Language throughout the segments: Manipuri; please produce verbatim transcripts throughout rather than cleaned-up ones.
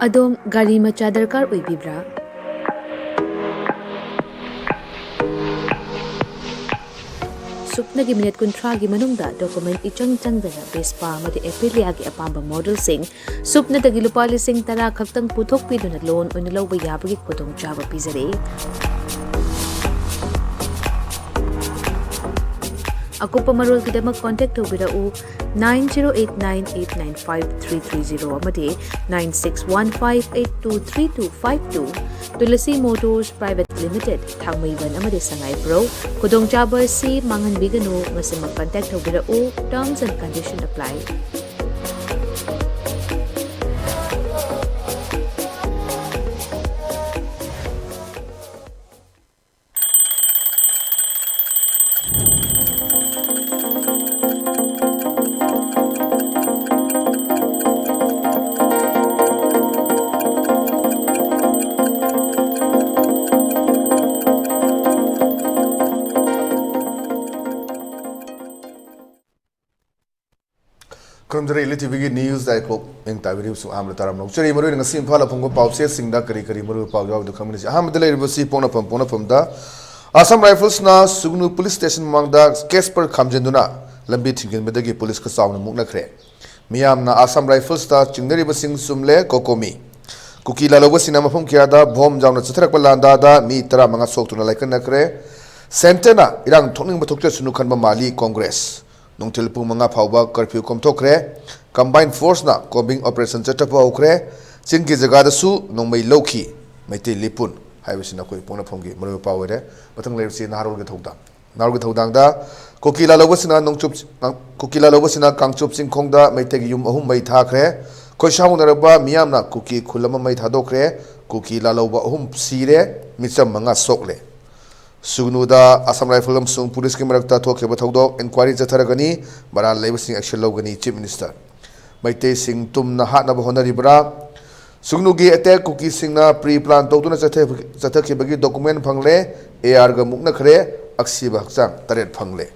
ꯑꯗꯣꯝ ꯒꯥꯔꯤ ꯃꯆꯥ ꯗꯔꯀꯥꯔ ꯑꯣꯏꯕꯤꯕ꯭ꯔꯥ? ꯁꯨꯞꯅꯒꯤ ꯃꯤꯅꯤꯠ ꯀꯨꯟꯊ꯭ꯔꯥꯒꯤ ꯃꯅꯨꯡꯗ ꯗꯣꯀꯨꯃꯦꯟ ꯏꯆꯪ ꯆꯪꯗꯅ ꯚꯦꯁꯄꯥ ꯑꯃꯗꯤ ꯑꯦꯄꯤꯂꯤꯌꯥꯒꯤ ꯑꯄꯥꯝꯕ ꯃꯣꯗꯦꯜꯁꯤꯡ ꯁꯨꯞꯅꯗꯒꯤ ꯂꯨꯄꯥ ꯂꯤꯁꯤꯡ ꯇꯔꯥ ꯈꯛꯇꯪ ꯄꯨꯊꯣꯛꯄꯤꯗꯨꯅ ꯂꯣꯟ ꯑꯣꯏꯅ ꯂꯧꯕ ꯌꯥꯕꯒꯤ ꯈꯨꯗꯣꯡꯆꯥꯕ ꯄꯤꯖꯔꯤ꯫ ꯑꯀꯨꯞꯄ ꯃꯔꯣꯜꯒꯤꯗꯃꯛ ꯀꯣꯟꯇꯦꯛ ꯇꯧꯕꯤꯔꯛꯎ, nine zero eight nine eight nine five three three zero ꯑꯃꯗꯤ nine six one five eight two three two five two꯫ Tulsi motors private limited, Thangmeiban ꯑꯃꯗꯤ ꯁꯉꯥꯏꯄ꯭ꯔꯧ꯫ ꯈꯨꯗꯣꯡꯆꯥꯕ ꯑꯁꯤ ꯃꯥꯡꯍꯟꯕꯤꯒꯅꯨ, ꯉꯁꯤꯃꯛ ꯀꯟꯇꯦꯛ ꯇꯧꯕꯤꯔꯛꯎ꯫ Terms and condition apply꯫ ꯈꯨꯔꯨꯝꯖꯔꯤ ꯏꯂꯤ ꯇꯤꯚꯤꯒꯤ ꯅ꯭ꯌꯨꯁ ꯗꯥꯏꯀꯣꯛ ꯅꯤꯡ ꯇꯥꯕꯤꯔꯤꯕꯁꯨ ꯑꯍꯥꯟꯕꯗ ꯇꯥꯔꯝꯅ ꯂꯧꯖꯔꯤ꯫ ꯃꯔꯨꯑꯣꯏꯅ ꯉꯁꯤ ꯏꯝꯐꯥꯜ ꯐꯣꯡꯕ ꯄꯥꯎꯆꯦꯁꯤꯡꯗ ꯀꯔꯤ ꯀꯔꯤ ꯃꯔꯨꯑꯣꯏꯕ ꯄꯥꯎ ꯌꯥꯎꯔꯤꯕꯗꯣ ꯈꯪꯃꯤꯟꯅꯁꯤ꯫ ꯑꯍꯥꯟꯕꯗ ꯂꯩꯔꯤꯕꯁꯤ ꯄꯣꯛꯅꯐꯝ ꯄꯣꯛꯅꯐꯝꯗ ꯑꯁꯥꯝ ꯔꯥꯏꯐꯜꯁꯅ ꯁꯨꯒꯅꯨ ꯄꯨꯂꯤꯁ ꯁ꯭ꯇꯦꯁꯟ ꯃꯃꯥꯡꯗ ꯀꯦꯁꯄꯔ ꯈꯥꯝꯖꯤꯟꯗꯨꯅ ꯂꯝꯕꯤ ꯊꯤꯡꯖꯤꯟꯕꯗꯒꯤ ꯄꯨꯂꯤꯁꯀ ꯆꯥꯎꯅ ꯃꯨꯛꯅꯈ꯭ꯔꯦ꯫ ꯃꯤꯌꯥꯝꯅ ꯑꯁꯥꯝ ꯔꯥꯏꯐꯜꯁꯇ ꯆꯤꯡꯅꯔꯤꯕꯁꯤꯡ ꯆꯨꯝꯂꯦ ꯀꯣꯀꯣꯃꯤ꯫ ꯀꯨꯀꯤ ꯂꯥꯂꯧꯕꯁꯤꯡꯅ ꯃꯐꯝ ꯀꯌꯥꯗ ꯕꯣꯝ ꯌꯥꯎꯅ ꯆꯠꯊꯔꯛꯄ ꯂꯥꯟꯗꯥꯗ ꯃꯤ ꯇꯔꯥꯃꯉꯥ ꯁꯣꯛꯇꯨꯅ ꯂꯥꯏꯀꯠꯅꯈ꯭ꯔꯦ꯫ ꯁꯦꯟꯇꯔꯅ ꯏꯔꯥꯡ ꯊꯣꯛꯅꯤꯡꯕ ꯊꯣꯛꯆꯁꯅꯨ ꯈꯟꯕ ꯃꯥꯜꯂꯤ ꯀꯣꯡꯒ꯭ꯔꯦꯁ꯫ ꯅꯨꯡꯊꯤꯜ ꯄꯨꯡ ꯃꯉꯥ ꯐꯥꯎꯕ ꯀꯔꯐ꯭ꯌꯨ ꯀꯣꯝꯊꯣꯛꯈ꯭ꯔꯦ꯫ ꯀꯝꯕꯥꯏꯟ ꯐꯣꯔꯁꯅ ꯀꯣꯝꯕꯤꯡ ꯑꯣꯄꯔꯦꯁꯟ ꯆꯠꯊꯕ ꯍꯧꯈ꯭ꯔꯦ꯫ ꯆꯤꯡꯒꯤ ꯖꯒꯥꯗꯁꯨ ꯅꯣꯡꯃꯩ ꯂꯧꯈꯤ꯫ ꯃꯩꯇꯩ ꯂꯤꯄꯨꯟ ꯍꯥꯏꯕꯁꯤꯅ ꯑꯩꯈꯣꯏ ꯄꯣꯛꯅꯐꯝꯒꯤ ꯃꯔꯨꯑꯣꯏꯕ ꯄꯥꯎ ꯑꯣꯏꯔꯦ꯫ ꯃꯊꯪ ꯂꯩꯔꯤꯕꯁꯤ ꯅꯍꯥꯔꯣꯜꯒꯤ ꯊꯧꯗꯥꯡ꯫ ꯅꯍꯥꯔꯣꯜꯒꯤ ꯊꯧꯗꯥꯡꯗ ꯀꯨꯀꯤ ꯂꯥꯂꯧꯕꯁꯤꯅ ꯅꯣꯡꯆꯨꯞ, ꯀꯨꯀꯤ ꯂꯥꯂꯧꯕꯁꯤꯅ ꯀꯥꯡꯆꯨꯞ ꯆꯤꯡꯈꯣꯡꯗ ꯃꯩꯇꯩꯒꯤ ꯌꯨꯝ ꯑꯍꯨꯝ ꯃꯩ ꯊꯥꯈ꯭ꯔꯦ꯫ ꯈꯣꯏꯁꯥꯎꯅꯔꯕ ꯃꯤꯌꯥꯝꯅ ꯀꯨꯀꯤ ꯈꯨꯜ ꯑꯃ ꯃꯩ ꯊꯥꯗꯣꯛꯈ꯭ꯔꯦ꯫ ꯀꯨꯀꯤ ꯂꯥꯂꯧꯕ ꯑꯍꯨꯝ ꯁꯤꯔꯦ, ꯃꯤꯆꯝ ꯃꯉꯥ ꯁꯣꯛꯂꯦ꯫ ꯁꯨꯒꯅꯨꯗ ꯑꯁꯥꯝ ꯔꯥꯏꯐꯜ ꯑꯃꯁꯨꯡ ꯄꯨꯂꯤꯁꯀꯤ ꯃꯔꯛꯇ ꯊꯣꯛꯈꯤꯕ ꯊꯧꯗꯣꯛ ꯏꯟꯀ꯭ꯋꯥꯏꯔꯤ ꯆꯠꯊꯔꯒꯅꯤ, ꯃꯔꯥꯜ ꯂꯩꯕꯁꯤꯡ ꯑꯦꯛꯁꯟ ꯂꯧꯒꯅꯤ, ꯆꯤꯐ ꯃꯤꯅꯤꯁꯇꯔ꯫ ꯃꯩꯇꯩꯁꯤꯡ ꯇꯨꯝꯅ ꯍꯥꯠꯅꯕ ꯍꯣꯠꯅꯔꯤꯕ꯭ꯔꯥ? ꯁꯨꯒꯅꯨꯒꯤ ꯑꯦꯇꯦꯛ ꯀꯨꯀꯤꯁꯤꯡꯅ ꯄ꯭ꯔꯤ ꯄ꯭ꯂꯥꯟ ꯇꯧꯗꯨꯅ ꯆꯠꯊ-, ꯆꯠꯊꯈꯤꯕꯒꯤ ꯗꯣꯀꯨꯃꯦꯟ ꯐꯪꯂꯦ, ꯑꯦ ꯑꯥꯔꯒ ꯃꯨꯛꯅꯈ꯭ꯔꯦ, ꯑꯁꯤꯕ ꯍꯛꯆꯥꯡ ꯇꯔꯦꯠ ꯐꯪꯂꯦ꯫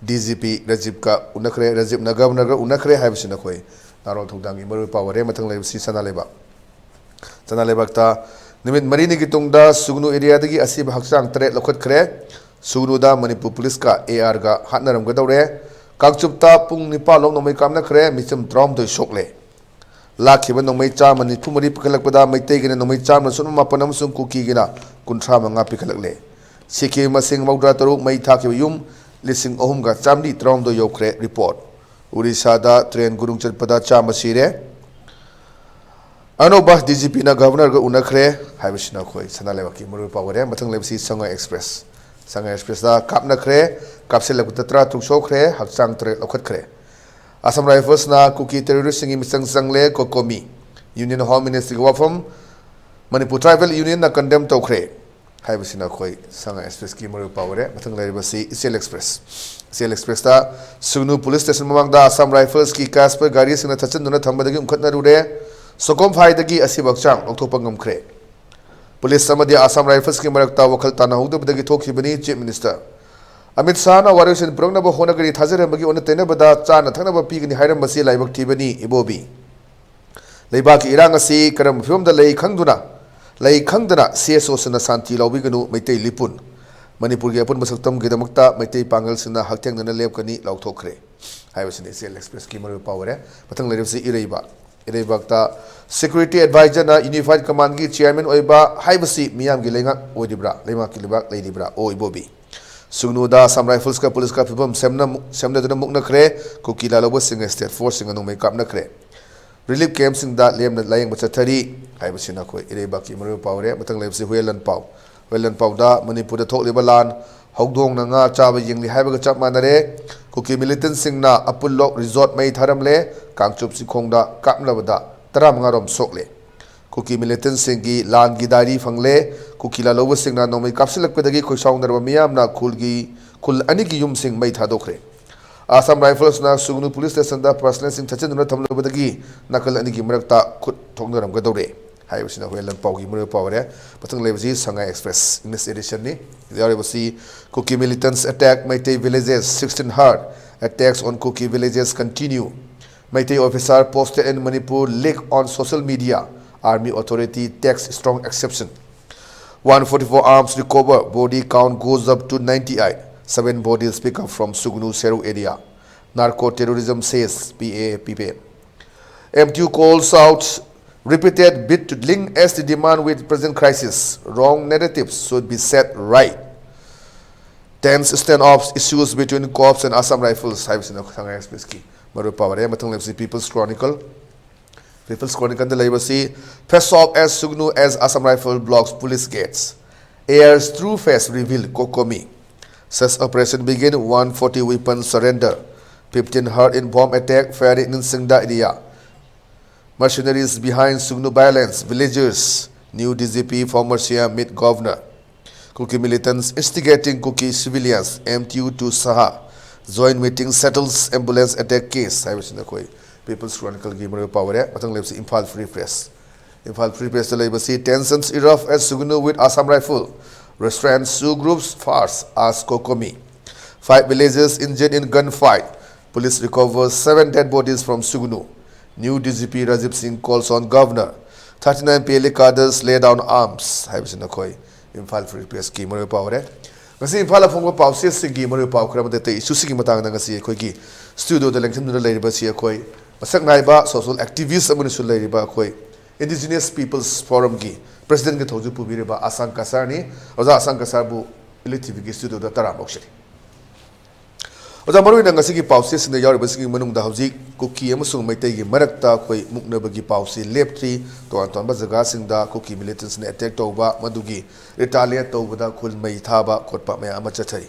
ꯗꯤ ꯖꯤ ꯄꯤ ꯔꯥꯖꯤꯕꯀ ꯎꯅꯈ꯭ꯔꯦ, ꯔꯥꯖꯤꯕꯅ ꯒꯕꯔꯅꯔꯒ ꯎꯅꯈ꯭ꯔꯦ ꯍꯥꯏꯕꯁꯤ ꯅꯈꯣꯏ ꯅꯍꯥꯔꯣꯜ ꯊꯧꯗꯥꯡꯒꯤ ꯃꯔꯨꯑꯣꯏꯕ ꯄꯥꯎ ꯑꯣꯏꯔꯦ꯫ ꯃꯊꯪ ꯂꯩꯔꯤꯕꯁꯤ ꯁꯅꯥ ꯂꯩꯕꯥꯛ꯫ ꯆꯅꯥ ꯂꯩꯕꯥꯛꯇ ꯅꯨꯃꯤꯠ ꯃꯔꯤꯅꯤꯒꯤ ꯇꯨꯡꯗ ꯁꯨꯒꯅꯨ ꯑꯦꯔꯤꯌꯥꯗꯒꯤ ꯑꯁꯤꯕ ꯍꯛꯆꯥꯡ ꯇꯔꯦꯠ ꯂꯧꯈꯠꯈ꯭ꯔꯦ꯫ ꯁꯨꯒꯅꯨꯗ ꯃꯅꯤꯄꯨꯔ ꯄꯨꯂꯤꯁꯀ ꯑꯦ ꯑꯥꯔꯒ ꯍꯥꯠꯅꯔꯝꯒꯗꯧꯔꯦ꯫ ꯀꯥꯡꯆꯨꯞꯇ ꯄꯨꯡ ꯅꯤꯄꯥꯟ ꯂꯣꯝ ꯅꯣꯡꯃꯩ ꯀꯥꯞꯅꯈ꯭ꯔꯦ, ꯃꯤꯆꯝ ꯇꯔꯥꯍꯨꯝꯗꯣꯏ ꯁꯣꯛꯂꯦ꯫ ꯂꯥꯛꯈꯤꯕ ꯅꯣꯡꯃꯩ ꯆꯥꯝꯃ ꯅꯤꯐꯨ ꯃꯔꯤ ꯄꯤꯈꯠꯂꯛꯄꯗ ꯃꯩꯇꯩꯒꯤꯅ ꯅꯣꯡꯃꯩ ꯆꯥꯝꯃ ꯁꯨꯞꯅ ꯃꯥꯄꯟ ꯑꯃꯁꯨꯡ ꯀꯨꯀꯤꯒꯤꯅ ꯀꯨꯟꯊ꯭ꯔꯥ ꯃꯉꯥ ꯄꯤꯈꯠꯂꯛꯂꯦ꯫ ꯁꯤꯈꯤꯕ ꯃꯁꯤꯡ ꯃꯧꯗ꯭ꯔꯥ ꯇꯔꯨꯛ, ꯃꯩ ꯊꯥꯈꯤꯕ ꯌꯨꯝ ꯂꯤꯁꯤꯡ ꯑꯍꯨꯝꯒ ꯆꯥꯝꯃꯔꯤ ꯇꯔꯥꯍꯨꯝꯗꯣꯏ ꯌꯧꯈ꯭ꯔꯦ꯫ ꯔꯤꯄꯣꯔꯠ꯫ ꯎꯔꯤꯁꯥꯗ ꯇ꯭ꯔꯦꯟ ꯒꯨꯔꯨꯡ ꯆꯠꯄꯗ ꯆꯥꯝꯃ ꯁꯤꯔꯦ꯫ ꯑꯅꯧꯕ ꯗꯤ ꯖꯤ ꯄꯤꯅ ꯒꯚꯔꯅꯔꯒ ꯎꯅꯈ꯭ꯔꯦ ꯍꯥꯏꯕꯁꯤꯅ ꯑꯩꯈꯣꯏ ꯁꯅꯥ ꯂꯩꯕꯥꯛꯀꯤ ꯃꯔꯨꯑꯣꯏꯕ ꯄꯥꯎ ꯑꯣꯏꯔꯦ꯫ ꯃꯊꯪ ꯂꯩꯕꯁꯤ ꯁꯉꯥꯏ ꯑꯦꯛꯁꯄ꯭ꯔꯦꯁ꯫ ꯁꯉꯥꯏ ꯑꯦꯛꯁꯄ꯭ꯔꯦꯁꯇ ꯀꯥꯞꯅꯈ꯭ꯔꯦ, ꯀꯥꯞꯁꯤꯜꯂꯛꯄꯗ ꯇꯔꯥ ꯇꯔꯨꯛ ꯁꯣꯛꯈ꯭ꯔꯦ, ꯍꯛꯆꯥꯡ ꯇꯔꯦꯠ ꯂꯧꯈꯠꯈ꯭ꯔꯦ꯫ ꯑꯁꯥꯝ ꯔꯥꯏꯐꯜꯁꯅ ꯀꯨꯀꯤ ꯇꯦꯔꯣꯔꯤꯁꯁꯤꯡꯒꯤ ꯃꯤꯆꯪ ꯆꯪꯂꯦ, ꯀꯣꯀꯣꯃꯤ꯫ ꯌꯨꯅꯤꯌꯟ ꯍꯣꯝ ꯃꯤꯅꯤꯁꯇ꯭ꯔꯤꯒꯤ ꯋꯥꯐꯝ ꯃꯅꯤꯄꯨꯔ ꯇ꯭ꯔꯥꯏꯕꯦꯜ ꯌꯨꯅꯤꯌꯟꯅ ꯀꯟꯗꯦꯝ ꯇꯧꯈ꯭ꯔꯦ ꯍꯥꯏꯕꯁꯤꯅ ꯑꯩꯈꯣꯏ ꯁꯉꯥꯏ ꯑꯦꯛꯁꯄ꯭ꯔꯦꯁꯀꯤ ꯃꯔꯨꯑꯣꯏꯕ ꯄꯥꯎ ꯑꯣꯏꯔꯦ꯫ ꯃꯊꯪ ꯂꯩꯔꯤꯕꯁꯤ ꯏꯆꯦꯜ ꯑꯦꯛꯁꯄ꯭ꯔꯦꯁ꯫ ꯏꯆꯦꯜ ꯑꯦꯛꯁꯄ꯭ꯔꯦꯁꯇ ꯁꯨꯒꯅꯨ ꯄꯨꯂꯤꯁ ꯁ꯭ꯇꯦꯁꯟ ꯃꯃꯥꯡꯗ ꯑꯁꯥꯝ ꯔꯥꯏꯐꯜꯁꯀꯤ ꯀꯥꯁꯄꯔ ꯒꯥꯔꯤꯁꯤꯡꯅ ꯊꯠꯆꯤꯟꯗꯨꯅ ꯊꯝꯕꯗꯒꯤ ꯎꯪꯈꯠꯅꯔꯨꯔꯦ꯫ ꯁꯣꯀꯣꯝꯐꯥꯏꯗꯒꯤ ꯑꯁꯤꯕ ꯍꯛꯆꯥꯡ ꯂꯧꯊꯣꯛꯄ ꯉꯝꯈ꯭ꯔꯦ꯫ ꯄꯨꯂꯤꯁ ꯑꯃꯗꯤ ꯑꯁꯥꯝ ꯔꯥꯏꯐꯜꯁꯀꯤ ꯃꯔꯛꯇ ꯋꯥꯈꯜ ꯇꯥꯅꯍꯧꯗꯕꯗꯒꯤ ꯊꯣꯛꯈꯤꯕꯅꯤ꯫ ꯆꯤꯐ ꯃꯤꯅꯤꯁꯇꯔ ꯑꯃꯤꯠ ꯁꯥꯍꯅ ꯋꯥꯔꯣꯏꯁꯤꯟ ꯄꯨꯔꯛꯅꯕ ꯍꯣꯠꯅꯒꯅꯤ꯫ ꯊꯥꯖꯔꯝꯕꯒꯤ ꯑꯣꯟꯅ ꯇꯩꯅꯕꯗ ꯆꯥꯅ ꯊꯛꯅꯕ ꯄꯤꯒꯅꯤ ꯍꯥꯏꯔꯝꯕꯁꯤ ꯂꯥꯏꯕꯛ ꯊꯤꯕꯅꯤ꯫ ꯏꯕꯣꯕꯤ꯫ ꯂꯩꯕꯥꯛꯀꯤ ꯏꯔꯥꯡ ꯑꯁꯤ ꯀꯔꯝꯕ ꯐꯤꯕꯝꯗ ꯂꯩ ꯈꯪꯗꯨꯅ, ꯂꯩ ꯈꯪꯗꯅ ꯁꯤ ꯑꯦꯁ ꯑꯣꯁꯤꯡꯅ ꯁꯥꯟꯇꯤ ꯂꯧꯕꯤꯒꯅꯨ꯫ ꯃꯩꯇꯩ ꯂꯤꯄꯨꯟ꯫ ꯃꯅꯤꯄꯨꯔꯒꯤ ꯑꯄꯨꯟꯕ ꯁꯛꯇꯝꯒꯤꯗꯃꯛꯇ ꯃꯩꯇꯩ ꯄꯥꯡꯒꯜꯁꯤꯡꯅ ꯍꯛꯊꯦꯡꯅꯅ ꯂꯦꯞꯀꯅꯤ ꯂꯥꯎꯊꯣꯛꯈ꯭ꯔꯦ ꯍꯥꯏꯕꯁꯤꯅꯤ ꯏꯆꯦꯜ ꯑꯦꯛꯁꯄ꯭ꯔꯦꯁꯀꯤ ꯃꯔꯨꯑꯣꯏꯕ ꯄꯥꯎ ꯑꯣꯏꯔꯦ꯫ ꯃꯊꯪ ꯂꯩꯔꯤꯕꯁꯤ ꯏꯔꯩꯕꯥꯛ꯫ ꯏꯔꯩꯕꯥꯛꯇ ꯁꯦꯀ꯭ꯌꯨꯔꯤꯇꯤ ꯑꯦꯗꯚꯥꯏꯖꯔꯅ ꯌꯨꯅꯤꯐꯥꯏꯠ ꯀꯃꯥꯟꯒꯤ ꯆꯤꯌꯥꯔꯃꯦꯟ ꯑꯣꯏꯕ ꯍꯥꯏꯕꯁꯤ ꯃꯤꯌꯥꯝꯒꯤ ꯂꯩꯉꯥꯛ ꯑꯣꯏꯔꯤꯕ꯭ꯔꯥ, ꯂꯩꯉꯥꯛꯀꯤ ꯂꯩꯕꯥꯛ ꯂꯩꯔꯤꯕ꯭ꯔꯥ? ꯑꯣ ꯏꯕꯣꯕꯤ꯫ ꯁꯨꯒꯅꯨꯗ ꯑꯁꯥꯝ ꯔꯥꯏꯐꯜꯁꯀ ꯄꯨꯂꯤꯁꯀ ꯐꯤꯕꯝ ꯁꯦꯝꯅ-, ꯁꯦꯝꯅꯗꯨꯅ ꯃꯨꯛꯅꯈ꯭ꯔꯦ꯫ ꯀꯨꯀꯤ ꯂꯥꯜꯍꯧꯕꯁꯤꯡꯅ ꯁ꯭ꯇꯦꯠ ꯐꯣꯔꯁꯁꯤꯡꯅ ꯅꯣꯡꯃꯩ ꯀꯥꯞꯅꯈ꯭ꯔꯦ꯫ ꯔꯤꯂꯤꯐ ꯀꯦꯝꯞꯁꯤꯡꯗ ꯂꯦꯝꯅ ꯂꯥꯌꯦꯡꯕ ꯆꯠꯊꯔꯤ ꯍꯥꯏꯕꯁꯤꯅ ꯑꯩꯈꯣꯏ ꯏꯔꯩꯕꯥꯛꯀꯤ ꯃꯔꯨꯑꯣꯏꯕ ꯄꯥꯎ ꯑꯣꯏꯔꯦ꯫ ꯃꯊꯪ ꯂꯩꯕꯁꯤ ꯍꯨꯌꯦꯟ ꯂꯥꯟꯄꯥꯎ꯫ ꯍꯨꯌꯦꯟ ꯂꯥꯟꯄꯥꯎꯗ ꯃꯅꯤꯄꯨꯔꯗ ꯊꯣꯛꯂꯤꯕ ꯂꯥꯟ ꯍꯧꯗꯣꯡꯅ ꯉꯥ ꯆꯥꯕ ꯌꯦꯡꯂꯤ ꯍꯥꯏꯕꯒ ꯆꯞ ꯃꯥꯟꯅꯔꯦ꯫ ꯀꯨꯀꯤ ꯃꯤꯂꯤꯇꯦꯟꯠꯁꯤꯡꯅ ꯑꯄꯨꯜꯂꯣꯛ ꯔꯤꯖꯣꯔꯠ ꯃꯩ ꯊꯥꯔꯝꯂꯦ꯫ ꯀꯥꯡꯆꯨꯞ ꯆꯤꯡꯈꯣꯡꯗ ꯀꯥꯞꯅꯕꯗ ꯇꯔꯥꯃꯉꯥ ꯔꯣꯝ ꯁꯣꯛꯂꯦ꯫ ꯀꯨꯀꯤ ꯃꯤꯂꯤꯇꯦꯟꯠꯁꯤꯡꯒꯤ ꯂꯥꯟꯒꯤ ꯗꯥꯏꯔꯤ ꯐꯪꯂꯦ꯫ ꯀꯨꯀꯤ ꯂꯥꯜꯍꯧꯕꯁꯤꯡꯅ ꯅꯣꯡꯃꯩ ꯀꯥꯞꯁꯤꯜꯂꯛꯄꯗꯒꯤ ꯈꯣꯏꯁꯥꯎꯅꯔꯕ ꯃꯤꯌꯥꯝꯅ ꯈꯨꯜꯒꯤ, ꯈꯨꯜ ꯑꯅꯤꯒꯤ ꯌꯨꯝꯁꯤꯡ ꯃꯩ ꯊꯥꯗꯣꯛꯈ꯭ꯔꯦ꯫ ꯑꯁꯥꯝ ꯔꯥꯏꯐꯜꯁꯅ ꯁꯨꯒꯅꯨ ꯄꯨꯂꯤꯁ ꯁ꯭ꯇꯦꯁꯟꯗ ꯄꯔꯁꯅꯦꯜꯁꯤꯡ ꯊꯠꯆꯤꯟꯗꯨꯅ ꯊꯝꯂꯨꯕꯗꯒꯤ ꯅꯥꯀꯜ ꯑꯅꯤꯒꯤ ꯃꯔꯛꯇ ꯈꯨꯠ ꯊꯣꯛꯅꯔꯝꯒꯗꯧꯔꯦ ꯍꯥꯏꯕꯁꯤꯅ ꯍꯨꯌꯦꯟ ꯂꯥꯟꯄꯥꯎꯒꯤ ꯃꯔꯨꯑꯣꯏꯕ ꯄꯥꯎ ꯑꯣꯏꯔꯦ꯫ ꯃꯊꯪ ꯂꯩꯕꯁꯤ ꯁꯉꯥꯏ ꯑꯦꯛꯁꯄ꯭ꯔꯦꯁ, ꯏꯪꯂꯤꯁ ꯑꯦꯗꯤꯁꯟꯅꯤ꯫ ꯁꯤꯗ ꯌꯥꯎꯔꯤꯕꯁꯤ Kuki militants attack Meitei villages, sixteen heart attacks on Kuki villages continue꯫ Meitei officer posted in Manipur leak on social media, Army authority takes strong exception. One forty-four arms recover, body count goes up to ninety-eight. Seven bodies pick up from Sugnu Seru area. Narco terrorism, says P A P P. M T U calls out repeated bid to link S T demand with present crisis. Wrong narratives should be set right. Tense standoffs issues between cops and Assam Rifles ꯍꯥꯏꯕꯁꯤꯅ ꯁꯉꯥꯏ ꯑꯦꯛꯁꯄ꯭ꯔꯦꯁꯀꯤ ꯃꯔꯨꯑꯣꯏꯕ ꯄꯥꯎ ꯑꯣꯏꯔꯦ꯫ ꯃꯊꯪ ꯂꯩꯕꯁꯤ People's Chronicle꯫ People's Chronicleꯗ ꯂꯩꯕꯁꯤ, face off at Sugnu as Assam Rifle blocks police gates. Heirs true face reveal, COCOMI. Search operation begin, one forty weapons surrender. Fifteen hurt in bomb attack, firing in Singda area. Mercenaries behind Sugnu violence, villagers. New D G P, former C M meet governor. Kuki militants instigating Kuki civilians, M T U to Saha. Joint meeting settles ambulance attack case ꯍꯥꯏꯕꯁꯤꯅ ꯑꯩꯈꯣꯏ People's Chronicleꯒꯤ ꯃꯔꯨꯑꯣꯏꯕ ꯄꯥꯎ ꯑꯣꯏꯔꯦ꯫ ꯃꯊꯪ ꯂꯩꯕꯁꯤ Imphal Free Press꯫ Imphal Free Pressꯇ ꯂꯩꯕꯁꯤ, tensions erupt at Sugnu with Assam Rifle. Restrained Shu groups fires as COCOMI. Five villages injured in gunfight. Police recovers seven dead bodies from Sugnu. New D G P Rajiv Singh calls on governor. Thirty-nine P L A cadres lay down arms ꯍꯥꯏꯕꯁꯤꯅ ꯑꯩꯈꯣꯏ Imphal Free Pressꯀꯤ ꯃꯔꯨꯑꯣꯏꯕ ꯄꯥꯎ ꯑꯣꯏꯔꯦ꯫ ꯉꯁꯤ ꯏꯝꯐꯥꯜꯗ ꯐꯣꯡꯕ ꯄꯥꯎꯆꯦꯁꯤꯡꯒꯤ ꯃꯔꯨꯑꯣꯏꯕ ꯄꯥꯎ ꯈꯔ ꯑꯃꯗꯤ ꯑꯇꯩ issueꯁꯤꯡꯒꯤ ꯃꯇꯥꯡꯗ ꯉꯁꯤ ꯑꯩꯈꯣꯏꯒꯤ studioꯗ ꯂꯦꯡꯁꯤꯟꯗꯨꯅ ꯂꯩꯔꯤꯕꯁꯤ ꯑꯩꯈꯣꯏ ꯃꯁꯛ ꯅꯥꯏꯕ social activist ꯑꯃꯅꯁꯨ ꯂꯩꯔꯤꯕ ꯑꯩꯈꯣꯏ Indigenous People's Forumꯒꯤ presidentꯀꯤ ꯊꯧꯁꯤꯜ ꯄꯨꯕꯤꯔꯤꯕ ꯑꯁꯥꯡ ꯀꯁꯥꯔꯅꯤ꯫ ꯑꯣꯖꯥ ꯑꯁꯥꯡ ꯀꯁꯥꯔꯕꯨ Elite TVꯒꯤ studioꯗ ꯇꯔꯥꯝꯅ ꯑꯣꯛꯆꯔꯤ꯫ ꯑꯣꯖꯥ, ꯃꯔꯨꯑꯣꯏꯅ ꯉꯁꯤꯒꯤ ꯄꯥꯎꯆꯦꯁꯤꯡꯗ ꯌꯥꯎꯔꯤꯕꯁꯤꯡꯒꯤ ꯃꯅꯨꯡꯗ ꯍꯧꯖꯤꯛ ꯀꯨꯀꯤ ꯑꯃꯁꯨꯡ ꯃꯩꯇꯩꯒꯤ ꯃꯔꯛꯇ ꯑꯩꯈꯣꯏ ꯃꯨꯛꯅꯕꯒꯤ ꯄꯥꯎꯁꯤ ꯂꯦꯞꯇ꯭ꯔꯤ꯫ ꯇꯣꯉꯥꯟ ꯇꯣꯉꯥꯟꯕ ꯖꯒꯥꯁꯤꯡꯗ ꯀꯨꯀꯤ militantsꯅ attack ꯇꯧꯕ, ꯃꯗꯨꯒꯤ retaliate ꯇꯧꯕꯗ ꯈꯨꯜ ꯃꯩ ꯊꯥꯕ ꯈꯣꯠꯄ ꯃꯌꯥꯝ ꯑꯃ ꯆꯠꯊꯔꯤ꯫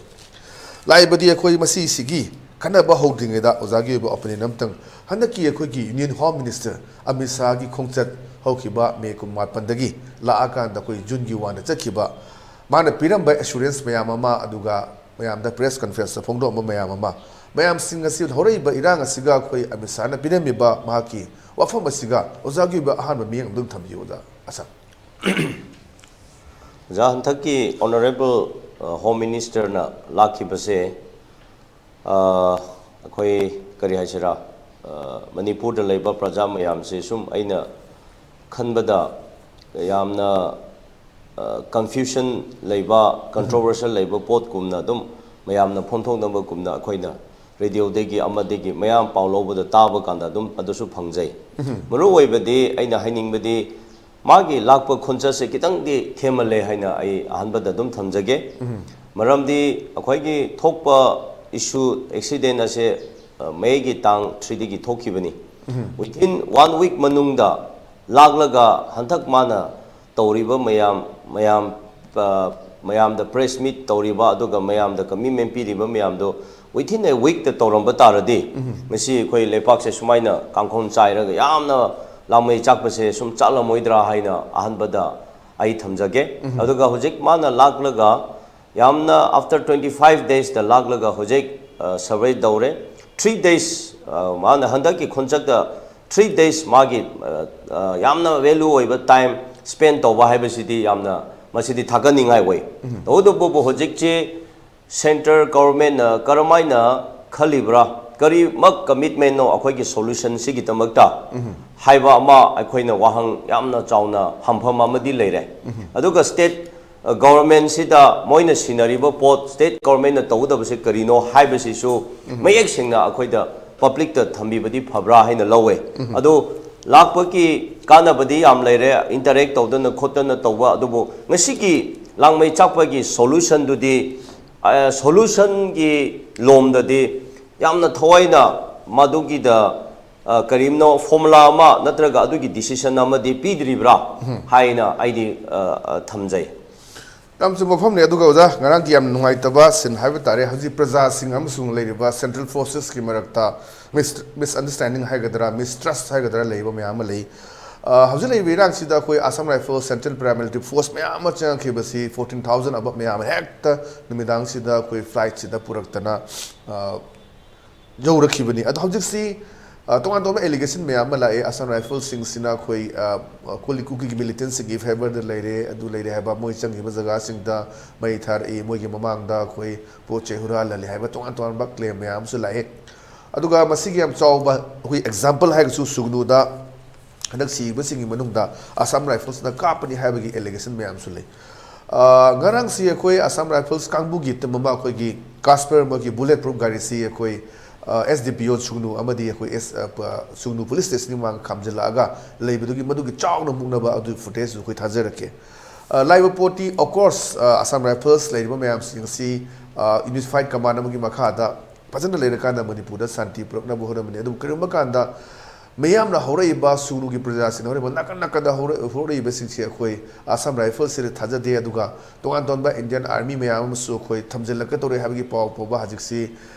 ꯂꯥꯛꯏꯕꯗꯤ ꯑꯩꯈꯣꯏ ꯃꯁꯤꯁꯤꯒꯤ ꯈꯟꯅꯕ ꯍꯧꯗ꯭ꯔꯤꯉꯩꯗ ꯑꯣꯖꯥꯒꯤ ꯑꯣꯏꯕ opinion ꯑꯃꯇꯪ, ꯍꯟꯗꯛꯀꯤ ꯑꯩꯈꯣꯏꯒꯤ Union Home Minister ꯑꯃꯤꯠ ꯁꯥꯍꯒꯤ ꯈꯣꯡꯆꯠ ꯍꯧꯈꯤꯕ ꯃꯦ ꯀꯨꯟꯃꯥꯄꯟꯗꯒꯤ ꯂꯥꯛꯑꯀꯥꯟꯗ ꯑꯩꯈꯣꯏ ꯖꯨꯟꯒꯤ ꯋꯥꯟꯗ ꯆꯠꯈꯤꯕ, ꯃꯥꯅ ꯄꯤꯔꯝꯕ assurance ꯃꯌꯥꯝ ꯑꯃ, ꯑꯗꯨꯒ ꯃꯌꯥꯝꯗ press conferenceꯇ ꯐꯣꯡꯗꯣꯛꯑꯝꯕ ꯃꯌꯥꯝ ꯑꯃ, ꯃꯌꯥꯝꯁꯤꯡ ꯑꯁꯤ ꯍꯧꯔꯛꯏꯕ ꯏꯔꯥꯡ ꯑꯁꯤꯒ ꯑꯩꯈꯣꯏ ꯑꯃꯤꯠ ꯁꯥꯍꯅ ꯄꯤꯔꯝꯃꯤꯕ ꯃꯍꯥꯛꯀꯤ ꯋꯥꯐꯝ ꯑꯁꯤꯒ ꯑꯣꯖꯥꯒꯤ ꯑꯣꯏꯕ ꯑꯍꯥꯟꯕ ꯃꯤꯠꯌꯦꯡ ꯑꯗꯨꯝ ꯊꯝꯕꯤꯌꯨ ꯑꯣꯖꯥ ꯑꯁꯥꯡ꯫ ꯑꯣꯖꯥ, ꯍꯟꯗꯛꯀꯤ honourable, ꯑ, Home Ministerꯅ ꯂꯥꯛꯈꯤꯕꯁꯦ, ꯑ, ꯑꯩꯈꯣꯏ ꯀꯔꯤ ꯍꯥꯏꯁꯤꯔꯥ, ꯑ, ꯃꯅꯤꯄꯨꯔꯗ ꯂꯩꯕ ꯄ꯭ꯔꯖꯥ ꯃꯌꯥꯝꯁꯦ ꯁꯨꯝ ꯑꯩꯅ ꯈꯟꯕꯗ ꯌꯥꯝꯅ ꯀꯟꯐ꯭ꯌꯨꯁꯟ ꯂꯩꯕ, ꯀꯟꯇ꯭ꯔꯣꯚꯔꯁꯤꯌꯦꯜ ꯂꯩꯕ ꯄꯣꯠꯀꯨꯝꯅ ꯑꯗꯨꯝ ꯃꯌꯥꯝꯅ ꯐꯣꯡꯗꯣꯛꯅꯕꯒꯨꯝꯅ ꯑꯩꯈꯣꯏꯅ ꯔꯦꯗꯤꯑꯣꯗꯒꯤ ꯑꯃꯗꯒꯤ ꯃꯌꯥꯝ ꯄꯥꯎ ꯂꯧꯕꯗ ꯇꯥꯕ ꯀꯥꯟꯗ ꯑꯗꯨꯝ ꯑꯗꯨꯁꯨ ꯐꯪꯖꯩ꯫ ꯃꯔꯨ ꯑꯣꯏꯕꯗꯤ ꯑꯩꯅ ꯍꯥꯏꯅꯤꯡꯕꯗꯤ ꯃꯥꯒꯤ ꯂꯥꯛꯄ ꯈꯣꯟꯆꯠꯁꯦ ꯈꯤꯇꯪꯗꯤ ꯊꯦꯡꯃꯜꯂꯦ ꯍꯥꯏꯅ ꯑꯩ ꯑꯍꯥꯟꯕꯗ ꯑꯗꯨꯝ ꯊꯝꯖꯒꯦ꯫ ꯃꯔꯝꯗꯤ ꯑꯩꯈꯣꯏꯒꯤ ꯊꯣꯛꯄ ꯏꯁꯨ, ꯑꯦꯛꯁꯤꯗꯦꯟ ꯑꯁꯦ ꯃꯦꯒꯤ ꯇꯥꯡ ꯊ꯭ꯔꯤꯗꯒꯤ ꯊꯣꯛꯈꯤꯕꯅꯤ꯫ ꯋꯤꯊꯤꯟ ꯋꯥꯟ ꯋꯤꯛ ꯃꯅꯨꯡꯗ ꯂꯥꯛꯂꯒ ꯍꯟꯗꯛ ꯃꯥꯅ ꯇꯧꯔꯤꯕ ꯃꯌꯥꯝ ꯃꯌꯥꯝ ꯃꯌꯥꯝꯗ ꯄ꯭ꯔꯦꯁ ꯃꯤꯠ ꯇꯧꯔꯤꯕ ꯑꯗꯨꯒ ꯃꯌꯥꯝꯗ ꯀꯃꯤꯠꯃꯦꯟ ꯄꯤꯔꯤꯕ ꯃꯌꯥꯝꯗꯣ ꯋꯤꯊꯤꯟ ꯑꯦ ꯋꯤꯛꯇ ꯇꯧꯔꯝꯕ ꯇꯥꯔꯗꯤ ꯉꯁꯤ ꯑꯩꯈꯣꯏ ꯂꯩꯄꯥꯛꯁꯦ ꯁꯨꯃꯥꯏꯅ ꯀꯥꯡꯈꯣꯟ ꯆꯥꯏꯔꯒ ꯌꯥꯝꯅ ꯂꯥꯡꯃꯩ ꯆꯥꯛꯄꯁꯦ ꯁꯨꯝ ꯆꯥꯛꯂꯝꯃꯣꯏꯗ꯭ꯔꯥ ꯍꯥꯏꯅ ꯑꯍꯥꯟꯕꯗ ꯑꯩ ꯊꯝꯖꯒꯦ꯫ ꯑꯗꯨꯒ ꯍꯧꯖꯤꯛ ꯃꯥꯅ ꯂꯥꯛꯂꯒ ꯌꯥꯝꯅ ꯑꯥꯐꯇꯔ ꯇ꯭ꯋꯦꯟꯇꯤ ꯐꯥꯏꯚ ꯗꯦꯖꯇ ꯂꯥꯛꯂꯒ ꯍꯧꯖꯤꯛ ꯁꯔꯚꯦ ꯇꯧꯔꯦ꯫ ꯊ꯭ꯔꯤ ꯗꯦꯖ ꯃꯥꯅ ꯍꯟꯗꯛꯀꯤ ꯈꯣꯟꯆꯠꯇ ꯊ꯭ꯔꯤ ꯗꯦꯖ ꯃꯥꯒꯤ ꯌꯥꯝꯅ ꯚꯦꯂꯨ ꯑꯣꯏꯕ ꯇꯥꯏꯝ ꯁ꯭ꯄꯦꯟ ꯇꯧꯕ ꯍꯥꯏꯕꯁꯤꯗꯤ ꯌꯥꯝꯅ ꯃꯁꯤꯗꯤ ꯊꯥꯒꯠꯅꯤꯡꯉꯥꯏ ꯑꯣꯏ꯫ ꯇꯧꯕꯇꯕꯨ ꯍꯧꯖꯤꯛꯁꯦ ꯁꯦꯟꯇ꯭ꯔꯦꯜ ꯒꯣꯚꯔꯟꯃꯦꯟꯠꯅ ꯀꯔꯝꯍꯥꯏꯅ ꯈꯜꯂꯤꯕ꯭ꯔꯥ, ꯀꯔꯤꯃꯛ ꯀꯃꯤꯠꯃꯦꯟꯅꯣ ꯑꯩꯈꯣꯏꯒꯤ ꯁꯣꯂꯨꯁꯟꯁꯤꯒꯤꯗꯃꯛꯇ ꯍꯥꯏꯕ ꯑꯃ ꯑꯩꯈꯣꯏꯅ ꯋꯥꯍꯪ ꯌꯥꯝꯅ ꯆꯥꯎꯅ ꯍꯪꯐꯝ ꯑꯃꯗꯤ ꯂꯩꯔꯦ꯫ ꯑꯗꯨꯒ ꯁ꯭ꯇꯦꯠ ꯒꯣꯚꯔꯟꯃꯦꯟꯠꯁꯤꯗ ꯃꯣꯏꯅ ꯁꯤꯟꯅꯔꯤꯕ ꯄꯣꯠ ꯁ꯭ꯇꯦꯠ ꯒꯣꯚꯔꯟꯃꯦꯟꯠꯅ ꯇꯧꯒꯗꯕꯁꯦ ꯀꯔꯤꯅꯣ ꯍꯥꯏꯕꯁꯤꯁꯨ ꯃꯌꯦꯛ ꯁꯦꯡꯅ ꯑꯩꯈꯣꯏꯗ ꯄꯕ꯭ꯂꯤꯛꯇ ꯊꯝꯕꯤꯕꯗꯤ ꯐꯕ꯭ꯔꯥ ꯍꯥꯏꯅ ꯂꯧꯋꯦ꯫ ꯑꯗꯨ ꯂꯥꯛꯄꯒꯤ ꯀꯥꯟꯅꯕꯗꯤ ꯌꯥꯝ ꯂꯩꯔꯦ, ꯏꯟꯇꯔꯦꯛ ꯇꯧꯗꯅ ꯈꯣꯠꯇꯅ ꯇꯧꯕ, ꯑꯗꯨꯕꯨ ꯉꯁꯤꯒꯤ ꯂꯥꯡꯃꯩ ꯆꯥꯛꯄꯒꯤ ꯁꯣꯂꯨꯁꯟꯗꯨꯗꯤ, ꯁꯣꯂꯨꯁꯟꯒꯤ ꯂꯣꯝꯗꯗꯤ ꯌꯥꯝꯅ ꯊꯋꯥꯏꯅ ꯃꯗꯨꯒꯤꯗ ꯀꯔꯤꯝꯅꯣ ꯐꯣꯔꯃꯨꯂꯥ ꯑꯃ ꯅꯠꯇ꯭ꯔꯒ ꯑꯗꯨꯒꯤ ꯗꯤꯁꯤꯁꯟ ꯑꯃꯗꯤ ꯄꯤꯗ꯭ꯔꯤꯕ꯭ꯔꯥ ꯍꯥꯏꯅ ꯑꯩꯗꯤ ꯊꯝꯖꯩ꯫ ꯌꯥꯝ ꯆꯨꯝꯕ ꯋꯥꯐꯝꯅꯤ꯫ ꯑꯗꯨꯒ ꯑꯣꯖꯥ, ꯉꯔꯥꯡꯒꯤ ꯌꯥꯝ ꯅꯨꯡꯉꯥꯏꯇꯕ ꯁꯤꯟ ꯍꯥꯏꯕ ꯇꯥꯔꯦ, ꯍꯧꯖꯤꯛ ꯄ꯭ꯔꯖꯥꯁꯤꯡ ꯑꯃꯁꯨꯡ ꯂꯩꯔꯤꯕ ꯁꯦꯟꯇ꯭ꯔꯦꯜ ꯐꯣꯔꯁꯦꯁꯀꯤ ꯃꯔꯛꯇ ꯃꯤꯁ ꯃꯤꯁꯑꯟꯗꯔꯁ꯭ꯇꯦꯟꯗꯤꯡ ꯍꯥꯏꯒꯗ꯭ꯔꯥ, ꯃꯤꯁꯇ꯭ꯔꯁ ꯍꯥꯏꯒꯗ꯭ꯔꯥ, ꯂꯩꯕ ꯃꯌꯥꯝ ꯑꯃ ꯂꯩ꯫ ꯍꯧꯖꯤꯛ ꯂꯩꯔꯤꯕ ꯏꯔꯥꯡꯁꯤꯗ ꯑꯩꯈꯣꯏ Assam rifle, central paramilitary force ꯃꯌꯥꯝ ꯑꯃ ꯆꯪꯉꯛꯈꯤꯕꯁꯤ, ꯐꯣꯔꯇꯤꯟ ꯊꯥꯎꯖꯟ ꯑꯕꯞ ꯃꯌꯥꯝ ꯑꯃ ꯍꯦꯛꯇ ꯅꯨꯃꯤꯗꯥꯡꯁꯤꯗ ꯑꯩꯈꯣꯏ ꯐ꯭ꯂꯥꯏꯠꯁꯤꯗ ꯄꯨꯔꯛꯇꯅ ꯌꯧꯔꯛꯈꯤꯕꯅꯤ꯫ ꯑꯗꯣ ꯍꯧꯖꯤꯛꯁꯤ ꯇꯣꯉꯥꯟ ꯇꯣꯉꯥꯟꯕ ꯑꯦꯂꯤꯒꯦꯁꯟ ꯃꯌꯥꯝ ꯑꯃ ꯂꯥꯛꯑꯦ, ꯑꯁꯥꯝ ꯔꯥꯏꯐꯜꯁꯤꯡꯁꯤꯅ ꯑꯩꯈꯣꯏ ꯀꯨꯀꯤꯒꯤ ꯃꯤꯂꯤꯇꯦꯟꯁꯤꯡꯒꯤ ꯐꯦꯚꯔꯗ ꯂꯩꯔꯦ, ꯑꯗꯨ ꯂꯩꯔꯦ ꯍꯥꯏꯕ, ꯃꯣꯏ ꯆꯪꯈꯤꯕ ꯖꯒꯥꯁꯤꯡꯗ ꯃꯩ ꯊꯥꯔꯛꯏ, ꯃꯣꯏꯒꯤ ꯃꯃꯥꯡꯗ ꯑꯩꯈꯣꯏ ꯄꯣꯠ ꯆꯩ ꯍꯨꯔꯥꯜꯍꯜꯂꯤ ꯍꯥꯏꯕ ꯇꯣꯉꯥꯟ ꯇꯣꯉꯥꯟꯕ ꯀ꯭ꯂꯦꯝ ꯃꯌꯥꯝ ꯑꯃꯁꯨ ꯂꯥꯛꯑꯦ꯫ ꯑꯗꯨꯒ ꯃꯁꯤꯒꯤ ꯌꯥꯝ ꯆꯥꯎꯕ ꯑꯩꯈꯣꯏ ꯑꯦꯛꯖꯥꯝꯄꯜ ꯍꯥꯏꯔꯒꯁꯨ ꯁꯨꯒꯅꯨꯗ ꯍꯟꯗꯛ ꯁꯤꯕꯁꯤꯡꯒꯤ ꯃꯅꯨꯡꯗ Assam Riflesꯅ ꯀꯥꯞꯄꯅꯤ ꯍꯥꯏꯕꯒꯤ allegation ꯃꯌꯥꯝꯁꯨ ꯂꯩ꯫ ꯑ, ꯉꯔꯥꯡꯁꯤ ꯑꯩꯈꯣꯏ Assam Rifles ꯀꯥꯡꯕꯨꯒꯤ team ꯑꯃ ꯑꯩꯈꯣꯏꯒꯤ Casper ꯑꯃꯒꯤ bullet proof ꯒꯥꯔꯤꯁꯤ ꯑꯩꯈꯣꯏ, ꯑ, S D P O ꯁꯨꯒꯅꯨ ꯑꯃꯗꯤ ꯑꯩꯈꯣꯏ S, ꯑ, ꯄ-, ꯁꯨꯒꯅꯨ police stationꯒꯤ ꯃꯃꯥꯡꯗ ꯈꯥꯝꯖꯤꯜꯂꯛꯑꯒ ꯂꯩꯕꯗꯨꯒꯤ ꯃꯗꯨꯒꯤ ꯆꯥꯎꯅ ꯃꯨꯛꯅꯕ ꯑꯗꯨ footageꯁꯨ ꯑꯩꯈꯣꯏ ꯊꯥꯖꯔꯛꯀꯦ꯫ ꯑ, ꯂꯥꯛꯏꯕ ꯄꯣꯠꯇꯤ, of course, ꯑ, Assam Rifles ꯂꯩꯔꯤꯕ ꯃꯌꯥꯝꯁꯤꯡ ꯑꯁꯤ, ꯑ, unified command ꯑꯃꯒꯤ ꯃꯈꯥꯗ ꯐꯖꯅ ꯂꯩꯔꯀꯥꯟꯗ ꯃꯅꯤꯄꯨꯔꯗ ꯁꯥꯟꯇꯤ ꯄꯨꯔꯛꯅꯕ ꯍꯣꯠꯅꯕꯅꯤ꯫ ꯑꯗꯨꯕꯨ ꯀꯔꯤꯒꯨꯝꯕ ꯀꯥꯟꯗ ꯃꯤꯌꯥꯝꯅ ꯍꯧꯔꯛꯏꯕ, ꯁꯨꯒꯅꯨꯒꯤ ꯄ꯭ꯔꯖꯥꯁꯤꯡꯅ ꯍꯧꯔꯛꯏꯕ ꯅꯥꯀꯟ ꯅꯥꯀꯟꯗ ꯍꯧꯔꯛ-, ꯍꯧꯔꯛꯏꯕꯁꯤꯡꯁꯤ ꯑꯩꯈꯣꯏ Assam Riflesꯁꯤꯗ ꯊꯥꯖꯗꯦ꯫ ꯑꯗꯨꯒ ꯇꯣꯉꯥꯟ ꯇꯣꯉꯥꯟꯕ Indian Army ꯃꯌꯥꯝ ꯑꯃꯁꯨ ꯑꯩꯈꯣꯏ ꯊꯝꯖꯤꯜꯂꯛꯀꯗꯧꯔꯦ ꯍꯥꯏꯕꯒꯤ ꯄꯥꯎ ꯐꯥꯎꯕ ꯍꯧꯖꯤꯛꯁꯤ,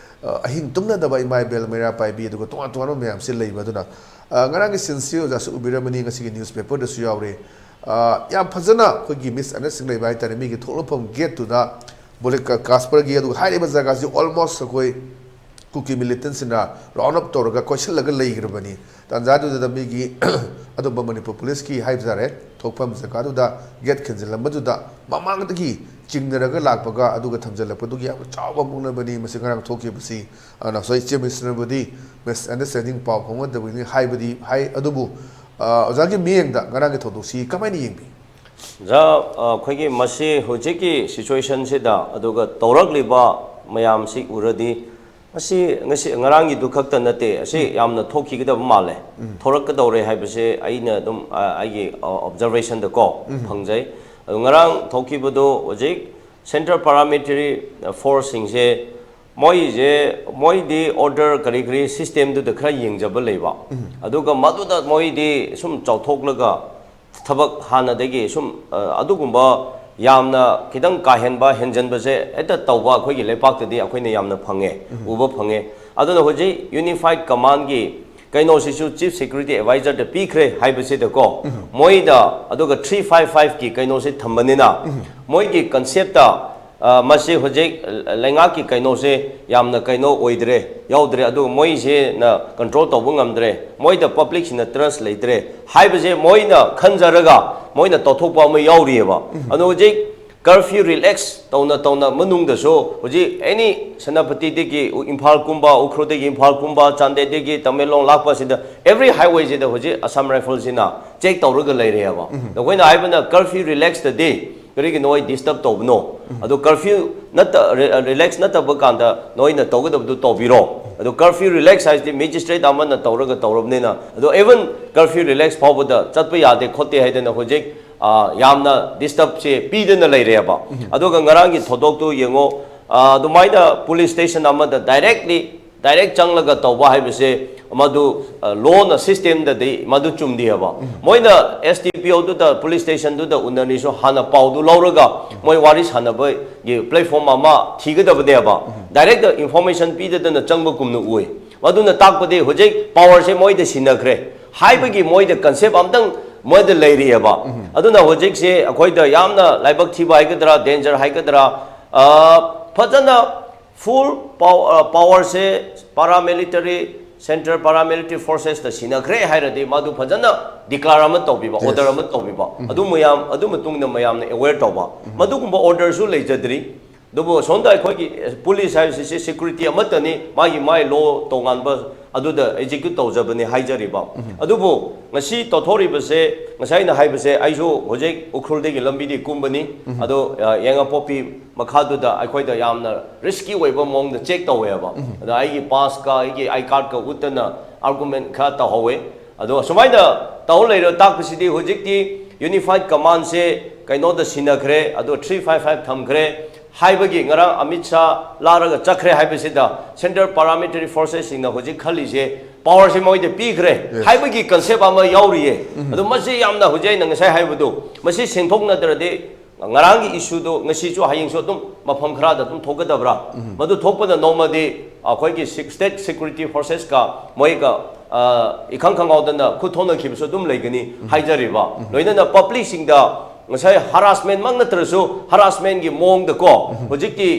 ꯑ, ꯑꯍꯤꯡ ꯇꯨꯝꯅꯗꯕ ꯏꯃꯥ ꯏꯕꯦꯜ ꯃꯩꯔꯥ ꯄꯥꯏꯕꯤ, ꯑꯗꯨꯒ ꯇꯣꯉꯥꯟ ꯇꯣꯉꯥꯟꯕ ꯃꯌꯥꯝꯁꯤ ꯂꯩꯕ꯫ ꯑꯗꯨꯅ, ꯑ, ꯉꯔꯥꯡꯒꯤ sceneꯁꯤ ꯑꯣꯖꯥꯁꯨ ꯎꯕꯤꯔꯝꯃꯅꯤ, ꯉꯁꯤꯒꯤ newspaperꯗꯁꯨ ꯌꯥꯎꯔꯦ꯫ ꯑ, ꯌꯥꯝ ꯐꯖꯅ ꯑꯩꯈꯣꯏꯒꯤ misunderstanding ꯂꯩꯕ ꯍꯥꯏꯇꯥꯔꯦ꯫ ꯃꯤꯒꯤ ꯊꯣꯛꯂꯛꯐꯝ gateꯇꯨꯗ bullet ꯀ-, Casperꯒꯤ, ꯑꯗꯨꯒ ꯍꯥꯏꯔꯤꯕ ꯖꯒꯥꯁꯤ almost ꯑꯩꯈꯣꯏ ꯀꯨꯀꯤ militantꯁꯤꯡꯅ round up ꯇꯧꯔꯒ ꯀꯣꯏꯁꯤꯜꯂꯒ ꯂꯩꯈ꯭ꯔꯕꯅꯤ꯫ ꯇꯥꯟꯖꯥꯗꯨꯗ ꯃꯤꯒꯤ ꯑꯗꯨꯝꯕ ꯃꯅꯤꯄꯨꯔ policeꯀꯤ ꯍꯥꯏꯕ ꯇꯥꯔꯦ, ꯊꯣꯛꯐꯝ ꯖꯒꯥꯗꯨꯗ gate ꯈꯤꯟꯖꯤꯜꯂꯝꯕꯗꯨꯗ ꯃꯃꯥꯡꯗꯒꯤ ꯆꯤꯡꯅꯔꯒ ꯂꯥꯛꯄꯒ ꯑꯗꯨꯒ ꯊꯝꯖꯤꯜꯂꯛꯄꯗꯨꯒꯤ ꯌꯥꯝꯅ ꯆꯥꯎꯕ ꯃꯨꯛꯅꯕꯅꯤ꯫ ꯃꯁꯤ ꯉꯔꯥꯡ ꯊꯣꯛꯈꯤꯕꯁꯤ, ꯑ, ꯉꯁꯥꯏ ꯏꯆꯦ ꯃꯤꯁꯅꯕꯨꯗꯤ misunderstanding, ꯄꯥꯎ ꯐꯥꯎꯅꯗꯕꯒꯤꯅꯤ ꯍꯥꯏꯕꯗꯤ ꯍꯥꯏ, ꯑꯗꯨꯕꯨ, ꯑ, ꯑꯣꯖꯥꯒꯤ ꯃꯤꯠꯌꯦꯡꯗ ꯉꯔꯥꯡꯒꯤ ꯊꯧꯗꯣꯛꯁꯤ ꯀꯃꯥꯏꯅ ꯌꯦꯡꯕꯤ? ꯑꯣꯖꯥ, ꯑ, ꯑꯩꯈꯣꯏꯒꯤ ꯃꯁꯤ ꯍꯧꯖꯤꯛꯀꯤ situationꯁꯤꯗ ꯑꯗꯨꯒ ꯇꯧꯔꯛꯂꯤꯕ ꯃꯌꯥꯝꯁꯤ ꯎꯔꯗꯤ, ꯃꯁꯤ ꯉꯁꯤ ꯉꯔꯥꯡꯒꯤꯗꯨ ꯈꯛꯇ ꯅꯠꯇꯦ, ꯑꯁꯤ ꯌꯥꯝꯅ ꯊꯣꯛꯈꯤꯒꯗꯕ ꯃꯥꯜꯂꯦ꯫ ꯊꯣꯔꯛꯀꯗꯧꯔꯦ ꯍꯥꯏꯕꯁꯦ ꯑꯩꯅ ꯑꯗꯨꯝ, ꯑ, ꯑꯩꯒꯤ, ꯑ, observationꯗꯀꯣ ꯐꯪꯖꯩ꯫ ꯑꯗꯨ ꯉꯔꯥꯡ ꯊꯣꯛꯈꯤꯕꯗꯣ ꯍꯧꯖꯤꯛ Central Paramilitary Forceꯁꯤꯡꯁꯦ, ꯃꯣꯏꯁꯦ, ꯃꯣꯏꯗꯤ order ꯀꯔꯤ ꯀꯔꯤ systemꯗꯨꯗ ꯈꯔ ꯌꯦꯡꯖꯕ ꯂꯩꯕ꯫ ꯑꯗꯨꯒ ꯃꯗꯨꯗ ꯃꯣꯏꯗꯤ ꯁꯨꯝ ꯆꯥꯎꯊꯣꯛꯂꯒ ꯊꯕꯛ ꯍꯥꯟꯅꯗꯒꯤ ꯁꯨꯝ, ꯑ, ꯑꯗꯨꯒꯨꯝꯕ ꯌꯥꯝꯅ ꯈꯤꯇꯪ ꯀꯥ ꯍꯦꯟꯕ, ꯍꯦꯟꯖꯟꯕꯁꯦ ꯍꯦꯛꯇ ꯇꯧꯕ ꯑꯩꯈꯣꯏꯒꯤ ꯂꯩꯄꯥꯛꯇꯗꯤ ꯑꯩꯈꯣꯏꯅ ꯌꯥꯝꯅ ꯐꯪꯉꯦ, ꯎꯕ ꯐꯪꯉꯦ꯫ ꯑꯗꯨꯅ ꯍꯧꯖꯤꯛ Unified Commandꯒꯤ ꯀꯩꯅꯣꯁꯤꯁꯨ Chief Security Advisorꯗ ꯄꯤꯈ꯭ꯔꯦ ꯍꯥꯏꯕꯁꯤꯗꯀꯣ, ꯃꯣꯏꯗ ꯑꯗꯨꯒ three five fiveꯀꯤ ꯀꯩꯅꯣꯁꯤ ꯊꯝꯕꯅꯤꯅ, ꯃꯣꯏꯒꯤ conceptꯇ, ꯑ, ꯃꯁꯤ ꯍꯧꯖꯤꯛ ꯂꯩꯉꯥꯛꯀꯤ ꯀꯩꯅꯣꯁꯦ ꯌꯥꯝꯅ ꯀꯩꯅꯣ ꯑꯣꯏꯗ꯭ꯔꯦ, ꯌꯥꯎꯗ꯭ꯔꯦ, ꯑꯗꯨꯒ ꯃꯣꯏꯁꯤꯅ control ꯇꯧꯕ ꯉꯝꯗ꯭ꯔꯦ, ꯃꯣꯏꯗ publicꯁꯤꯡꯅ trust ꯂꯩꯇ꯭ꯔꯦ ꯍꯥꯏꯕꯁꯦ ꯃꯣꯏꯅ ꯈꯟꯖꯔꯒ ꯃꯣꯏꯅ ꯇꯧꯊꯣꯛꯄ ꯑꯃ ꯌꯥꯎꯔꯤꯑꯕ꯫ ꯑꯗꯣ ꯍꯧꯖꯤꯛ Curfew relax ꯇꯧꯅ ꯇꯧꯅ ꯃꯅꯨꯡꯗꯁꯨ ꯍꯧꯖꯤꯛ ꯑꯦꯅꯤ ꯁꯦꯅꯥꯄꯇꯤꯗꯒꯤ ꯏꯝꯐꯥꯜ ꯀꯨꯝꯕ, ꯎꯈ꯭ꯔꯨꯜꯗꯒꯤ ꯏꯝꯐꯥꯜ ꯀꯨꯝꯕ, ꯆꯥꯟꯗꯦꯜꯗꯒꯤ ꯇꯃꯦꯡꯂꯣꯡ ꯂꯥꯛꯄꯁꯤꯗ every highwayꯁꯤꯗ ꯍꯧꯖꯤꯛ Assam Riflesꯁꯤꯅ check ꯇꯧꯔꯒ ꯂꯩꯔꯦꯕ꯫ ꯅꯈꯣꯏꯅ ꯍꯥꯏꯕꯅ curfew relaxꯇꯗꯤ ꯀꯔꯤꯒꯤ ꯅꯣꯏ disturb ꯇꯧꯕꯅꯣ? ꯑꯗꯣ curfew ꯅꯠꯇ relax ꯅꯠꯇꯕ ꯀꯥꯟꯗ ꯅꯣꯏꯅ ꯇꯧꯒꯗꯕꯗꯨ ꯇꯧꯕꯤꯔꯣ꯫ ꯑꯗꯣ curfew relax ꯍꯥꯏꯁꯤꯗꯤ magistrate ꯑꯃꯅ ꯇꯧꯔꯒ ꯇꯧꯔꯕꯅꯤꯅ, ꯑꯗꯣ even curfew relax ꯐꯥꯎꯕꯗ ꯆꯠꯄ ꯌꯥꯗꯦ ꯈꯣꯠꯇꯦ ꯍꯥꯏꯗꯅ ꯍꯧꯖꯤꯛ ꯌꯥꯝꯅ disturbꯁꯦ ꯄꯤꯗꯅ ꯂꯩꯔꯦꯕ꯫ ꯑꯗꯨꯒ ꯉꯔꯥꯡꯒꯤ ꯊꯧꯗꯣꯛꯇꯨ ꯌꯦꯡꯉꯣ, ꯑꯗꯨꯃꯥꯏꯅ police station ꯑꯃꯗ directly direct ꯆꯪꯂꯒ ꯇꯧꯕ ꯍꯥꯏꯕꯁꯦ ꯃꯗꯨ lawꯅ systemꯗꯗꯤ ꯃꯗꯨ ꯆꯨꯝꯗꯦꯕ꯫ ꯃꯣꯏꯅ S D P Oꯗꯨꯗ, police stationꯗꯨꯗ ꯎꯅꯔꯤꯁꯨ ꯍꯥꯟꯅ ꯄꯥꯎꯗꯨ ꯂꯧꯔꯒ ꯃꯣꯏ ꯋꯥꯔꯤ ꯁꯥꯟꯅꯕꯒꯤ platform ꯑꯃ ꯊꯤꯒꯗꯕꯅꯦꯕ꯫ Direct information ꯄꯤꯗꯗꯅ ꯆꯪꯕ ꯀꯨꯝꯅ ꯎꯏ꯫ ꯃꯗꯨꯅ ꯇꯥꯛꯄꯗꯤ ꯍꯧꯖꯤꯛ powerꯁꯦ ꯃꯣꯏꯗ ꯁꯤꯟꯅꯈ꯭ꯔꯦ ꯍꯥꯏꯕꯒꯤ ꯃꯣꯏꯗ concept ꯑꯝꯇꯪ ꯃꯣꯏꯗ ꯂꯩꯔꯤꯑꯕ꯫ ꯑꯗꯨꯅ ꯍꯧꯖꯤꯛꯁꯦ ꯑꯩꯈꯣꯏꯗ ꯌꯥꯝꯅ ꯂꯥꯏꯕꯛ ꯊꯤꯕ ꯍꯥꯏꯒꯗ꯭ꯔꯥ, danger ꯍꯥꯏꯒꯗ꯭ꯔꯥ, ꯐꯖꯅ full powerꯁꯦ paramilitary, central paramilitary forcesꯇ ꯁꯤꯟꯅꯈ꯭ꯔꯦ ꯍꯥꯏꯔꯗꯤ ꯃꯗꯨ ꯐꯖꯅ declare ꯑꯃ ꯇꯧꯕꯤꯕ, order ꯑꯃ ꯇꯧꯕꯤꯕ, ꯑꯗꯨ ꯃꯌꯥꯝ, ꯑꯗꯨ ꯃꯇꯨꯡꯗ ꯃꯌꯥꯝꯅ aware ꯇꯧꯕ, ꯃꯗꯨꯒꯨꯝꯕ orderꯁꯨ ꯂꯩꯖꯗ꯭ꯔꯤ꯫ ꯑꯗꯨꯕꯨ ꯁꯣꯝꯗ ꯑꯩꯈꯣꯏꯒꯤ police ꯍꯥꯏꯕꯁꯤꯁꯦ security ꯑꯃꯠꯇꯅꯤ, ꯃꯥꯒꯤ ꯃꯥꯒꯤ law ꯇꯣꯉꯥꯟꯕ ꯑꯗꯨꯗ execute ꯇꯧꯖꯕꯅꯤ ꯍꯥꯏꯖꯔꯤꯕ꯫ ꯑꯗꯨꯕꯨ ꯉꯁꯤ ꯇꯧꯊꯣꯔꯤꯕꯁꯦ, ꯉꯁꯥꯏ ꯑꯩꯅ ꯍꯥꯏꯕꯁꯦ, ꯑꯩꯁꯨ ꯍꯧꯖꯤꯛ ꯎꯈ꯭ꯔꯨꯜꯗꯒꯤ ꯂꯝꯕꯤꯗꯤ ꯀꯨꯝꯕꯅꯤ꯫ ꯑꯗꯣ ꯌꯦꯡꯉꯄꯣꯛꯄꯤ ꯃꯈꯥꯗꯨꯗ ꯑꯩꯈꯣꯏꯗ ꯌꯥꯝꯅ risky ꯑꯣꯏꯕ ꯃꯑꯣꯡꯗ check ꯇꯧꯋꯦꯕ꯫ ꯑꯗ ꯑꯩꯒꯤ passꯀ ꯑꯩꯒꯤ I cardꯀ ꯎꯠꯇꯅ argument ꯈꯔ ꯇꯧꯍꯧꯋꯦ꯫ ꯑꯗꯣ ꯁꯨꯃꯥꯏꯅ ꯇꯧ ꯂꯩꯔ ꯇꯥꯛꯄꯁꯤꯗꯤ ꯍꯧꯖꯤꯛꯇꯤ unified commandꯁꯦ ꯀꯩꯅꯣꯗ ꯁꯤꯟꯅꯈ꯭ꯔꯦ, ꯑꯗꯣ three five five ꯊꯝꯈ꯭ꯔꯦ ꯍꯥꯏꯕꯒꯤ, ꯉꯔꯥꯡ ꯑꯃꯤꯠ ꯁꯥ ꯂꯥꯛꯂꯒ ꯆꯠꯈ꯭ꯔꯦ ꯍꯥꯏꯕꯁꯤꯗ central paramilitary forcesꯁꯤꯡꯅ ꯍꯧꯖꯤꯛ ꯈꯜꯂꯤꯁꯦ powerꯁꯦ ꯃꯣꯏꯗ ꯄꯤꯈ꯭ꯔꯦ ꯍꯥꯏꯕꯒꯤ concept ꯑꯃ ꯌꯥꯎꯔꯤꯌꯦ꯫ ꯑꯗꯣ ꯃꯁꯤ ꯌꯥꯝꯅ ꯍꯧꯖꯤꯛ ꯑꯩꯅ ꯉꯁꯥꯏ ꯍꯥꯏꯕꯗꯣ, ꯃꯁꯤ ꯁꯦꯡꯗꯣꯛꯅꯗ꯭ꯔꯗꯤ ꯉꯔꯥꯡꯒꯤ issueꯗꯣ ꯉꯁꯤꯁꯨ ꯍꯌꯦꯡꯁꯨ ꯑꯗꯨꯝ ꯃꯐꯝ ꯈꯔꯗ ꯑꯗꯨꯝ ꯊꯣꯛꯀꯗꯕ꯭ꯔꯥ? ꯃꯗꯨ ꯊꯣꯛꯄꯗ ꯅꯣꯡꯃꯗꯤ ꯑꯩꯈꯣꯏꯒꯤ state security forcesꯀ ꯃꯣꯏꯒ ꯏꯈꯪ ꯈꯪꯍꯧꯗꯅ ꯈꯨꯠ ꯊꯣꯛꯅꯈꯤꯕꯁꯨ ꯑꯗꯨꯝ ꯂꯩꯒꯅꯤ ꯍꯥꯏꯖꯔꯤꯕ꯫ ꯂꯣꯏꯅꯅ publicꯁꯤꯡꯗ ꯉꯁꯥꯏ harassmentꯃꯛ ꯅꯠꯇ꯭ꯔꯁꯨ harassmentꯀꯤ ꯃꯑꯣꯡꯗꯀꯣ, ꯍꯧꯖꯤꯛꯇꯤ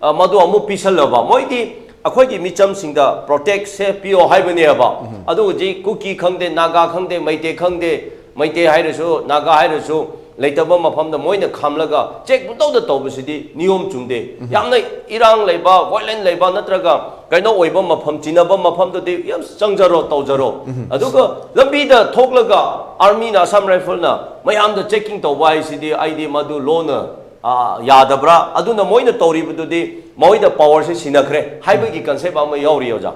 ꯃꯗꯨ ꯑꯃꯨꯛ ꯄꯤꯁꯜꯂꯕ꯫ ꯃꯣꯏꯗꯤ ꯑꯩꯈꯣꯏꯒꯤ ꯃꯤꯆꯝꯁꯤꯡꯗ protectꯁꯦ ꯄꯤꯌꯣ ꯍꯥꯏꯕꯅꯦꯕ꯫ ꯑꯗꯨ ꯍꯧꯖꯤꯛ ꯀꯨꯀꯤ ꯈꯪꯗꯦ, ꯅꯥꯒꯥ ꯈꯪꯗꯦ, ꯃꯩꯇꯩ ꯈꯪꯗꯦ, ꯃꯩꯇꯩ ꯍꯥꯏꯔꯁꯨ, ꯅꯥꯒꯥ ꯍꯥꯏꯔꯁꯨ, ꯂꯩꯇꯕ ꯃꯐꯝꯗ ꯃꯣꯏꯅ ꯈꯥꯝꯂꯒ ꯆꯦꯛ ꯄꯨꯡꯇꯧꯗ ꯇꯧꯕꯁꯤꯗꯤ ꯅꯤꯌꯣꯝ ꯆꯨꯝꯗꯦ꯫ ꯌꯥꯝꯅ ꯏꯔꯥꯡ ꯂꯩꯕ, ꯚꯥꯏꯂꯦꯟ ꯂꯩꯕ, ꯅꯠꯇ꯭ꯔꯒ ꯀꯩꯅꯣ ꯑꯣꯏꯕ ꯃꯐꯝ, ꯆꯤꯟꯅꯕ ꯃꯐꯝꯗꯨꯗꯤ ꯌꯥꯝ ꯆꯪꯖꯔꯣ, ꯇꯧꯖꯔꯣ꯫ ꯑꯗꯨꯒ ꯂꯝꯕꯤꯗ ꯊꯣꯛꯂꯒ ꯑꯥꯔꯃꯤꯅ, ꯑꯁꯥꯝ ꯔꯥꯏꯐꯜꯅ ꯃꯌꯥꯝꯗ ꯆꯦꯛꯀꯤꯡ ꯇꯧꯕ ꯍꯥꯏꯁꯤꯗꯤ ꯑꯩꯗꯤ ꯃꯗꯨ ꯂꯣꯅ, ꯑ, ꯌꯥꯗꯕ꯭ꯔꯥ? ꯑꯗꯨꯅ ꯃꯣꯏꯅ ꯇꯧꯔꯤꯕꯗꯨꯗꯤ ꯃꯣꯏꯗ ꯄꯋꯥꯔꯁꯦ ꯁꯤꯟꯅꯈ꯭ꯔꯦ ꯍꯥꯏꯕꯒꯤ ꯀꯟꯁꯦꯞ ꯑꯃ ꯌꯥꯎꯔꯤ, ꯑꯣꯖꯥ꯫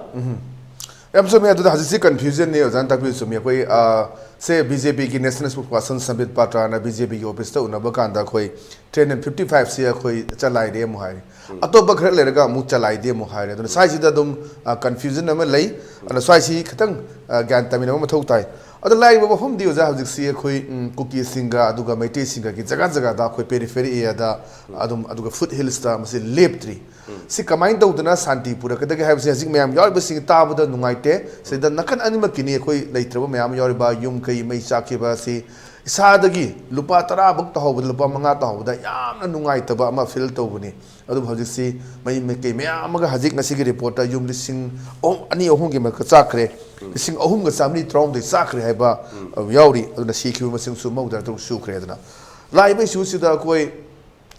ꯌꯥꯝ ꯆꯨꯝꯃꯤ꯫ ꯑꯗꯨꯗ ꯍꯧꯖꯤꯛꯁꯤ ꯀꯟꯐ꯭ꯌꯨꯖꯟꯅꯤ ꯑꯣꯖꯥꯅ ꯇꯥꯛꯄꯤꯔꯤꯗꯨ ꯆꯨꯝꯃꯤ꯫ ꯑꯩꯈꯣꯏ, ꯑ, ꯁꯦ ꯕꯤ ꯖꯦ ꯄꯤꯒꯤ ꯅꯦꯁꯅꯦꯜ ꯁ꯭ꯄꯣꯛꯁ ꯄꯥꯔꯁꯟ ꯁꯝꯕꯤꯠ ꯄꯥꯇ꯭ꯔꯥꯅ ꯕꯤ ꯖꯦ ꯄꯤꯒꯤ ꯑꯣꯐꯤꯁꯇ ꯎꯅꯕ ꯀꯥꯟꯗ ꯑꯩꯈꯣꯏ ꯊ꯭ꯔꯤ ꯍꯟꯗ꯭ꯔꯦꯠ ꯐꯤꯐꯇꯤ ꯐꯥꯏꯚꯁꯤ ꯑꯩꯈꯣꯏ ꯆꯂꯥꯏꯔꯦ ꯑꯃꯨꯛ ꯍꯥꯏꯔꯦ, ꯑꯇꯣꯞꯄ ꯈꯔ ꯂꯩꯔꯒ ꯑꯃꯨꯛ ꯆꯂꯥꯏꯗꯦ ꯑꯃꯨꯛ ꯍꯥꯏꯔꯦ꯫ ꯑꯗꯨꯅ ꯁ꯭ꯋꯥꯏꯁꯤꯗ ꯑꯗꯨꯝ, ꯑ, ꯀꯟꯐ꯭ꯌꯨꯖꯟ ꯑꯃ ꯂꯩ꯫ ꯑꯗꯨꯅ ꯁ꯭ꯋꯥꯏꯁꯤ ꯈꯤꯇꯪ, ꯑ, ꯒ꯭ꯌꯥꯟ ꯇꯥꯃꯤꯟꯅꯕ ꯃꯊꯧ ꯇꯥꯏ꯫ ꯑꯗꯣ ꯂꯥꯛꯏꯕ ꯃꯐꯝꯗꯤ ꯑꯣꯖꯥ ꯍꯧꯖꯤꯛꯁꯤ ꯑꯩꯈꯣꯏ, ꯎꯝ, ꯀꯨꯀꯤꯁꯤꯡꯒ ꯑꯗꯨꯒ ꯃꯩꯇꯩꯁꯤꯡꯒꯒꯤ ꯖꯒꯥ ꯖꯒꯥꯗ ꯑꯩꯈꯣꯏ ꯄꯦꯔꯤꯐꯦꯔꯤ ꯑꯦꯔꯤꯌꯥꯗ ꯑꯗꯨꯝ, ꯑꯗꯨꯒ ꯐꯨꯠ ꯍꯤꯜꯁꯇ ꯃꯁꯤ ꯂꯦꯞꯇ꯭ꯔꯤ꯫ ꯁꯤ ꯀꯃꯥꯏꯅ ꯇꯧꯗꯅ ꯁꯥꯟꯇꯤ ꯄꯨꯔꯛꯀꯗꯒꯦ ꯍꯥꯏꯕꯁꯤ ꯍꯧꯖꯤꯛ ꯃꯌꯥꯝ ꯌꯥꯎꯔꯤꯕꯁꯤꯡ ꯇꯥꯕꯗ ꯅꯨꯡꯉꯥꯏꯇꯦ꯫ ꯁꯤꯗ ꯅꯥꯀꯟ ꯑꯅꯤꯃꯛꯀꯤꯅꯤ ꯑꯩꯈꯣꯏ ꯂꯩꯇ꯭ꯔꯕ ꯃꯌꯥꯝ ꯌꯥꯎꯔꯤꯕ, ꯌꯨꯝ ꯀꯩ ꯃꯩ ꯆꯥꯛꯈꯤꯕ ꯑꯁꯤ ꯏꯁꯥꯗꯒꯤ ꯂꯨꯄꯥ ꯇꯔꯥ ꯐꯧ ꯇꯧꯍꯧꯕꯗ, ꯂꯨꯄꯥ ꯃꯉꯥ ꯇꯧꯍꯧꯕꯗ ꯌꯥꯝꯅ ꯅꯨꯡꯉꯥꯏꯇꯕ ꯑꯃ ꯐꯤꯜ ꯇꯧꯕꯅꯤ꯫ ꯑꯗꯨꯕꯨ ꯍꯧꯖꯤꯛꯁꯤ ꯃꯩ ꯃꯩꯀꯩ ꯃꯌꯥꯝ ꯑꯃꯒ ꯍꯧꯖꯤꯛ ꯉꯁꯤꯒꯤ ꯔꯤꯄꯣꯔꯠꯇ ꯌꯨꯝ ꯂꯤꯁꯤꯡ ꯑꯍꯨꯝ, ꯑꯅꯤ ꯑꯍꯨꯝꯒꯤ ꯃꯔꯛꯇ ꯆꯥꯛꯈ꯭ꯔꯦ, ꯂꯤꯁꯤꯡ ꯑꯍꯨꯝꯒ ꯆꯥꯃꯔꯤ ꯇꯔꯥꯍꯨꯝꯗꯣꯏ ꯆꯥꯛꯈ꯭ꯔꯦ ꯍꯥꯏꯕ, ꯑ, ꯌꯥꯎꯔꯤ꯫ ꯑꯗꯨꯅ ꯁꯤꯈꯤꯕ ꯃꯁꯤꯡꯁꯨ ꯃꯧꯗ꯭ꯔ ꯇꯔꯨꯛ ꯁꯨꯈ꯭ꯔꯦ꯫ ꯑꯗꯨꯅ ꯂꯥꯛꯏꯕ ꯏꯁꯨꯁꯤꯗ ꯑꯩꯈꯣꯏ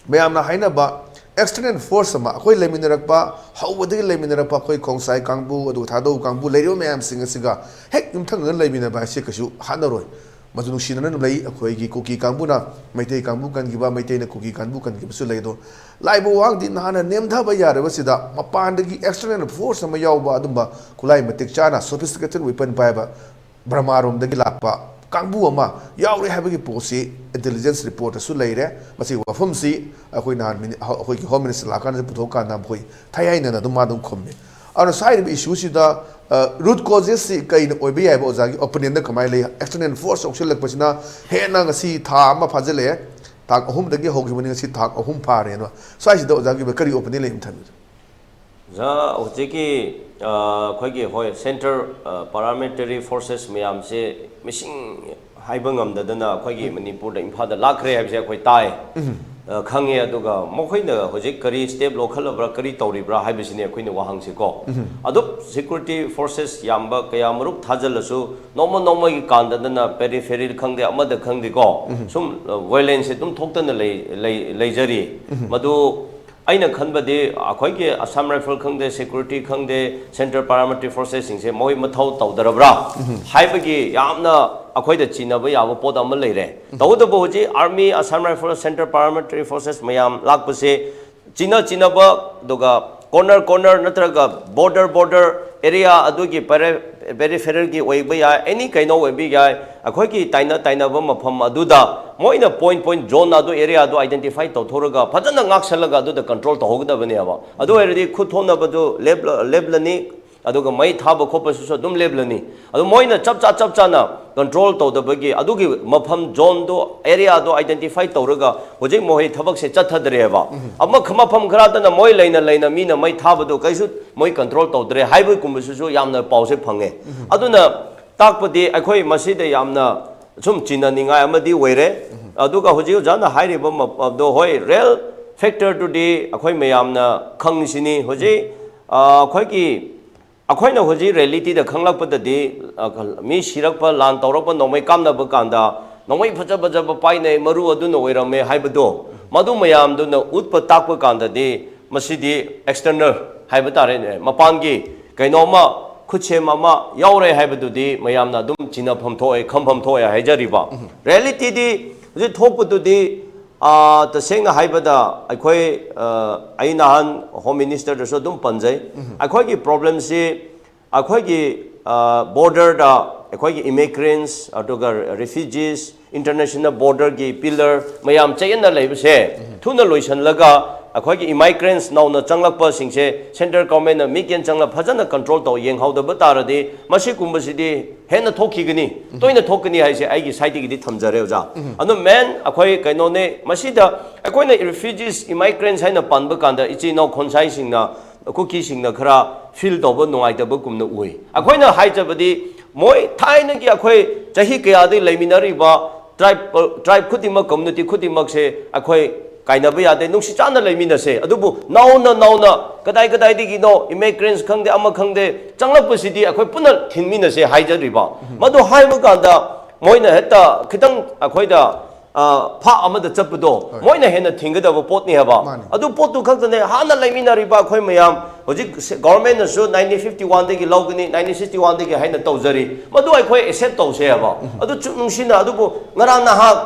ꯃꯌꯥꯝꯅ ꯍꯥꯏꯅꯕ ꯑꯦꯛꯁꯇꯔꯅꯦꯜ ꯐꯣꯔꯁ ꯑꯃ, ꯑꯩꯈꯣꯏ ꯂꯩꯃꯤꯟꯅꯔꯛꯄ, ꯍꯧꯕꯗꯒꯤ ꯂꯩꯃꯤꯟꯅꯔꯛꯄ ꯑꯩꯈꯣꯏ ꯈꯣꯡꯁꯥꯏ ꯀꯥꯡꯕꯨ, ꯑꯗꯨꯒ ꯊꯥꯗꯧ ꯀꯥꯡꯕꯨ, ꯂꯩꯔꯤꯕ ꯃꯌꯥꯝꯁꯤꯡ ꯑꯁꯤꯒ ꯍꯦꯛ ꯌꯨꯝꯊꯪꯅꯅ ꯂꯩꯃꯤꯟꯅꯕ ꯍꯥꯏꯁꯦ ꯀꯩꯁꯨ ꯍꯥꯠꯅꯔꯣꯏ꯫ ꯃꯗꯨ ꯅꯨꯡꯁꯤꯅꯅ ꯑꯗꯨꯝ ꯂꯩ꯫ ꯑꯩꯈꯣꯏꯒꯤ ꯀꯨꯀꯤ ꯀꯥꯡꯕꯨꯅ ꯃꯩꯇꯩ ꯀꯥꯡꯕꯨ ꯀꯟꯈꯤꯕ, ꯃꯩꯇꯩꯅ ꯀꯨꯀꯤ ꯀꯥꯡꯕꯨ ꯀꯟꯈꯤꯕꯁꯨ ꯂꯩ꯫ ꯑꯗꯣ ꯂꯥꯛꯏꯕ ꯋꯥꯍꯪꯗꯤ ꯅꯍꯥꯟꯅ ꯅꯦꯝꯊꯕ ꯌꯥꯔꯕꯁꯤꯗ ꯃꯄꯥꯟꯗꯒꯤ ꯑꯦꯛꯁꯇꯔꯅꯦꯜ ꯐꯣꯔꯁ ꯑꯃ ꯌꯥꯎꯕ, ꯑꯗꯨꯝꯕ ꯈꯨꯠꯂꯥꯏ ꯃꯇꯤꯛ ꯆꯥꯅ, ꯁꯣꯐꯤꯁꯇꯤꯀꯦꯇꯦꯠ ꯋꯦꯄꯟ ꯄꯥꯏꯕ ꯕꯔꯃꯥꯔꯣꯝꯗꯒꯤ ꯂꯥꯛꯄ ꯀꯥꯡꯕꯨ ꯑꯃ ꯌꯥꯎꯔꯦ ꯍꯥꯏꯕꯒꯤ ꯄꯣꯠꯁꯤ ꯏꯟꯇꯦꯂꯤꯖꯦꯟꯁ ꯔꯤꯄꯣꯔꯠꯇꯁꯨ ꯂꯩꯔꯦ꯫ ꯃꯁꯤꯒꯤ ꯋꯥꯐꯝꯁꯤ ꯑꯩꯈꯣꯏ ꯅꯍꯥꯟ ꯃꯤꯅꯤ-, ꯑꯩꯈꯣꯏꯒꯤ ꯍꯣꯝ ꯃꯤꯅꯤꯁꯇꯔ ꯂꯥꯛꯀꯥꯟꯗ ꯄꯨꯊꯣꯛꯀꯥꯟꯗ ꯃꯈꯣꯏ ꯊꯥꯏ ꯍꯥꯏꯅꯅ ꯑꯗꯨꯝ ꯃꯥ ꯑꯗꯨꯝ ꯈꯨꯝꯃꯤ꯫ ꯑꯗꯨꯅ ꯁ꯭ꯋꯥꯏꯔꯤꯕ ꯏꯁꯨꯁꯤꯗ, ꯑ, ꯔꯨꯠ ꯀꯣꯖꯦꯁꯁꯤ ꯀꯩꯅ ꯑꯣꯏꯕ ꯌꯥꯏꯕ? ꯑꯣꯖꯥꯒꯤ ꯑꯣꯄꯤꯅꯤꯌꯟꯗ ꯀꯃꯥꯏꯅ ꯂꯩ? ꯑꯦꯛꯁꯇꯔꯅꯦꯜ ꯐꯣꯔꯁ ꯌꯥꯎꯁꯤꯜꯂꯛꯄꯁꯤꯅ ꯍꯦꯟꯅ ꯉꯁꯤ ꯊꯥ ꯑꯃ ꯐꯥꯖꯤꯜꯂꯛꯑꯦ, ꯊꯥ ꯑꯍꯨꯝꯗꯒꯤ ꯍꯧꯈꯤꯕꯅꯤ, ꯉꯁꯤ ꯊꯥ ꯑꯍꯨꯝ ꯐꯥꯔꯦ꯫ ꯑꯗꯣ ꯁ꯭ꯋꯥꯏꯁꯤꯗ ꯑꯣꯖꯥꯒꯤ ꯑꯣꯏꯕ ꯀꯔꯤ ꯑꯣꯄꯤꯅꯤꯌꯟ ꯂꯩ ꯑꯝꯇ ꯊꯝꯕꯤꯌꯨ꯫ ꯑꯣꯖꯥ, ꯍꯧꯖꯤꯛꯀꯤ, ꯑ, ꯑꯩꯈꯣꯏꯒꯤ, ꯍꯣꯏ, ꯁꯦꯟꯇꯔ, ꯑ, ꯄꯥꯔꯥꯃꯤꯂꯤꯇꯔꯤ ꯐꯣꯔꯁꯦꯁ ꯃꯌꯥꯝꯁꯦ ꯃꯤꯁꯤꯡ ꯍꯥꯏꯕ ꯉꯝꯗꯗꯅ ꯑꯩꯈꯣꯏꯒꯤ ꯃꯅꯤꯄꯨꯔꯗ, ꯏꯝꯐꯥꯜꯗ ꯂꯥꯛꯈ꯭ꯔꯦ ꯍꯥꯏꯕꯁꯦ ꯑꯩꯈꯣꯏ ꯇꯥꯏ꯫ ꯑ, ꯈꯪꯉꯦ꯫ ꯑꯗꯨꯒ ꯃꯈꯣꯏꯅ ꯍꯧꯖꯤꯛ ꯀꯔꯤ ꯁ꯭ꯇꯦꯞ ꯂꯧꯈꯠꯂꯕ꯭ꯔꯥ, ꯀꯔꯤ ꯇꯧꯔꯤꯕ꯭ꯔꯥ ꯍꯥꯏꯕꯁꯤꯅꯦ ꯑꯩꯈꯣꯏꯅ ꯋꯥꯍꯪꯁꯤꯀꯣ꯫ ꯑꯗꯨ ꯁꯦꯀ꯭ꯌꯨꯔꯤꯇꯤ ꯐꯣꯔꯁꯦꯁ ꯌꯥꯝꯕ ꯀꯌꯥ ꯃꯔꯨꯛ ꯊꯥꯖꯤꯜꯂꯁꯨ, ꯅꯣꯡꯃ ꯅꯣꯡꯃꯒꯤ ꯀꯥꯟꯗꯗꯅ ꯄꯦꯔꯤꯐꯦꯔꯤꯜ ꯈꯪꯗꯦ, ꯑꯃꯗ ꯈꯪꯗꯦꯀꯣ, ꯁꯨꯝ, ꯑ, ꯚꯥꯏꯑꯣꯂꯦꯟꯁꯁꯦ ꯑꯗꯨꯝ ꯊꯣꯛꯇꯅ ꯂꯩ, ꯂꯩ, ꯂꯩꯖꯔꯤ꯫ ꯃꯗꯨ ꯑꯩꯅ ꯈꯟꯕꯗꯤ ꯑꯩꯈꯣꯏꯒꯤ ꯑꯁꯥꯝ ꯔꯥꯏꯐꯜ ꯈꯪꯗꯦ, ꯁꯦꯀ꯭ꯌꯨꯔꯤꯇꯤ ꯈꯪꯗꯦ, ꯁꯦꯟꯇ꯭ꯔꯦꯜ ꯄꯦꯔꯥꯃꯤꯂꯤꯇꯔꯤ ꯐꯣꯔꯁꯦꯁꯁꯤꯡꯁꯦ ꯃꯈꯣꯏ ꯃꯊꯧ ꯇꯧꯗ꯭ꯔꯕ꯭ꯔꯥ ꯍꯥꯏꯕꯒꯤ ꯌꯥꯝꯅ ꯑꯩꯈꯣꯏꯗ ꯆꯤꯡꯅꯕ ꯌꯥꯕ ꯄꯣꯠ ꯑꯃ ꯂꯩꯔꯦ꯫ ꯇꯧꯕꯇꯕꯨ ꯍꯧꯖꯤꯛ army, Assam rifle, central paramilitary forces ꯃꯌꯥꯝ ꯂꯥꯛꯄꯁꯦ ꯆꯤꯟꯅ ꯆꯤꯟꯅꯕ, ꯑꯗꯨꯒ ꯀꯣꯔꯅꯔ ꯀꯣꯔꯅꯔ ꯅꯠꯇ꯭ꯔꯒ ꯕꯣꯔꯗꯔ ꯕꯣꯔꯗꯔ ꯑꯦꯔꯤꯌꯥ ꯑꯗꯨꯒꯤ ꯄꯦꯔꯤꯐꯦꯔꯦꯜꯒꯤ ꯑꯣꯏꯕ ꯌꯥꯏ, ꯑꯦꯅꯤ ꯀꯩꯅꯣ ꯑꯣꯏꯕ ꯌꯥꯏ, ꯑꯩꯈꯣꯏꯒꯤ ꯇꯥꯏꯅ ꯇꯥꯏꯅꯕ ꯃꯐꯝ ꯑꯗꯨꯗ ꯃꯣꯏꯅ ꯄꯣꯏꯟ ꯄꯣꯏꯟ ꯖꯣꯟ ꯑꯗꯨ ꯑꯦꯔꯤꯌꯥꯗꯣ ꯑꯥꯏꯗꯦꯟꯇꯤꯐꯥꯏ ꯇꯧꯊꯣꯛꯂꯒ ꯐꯖꯅ ꯉꯥꯛꯁꯜꯂꯒ ꯑꯗꯨꯗ ꯀꯟꯇ꯭ꯔꯣꯜ ꯇꯧꯍꯧꯒꯗꯕꯅꯦꯕ꯫ ꯑꯗꯨ ꯑꯣꯏꯔꯗꯤ ꯈꯨꯠ ꯊꯣꯛꯅꯕꯗꯨ ꯂꯦꯞꯂ-, ꯂꯦꯞꯂꯅꯤ꯫ ꯑꯗꯨꯒ ꯃꯩ ꯊꯥꯕ ꯈꯣꯠꯄꯁꯤꯁꯨ ꯑꯗꯨꯝ ꯂꯦꯞꯂꯅꯤ꯫ ꯑꯗꯨ ꯃꯣꯏꯅ ꯆꯞ ꯆꯥ ꯆꯞ ꯆꯥꯅ ꯀꯟꯇ꯭ꯔꯣꯜ ꯇꯧꯗꯕꯒꯤ ꯑꯗꯨꯒꯤ ꯃꯐꯝ ꯖꯣꯟꯗꯣ, ꯑꯦꯔꯤꯌꯥꯗꯣ ꯑꯥꯏꯗꯦꯟꯇꯤꯐꯥꯏ ꯇꯧꯔꯒ ꯍꯧꯖꯤꯛ ꯃꯈꯣꯏ ꯊꯕꯛꯁꯦ ꯆꯠꯊꯗ꯭ꯔꯦꯕ꯫ ꯑꯃ ꯃꯐꯝ ꯈꯔꯗꯅ ꯃꯣꯏ ꯂꯩꯅ ꯂꯩꯅ ꯃꯤꯅ ꯃꯩ ꯊꯥꯕꯗꯣ ꯀꯩꯁꯨ ꯃꯣꯏ ꯀꯟꯇ꯭ꯔꯣꯜ ꯇꯧꯗ꯭ꯔꯦ ꯍꯥꯏꯕꯒꯨꯝꯕꯁꯤꯁꯨ ꯌꯥꯝꯅ ꯄꯥꯎꯁꯦ ꯐꯪꯉꯦ꯫ ꯑꯗꯨꯅ ꯇꯥꯛꯄꯗꯤ ꯑꯩꯈꯣꯏ ꯃꯁꯤꯗ ꯌꯥꯝꯅ ꯁꯨꯝ ꯆꯤꯟꯅꯅꯤꯡꯉꯥꯏ ꯑꯃꯗꯤ ꯑꯣꯏꯔꯦ꯫ ꯑꯗꯨꯒ ꯍꯧꯖꯤꯛ ꯑꯣꯖꯥꯅ ꯍꯥꯏꯔꯤꯕ ꯃ-, ꯃꯗꯣ ꯍꯣꯏ, ꯔꯤꯌꯦꯜ ꯐꯦꯛꯇꯔꯗꯨꯗꯤ ꯑꯩꯈꯣꯏ ꯃꯌꯥꯝꯅ ꯈꯪꯉꯤꯁꯤꯅꯤ꯫ ꯍꯧꯖꯤꯛ, ꯑ, ꯑꯩꯈꯣꯏꯒꯤ, ꯑꯩꯈꯣꯏꯅ ꯍꯧꯖꯤꯛ ꯔꯤꯌꯦꯂꯤꯇꯤꯗ ꯈꯪꯂꯛꯄꯗꯗꯤ, ꯑ, ꯃꯤ ꯁꯤꯔꯛꯄ, ꯂꯥꯟ ꯇꯧꯔꯛꯄ, ꯅꯣꯡꯃꯩ ꯀꯥꯞꯅꯕ ꯀꯥꯟꯗ ꯅꯣꯡꯃꯩ ꯐꯖ ꯐꯖꯕ ꯄꯥꯏꯅꯩ, ꯃꯔꯨ ꯑꯗꯨꯅ ꯑꯣꯏꯔꯝꯃꯦ ꯍꯥꯏꯕꯗꯣ, ꯃꯗꯨ ꯃꯌꯥꯝꯗꯨꯅ ꯎꯠꯄ ꯇꯥꯛꯄ ꯀꯥꯟꯗꯗꯤ ꯃꯁꯤꯗꯤ ꯑꯦꯛꯁꯇꯔꯅꯦꯜ ꯍꯥꯏꯕ ꯇꯥꯔꯦꯅꯦ, ꯃꯄꯥꯟꯒꯤ ꯀꯩꯅꯣꯝꯃ, ꯈꯨꯠꯁꯦꯝ ꯑꯃ ꯌꯥꯎꯔꯦ ꯍꯥꯏꯕꯗꯨꯗꯤ ꯃꯌꯥꯝꯅ ꯑꯗꯨꯝ ꯆꯤꯟꯅꯐꯝ ꯊꯣꯛꯑꯦ, ꯈꯪꯐꯝ ꯊꯣꯛꯑꯦ ꯍꯥꯏꯖꯔꯤꯕ꯫ ꯔꯤꯌꯦꯂꯤꯇꯤꯗꯤ ꯍꯧꯖꯤꯛ ꯊꯣꯛꯄꯗꯨꯗꯤ, ꯑꯥ, ꯇꯁꯦꯡꯅ ꯍꯥꯏꯕꯗ ꯑꯩꯈꯣꯏ, ꯑꯥ, ꯑꯩ ꯅꯍꯥꯟ ꯍꯣꯝ ꯃꯤꯅꯤꯁꯇꯔꯗꯁꯨ ꯑꯗꯨꯝ ꯄꯟꯖꯩ, ꯑꯩꯈꯣꯏꯒꯤ ꯄ꯭ꯔꯣꯕ꯭ꯂꯦꯝꯁꯤ ꯑꯩꯈꯣꯏꯒꯤ, ꯑ, ꯕꯣꯔꯗꯔꯗ ꯑꯩꯈꯣꯏꯒꯤ ꯏꯃꯤꯒ꯭ꯔꯦꯟꯁ ꯑꯗꯨꯒ ꯔꯤꯐ꯭ꯌꯨꯖꯤꯁ, ꯏꯟꯇꯔꯅꯦꯁꯅꯦꯜ ꯕꯣꯔꯗꯔꯒꯤ ꯄꯤꯂꯔ ꯃꯌꯥꯝ ꯆꯌꯦꯠꯅ ꯂꯩꯕꯁꯦ ꯊꯨꯅ ꯂꯣꯏꯁꯤꯜꯂꯒ ꯑꯩꯈꯣꯏꯒꯤ ꯏꯃꯥꯏꯒ꯭ꯔꯦꯟꯁ ꯅꯧꯅ ꯆꯪꯂꯛꯄꯁꯤꯡꯁꯦ ꯁꯦꯟꯇ꯭ꯔꯦꯜ ꯒꯣꯔꯃꯦꯟꯅ ꯃꯤꯠꯌꯦꯡ ꯆꯪꯂ ꯐꯖꯅ ꯀꯟꯇ꯭ꯔꯣꯜ ꯇꯧ ꯌꯦꯡꯍꯧꯗꯕ ꯇꯥꯔꯗꯤ ꯃꯁꯤꯒꯨꯝꯕꯁꯤꯗꯤ ꯍꯦꯟꯅ ꯊꯣꯛꯈꯤꯒꯅꯤ, ꯇꯣꯏꯅ ꯊꯣꯛꯀꯅꯤ ꯍꯥꯏꯁꯦ ꯑꯩꯒꯤ ꯁꯥꯏꯠꯇꯒꯤꯗꯤ ꯊꯝꯖꯔꯦ, ꯑꯣꯖꯥ꯫ ꯑꯗꯨ ꯃꯦꯟ ꯑꯩꯈꯣꯏ ꯀꯩꯅꯣꯅꯦ, ꯃꯁꯤꯗ ꯑꯩꯈꯣꯏꯅ ꯔꯤꯐ꯭ꯌꯨꯖꯤꯁ, ꯏꯃꯥꯏꯒ꯭ꯔꯦꯟꯁ ꯍꯥꯏꯅ ꯄꯟꯕ ꯀꯥꯟꯗ ꯏꯆꯤꯜ ꯏꯅꯥꯎ ꯈꯣꯟꯁꯥꯏꯁꯤꯡꯅ, ꯀꯨꯀꯤꯁꯤꯡꯅ ꯈꯔ ꯐꯤꯜ ꯇꯧꯕ ꯅꯨꯡꯉꯥꯏꯇꯕꯒꯨꯝꯅ ꯎꯏ꯫ ꯑꯩꯈꯣꯏꯅ ꯍꯥꯏꯖꯕꯗꯤ ꯃꯣꯏ ꯊꯥꯏꯅꯒꯤ ꯑꯩꯈꯣꯏ ꯆꯍꯤ ꯀꯌꯥꯗꯒꯤ ꯂꯩꯃꯤꯟꯅꯔꯤꯕ ꯇ꯭ꯔꯥꯏꯕ, ꯇ꯭ꯔꯥꯏꯕ ꯈꯨꯗꯤꯡꯃꯛ, ꯀꯝꯃ꯭ꯌꯨꯅꯤꯇꯤ ꯈꯨꯗꯤꯡꯃꯛꯁꯦ ꯑꯩꯈꯣꯏ ꯀꯥꯏꯅꯕ ꯌꯥꯗꯦ, ꯅꯨꯡꯁꯤ ꯆꯥꯟꯅ ꯂꯩꯃꯤꯟꯅꯁꯦ꯫ ꯑꯗꯨꯕꯨ ꯅꯧꯅ ꯅꯧꯅ ꯀꯗꯥꯏ ꯀꯗꯥꯏꯗꯒꯤꯅꯣ immigrants ꯈꯪꯗꯦ, ꯑꯃ ꯈꯪꯗꯦ, ꯆꯪꯂꯛꯄꯁꯤꯗꯤ ꯑꯩꯈꯣꯏ ꯄꯨꯟꯅ ꯊꯤꯡꯃꯤꯟꯅꯁꯦ ꯍꯥꯏꯖꯔꯤꯕ꯫ ꯃꯗꯨ ꯍꯥꯏꯕ ꯀꯥꯟꯗ ꯃꯣꯏꯅ ꯍꯦꯛꯇ ꯈꯤꯇꯪ ꯑꯩꯈꯣꯏꯗ, ꯑ, ꯐꯥꯛ ꯑꯃꯗ ꯆꯠꯄꯗꯣ, ꯍꯣꯏ꯫ ꯃꯣꯏꯅ ꯍꯦꯟꯅ ꯊꯤꯡꯒꯗꯕ ꯄꯣꯠꯅꯦ ꯍꯥꯏꯕ꯫ ꯃꯥꯅꯤ꯫ ꯑꯗꯨ ꯄꯣꯠꯇꯨ ꯈꯛꯇꯅꯦ ꯍꯥꯟꯅ ꯂꯩꯃꯤꯟꯅꯔꯤꯕ ꯑꯩꯈꯣꯏ ꯃꯌꯥꯝ꯫ ꯍꯧꯖꯤꯛ ꯁꯦ-, government ꯅꯁꯨ nineteen fifty one ꯗꯒꯤ ꯂꯧꯒꯅꯤ, nineteen sixty one ꯗꯒꯤ ꯍꯥꯏꯅ ꯇꯧꯖꯔꯤ꯫ ꯃꯗꯨ ꯑꯩꯈꯣꯏ accept ꯇꯧꯁꯦ ꯍꯥꯏꯕ꯫ ꯑꯗꯨ ꯆꯨ-, ꯅꯨꯡꯁꯤꯅ, ꯑꯗꯨꯕꯨ ꯉꯔꯥꯡ ꯅꯍꯥꯛ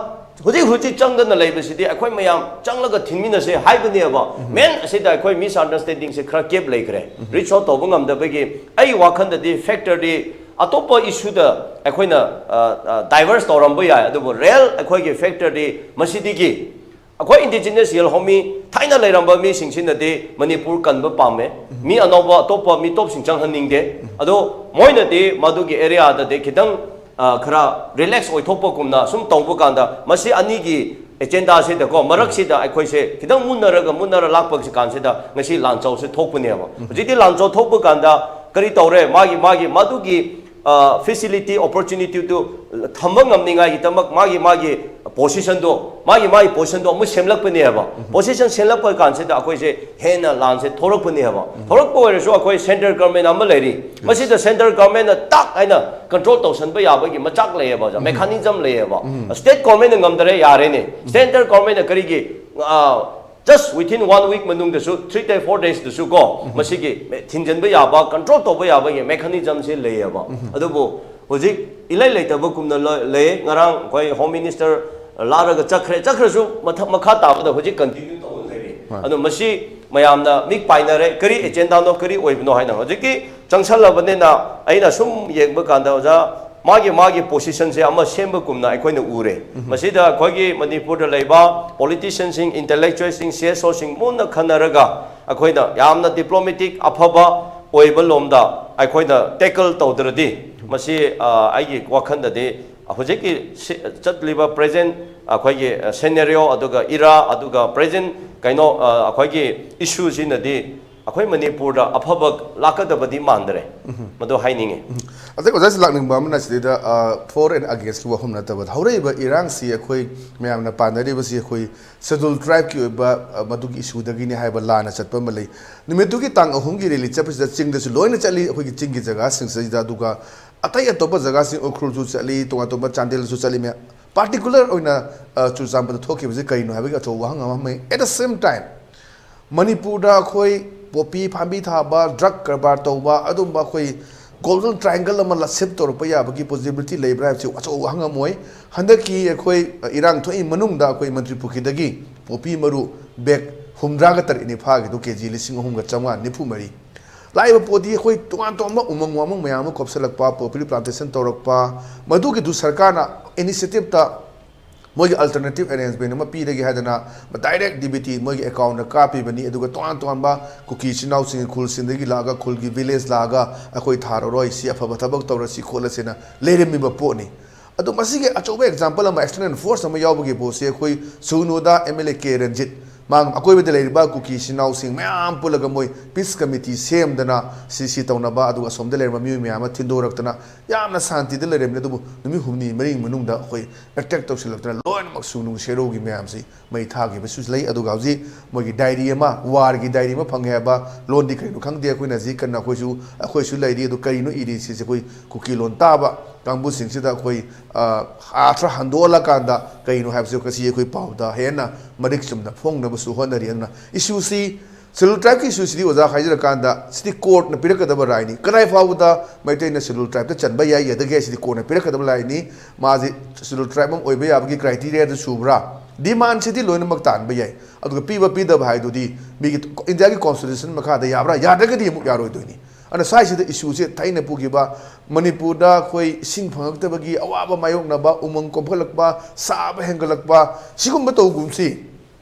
ꯍꯧꯖꯤꯛ ꯍꯧꯖꯤꯛ ꯆꯪꯗꯅ ꯂꯩꯕꯁꯤꯗꯤ ꯑꯩꯈꯣꯏ ꯃꯌꯥꯝ ꯆꯪꯂꯒ ꯊꯤꯟꯃꯤꯟꯅꯁꯦ ꯍꯥꯏꯕꯅꯦꯕ꯫ Main ꯑꯁꯤꯗ ꯑꯩꯈꯣꯏ misunderstanding ꯁꯦ ꯈꯔ gap ꯂꯩꯈ꯭ꯔꯦ꯫ Reach out ꯇꯧꯕ ꯉꯝꯗꯕꯒꯤ ꯑꯩ ꯋꯥꯈꯜꯗꯗꯤ factor ꯗꯤ ꯑꯇꯣꯞꯄ issue ꯗ ꯑꯩꯈꯣꯏꯅ, ꯑ, ꯑ, diverse ꯇꯧꯔꯝꯕ ꯌꯥꯏ, ꯑꯗꯨꯕꯨ real ꯑꯩꯈꯣꯏꯒꯤ factor ꯗꯤ ꯃꯁꯤꯗꯒꯤ ꯑꯩꯈꯣꯏ indigenous ꯌꯦꯜꯍꯧꯃꯤ ꯊꯥꯏꯅ ꯂꯩꯔꯝꯕ ꯃꯤꯁꯤꯡꯁꯤꯅꯗꯤ ꯃꯅꯤꯄꯨꯔ ꯀꯟꯕ ꯄꯥꯝꯃꯦ꯫ ꯃꯤ ꯑꯅꯧꯕ ꯑꯇꯣꯞꯄ ꯃꯤꯇꯣꯞꯁꯤꯡ ꯆꯪꯍꯟꯅꯤꯡꯗꯦ꯫ ꯑꯗꯣ ꯃꯣꯏꯅꯗꯤ ꯃꯗꯨꯒꯤ area ꯗꯗꯤ ꯈꯤꯇꯪ, ꯑ, ꯈꯔ relax ꯑꯣꯏꯊꯣꯛꯄꯒꯨꯝꯅ ꯁꯨꯝ ꯇꯧꯕ ꯀꯥꯟꯗ ꯃꯁꯤ ꯑꯅꯤꯒꯤ agenda ꯁꯤꯗꯀꯣ, ꯃꯔꯛꯁꯤꯗ ꯑꯩꯈꯣꯏꯁꯦ ꯈꯤꯇꯪ ꯃꯨꯟꯅꯔꯒ ꯃꯨꯟꯅꯔ ꯂꯥꯛꯄꯁꯤ ꯀꯥꯟꯁꯤꯗ ꯉꯁꯤ ꯂꯥꯟꯖꯧꯁꯦ ꯊꯣꯛꯄꯅꯦꯕ꯫ ꯍꯧꯖꯤꯛꯇꯤ ꯂꯥꯟꯖꯧ ꯊꯣꯛꯄ ꯀꯥꯟꯗ ꯀꯔꯤ ꯇꯧꯔꯦ? ꯃꯥꯒꯤ, ꯃꯥꯒꯤ, ꯃꯗꯨꯒꯤ, ꯑ, facility, opportunity ꯗꯨ ꯊꯝꯕ ꯉꯝꯅꯤꯡꯉꯥꯏꯒꯤꯗꯃꯛ ꯃꯥꯒꯤ, ꯃꯥꯒꯤ position ꯗꯣ, ꯃꯥꯒꯤ, ꯃꯥꯒꯤ position ꯗꯣ ꯑꯃꯨꯛ ꯁꯦꯝꯂꯛꯄꯅꯦꯕ꯫ Position ꯁꯦꯝꯂꯛꯄ ꯀꯥꯟꯁꯤꯗ ꯑꯩꯈꯣꯏꯁꯦ ꯍꯦꯟꯅ ꯂꯥꯟꯁꯦ ꯊꯣꯔꯛꯄꯅꯦꯕ꯫ ꯊꯣꯔꯛꯄ ꯑꯣꯏꯔꯁꯨ ꯑꯩꯈꯣꯏ central government ꯑꯃ ꯂꯩꯔꯤ꯫ ꯃꯁꯤꯗ central government ꯅ ꯇꯥꯛ ꯍꯥꯏꯅ control ꯇꯧꯁꯟꯕ ꯌꯥꯕꯒꯤ ꯃꯆꯥꯛ ꯂꯩꯌꯦꯕ, ꯑꯣꯖꯥ, mechanism ꯂꯩꯌꯦꯕ꯫ State government ꯅ ꯉꯝꯗꯔꯦ, ꯌꯥꯔꯦꯅꯦ꯫ Central government ꯅ ꯀꯔꯤꯒꯤ, ꯑ, just within one week ꯃꯅꯨꯡꯗꯁꯨ, three day, four days ꯗꯁꯨ ꯀꯣ, ꯃꯁꯤꯒꯤ ꯃꯦ-, ꯊꯤꯡꯖꯤꯟꯕ ꯌꯥꯕ, control ꯇꯧꯕ ꯌꯥꯕꯒꯤ mechanism ꯁꯦ ꯂꯩꯌꯦꯕ꯫ ꯑꯗꯨꯕꯨ ꯍꯧꯖꯤꯛ ꯏꯂꯩ ꯂꯩꯇꯕꯒꯨꯝꯅ ꯂ-, ꯂꯩ꯫ ꯉꯔꯥꯡ ꯑꯩꯈꯣꯏ Home Minister ꯂꯥꯛꯂꯒ ꯆꯠꯈ꯭ꯔꯦ, ꯆꯠꯈ꯭ꯔꯁꯨ ꯃꯊꯛ ꯃꯈꯥ ꯇꯥꯕꯗ ꯍꯧꯖꯤꯛ continue ꯇꯧꯔ ꯂꯩꯔꯤ꯫ ꯍꯣꯏ꯫ ꯑꯗꯣ ꯃꯁꯤ ꯃꯌꯥꯝꯅ ꯃꯤꯠ ꯄꯥꯏꯅꯔꯦ, ꯀꯔꯤ agenda ꯅꯣ, ꯀꯔꯤ ꯑꯣꯏꯕꯅꯣ ꯍꯥꯏꯅ꯫ ꯍꯧꯖꯤꯛꯇꯤ ꯆꯪꯁꯜꯂꯕꯅꯤꯅ ꯑꯩꯅ ꯁꯨꯝ ꯌꯦꯡꯕ ꯀꯥꯟꯗ, ꯑꯣꯖꯥ, ꯃꯥꯒꯤ, ꯃꯥꯒꯤ position ꯁꯦ ꯑꯃ ꯁꯦꯝꯕꯒꯨꯝꯅ ꯑꯩꯈꯣꯏꯅ ꯎꯔꯦ꯫ ꯃꯁꯤꯗ ꯑꯩꯈꯣꯏꯒꯤ ꯃꯅꯤꯄꯨꯔꯗ ꯂꯩꯕ politician ꯁꯤꯡ, intellectual ꯁꯤꯡ, C S O ꯁꯤꯡ ꯃꯨꯟꯅ ꯈꯟꯅꯔꯒ ꯑꯩꯈꯣꯏꯅ ꯌꯥꯝꯅ diplomatic ꯑꯐꯕ ꯑꯣꯏꯕ ꯂꯣꯝꯗ ꯑꯩꯈꯣꯏꯅ tackle ꯇꯧꯗ꯭ꯔꯗꯤ ꯃꯁꯤ, ꯑ, ꯑꯩꯒꯤ ꯋꯥꯈꯜꯗꯗꯤ ꯍꯧꯖꯤꯛꯀꯤ ꯁꯤ-, ꯆꯠꯂꯤꯕ present ꯑꯩꯈꯣꯏꯒꯤ, ꯑ, scenario, ꯑꯗꯨꯒ era, ꯑꯗꯨꯒ present ꯀꯩꯅꯣ, ꯑ, ꯑꯩꯈꯣꯏꯒꯤ issue ꯁꯤꯅꯗꯤ ꯑꯩꯈꯣꯏ ꯃꯅꯤꯄꯨꯔꯗ ꯑꯐꯕ ꯂꯥꯛꯀꯗꯕꯗꯤ ꯃꯥꯟꯗ꯭ꯔꯦ꯫ ꯃꯗꯨ ꯍꯥꯏꯅꯤꯡꯉꯤ꯫ ꯑꯗꯩ ꯑꯣꯖꯥꯁꯤ ꯂꯥꯛꯅꯤꯡꯕ ꯑꯃꯅ ꯁꯤꯗꯩꯗ, ꯑ, for and against ꯀꯤ ꯋꯥꯐꯝ ꯅꯠꯇꯕ, ꯍꯧꯔꯛꯏꯕ ꯏꯔꯥꯡꯁꯤ ꯑꯩꯈꯣꯏ ꯃꯌꯥꯝꯅ ꯄꯥꯟꯅꯔꯤꯕꯁꯤ ꯑꯩꯈꯣꯏ Scheduled Tribe ꯀꯤ ꯑꯣꯏꯕ, ꯑ, ꯃꯗꯨꯒꯤ issue ꯗꯒꯤꯅꯤ ꯍꯥꯏꯕ ꯂꯥꯟꯅ ꯆꯠꯄ ꯑꯃ ꯂꯩ꯫ ꯅꯨꯃꯤꯠꯇꯨꯒꯤ ꯇꯥꯡ ꯑꯍꯨꯝꯒꯤ rally ꯆꯠꯄꯁꯤꯗ ꯆꯤꯡꯗꯁꯨ ꯂꯣꯏꯅ ꯆꯠꯂꯤ, ꯑꯩꯈꯣꯏꯒꯤ ꯆꯤꯡꯒꯤ ꯖꯒꯥꯁꯤꯡꯁꯤꯗ, ꯑꯗꯨꯒ ꯑꯇꯩ ꯑꯇꯣꯞꯄ ꯖꯒꯥꯁꯤꯡ ꯎꯈ꯭ꯔꯨꯜꯁꯨ ꯆꯠꯂꯤ, ꯇꯣꯉꯥꯟ ꯇꯣꯉꯥꯟꯕ ꯆꯥꯟꯗꯦꯜꯁꯨ ꯆꯠꯂꯤ꯫ ꯃꯌꯥꯝ particular ꯑꯣꯏꯅ, ꯑ, ꯆꯨꯔꯆꯥꯟꯄꯨꯔꯗ ꯊꯣꯛꯈꯤꯕꯁꯤ ꯀꯔꯤꯅꯣ ꯍꯥꯏꯕꯒꯤ ꯑꯆꯧꯕ ꯋꯥꯍꯪ ꯑꯃ ꯑꯃ꯫ At the same time, ꯃꯅꯤꯄꯨꯔꯗ ꯑꯩꯈꯣꯏ ꯄꯣꯄꯤ ꯄꯥꯝꯕꯤ ꯊꯥꯕ, drug ꯀꯔꯕꯥꯔ ꯇꯧꯕ, ꯑꯗꯨꯝꯕ ꯑꯩꯈꯣꯏ Golden Triangle ꯑꯃ ꯂꯠꯁꯤꯞ ꯇꯧꯔꯛꯄ ꯌꯥꯕꯒꯤ possibility ꯂꯩꯕ꯭ꯔꯥ ꯍꯥꯏꯕꯁꯤ ꯑꯆꯧꯕ ꯋꯥꯍꯪ ꯑꯃ ꯑꯣꯏ꯫ ꯍꯟꯗꯛꯀꯤ ꯑꯩꯈꯣꯏ, ꯑ, ꯏꯔꯥꯡ ꯊꯣꯛꯏ ꯃꯅꯨꯡꯗ ꯑꯩꯈꯣꯏ ꯃꯟꯇ꯭ꯔꯤ ꯄꯨꯈ꯭ꯔꯤꯗꯒꯤ ꯄꯣꯄꯤ ꯃꯔꯨ bag ꯍꯨꯝꯗ꯭ꯔꯥꯒ ꯇꯔꯦꯠꯅꯤ ꯐꯥꯈꯤꯗꯨ, ꯀꯦ ꯖꯤ ꯂꯤꯁꯤꯡ ꯑꯍꯨꯝꯒ ꯆꯥꯝꯃꯉꯥ ꯅꯤꯐꯨ ꯃꯔꯤ꯫ ꯂꯥꯛꯏꯕ ꯄꯣꯠꯇꯤ ꯑꯩꯈꯣꯏ ꯇꯣꯉꯥꯟ ꯇꯣꯉꯥꯟꯕ ꯎꯃꯪ ꯋꯥꯃꯪ ꯃꯌꯥꯝ ꯑꯃ ꯀꯣꯞꯁꯤꯜꯂꯛꯄ, poppy plantation ꯇꯧꯔꯛꯄ, ꯃꯗꯨꯒꯤꯗꯨ ꯁꯔꯀꯥꯔꯅ initiative ꯇ ꯃꯣꯏꯒꯤ alternative arrangement ꯑꯃ ꯄꯤꯔꯒꯦ ꯍꯥꯏꯗꯅ direct D B T ꯃꯣꯏꯒꯤ account ꯇ ꯀꯥꯞꯄꯤꯕꯅꯤ꯫ ꯑꯗꯨꯒ ꯇꯣꯉꯥꯟ ꯇꯣꯉꯥꯟꯕ ꯀꯨꯀꯤ ꯏꯆꯤꯟ ꯏꯅꯥꯎꯁꯤꯡꯒꯤ ꯈꯨꯜꯁꯤꯡꯗꯒꯤ ꯂꯥꯛꯑꯒ, ꯈꯨꯜꯒꯤ village ꯂꯥꯛꯑꯒ, "ꯑꯩꯈꯣꯏ ꯊꯥꯔꯔꯣꯏ, ꯁꯤ ꯑꯐꯕ ꯊꯕꯛ ꯇꯧꯔꯁꯤ ꯈꯣꯠꯂꯁꯦꯅ" ꯂꯩꯔꯝꯃꯤꯕ ꯄꯣꯠꯅꯤ꯫ ꯑꯗꯣ ꯃꯁꯤꯒꯤ ꯑꯆꯧꯕ example ꯑꯃ, external force ꯑꯃ ꯌꯥꯎꯕꯒꯤ ꯄꯣꯠꯁꯦ ꯑꯩꯈꯣꯏ ꯁꯨꯒꯅꯨꯗ M L A ꯀꯦ ꯔꯟꯖꯤꯠ, ꯃꯥ ꯑꯀꯣꯏꯕꯗ ꯂꯩꯔꯤꯕ ꯀꯨꯀꯤ ꯏꯆꯤꯟ ꯏꯅꯥꯎꯁꯤꯡ ꯃꯌꯥꯝ ꯄꯨꯜꯂꯒ ꯃꯣꯏ peace committee ꯁꯦꯝꯗꯅ ꯁꯤ, ꯁꯤ ꯇꯧꯅꯕ, ꯑꯗꯨꯒ ꯑꯁꯣꯝꯗ ꯂꯩꯔꯝꯕ ꯃꯤꯑꯣꯏ ꯃꯌꯥꯝ ꯑꯃ ꯊꯤꯟꯗꯣꯔꯛꯇꯅ ꯌꯥꯝꯅ ꯁꯥꯟꯇꯤꯗ ꯂꯩꯔꯝꯃꯤ꯫ ꯑꯗꯨꯕꯨ ꯅꯨꯃꯤꯠ ꯍꯨꯝꯅꯤ ꯃꯔꯤꯒꯤ ꯃꯅꯨꯡꯗ ꯑꯩꯈꯣꯏ attack ꯇꯧꯁꯤꯜꯂꯛꯇꯅ ꯂꯣꯏꯅꯃꯛ ꯁꯨꯒꯅꯨ ꯁꯦꯔꯧꯒꯤ ꯃꯌꯥꯝꯁꯤ ꯃꯩ ꯊꯥꯈꯤꯕꯁꯨ ꯂꯩ꯫ ꯑꯗꯨꯒ ꯍꯧꯖꯤꯛ ꯃꯣꯏꯒꯤ diary ꯑꯃ, war ꯒꯤ diary ꯑꯃ ꯐꯪꯉꯦ ꯍꯥꯏꯕ, ꯂꯣꯟꯗꯤ ꯀꯔꯤꯅꯣ ꯈꯪꯗꯦ꯫ ꯑꯩꯈꯣꯏꯅ ꯍꯧꯖꯤꯛ ꯀꯟꯅ ꯑꯩꯈꯣꯏꯁꯨ, ꯑꯩꯈꯣꯏꯁꯨ ꯂꯩꯔꯤ꯫ ꯑꯗꯨ ꯀꯔꯤꯅꯣ ꯏꯔꯤꯁꯤꯁꯦ ꯑꯩꯈꯣꯏ ꯀꯨꯀꯤ ꯂꯣꯟ ꯇꯥꯕ ꯀꯥꯡꯕꯨꯁꯤꯡꯁꯤꯗ ꯑꯩꯈꯣꯏ, ꯑ, ꯑꯥꯔꯊ ꯍꯟꯗꯣꯛꯍꯜꯂꯀꯥꯟꯗ ꯀꯔꯤꯅꯣ ꯍꯥꯏꯕꯁꯦ ꯉꯁꯤ ꯑꯩꯈꯣꯏ ꯄꯥꯎꯗ ꯍꯦꯟꯅ ꯃꯔꯤꯛ ꯆꯨꯝꯅ ꯐꯣꯡꯅꯕꯁꯨ ꯍꯣꯠꯅꯔꯤ꯫ ꯑꯗꯨꯅ issue ꯁꯤ, Scheduled Tribe ꯀꯤ issue ꯁꯤꯗꯤ ꯑꯣꯖꯥ ꯍꯥꯏꯖꯔꯀꯥꯟꯗ ꯁꯤꯗꯤ court ꯅ ꯄꯤꯔꯛꯀꯗꯕ right ꯅꯤ꯫ ꯀꯗꯥꯏ ꯐꯥꯎꯕꯗ ꯃꯩꯇꯩꯅ Scheduled Tribe ꯇ ꯆꯟꯕ ꯌꯥꯏ ꯌꯥꯗꯒꯦ ꯍꯥꯏꯁꯤꯗꯤ court ꯅ ꯄꯤꯔꯛꯀꯗꯕ right ꯅꯤ꯫ ꯃꯥꯁꯤ Scheduled Tribe ꯑꯃ ꯑꯣꯏꯕ ꯌꯥꯕꯒꯤ criteria ꯗꯨ ꯁꯨꯕ꯭ꯔꯥ? Demand ꯁꯤꯗꯤ ꯂꯣꯏꯅꯃꯛ ꯇꯥꯟꯕ ꯌꯥꯏ꯫ ꯑꯗꯨꯒ ꯄꯤꯕ ꯄꯤꯗꯕ ꯍꯥꯏꯗꯨꯗꯤ ꯃꯤꯒꯤ India ꯒꯤ constitution ꯃꯈꯥꯗ ꯌꯥꯕ꯭ꯔꯥ? ꯌꯥꯗ꯭ꯔꯒꯗꯤ ꯑꯃꯨꯛ ꯌꯥꯔꯣꯏꯗꯣꯏꯅꯤ꯫ ꯑꯗꯨꯅ ꯁ꯭ꯋꯥꯏꯁꯤꯗ issue ꯁꯦ ꯊꯥꯏꯅ ꯄꯨꯈꯤꯕ ꯃꯅꯤꯄꯨꯔꯗ ꯑꯩꯈꯣꯏ ꯏꯁꯤꯡ ꯐꯪꯉꯛꯇꯕꯒꯤ ꯑꯋꯥꯕ ꯃꯥꯌꯣꯛꯅꯕ, ꯎꯃꯪ ꯀꯣꯛꯍꯜꯂꯛꯄ, ꯁꯥꯕ ꯍꯦꯟꯒꯠꯂꯛꯄ, ꯁꯤꯒꯨꯝꯕ ꯇꯧꯒꯨꯝꯁꯤ꯫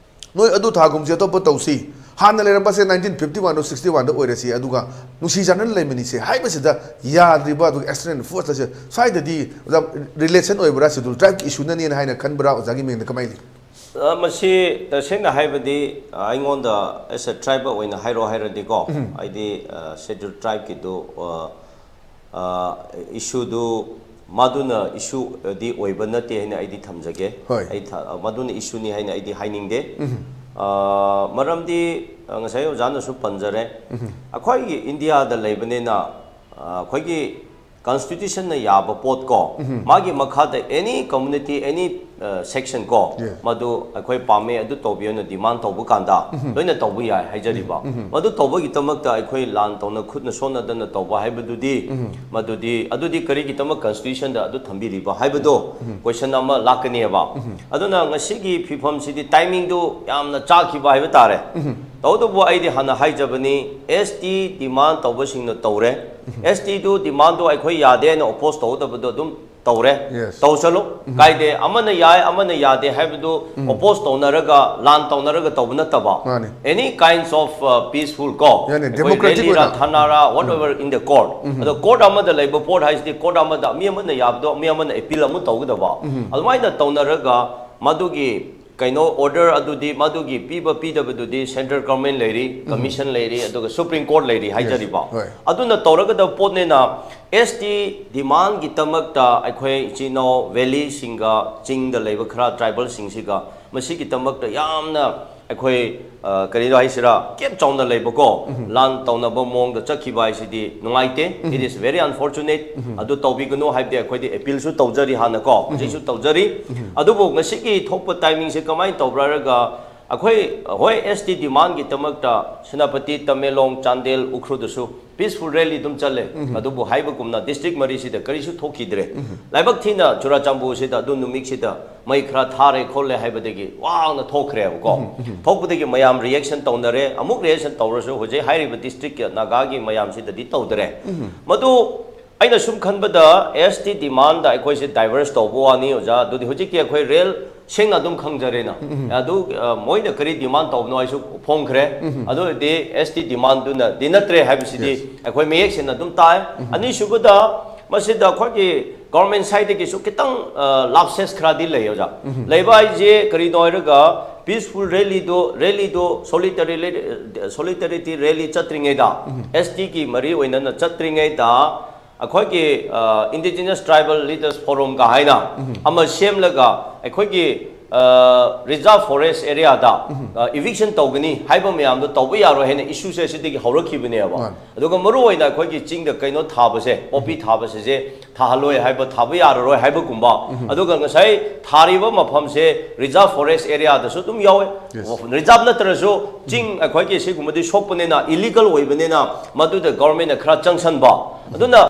ꯅꯣꯏ ꯑꯗꯨ ꯊꯥꯒꯨꯝꯁꯤ, ꯑꯇꯣꯞꯄ ꯇꯧꯁꯤ꯫ ꯍꯥꯟꯅ ꯂꯩꯔꯝꯕꯁꯦ nineteen fifty one ꯗꯣ sixty one ꯗ ꯑꯣꯏꯔꯁꯤ, ꯑꯗꯨꯒ ꯅꯨꯡꯁꯤ ꯆꯥꯟꯅꯅ ꯂꯩꯃꯤꯟꯅꯁꯦ ꯍꯥꯏꯕꯁꯤꯗ ꯌꯥꯗ꯭ꯔꯤꯕ, ꯑꯗꯨꯒ external force ꯂꯩꯁꯦ꯫ ꯁ꯭ꯋꯥꯏꯗꯗꯤ ꯑꯣꯖꯥ, relation ꯑꯣꯏꯕ꯭ꯔꯥ, Scheduled Tribe ꯀꯤ issue ꯅꯅꯦꯅ ꯍꯥꯏꯅ ꯈꯟꯕ꯭ꯔꯥ? ꯑꯣꯖꯥꯒꯤ ꯃꯤꯡꯗ ꯀꯃꯥꯏꯅ ꯂꯩ? ꯑ, ꯃꯁꯤ ꯇꯁꯦꯡꯅ ꯍꯥꯏꯕꯗꯤ, ꯑ, ꯑꯩꯉꯣꯟꯗ as a tribal ꯑꯣꯏꯅ ꯍꯥꯏꯔꯣ ꯍꯥꯏꯔꯗꯤꯀꯣ, ꯑꯩꯗꯤ, ꯑ, Scheduled Tribeꯀꯤꯗꯨ, ꯑ, ꯑ, issueꯗꯨ ꯃꯗꯨꯅ issueꯗꯤ ꯑꯣꯏꯕ ꯅꯠꯇꯦ ꯍꯥꯏꯅ ꯑꯩꯗꯤ ꯊꯝꯖꯒꯦ꯫ ꯍꯣꯏ꯫ ꯑꯩ ꯊ-, ꯃꯗꯨꯅ issueꯅꯤ ꯍꯥꯏꯅ ꯑꯩꯗꯤ ꯍꯥꯏꯅꯤꯡꯗꯦ꯫ ꯑ, ꯃꯔꯝꯗꯤ, ꯑ, ꯉꯁꯥꯏ ꯑꯣꯖꯥꯅꯁꯨ ꯄꯟꯖꯔꯦ, ꯑꯩꯈꯣꯏꯒꯤ ꯏꯟꯗꯤꯌꯥꯗ ꯂꯩꯕꯅꯤꯅ, ꯑ, ꯑꯩꯈꯣꯏꯒꯤ constitutionꯅ ꯌꯥꯕ ꯄꯣꯠ ꯀꯣ, ꯃꯥꯒꯤ ꯃꯈꯥꯗ any community, any, ꯑ, section ꯀꯣ, Yes. ꯃꯗꯨ ꯑꯩꯈꯣꯏ ꯄꯥꯝꯃꯦ, ꯑꯗꯨ ꯇꯧꯕꯤꯌꯣꯅ demand ꯇꯧꯕ ꯀꯥꯟꯗ ꯂꯣꯏꯅ ꯇꯧꯕ ꯌꯥꯏ ꯍꯥꯏꯖꯔꯤꯕ꯫ ꯃꯗꯨ ꯇꯧꯕꯒꯤꯗꯃꯛꯇ ꯑꯩꯈꯣꯏ ꯂꯥꯟ ꯇꯧꯅ ꯈꯨꯠꯅ ꯁꯣꯟꯅꯗꯅ ꯇꯧꯕ ꯍꯥꯏꯕꯗꯨꯗꯤ, ꯃꯗꯨꯗꯤ, ꯑꯗꯨꯗꯤ ꯀꯔꯤꯒꯤꯗꯃꯛ constitutionꯗ ꯑꯗꯨ ꯊꯝꯕꯤꯔꯤꯕ ꯍꯥꯏꯕꯗꯣ question ꯑꯃ ꯂꯥꯛꯀꯅꯦꯕ꯫ ꯑꯗꯨꯅ ꯉꯁꯤꯒꯤ ꯐꯤꯐꯝꯁꯤꯗꯤ timingꯗꯨ ꯌꯥꯝꯅ ꯆꯥꯈꯤꯕ ꯍꯥꯏꯕ ꯇꯥꯔꯦ꯫ ꯇꯧꯕꯇꯕꯨ ꯑꯩꯗꯤ ꯍꯥꯟꯅ ꯍꯥꯏꯖꯕꯅꯤ, ST demand ꯇꯧꯕꯁꯤꯡꯅ ꯇꯧꯔꯦ꯫ STꯗꯨ demandꯗꯨ ꯑꯩꯈꯣꯏ ꯌꯥꯗꯦ ꯍꯥꯏꯅ oppose ꯇꯧꯒꯗꯕꯗꯣ ꯑꯗꯨꯝ ꯇꯧꯔꯦ꯫ Yes. ꯇꯧꯁꯅꯨ, ꯀꯥꯏꯗꯦ꯫ ꯑꯃꯅ ꯌꯥꯏ, ꯑꯃꯅ ꯌꯥꯗꯦ ꯍꯥꯏꯕꯗꯨ oppose ꯇꯧꯅꯔꯒ, ꯂꯥꯟ ꯇꯧꯅꯔꯒ ꯇꯧꯕ ꯅꯠꯇꯕ, ꯃꯥꯅꯤ꯫ Any kinds of, uh, peaceful ꯀꯣ, ꯌꯥꯅꯤ, ꯑꯩꯈꯣꯏ democratic rallyꯔ, ꯑꯣꯏꯅ꯫ ꯙꯔꯅꯥꯔ, whatever in the court꯫ ꯑꯗꯣ court ꯑꯃꯗ ꯂꯩꯕ ꯄꯣꯠ ꯍꯥꯏꯁꯤꯗꯤ court ꯑꯃꯗ ꯃꯤ ꯑꯃꯅ ꯌꯥꯕꯗꯣ ꯃꯤ ꯑꯃꯅ appeal ꯑꯃꯨꯛ ꯇꯧꯒꯗꯕ꯫ ꯑꯗꯨꯃꯥꯏꯅ ꯇꯧꯅꯔꯒ ꯃꯗꯨꯒꯤ ꯀꯩꯅꯣ order ꯑꯗꯨꯗꯤ, ꯃꯗꯨꯒꯤ ꯄꯤꯕ ꯄꯤꯗꯕꯗꯨꯗꯤ central government ꯂꯩꯔꯤ, commission ꯂꯩꯔꯤ, ꯑꯗꯨꯒ Supreme Court ꯂꯩꯔꯤ ꯍꯥꯏꯖꯔꯤꯕ꯫ ꯍꯣꯏ꯫ ꯑꯗꯨꯅ ꯇꯧꯔꯒꯗꯕ ꯄꯣꯠꯅꯤꯅ ST demandꯒꯤꯗꯃꯛꯇ ꯑꯩꯈꯣꯏ ꯏꯆꯤꯟ ꯏꯅꯥꯎ valleyꯁꯤꯡꯒ ꯆꯤꯡꯗ ꯂꯩꯕ ꯈꯔ tribalꯁꯤꯡꯁꯤꯒ ꯃꯁꯤꯒꯤꯗꯃꯛꯇ ꯌꯥꯝꯅ ꯑꯩꯈꯣꯏ, ꯑ, ꯀꯔꯤꯅꯣ ꯍꯥꯏꯁꯤꯔꯥ, ꯀꯦꯞ ꯆꯥꯎꯅ ꯂꯩꯕꯀꯣ, ꯂꯥꯟ ꯇꯧꯅꯕ ꯃꯑꯣꯡꯗ ꯆꯠꯈꯤꯕ ꯍꯥꯏꯁꯤꯗꯤ ꯅꯨꯡꯉꯥꯏꯇꯦ꯫ It is very unfortunate꯫ ꯑꯗꯨ ꯇꯧꯕꯤꯒꯅꯨ ꯍꯥꯏꯕꯗꯤ ꯑꯩꯈꯣꯏꯗꯤ appealꯁꯨ ꯇꯧꯖꯔꯤ ꯍꯥꯟꯅꯀꯣ, ꯍꯧꯖꯤꯛꯁꯨ ꯇꯧꯖꯔꯤ꯫ ꯑꯗꯨꯕꯨ ꯉꯁꯤꯒꯤ ꯊꯣꯛꯄ timingꯁꯦ ꯀꯃꯥꯏꯅ ꯇꯧꯕ꯭ꯔꯥ ꯍꯥꯏꯔꯒ ꯑꯩꯈꯣꯏ, ꯍꯣꯏ, ST demandꯒꯤꯗꯃꯛꯇ Senapati, Tamenglong, Chandel, ꯎꯈ꯭ꯔꯨꯜꯗꯁꯨ peaceful rally ꯑꯗꯨꯝ ꯆꯠꯂꯦ꯫ ꯑꯗꯨꯕꯨ ꯍꯥꯏꯕꯒꯨꯝꯅ district ꯃꯔꯤꯁꯤꯗ ꯀꯔꯤꯁꯨ ꯊꯣꯛꯈꯤꯗ꯭ꯔꯦ꯫ ꯂꯥꯏꯕꯛ ꯊꯤꯅ ꯆꯨꯔꯥꯆꯥꯟꯄꯨꯔꯁꯤꯗ ꯑꯗꯨ ꯅꯨꯃꯤꯠꯁꯤꯗ ꯃꯩ ꯈꯔ ꯊꯥꯔꯦ ꯈꯣꯠꯂꯦ ꯍꯥꯏꯕꯗꯒꯤ ꯋꯥꯡꯅ ꯊꯣꯛꯈ꯭ꯔꯦꯕꯀꯣ꯫ ꯊꯣꯛꯄꯗꯒꯤ ꯃꯌꯥꯝ reaction ꯇꯧꯅꯔꯦ꯫ ꯑꯃꯨꯛ reaction ꯇꯧꯔꯁꯨ ꯍꯧꯖꯤꯛ ꯍꯥꯏꯔꯤꯕ districtꯀꯤ ꯅꯥꯒꯥꯒꯤ ꯃꯌꯥꯝꯁꯤꯗꯗꯤ ꯇꯧꯗꯔꯦ꯫ ꯃꯗꯨ ꯑꯩꯅ ꯁꯨꯝ ꯈꯟꯕꯗ ST demandꯗ ꯑꯩꯈꯣꯏꯁꯦ diverge ꯇꯧꯕ ꯋꯥꯅꯤ ꯑꯣꯖꯥ꯫ ꯑꯗꯨꯗꯤ ꯍꯧꯖꯤꯛꯀꯤ ꯑꯩꯈꯣꯏ real ꯁꯦꯡꯅ ꯑꯗꯨꯝ ꯈꯪꯖꯔꯦꯅ꯫ ꯑꯗꯨ, ꯑ, ꯃꯣꯏꯅ ꯀꯔꯤ demand ꯇꯧꯕꯅꯣ ꯑꯩꯁꯨ ꯐꯣꯡꯈ꯭ꯔꯦ꯫ ꯑꯗꯨ ꯑꯣꯏꯔꯗꯤ ST demandꯗꯨꯅꯗꯤ ꯅꯠꯇ꯭ꯔꯦ ꯍꯥꯏꯕꯁꯤꯗꯤ Yes. ꯑꯩꯈꯣꯏ ꯃꯌꯦꯛ ꯁꯦꯡꯅ ꯑꯗꯨꯝ ꯇꯥꯏ꯫ ꯑꯅꯤꯁꯨꯕꯗ ꯃꯁꯤꯗ ꯑꯩꯈꯣꯏꯒꯤ ꯒꯣꯔꯃꯦꯟ ꯁꯥꯏꯠꯇꯒꯤꯁꯨ ꯈꯤꯇꯪ ꯂꯥꯞꯁꯦꯁ ꯈꯔꯗꯤ ꯂꯩ ꯑꯣꯖꯥ꯫ ꯂꯩꯕ ꯍꯥꯏꯁꯦ ꯀꯔꯤꯅꯣ ꯍꯥꯏꯔꯒ, ꯄꯤꯁꯐꯨꯜ ꯔꯦꯂꯤꯗꯣ ꯔꯦꯂꯤꯗꯣ ꯁꯣꯂꯤꯇꯔꯤ ꯁꯣꯂꯤꯇꯔꯤꯇꯤ ꯔꯦꯂꯤ ꯆꯠꯇ꯭ꯔꯤꯉꯩꯗ, ꯑꯦꯁ ꯇꯤꯒꯤ ꯃꯔꯤ ꯑꯣꯏꯅꯅ ꯆꯠꯇ꯭ꯔꯤꯉꯩꯗ, ꯑꯩꯈꯣꯏꯒꯤ ꯏꯟꯗꯤꯖꯤꯅꯁ ꯇ꯭ꯔꯥꯏꯕꯦꯜ ꯂꯤꯗꯔꯁ ꯐꯣꯔꯝꯒ ꯍꯥꯏꯅ ꯑꯃ ꯁꯦꯝꯂꯒ, ꯑꯩꯈꯣꯏꯒꯤ ꯔꯤꯖꯥꯔꯚ ꯐꯣꯔꯦꯁ ꯑꯦꯔꯤꯌꯥꯗ ꯏꯚꯤꯛꯁꯟ ꯇꯧꯒꯅꯤ ꯍꯥꯏꯕ ꯃꯌꯥꯝꯗꯣ ꯇꯧꯕ ꯌꯥꯔꯣꯏ ꯍꯥꯏꯅ ꯏꯁꯨꯁꯦ ꯑꯁꯤꯗꯒꯤ ꯍꯧꯔꯛꯈꯤꯕꯅꯦꯕ꯫ ꯃꯥꯅꯤ꯫ ꯑꯗꯨꯒ ꯃꯔꯨ ꯑꯣꯏꯅ ꯑꯩꯈꯣꯏꯒꯤ ꯆꯤꯡꯗ ꯀꯩꯅꯣ ꯊꯥꯕꯁꯦ, ꯄꯣꯄꯤ ꯊꯥꯕꯁꯤꯁꯦ ꯊꯥꯍꯜꯂꯣꯏ ꯍꯥꯏꯕ, ꯊꯥꯕ ꯌꯥꯔꯔꯣꯏ ꯍꯥꯏꯕꯒꯨꯝꯕ꯫ ꯑꯗꯨꯒ ꯉꯁꯥꯏ ꯊꯥꯔꯤꯕ ꯃꯐꯝꯁꯦ ꯔꯤꯖꯥꯔꯚ ꯐꯣꯔꯦꯁ ꯑꯦꯔꯤꯌꯥꯗꯁꯨ ꯑꯗꯨꯝ ꯌꯥꯎꯋꯦ꯫ ꯔꯤꯖꯥꯔꯚ ꯅꯠꯇ꯭ꯔꯁꯨ ꯆꯤꯡ ꯑꯩꯈꯣꯏꯒꯤ ꯁꯤꯒꯨꯝꯕꯗꯤ ꯁꯣꯛꯄꯅꯤꯅ, ꯏꯂꯤꯒꯜ ꯑꯣꯏꯕꯅꯤꯅ, ꯃꯗꯨꯗ ꯒꯣꯔꯃꯦꯟꯅ ꯈꯔ ꯆꯪꯁꯟꯕ꯫ ꯑꯗꯨꯅ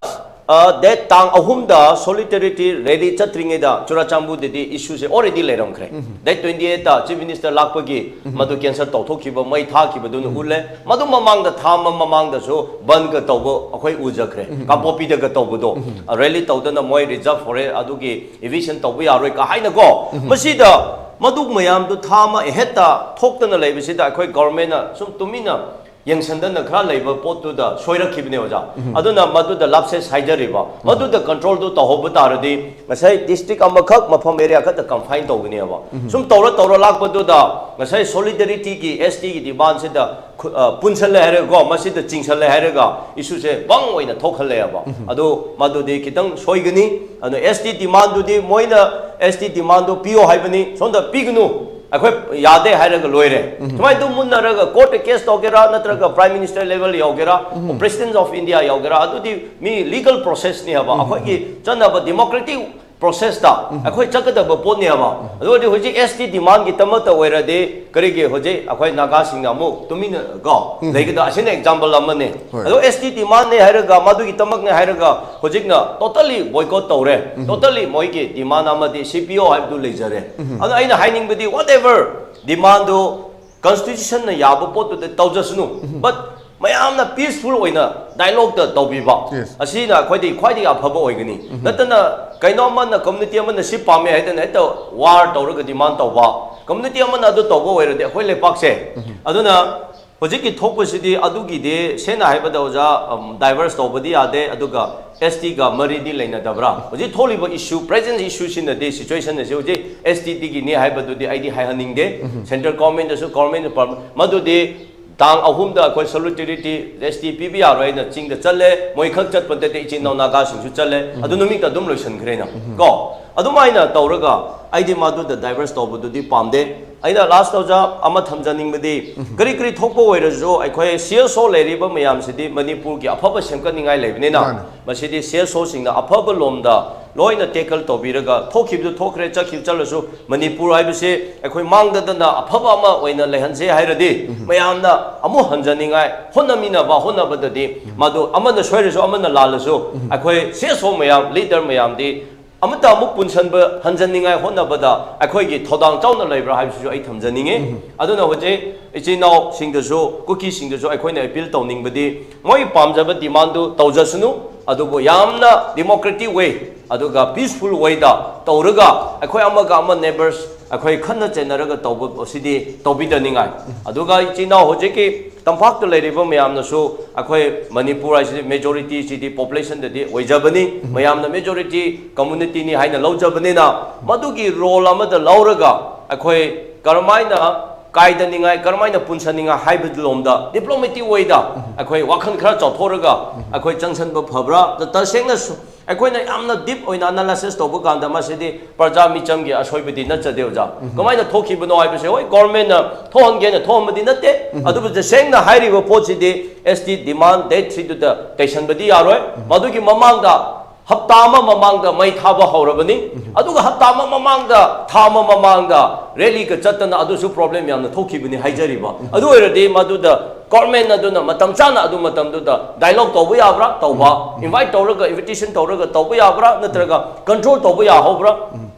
ꯗꯦꯠ ꯇꯥꯡ ꯑꯍꯨꯝꯗ ꯁꯣꯂꯤꯇꯔꯤꯇꯤ ꯔꯦꯂꯤ ꯆꯠꯇ꯭ꯔꯤꯉꯩꯗ ꯆꯨꯔꯥꯆꯥꯟꯄꯨꯔꯗꯗꯤ ꯏꯁꯨꯁꯦ ꯑꯣꯜꯔꯦꯗꯤ ꯂꯩꯔꯝꯈ꯭ꯔꯦ꯫ ꯗꯦꯠ ꯇ꯭ꯋꯦꯟꯇꯤ ꯑꯩꯠꯇ ꯆꯤꯐ ꯃꯤꯅꯤꯁꯇꯔ ꯂꯥꯛꯄꯒꯤ ꯃꯗꯨ ꯀꯦꯟꯁꯦꯜ ꯇꯧꯊꯣꯛꯈꯤꯕ, ꯃꯩ ꯊꯥꯈꯤꯕꯗꯨꯅ ꯎꯠꯂꯦ꯫ ꯃꯗꯨ ꯃꯃꯥꯡꯗ, ꯊꯥ ꯑꯃ ꯃꯃꯥꯡꯗꯁꯨ ꯕꯟꯒ ꯇꯧꯕ ꯑꯩꯈꯣꯏ ꯎꯖꯈ꯭ꯔꯦ, ꯀꯥꯡꯄꯣꯛꯄꯤꯗꯒ ꯇꯧꯕꯗꯣ꯫ ꯔꯦꯂꯤ ꯇꯧꯗꯅ ꯃꯣꯏ ꯔꯤꯖꯥꯔꯚ ꯐꯣꯔꯦꯁ ꯑꯗꯨꯒꯤ ꯏꯚꯤꯛꯁꯟ ꯇꯧꯕ ꯌꯥꯔꯣꯏ ꯀ ꯍꯥꯏꯅꯀꯣ꯫ ꯃꯁꯤꯗ ꯃꯗꯨ ꯃꯌꯥꯝꯗꯨ ꯊꯥ ꯑꯃ ꯑꯍꯦꯠꯇ ꯊꯣꯛꯇꯅ ꯂꯩꯕꯁꯤꯗ ꯑꯩꯈꯣꯏ ꯒꯣꯔꯃꯦꯟꯅ ꯁꯨꯝ ꯇꯨꯃꯤꯟꯅ ꯌꯦꯡꯁꯟꯗꯅ ꯈꯔ ꯂꯩꯕ ꯄꯣꯠꯇꯨꯗ ꯁꯣꯏꯔꯛꯈꯤꯕꯅꯦ ꯑꯣꯖꯥ꯫ ꯑꯗꯨꯅ ꯃꯗꯨꯗ ꯂꯥꯞꯁꯦꯁ ꯍꯥꯏꯖꯔꯤꯕ, ꯃꯗꯨꯗ ꯀꯟꯇ꯭ꯔꯣꯜꯗꯨ ꯇꯧꯍꯧꯕ ꯇꯥꯔꯗꯤ ꯉꯁꯥꯏ ꯗꯤꯁꯇ꯭ꯔꯤꯛ ꯑꯃꯈꯛ, ꯃꯐꯝ ꯑꯦꯔꯤꯌꯥ ꯈꯛꯇ ꯀꯟꯐꯥꯏꯟ ꯇꯧꯒꯅꯦꯕ꯫ ꯁꯨꯝ ꯇꯧꯔ ꯇꯧꯔ ꯂꯥꯛꯄꯗꯨꯗ ꯉꯁꯥꯏ ꯁꯣꯂꯤꯗꯔꯤꯇꯤꯒꯤ, ꯑꯦꯁ ꯇꯤꯒꯤ ꯗꯤꯃꯥꯟꯁꯤꯗ ꯈꯨ-, ꯑ, ꯄꯨꯟꯁꯜꯂꯦ ꯍꯥꯏꯔꯒꯀꯣ, ꯃꯁꯤꯗ ꯆꯤꯡꯁꯜꯂꯦ ꯍꯥꯏꯔꯒ ꯏꯁꯨꯁꯦ ꯕꯪ ꯑꯣꯏꯅ ꯊꯣꯛꯍꯜꯂꯦꯕ꯫ ꯑꯗꯨ ꯃꯗꯨꯗꯤ ꯈꯤꯇꯪ ꯁꯣꯏꯒꯅꯤ꯫ ꯑꯗꯣ ꯑꯦꯁ ꯇꯤ ꯗꯤꯃꯥꯟꯗꯨꯗꯤ ꯃꯣꯏꯅ ꯑꯦꯁ ꯇꯤ ꯗꯤꯃꯥꯟꯗꯨ ꯄꯤꯌꯣ ꯍꯥꯏꯕꯅꯤ, ꯁꯣꯝꯗ ꯄꯤꯒꯅꯨ, ꯑꯩꯈꯣꯏ ꯌꯥꯗꯦ ꯍꯥꯏꯔꯒ ꯂꯣꯏꯔꯦ꯫ ꯁꯨꯃꯥꯏꯅ ꯑꯗꯨꯝ ꯃꯨꯟꯅꯔꯒ ꯀꯣꯔꯠꯇ ꯀꯦꯁ ꯇꯧꯒꯦꯔꯥ, ꯅꯠꯇ꯭ꯔꯒ ꯄ꯭ꯔꯥꯏꯝ ꯃꯤꯅꯤꯁꯇꯔ ꯂꯦꯚꯦꯜ ꯌꯧꯒꯦꯔꯥ, ꯄ꯭ꯔꯦꯁꯤꯗꯦꯟ ꯑꯣꯐ ꯏꯟꯗꯤꯌꯥ ꯌꯧꯒꯦꯔꯥ, ꯑꯗꯨꯗꯤ ꯃꯤ ꯂꯤꯒꯜ ꯄ꯭ꯔꯣꯁꯦꯁꯅꯦ ꯍꯥꯏꯕ꯫ ꯑꯩꯈꯣꯏꯒꯤ ꯆꯠꯅꯕ ꯗꯦꯃꯣꯀ꯭ꯔꯦꯇꯤꯛ ꯄ꯭ꯔꯣꯁꯦꯁꯇ ꯑꯩꯈꯣꯏ ꯆꯠꯀꯗꯕ ꯄꯣꯠꯅꯦꯕ꯫ ꯑꯗꯨ ꯑꯣꯏꯔꯗꯤ ꯍꯧꯖꯤꯛ ꯑꯦꯁ ꯇꯤ ꯗꯤꯃꯥꯟꯒꯤꯗꯃꯛꯇ ꯑꯣꯏꯔꯗꯤ ꯀꯔꯤꯒꯤ ꯍꯧꯖꯤꯛ ꯑꯩꯈꯣꯏ ꯅꯥꯒꯥꯁꯤꯡꯅ ꯑꯃꯨꯛ ꯇꯨꯃꯤꯟꯅ ꯀꯣ ꯂꯩꯒꯗ? ꯑꯁꯤꯅ ꯑꯦꯛꯖꯥꯝꯄꯜ ꯑꯃꯅꯤ꯫ ꯍꯣꯏ꯫ ꯑꯗꯣ ꯑꯦꯁ ꯇꯤ ꯗꯤꯃꯥꯟꯅꯦ ꯍꯥꯏꯔꯒ, ꯃꯗꯨꯒꯤꯗꯃꯛꯅꯦ ꯍꯥꯏꯔꯒ ꯍꯧꯖꯤꯛꯅ ꯇꯣꯇꯜꯂꯤ ꯕꯣꯏꯀꯣꯠ ꯇꯧꯔꯦ꯫ ꯇꯣꯇꯜꯂꯤ ꯃꯣꯏꯒꯤ ꯗꯤꯃꯥꯟ ꯑꯃꯗꯤ ꯁꯤ ꯄꯤ ꯑꯣ ꯍꯥꯏꯕꯗꯨ ꯂꯩꯖꯔꯦ꯫ ꯑꯗꯣ ꯑꯩꯅ ꯍꯥꯏꯅꯤꯡꯕꯗꯤ, ꯋꯥꯠ ꯑꯦꯚꯔ ꯗꯤꯃꯥꯟꯗꯨ ꯀꯟꯁꯇꯤꯇ꯭ꯌꯨꯁꯟꯅ ꯌꯥꯕ ꯄꯣꯠꯇꯨꯗ ꯇꯧꯖꯁꯅꯨ꯫ ꯕꯠ ꯃꯌꯥꯝꯅ ꯄꯤꯁꯐꯨꯜ ꯑꯣꯏꯅ ꯗꯥꯏꯂꯣꯛꯇ ꯇꯧꯕꯤꯕ, ꯌꯦꯁ꯫ ꯑꯁꯤꯅ ꯑꯩꯈꯣꯏꯗꯤ ꯈ꯭ꯋꯥꯏꯗꯒꯤ ꯑꯐꯕ ꯑꯣꯏꯒꯅꯤ꯫ ꯅꯠꯇꯅ ꯀꯩꯅꯣ ꯑꯃꯅ, ꯀꯝꯃ꯭ꯌꯨꯅꯤꯇꯤ ꯑꯃꯅ ꯁꯤ ꯄꯥꯝꯃꯦ ꯍꯥꯏꯗꯅ ꯍꯦꯛꯇ ꯋꯥꯔ ꯇꯧꯔꯒ ꯗꯤꯃꯥꯟ ꯇꯧꯕ, ꯀꯝꯃ꯭ꯌꯨꯅꯤꯇꯤ ꯑꯃꯅ ꯑꯗꯨ ꯇꯧꯕ ꯑꯣꯏꯔꯗꯤ ꯑꯩꯈꯣꯏ ꯂꯩꯄꯥꯛꯁꯦ꯫ ꯑꯗꯨꯅ ꯍꯧꯖꯤꯛꯀꯤ ꯊꯣꯛꯄꯁꯤꯗꯤ ꯑꯗꯨꯒꯤꯗꯤ ꯁꯦꯡꯅ ꯍꯥꯏꯕꯗ ꯑꯣꯖꯥ, ꯑꯝ, ꯗꯥꯏꯚꯔꯁ ꯇꯧꯕꯗꯤ ꯌꯥꯗꯦ꯫ ꯑꯗꯨꯒ ꯑꯦꯁ ꯇꯤꯒ ꯃꯔꯤꯗꯤ ꯂꯩꯅꯗꯕ꯭ꯔꯥ? ꯍꯧꯖꯤꯛ ꯊꯣꯛꯂꯤꯕ ꯏꯁꯨ, ꯄ꯭ꯔꯦꯖꯦꯟ ꯏꯁꯨꯁꯤꯅꯗꯤ, ꯁꯤꯆꯨꯋꯦꯁꯟ ꯑꯁꯤ ꯍꯧꯖꯤꯛ ꯑꯦꯁ ꯇꯤꯗꯒꯤꯅꯤ ꯍꯥꯏꯕꯗꯨꯗꯤ ꯑꯩꯗꯤ ꯍꯥꯏꯍꯟꯅꯤꯡꯗꯦ꯫ ꯁꯦꯟꯇ꯭ꯔꯦꯜ ꯒꯣꯔꯃꯦꯟꯗꯁꯨ, ꯒꯣꯔꯃꯦꯟ ꯃꯗꯨꯗꯤ ꯇꯥꯡ ꯑꯍꯨꯝꯗ ꯑꯩꯈꯣꯏ ꯁꯣꯂꯤꯗꯔꯤꯇꯤ ꯑꯦꯁ ꯇꯤ ꯄꯤꯕ ꯌꯥꯔꯣꯏ ꯍꯥꯏꯅ ꯆꯤꯡꯗ ꯆꯠꯂꯦ, ꯃꯣꯏ ꯈꯛ ꯆꯠꯄ ꯅꯠꯇꯦ, ꯏꯆꯤꯟ ꯏꯅꯥꯎ ꯅꯥꯒꯥꯁꯤꯡꯁꯨ ꯆꯠꯂꯦ, ꯑꯗꯨ ꯅꯨꯃꯤꯠꯇ ꯑꯗꯨꯝ ꯂꯣꯏꯁꯤꯟꯈ꯭ꯔꯦꯅ꯫ ꯀꯣ, ꯑꯗꯨꯃꯥꯏꯅ ꯇꯧꯔꯒ ꯑꯩꯗꯤ ꯃꯗꯨꯗ ꯗꯥꯏꯚꯔꯁ ꯇꯧꯕꯗꯨꯗꯤ ꯄꯥꯝꯗꯦ꯫ ꯑꯩꯅ ꯂꯥꯁ ꯑꯣꯖꯥ ꯑꯃ ꯊꯝꯖꯅꯤꯡꯕꯗꯤ, ꯀꯔꯤ ꯀꯔꯤ ꯊꯣꯛꯄ ꯑꯣꯏꯔꯁꯨ ꯑꯩꯈꯣꯏ ꯁꯤ ꯑꯦꯁ ꯑꯣ ꯂꯩꯔꯤꯕ ꯃꯌꯥꯝꯁꯤꯗꯤ ꯃꯅꯤꯄꯨꯔꯒꯤ ꯑꯐꯕ ꯁꯦꯝꯒꯠꯅꯤꯡꯉꯥꯏ ꯂꯩꯕꯅꯤꯅ, ꯃꯥꯅꯦ꯫ ꯃꯁꯤꯗꯤ ꯁꯤ ꯑꯦꯁ ꯑꯣꯁꯤꯡꯅ ꯑꯐꯕ ꯂꯣꯝꯗ ꯂꯣꯏꯅ ꯇꯦꯀꯜ ꯇꯧꯕꯤꯔꯒ, ꯊꯣꯛꯈꯤꯕꯗꯨ ꯊꯣꯛꯈ꯭ꯔꯦ, ꯆꯠꯈꯤꯕ ꯆꯠꯂꯁꯨ, ꯃꯅꯤꯄꯨꯔ ꯍꯥꯏꯕꯁꯤ ꯑꯩꯈꯣꯏ ꯃꯥꯡꯗꯗꯅ ꯑꯐꯕ ꯑꯃ ꯑꯣꯏꯅ ꯂꯩꯍꯟꯁꯦ ꯍꯥꯏꯔꯗꯤ, ꯃꯌꯥꯝꯅ ꯑꯃꯨꯛ ꯍꯟꯖꯅꯤꯡꯉꯥꯏ ꯍꯣꯠꯅꯃꯤꯟꯅꯕ, ꯍꯣꯠꯅꯕꯗꯗꯤ ꯃꯗꯨ ꯑꯃꯅ ꯁꯣꯏꯔꯁꯨ ꯑꯃꯅ ꯂꯥꯜꯂꯁꯨ, ꯑꯩꯈꯣꯏ ꯁꯤ ꯑꯦꯁ ꯑꯣ ꯃꯌꯥꯝ, ꯂꯤꯗꯔ ꯃꯌꯥꯝꯗꯤ ꯑꯃꯠꯇ ꯑꯃꯨꯛ ꯄꯨꯟꯁꯟꯕ, ꯍꯟꯖꯟꯅꯤꯡꯉꯥꯏ ꯍꯣꯠꯅꯕꯗ ꯑꯩꯈꯣꯏꯒꯤ ꯊꯧꯗꯥꯡ ꯆꯥꯎꯅ ꯂꯩꯕ꯭ꯔꯥ ꯍꯥꯏꯕꯁꯤꯁꯨ ꯑꯩ ꯊꯝꯖꯅꯤꯡꯉꯤ꯫ ꯑꯗꯨꯅ ꯍꯧꯖꯤꯛ ꯏꯆꯤꯟ ꯏꯅꯥꯎꯁꯤꯡꯗꯁꯨ, ꯀꯨꯀꯤꯁꯤꯡꯗꯁꯨ ꯑꯩꯈꯣꯏꯅ ꯑꯦꯄꯤꯜ ꯇꯧꯅꯤꯡꯕꯗꯤ, ꯃꯣꯏ ꯄꯥꯝꯖꯕ ꯗꯤꯃꯥꯟꯗꯨ ꯇꯧꯖꯁꯅꯨ, ꯑꯗꯨꯕꯨ ꯌꯥꯝꯅ ꯗꯤꯃꯣꯀ꯭ꯔꯦꯇꯤꯛ ꯋꯦ, ꯑꯗꯨꯒ ꯄꯤꯁꯐꯨꯜ ꯋꯦꯗ ꯇꯧꯔꯒ, ꯑꯩꯈꯣꯏ ꯑꯃꯒ ꯑꯃ ꯅꯦꯕꯔꯁ ꯑꯩꯈꯣꯏ ꯈꯠꯅ ꯆꯩꯅꯔꯒ ꯇꯧꯕ ꯑꯁꯤꯗꯤ ꯇꯧꯕꯤꯗꯅꯤꯡꯉꯥꯏ꯫ ꯑꯗꯨꯒ ꯏꯆꯤꯟ ꯏꯅꯥꯎ ꯍꯧꯖꯤꯛꯀꯤ ꯇꯝꯄꯥꯛꯇ ꯂꯩꯔꯤꯕ ꯃꯌꯥꯝꯅꯁꯨ, ꯑꯩꯈꯣꯏ ꯃꯅꯤꯄꯨꯔ ꯍꯥꯏꯁꯤꯗꯤ ꯃꯦꯖꯣꯔꯤꯇꯤꯁꯤꯗꯤ ꯄꯣꯄꯨꯂꯦꯁꯟꯗꯗꯤ ꯑꯣꯏꯖꯕꯅꯤ, ꯃꯌꯥꯝꯅ ꯃꯦꯖꯣꯔꯤꯇꯤ ꯀꯝꯃꯨꯅꯤꯇꯤꯅꯤ ꯍꯥꯏꯅ ꯂꯧꯖꯕꯅꯤꯅ, ꯃꯗꯨꯒꯤ ꯔꯣꯜ ꯑꯃꯗ ꯂꯧꯔꯒ ꯑꯩꯈꯣꯏ ꯀꯔꯝꯍꯥꯏꯅ ꯀꯥꯏꯗꯅꯤꯡꯉꯥꯏ, ꯀꯔꯝꯍꯥꯏꯅ ꯄꯨꯟꯁꯟꯅꯤꯡꯉꯥꯏ ꯍꯥꯏꯕꯒꯤ ꯂꯣꯝꯗ ꯗꯤꯄ꯭ꯂꯣꯃꯦꯇꯤꯛ ꯋꯦꯗ ꯑꯩꯈꯣꯏ ꯋꯥꯈꯜ ꯈꯔ ꯆꯥꯎꯊꯣꯛꯔꯒ ꯑꯩꯈꯣꯏ ꯆꯪꯁꯟꯕ ꯐꯕ꯭ꯔꯥ? ꯇ-, ꯇꯁꯦꯡꯅ ꯁꯨ-, ꯑꯩꯈꯣꯏꯅ ꯌꯥꯝꯅ ꯗꯤꯞ ꯑꯣꯏꯅ ꯑꯦꯅꯥꯂꯥꯏꯁꯤꯁ ꯇꯧꯕ ꯀꯥꯟꯗ, ꯃꯁꯤꯗꯤ ꯄ꯭ꯔꯖꯥ ꯃꯤꯆꯝꯒꯤ ꯑꯁꯣꯏꯕꯗꯤ ꯅꯠꯆꯗꯦ, ꯑꯣꯖꯥ꯫ ꯀꯃꯥꯏꯅ ꯊꯣꯛꯈꯤꯕꯅꯣ ꯍꯥꯏꯕꯁꯦ, ꯍꯣꯏ, ꯒꯣꯔꯃꯦꯟꯅ ꯊꯣꯛꯍꯟꯒꯦꯅ ꯊꯣꯛꯍꯟꯕꯗꯤ ꯅꯠꯇꯦ, ꯑꯗꯨꯕꯨ ꯇꯁꯦꯡꯅ ꯍꯥꯏꯔꯤꯕ ꯄꯣꯠꯁꯤꯗꯤ ꯑꯦꯁ ꯇꯤ ꯗꯤꯃꯥꯟ ꯗꯦꯠ ꯊ꯭ꯔꯤꯗꯨꯗ ꯇꯩꯁꯟꯕꯗꯤ ꯌꯥꯔꯣꯏ꯫ ꯃꯗꯨꯒꯤ ꯃꯃꯥꯡꯗ ꯍꯞꯇꯥ ꯑꯃ ꯃꯃꯥꯡꯗ ꯃꯩ ꯊꯥꯕ ꯍꯧꯔꯕꯅꯤ, ꯑꯗꯨꯒ ꯍꯞꯇꯥ ꯑꯃ ꯃꯃꯥꯡꯗ, ꯊꯥ ꯑꯃ ꯃꯃꯥꯡꯗ ꯔꯦꯂꯤꯒ ꯆꯠꯇꯅ ꯑꯗꯨꯁꯨ ꯄ꯭ꯔꯣꯕ꯭ꯂꯦꯝ ꯌꯥꯝꯅ ꯊꯣꯛꯈꯤꯕꯅꯤ ꯍꯥꯏꯖꯔꯤꯕ꯫ ꯑꯗꯨ ꯑꯣꯏꯔꯗꯤ ꯃꯗꯨꯗ ꯒꯣꯔꯃꯦꯟ ꯑꯗꯨꯅ ꯃꯇꯝ ꯆꯥꯅ ꯑꯗꯨ ꯃꯇꯝꯗꯨꯗ ꯗꯥꯏꯂꯣꯒ ꯇꯧꯕ ꯌꯥꯕ꯭ꯔꯥ? ꯇꯧꯕ꯫ ꯏꯟꯚꯥꯏꯠ ꯇꯧꯔꯒ, ꯏꯟꯚꯤꯇꯦꯁꯟ ꯇꯧꯔꯒ ꯇꯧꯕ ꯌꯥꯕ꯭ꯔꯥ? ꯅꯠꯇ꯭ꯔꯒ ꯀꯟꯇ꯭ꯔꯣꯜ ꯇꯧꯕ ꯌꯥꯍꯧꯕ꯭ꯔꯥ?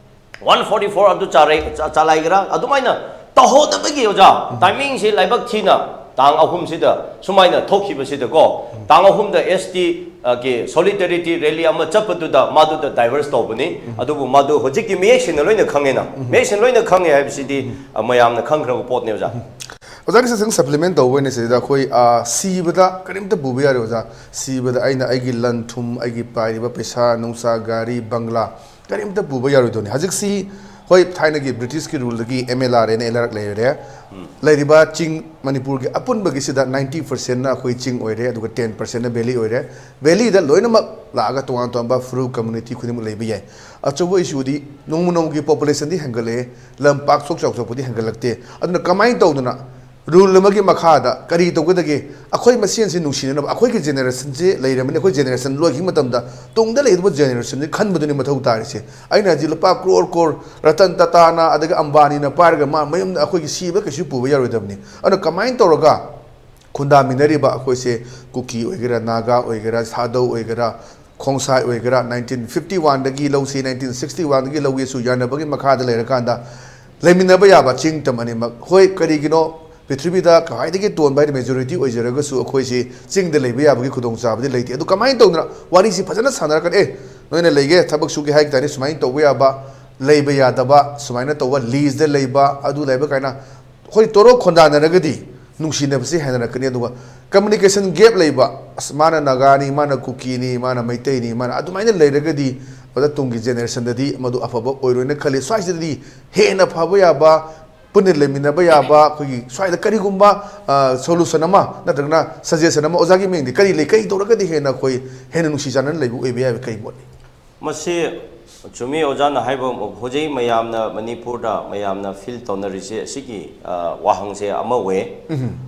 ꯋꯥꯟ ꯐꯣꯔꯇꯤ ꯐꯣꯔ ꯑꯗꯨ ꯆꯥꯔꯩ-, ꯆꯥ-, ꯆꯥꯂꯥꯏꯒꯦꯔꯥ? ꯑꯗꯨꯃꯥꯏꯅ ꯇꯧꯍꯧꯗꯕꯒꯤ, ꯑꯣꯖꯥ, ꯇꯥꯏꯃꯤꯡꯁꯤ ꯂꯥꯏꯕꯛ ꯊꯤꯅ ꯇꯥꯡ ꯑꯍꯨꯝꯁꯤꯗ ꯁꯨꯃꯥꯏꯅ ꯊꯣꯛꯈꯤꯕꯁꯤꯗꯀꯣ, ꯇꯥꯡ ꯑꯍꯨꯝꯗ ꯑꯦꯁ ꯇꯤ, ꯑ, ꯒꯤ ꯁꯣꯂꯤꯗꯔꯤꯇꯤ ꯔꯦꯂꯤ ꯑꯃ ꯆꯠꯄꯗꯨꯗ ꯃꯥꯗꯨꯗ ꯗꯥꯏꯚꯔꯁ ꯇꯧꯕꯅꯤ꯫ ꯑꯗꯨꯕꯨ ꯃꯥꯗꯨ ꯍꯧꯖꯤꯛꯇꯤ ꯃꯌꯦꯛ ꯁꯦꯡꯅ ꯂꯣꯏꯅ ꯈꯪꯉꯦꯅ꯫ ꯃꯌꯦꯛ ꯁꯦꯡꯅ ꯂꯣꯏꯅ ꯈꯪꯉꯦ ꯍꯥꯏꯕꯁꯤꯗꯤ, ꯑ, ꯃꯌꯥꯝꯅ ꯈꯪꯈ꯭ꯔꯕ ꯄꯣꯠꯅꯦ, ꯑꯣꯖꯥ꯫ ꯑꯣꯖꯥꯒꯤ ꯁꯖꯦꯁꯟ ꯁꯄ꯭ꯂꯤꯃꯦꯟ ꯇꯧꯕ ꯑꯣꯏꯅ ꯁꯤꯗ ꯑꯩꯈꯣꯏ, ꯑ, ꯁꯤꯕꯗ ꯀꯔꯤꯝꯇ ꯄꯨꯕ ꯌꯥꯔꯣꯏ ꯑꯣꯖꯥ꯫ ꯁꯤꯕꯗ ꯑꯩꯅ ꯑꯩꯒꯤ ꯂꯟ ꯊꯨꯝ, ꯑꯩꯒꯤ ꯄꯥꯏꯔꯤꯕ ꯄꯩꯁꯥ, ꯅꯨꯡꯁꯥ, ꯒꯥꯔꯤ, ꯕꯪꯒ꯭ꯂꯥ, ꯀꯔꯤꯝꯇ ꯄꯨꯕ ꯌꯥꯔꯣꯏꯗꯧꯅꯤ꯫ ꯍꯧꯖꯤꯛꯁꯤ ꯍꯣꯏ, ꯊꯥꯏꯅꯒꯤ ꯕ꯭ꯔꯤꯇꯤꯁꯀꯤ ꯔꯨꯜꯗꯒꯤ ꯑꯦꯝ ꯑꯦꯜ ꯑꯥꯔ ꯑꯦꯅ ꯑꯦꯜ ꯑꯥꯔ ꯑꯦꯐ ꯂꯩꯔꯦ꯫ ꯂꯩꯔꯤꯕ ꯆꯤꯡ ꯃꯅꯤꯄꯨꯔꯒꯤ ꯑꯄꯨꯟꯕꯒꯤꯁꯤꯗ ꯅꯥꯏꯟꯇꯤ ꯄꯥꯔꯁꯦꯟꯅ ꯑꯩꯈꯣꯏ ꯆꯤꯡ ꯑꯣꯏꯔꯦ, ꯑꯗꯨꯒ ꯇꯦꯟ ꯄꯥꯔꯁꯦꯟꯅ ꯚꯦꯂꯤ ꯑꯣꯏꯔꯦ꯫ ꯚꯦꯂꯤꯗ ꯂꯣꯏꯅꯃꯛ ꯂꯥꯛꯑꯒ ꯇꯣꯉꯥꯟ ꯇꯣꯉꯥꯟꯕ ꯐꯨꯔꯨꯞ ꯀꯝꯃ꯭ꯌꯨꯅꯤꯇꯤ ꯈꯨꯗꯤꯡꯃꯛ ꯂꯩꯕ ꯌꯥꯏ꯫ ꯑꯆꯧꯕ ꯏꯁꯨꯗꯤ ꯅꯣꯡꯃ ꯅꯣꯡꯃꯒꯤ ꯄꯣꯄꯨꯂꯦꯁꯟꯗꯤ ꯍꯦꯟꯒꯠꯂꯛꯑꯦ, ꯂꯝ ꯄꯥꯛ ꯊꯣꯛ ꯆꯥꯎꯊꯣꯛꯄꯗꯤ ꯍꯦꯟꯒꯠꯂꯛꯇꯦ꯫ ꯑꯗꯨꯅ ꯀꯃꯥꯏꯅ ꯇꯧꯗꯅ ꯔꯨꯜ ꯑꯃꯒꯤ ꯃꯈꯥꯗ ꯀꯔꯤ ꯇꯧꯒꯗꯒꯦ? ꯑꯩꯈꯣꯏ ꯃꯁꯦꯟꯁꯤ ꯅꯨꯡꯁꯤꯅꯅꯕ, ꯑꯩꯈꯣꯏꯒꯤ ꯖꯦꯅꯦꯔꯦꯁꯟꯁꯦ ꯂꯩꯔꯕꯅꯤ, ꯑꯩꯈꯣꯏ ꯖꯦꯅꯦꯔꯦꯁꯟ ꯂꯣꯏꯈꯤꯕ ꯃꯇꯝꯗ ꯇꯨꯡꯗ ꯂꯩꯒꯗꯕ ꯖꯦꯅꯦꯔꯦꯁꯟꯁꯤ ꯈꯟꯕꯗꯨꯅꯤ ꯃꯊꯧ ꯇꯥꯔꯤꯁꯦ꯫ ꯑꯩꯅ ꯍꯧꯖꯤꯛ ꯂꯨꯄꯥ ꯀ꯭ꯔꯣꯔ ꯀ꯭ꯔꯣꯔ ꯔꯇꯟ ꯇꯥꯇꯥꯅ ꯑꯗꯒꯤ ꯑꯝꯕꯥꯅꯤꯅ ꯄꯥꯏꯔꯒ ꯃꯥ ꯃꯌꯨꯝꯗ ꯑꯩꯈꯣꯏꯒꯤ ꯁꯤꯕ ꯀꯩꯁꯨ ꯄꯨꯕ ꯌꯥꯔꯣꯏꯗꯕꯅꯤ꯫ ꯑꯗꯨꯅ ꯀꯃꯥꯏꯅ ꯇꯧꯔꯒ ꯈꯨꯟꯗꯥꯃꯤꯟꯅꯔꯤꯕ ꯑꯩꯈꯣꯏꯁꯦ ꯀꯨꯀꯤ ꯑꯣꯏꯒꯦꯔꯥ, ꯅꯥꯒꯥ ꯑꯣꯏꯒꯦꯔꯥ, ꯁꯥꯗꯧ ꯑꯣꯏꯒꯦꯔꯥ, ꯈꯣꯡꯁꯥꯏ ꯑꯣꯏꯒꯦꯔꯥ, ꯅꯥꯏꯟꯇꯤꯟ ꯐꯤꯐꯇꯤ ꯋꯥꯟꯗꯒꯤ ꯂꯧꯁꯤ, ꯅꯥꯏꯟꯇꯤꯟ ꯁꯤꯛꯁꯇꯤ ꯋꯥꯟꯗꯒꯤ ꯂꯧꯒꯦꯁꯨ ꯌꯥꯅꯕꯒꯤ ꯃꯈꯥꯗ ꯂꯩꯔꯀꯥꯟꯗ ꯂꯩꯃꯤꯟꯅꯕ ꯌꯥꯕ ꯆꯤꯡ ꯇꯝ ꯑꯅꯤꯃꯛ꯫ ꯍꯣꯏ, ꯀꯔꯤꯒꯤꯅꯣ? ꯄ꯭ꯔꯤꯊꯤꯕꯤꯗ ꯈ꯭ꯋꯥꯏꯗꯒꯤ ꯇꯣꯟꯕ ꯍꯥꯏꯗꯤ ꯃꯦꯖꯣꯔꯤꯇꯤ ꯑꯣꯏꯖꯔꯒꯁꯨ ꯑꯩꯈꯣꯏꯁꯤ ꯆꯤꯡꯗ ꯂꯩꯕ ꯌꯥꯕꯒꯤ ꯈꯨꯗꯣꯡꯆꯥꯕꯗꯤ ꯂꯩꯇꯦ꯫ ꯑꯗꯨ ꯀꯃꯥꯏꯅ ꯇꯧꯗꯅ ꯋꯥꯔꯤꯁꯤ ꯐꯖꯅ ꯁꯥꯟꯅꯔꯛꯀꯅꯤ? "ꯑꯦ, ꯅꯣꯏꯅ ꯂꯩꯒꯦ, ꯊꯕꯛ ꯁꯨꯒꯦ ꯍꯥꯏ ꯇꯥꯔꯗꯤ ꯁꯨꯃꯥꯏꯅ ꯇꯧꯕ ꯌꯥꯕ, ꯂꯩꯕ ꯌꯥꯗꯕ, ꯁꯨꯃꯥꯏꯅ ꯇꯧꯕ, ꯂꯤꯖꯗ ꯂꯩꯕ, ꯑꯗꯨ ꯂꯩꯕ" ꯀꯥꯏꯅ ꯑꯩꯈꯣꯏ ꯇꯣꯔꯣ ꯈꯣꯟꯗꯥꯅꯔꯒꯗꯤ ꯅꯨꯡꯁꯤꯅꯕꯁꯤ ꯍꯦꯟꯅꯔꯛꯀꯅꯤ꯫ ꯑꯗꯨꯒ ꯀꯝꯃ꯭ꯌꯨꯅꯤꯀꯦꯁꯟ ꯒꯦꯞ ꯂꯩꯕ, ꯑꯁ, ꯃꯥꯅ ꯅꯥꯒꯥꯅꯤ, ꯃꯥꯅ ꯀꯨꯀꯤꯅꯤ, ꯃꯥꯅ ꯃꯩꯇꯩꯅꯤ, ꯃꯥꯅ ꯑꯗꯨꯃꯥꯏꯅ ꯂꯩꯔꯒꯗꯤ ꯃꯗꯨ ꯇꯨꯡꯒꯤ ꯖꯦꯅꯦꯔꯦꯁꯟꯗꯗꯤ ꯃꯗꯨ ꯑꯐꯕ ꯑꯣꯏꯔꯣꯏꯅ ꯈꯜꯂꯤ꯫ ꯁ꯭ꯋꯥꯏꯁꯤꯗꯗꯤ ꯍꯦꯟꯅ ꯐꯕ ꯌꯥꯕ, ꯄꯨꯟꯅ ꯂꯩꯃꯤꯟꯅꯕ ꯌꯥꯕ, ꯑꯩꯈꯣꯏꯒꯤ ꯁ꯭ꯋꯥꯏꯗ ꯀꯔꯤꯒꯨꯝꯕ, ꯑ, ꯁꯣꯂꯨꯁꯟ ꯑꯃ ꯅꯠꯇ꯭ꯔꯒꯅ ꯁꯖꯦꯁꯟ ꯑꯃ ꯑꯣꯖꯥꯒꯤ ꯃꯤꯡꯗꯤ ꯀꯔꯤ ꯂꯩ? ꯀꯔꯤ ꯇꯧꯔꯒꯗꯤ ꯍꯦꯟꯅ ꯑꯩꯈꯣꯏ ꯍꯦꯟꯅ ꯅꯨꯡꯁꯤ ꯆꯥꯟꯅꯅ ꯂꯩꯕ ꯑꯣꯏꯕ ꯌꯥꯏꯕ? ꯀꯔꯤ ꯃꯣꯠꯅꯤ? ꯃꯁꯤ ꯆꯨꯝꯃꯤ ꯑꯣꯖꯥꯅ ꯍꯥꯏꯕ, ꯍꯧꯖꯤꯛ ꯃꯌꯥꯝꯅ ꯃꯅꯤꯄꯨꯔꯗ ꯃꯌꯥꯝꯅ ꯐꯤꯜ ꯇꯧꯅꯔꯤꯁꯦ ꯑꯁꯤꯒꯤ, ꯑ, ꯋꯥꯍꯪꯁꯦ ꯑꯃ ꯑꯣꯏ꯫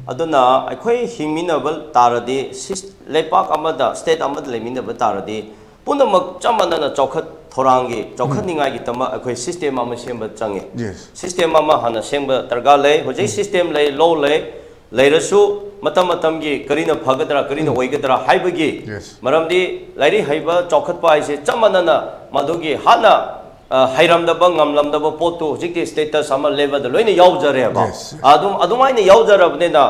ꯑꯗꯨꯅ ꯑꯩꯈꯣꯏ ꯍꯤꯡꯃꯤꯟꯅꯕ ꯇꯥꯔꯗꯤ, ꯁꯤꯁ-, ꯂꯩꯄꯥꯛ ꯑꯃꯗ, ꯁ꯭ꯇꯦꯠ ꯑꯃꯗ ꯂꯩꯃꯤꯟꯅꯕ ꯇꯥꯔꯗꯤ, ꯄꯨꯝꯅꯃꯛ ꯆꯞ ꯃꯥꯟꯅꯅ ꯆꯥꯎꯈꯠ ꯊꯧꯔꯥꯡꯒꯤ, ꯆꯥꯎꯈꯠꯅꯤꯡꯉꯥꯏꯒꯤꯗꯃꯛ ꯑꯩꯈꯣꯏ ꯁꯤꯁꯇꯦꯝ ꯑꯃ ꯁꯦꯝꯕ ꯆꯪꯉꯤ꯫ ꯌꯦꯁ꯫ ꯁꯤꯁꯇꯦꯝ ꯑꯃ ꯍꯥꯟꯅ ꯁꯦꯝꯕ ꯗꯔꯀꯥꯔ ꯂꯩ꯫ ꯍꯧꯖꯤꯛ ꯁꯤꯁꯇꯦꯝ ꯂꯩ, ꯂꯣ ꯂꯩ, ꯂꯩꯔꯁꯨ ꯃꯇꯝ ꯃꯇꯝꯒꯤ ꯀꯔꯤꯅ ꯐꯒꯗ꯭ꯔꯥ, ꯀꯔꯤꯅ ꯑꯣꯏꯒꯗ꯭ꯔꯥ ꯍꯥꯏꯕꯒꯤ, ꯌꯦꯁ꯫ ꯃꯔꯝꯗꯤ ꯂꯥꯏꯔꯤꯛ ꯍꯩꯕ ꯆꯥꯎꯈꯠꯄ ꯍꯥꯏꯁꯦ ꯆꯞ ꯃꯥꯟꯅꯅ ꯃꯗꯨꯒꯤ ꯍꯥꯟꯅ, ꯑ, ꯍꯩꯔꯝꯗꯕ, ꯉꯝꯂꯝꯗꯕ ꯄꯣꯠꯇꯨ ꯍꯧꯖꯤꯛꯇꯤ ꯁ꯭ꯇꯦꯇꯁ ꯑꯃ ꯂꯦꯚꯦꯜꯗ ꯂꯣꯏꯅ ꯌꯥꯎꯖꯔꯦꯕ꯫ Yes, yes. ꯑꯗꯨꯝ, ꯑꯗꯨꯃꯥꯏꯅ ꯌꯥꯎꯖꯔꯕꯅꯤꯅ,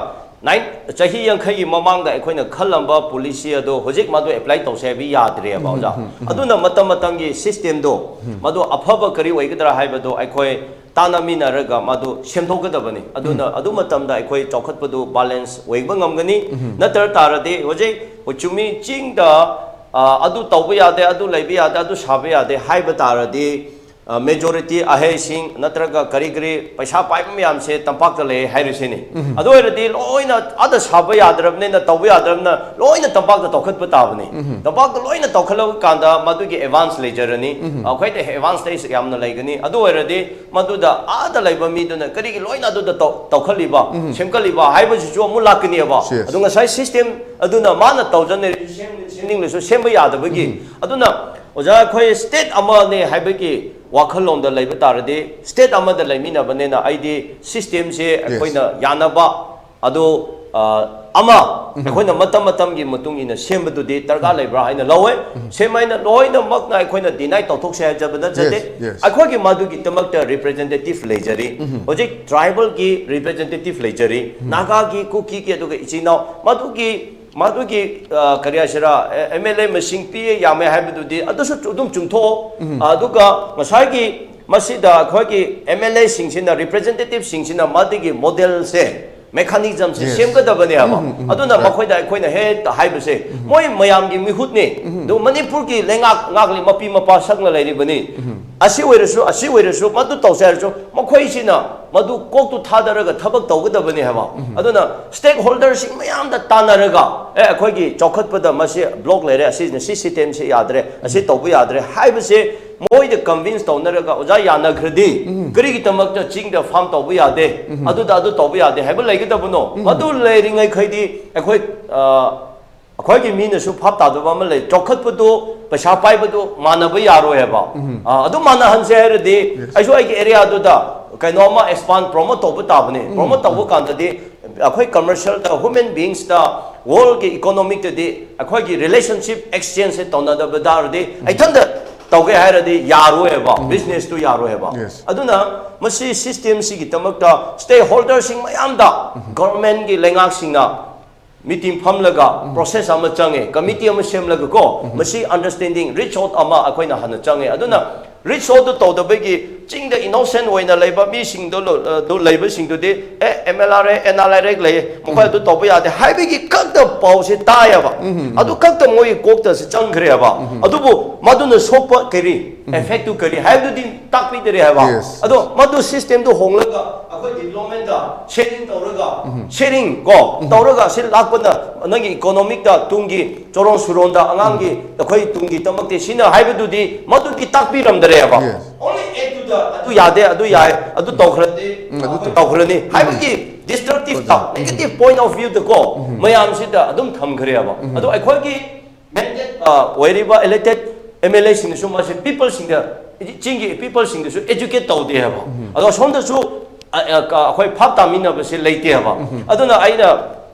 ꯅꯥꯏꯟ-, ꯆꯍꯤ ꯌꯥꯡꯈꯩꯒꯤ ꯃꯃꯥꯡꯗ ꯑꯩꯈꯣꯏꯅ ꯈꯜꯂꯝꯕ ꯄꯣꯂꯤꯁꯤ ꯑꯗꯣ ꯍꯧꯖꯤꯛ ꯃꯗꯨ ꯑꯦꯄ꯭ꯂꯥꯏ ꯇꯧꯁꯦ ꯍꯥꯏꯕ ꯌꯥꯗ꯭ꯔꯦꯕ, ꯑꯣꯖꯥ꯫ ꯑꯗꯨꯅ ꯃꯇꯝ ꯃꯇꯝꯒꯤ ꯁꯤꯁꯇꯦꯝꯗꯣ, ꯃꯗꯨ ꯑꯐꯕ ꯀꯔꯤ ꯑꯣꯏꯒꯗ꯭ꯔꯥ ꯍꯥꯏꯕꯗꯣ ꯑꯩꯈꯣꯏ ꯇꯥꯟꯅꯃꯤꯟꯅꯔꯒ ꯃꯗꯨ ꯁꯦꯝꯗꯣꯛꯀꯗꯕꯅꯤ꯫ ꯑꯗꯨꯅ ꯑꯗꯨ ꯃꯇꯝꯗ ꯑꯩꯈꯣꯏ ꯆꯥꯎꯈꯠꯄꯗꯨ ꯕꯦꯂꯦꯟꯁ ꯑꯣꯏꯕ ꯉꯝꯒꯅꯤ꯫ ꯅꯠꯇ꯭ꯔ ꯇꯥꯔꯗꯤ ꯍꯧꯖꯤꯛ ꯆꯨꯝꯃꯤ, ꯆꯤꯡꯗ, ꯑ, ꯑꯗꯨ ꯇꯧꯕ ꯌꯥꯗꯦ, ꯑꯗꯨ ꯂꯩꯕ ꯌꯥꯗꯦ, ꯑꯗꯨ ꯁꯥꯕ ꯌꯥꯗꯦ ꯍꯥꯏꯕ ꯇꯥꯔꯗꯤ, ꯑ, ꯃꯦꯖꯣꯔꯤꯇꯤ ꯑꯍꯩꯁꯤꯡ ꯅꯠꯇ꯭ꯔꯒ ꯀꯔꯤ ꯀꯔꯤ ꯄꯩꯁꯥ ꯄꯥꯏꯕ ꯃꯌꯥꯝꯁꯦ ꯇꯝꯄꯥꯛꯇ ꯂꯩ ꯍꯥꯏꯔꯤꯁꯤꯅꯤ꯫ ꯑꯗꯨ ꯑꯣꯏꯔꯗꯤ ꯂꯣꯏꯅ ꯑꯥꯗ ꯁꯥꯕ ꯌꯥꯗ꯭ꯔꯕꯅꯤꯅ, ꯇꯧꯕ ꯌꯥꯗ꯭ꯔꯕꯅꯤꯅ ꯂꯣꯏꯅ ꯇꯝꯄꯥꯛꯇ ꯇꯧꯈꯠꯄ ꯇꯥꯕꯅꯤ꯫ ꯇꯝꯄꯥꯛꯇ ꯂꯣꯏꯅ ꯇꯧꯈꯠꯂꯕ ꯀꯥꯟꯗ ꯃꯗꯨꯒꯤ ꯑꯦꯗꯚꯥꯟꯁ ꯂꯩꯖꯔꯅꯤ꯫ ꯑꯩꯈꯣꯏꯗ ꯑꯦꯗꯚꯥꯟꯁꯇꯦꯖ ꯌꯥꯝꯅ ꯂꯩꯒꯅꯤ꯫ ꯑꯗꯨ ꯑꯣꯏꯔꯗꯤ ꯃꯗꯨꯗ ꯑꯥꯗ ꯂꯩꯕ ꯃꯤꯗꯨꯅ ꯀꯔꯤꯒꯤ ꯂꯣꯏꯅ ꯑꯗꯨꯗ ꯇꯧ-, ꯇꯧꯈꯠꯂꯤꯕ, ꯁꯦꯝꯒꯠꯂꯤꯕ ꯍꯥꯏꯕꯁꯤꯁꯨ ꯑꯃꯨꯛ ꯂꯥꯛꯀꯅꯦꯕ꯫ Yes. ꯑꯗꯨ ꯉꯁꯥꯏ ꯁꯤꯁꯇꯦꯝ ꯑꯗꯨꯅ ꯃꯥꯅ ꯇꯧꯖꯅ-, ꯁꯦꯝ-, ꯁꯦꯝꯅꯤꯡꯂꯁꯨ ꯁꯦꯝꯕ ꯌꯥꯗꯕꯒꯤ꯫ ꯑꯗꯨꯅ ꯑꯣꯖꯥ, ꯑꯩꯈꯣꯏ ꯁ꯭ꯇꯦꯠ ꯑꯃꯅꯦ ꯍꯥꯏꯕꯒꯤ ꯋꯥꯈꯜꯂꯣꯟꯗ ꯂꯩꯕ ꯇꯥꯔꯗꯤ, ꯁ꯭ꯇꯦꯠ ꯑꯃꯗ ꯂꯩꯃꯤꯟꯅꯕꯅꯤꯅ ꯑꯩꯗꯤ ꯁꯤꯁꯇꯦꯝꯁꯦ ꯑꯩꯈꯣꯏꯅ ꯌꯥꯅꯕ, ꯑꯗꯣ, ꯑ, ꯑꯃ ꯑꯩꯈꯣꯏꯅ ꯃꯇꯝ ꯃꯇꯝꯒꯤ ꯃꯇꯨꯡ ꯏꯟꯅ ꯁꯦꯝꯕꯗꯨꯗꯤ ꯗꯔꯀꯥꯔ ꯂꯩꯕ꯭ꯔꯥ ꯍꯥꯏꯅ ꯂꯧꯋꯦ꯫ ꯁꯦꯝ ꯍꯥꯏꯅ ꯂꯣꯏꯅꯃꯛꯅ ꯑꯩꯈꯣꯏꯅ ꯗꯤꯅꯥꯏ ꯇꯧꯊꯣꯛꯁꯦ ꯍꯥꯏꯖꯕ ꯅꯠꯆꯗꯦ꯫ Yes, yes. ꯑꯩꯈꯣꯏꯒꯤ ꯃꯗꯨꯒꯤꯗꯃꯛꯇ ꯔꯤꯄ꯭ꯔꯖꯦꯟꯇꯦꯇꯤꯚ ꯂꯩꯖꯔꯤ꯫ ꯍꯧꯖꯤꯛ ꯇ꯭ꯔꯥꯏꯕꯦꯜꯒꯤ ꯔꯤꯄ꯭ꯔꯖꯦꯟꯇꯦꯇꯤꯚ ꯂꯩꯖꯔꯤ, ꯅꯥꯒꯥꯒꯤ, ꯀꯨꯀꯤꯒꯤ, ꯑꯗꯨꯒ ꯏꯆꯤꯟ ꯏꯅꯥꯎ ꯃꯗꯨꯒꯤ, ꯃꯗꯨꯒꯤ, ꯑ, ꯀꯔꯤ ꯍꯥꯏꯁꯤꯔꯥ, ꯑꯦꯝ ꯑꯦꯜ ꯑꯦ ꯃꯁꯤꯡ ꯄꯤꯌꯦ ꯌꯥꯝꯃꯦ ꯍꯥꯏꯕꯗꯨꯗꯤ ꯑꯗꯨꯁꯨ ꯑꯗꯨꯝ ꯆꯨꯝꯊꯣꯛꯑꯣ꯫ ꯑꯗꯨꯒ ꯉꯁꯥꯏꯒꯤ ꯃꯁꯤꯗ ꯑꯩꯈꯣꯏꯒꯤ ꯑꯦꯝ ꯑꯦꯜ ꯑꯦꯁꯤꯡꯁꯤꯅ, ꯔꯤꯄ꯭ꯔꯖꯦꯟꯇꯦꯇꯤꯚꯁꯤꯡꯁꯤꯅ ꯃꯗꯨꯒꯤ ꯃꯣꯗꯦꯜꯁꯦ, ꯃꯦꯀꯥꯅꯤꯖꯝꯁꯦ Yes. ꯁꯦꯝꯒꯗꯕꯅꯦ ꯍꯥꯏꯕ꯫ ꯎꯝ, ꯎꯝ, ꯎꯝ, ꯑꯗꯨꯅ right. ꯃꯈꯣꯏꯗ ꯑꯩꯈꯣꯏꯅ ꯍꯦꯛꯇ ꯍꯥꯏꯕꯁꯦ, ꯃꯣꯏ ꯃꯌꯥꯝꯒꯤ ꯃꯤꯍꯨꯠꯅꯤ꯫ ꯑꯗꯨ ꯃꯅꯤꯄꯨꯔꯒꯤ ꯂꯩꯉꯥꯛ ꯉꯥꯛꯂꯤ ꯃꯄꯤ ꯃꯄꯥ ꯁꯛꯅ ꯂꯩꯔꯤꯕꯅꯤ꯫ ꯑꯁꯤ ꯑꯣꯏꯔꯁꯨ, ꯑꯁꯤ ꯑꯣꯏꯔꯁꯨ, ꯃꯗꯨ ꯇꯧꯁꯦ ꯍꯥꯏꯔꯁꯨ, ꯃꯈꯣꯏꯁꯤꯅ ꯃꯗꯨ ꯀꯣꯛꯇꯨ ꯊꯥꯗꯔꯒ ꯊꯕꯛ ꯇꯧꯒꯗꯕꯅꯤ ꯍꯥꯏꯕ꯫ ꯑꯗꯨꯅ ꯁ꯭ꯇꯦꯛ ꯍꯣꯜꯗꯔꯁꯤꯡ ꯃꯌꯥꯝꯗ ꯇꯥꯟꯅꯔꯒ, "ꯑꯦ, ꯑꯩꯈꯣꯏꯒꯤ ꯆꯥꯎꯈꯠꯄꯗ ꯃꯁꯤ ꯕ꯭ꯂꯣꯛ ꯂꯩꯔꯦ, ꯑꯁꯤꯅ ꯁꯤ ꯁꯤꯁꯇꯦꯝꯁꯤ ꯌꯥꯗ꯭ꯔꯦ, ꯑꯁꯤ ꯇꯧꯕ ꯌꯥꯗ꯭ꯔꯦ" ꯍꯥꯏꯕꯁꯦ ꯃꯣꯏꯗ ꯀꯟꯚꯤꯟꯁ ꯇꯧꯅꯔꯒ, "ꯑꯣꯖꯥ, ꯌꯥꯅꯈ꯭ꯔꯗꯤ ꯀꯔꯤꯒꯤꯗꯃꯛꯇ ꯆꯤꯡꯗ ꯐꯥꯔꯝ ꯇꯧꯕ ꯌꯥꯗꯦ, ꯑꯗꯨꯗ ꯑꯗꯨ ꯇꯧꯕ ꯌꯥꯗꯦ" ꯍꯥꯏꯕ ꯂꯩꯒꯗꯕꯅꯣ? ꯃꯗꯨ ꯂꯩꯔꯤꯉꯩꯈꯩꯗꯤ ꯑꯩꯈꯣꯏ, ꯑ, ꯑꯩꯈꯣꯏꯒꯤ ꯃꯤꯅꯁꯨ ꯚꯥꯞ ꯇꯥꯗꯕ ꯑꯃ ꯂꯩ꯫ ꯆꯥꯎꯈꯠꯄꯗꯨ, ꯄꯩꯁꯥ ꯄꯥꯏꯕꯗꯨ ꯃꯥꯟꯅꯕ ꯌꯥꯔꯣꯏ ꯍꯥꯏꯕ꯫ ꯑ, ꯑꯗꯨ ꯃꯥꯟꯅꯍꯟꯁꯦ ꯍꯥꯏꯔꯗꯤ, ꯑꯩꯁꯨ ꯑꯩꯒꯤ ꯑꯦꯔꯤꯌꯥꯗꯨꯗ ꯀꯩꯅꯣ ꯑꯃ ꯑꯦꯛꯁꯄꯥꯟ, ꯄ꯭ꯔꯣꯃꯣꯠ ꯇꯧꯕ ꯇꯥꯕꯅꯤ꯫ ꯄ꯭ꯔꯣꯃꯣꯠ ꯇꯧꯕ ꯀꯥꯟꯗꯗꯤ ꯑꯩꯈꯣꯏ ꯀꯃꯔꯁꯤꯌꯦꯜꯗ, ꯍ꯭ꯌꯨꯃꯦꯟ ꯕꯤꯡꯁꯇ, ꯋꯥꯔꯜꯒꯤ ꯏꯀꯣꯅꯣꯃꯤꯛꯇꯗꯤ ꯑꯩꯈꯣꯏꯒꯤ ꯔꯤꯂꯦꯁꯟꯁꯤꯞ ꯑꯦꯛꯁꯆꯦꯟꯖꯁꯦ ꯇꯧꯅꯗꯕ ꯇꯥꯔꯗꯤ, ꯏꯊꯟꯗ ꯇꯧꯒꯦ ꯍꯥꯏꯔꯗꯤ ꯌꯥꯔꯣꯏꯕ, ꯕꯤꯖꯤꯅꯦꯁꯇꯨ ꯌꯥꯔꯣꯏꯕ꯫ Yes. ꯑꯗꯨꯅ ꯃꯁꯤ ꯁꯤꯁꯇꯦꯝꯁꯤꯒꯤꯗꯃꯛꯇ ꯁ꯭ꯇꯦꯛ ꯍꯣꯜꯗꯔꯁꯤꯡ ꯃꯌꯥꯝꯗ, ꯒꯣꯔꯃꯦꯟꯒꯤ ꯂꯩꯉꯥꯛꯁꯤꯡꯅ ꯃꯤꯇꯤꯡ ꯐꯝꯂꯒ ꯄ꯭ꯔꯣꯁꯦꯁ ꯑꯃ ꯆꯪꯉꯦ, ꯀꯃꯤꯇꯤ ꯑꯃ ꯁꯦꯝꯂꯒ ꯀꯣ, ꯃꯁꯤ ꯑꯟꯗꯔꯁꯇꯦꯟꯗꯤꯡ, ꯔꯤꯆ ꯑꯥꯎꯠ ꯑꯃ ꯑꯩꯈꯣꯏꯅ ꯍꯥꯟꯅ ꯆꯪꯉꯦ꯫ ꯑꯗꯨꯅ ꯔꯤꯆ ꯑꯥꯎꯠꯇꯨ ꯇꯧꯗꯕꯒꯤ ꯆꯤꯡꯗ ꯏꯅꯣꯁꯦꯟ ꯑꯣꯏꯅ ꯂꯩꯕ ꯃꯤꯁꯤꯡꯗꯣ ꯂꯣ- ꯑꯗꯨ ꯂꯩꯕꯁꯤꯡꯗꯨꯗꯤ, A, M L R A, N R I A ꯂꯩ, ꯃꯈꯣꯏ ꯑꯗꯨ ꯇꯧꯕ ꯌꯥꯗꯦ ꯍꯥꯏꯕꯒꯤ ꯈꯛꯇ ꯄꯥꯎꯁꯦ ꯇꯥꯏꯌꯦꯕ꯫ ꯑꯗꯨ ꯈꯛꯇ ꯃꯣꯏꯒꯤ ꯀꯣꯛꯇ ꯆꯪꯈ꯭ꯔꯦꯕ꯫ ꯑꯗꯨꯕꯨ ꯃꯗꯨꯅ ꯁꯣꯛꯄ ꯀꯔꯤ, ꯏꯐꯦꯛꯇꯨ ꯀꯔꯤ ꯍꯥꯏꯕꯗꯨꯗꯤ ꯇꯥꯛꯄꯤꯗꯔꯦ ꯍꯥꯏꯕ꯫ Yes. ꯑꯗꯣ ꯃꯗꯨ ꯁꯤꯁꯇꯦꯝꯗꯨ ꯍꯣꯡꯂꯒ ꯑꯩꯈꯣꯏ ꯗꯤꯕꯂꯞꯃꯦꯟꯗ ꯁꯦꯔꯤꯡ ꯇꯧꯔꯒ, ꯁꯦꯔꯤꯡ ꯀꯣ ꯇꯧꯔꯒ ꯁꯤ ꯂꯥꯛꯄꯅ ꯅꯪꯒꯤ ꯏꯀꯣꯅꯣꯃꯤꯛꯇ ꯇꯨꯡꯒꯤ ꯆꯣꯔꯣꯟ ꯁꯨꯔꯣꯟꯗ ꯑꯉꯥꯡꯒꯤ ꯑꯩꯈꯣꯏ ꯇꯨꯡꯒꯤ ꯇꯃꯛꯇꯤ ꯁꯤꯅ ꯍꯥꯏꯕꯗꯨꯗꯤ ꯃꯗꯨꯗꯤ ꯇꯥꯛꯄꯤꯔꯝꯗꯔꯦꯕ꯫ Yes. Only add to the ꯑꯗꯨ ꯌꯥꯗꯦ, ꯑꯗꯨ ꯌꯥꯏ, ꯑꯗꯨ ꯇꯧꯈ꯭ꯔꯗꯤ ꯎꯝ, ꯑꯗꯨ ꯑꯩꯈꯣꯏ ꯇꯧ- ꯇꯧꯈ꯭ꯔꯅꯤ ꯍꯥꯏꯕꯒꯤ ꯗꯤꯁꯇ꯭ꯔꯛꯇꯤꯞꯇ, negative point of viewꯗꯀꯣ ꯃꯌꯥꯝꯁꯤꯗ ꯑꯗꯨꯝ ꯊꯝꯈ꯭ꯔꯦꯕ꯫ ꯑꯗꯣ ꯑꯩꯈꯣꯏꯒꯤ ꯃꯦꯟꯗꯦꯠ ꯑꯣꯏꯔꯤꯕ ꯏꯂꯦꯛꯇꯦꯠ ꯑꯦꯝ ꯑꯦꯜ ꯑꯦꯁꯤꯡꯅꯁꯨ ꯃꯁꯤ ꯄꯤꯄꯜꯁꯤꯡꯗ, ꯆꯤꯡꯒꯤ ꯄꯤꯄꯜꯁꯤꯡꯗꯁꯨ ꯑꯦꯖꯨꯀꯦꯠ ꯇꯧꯗꯦ ꯍꯥꯏꯕ꯫ ꯑꯗꯣ ꯁꯣꯝꯗꯁꯨ ꯑ, ꯑ, ꯀ- ꯑꯩꯈꯣꯏ ꯚꯥꯞ ꯇꯥꯃꯤꯟꯅꯕꯁꯦ ꯂꯩꯇꯦ ꯍꯥꯏꯕ꯫ ꯑꯗꯨꯅ ꯑꯩꯅ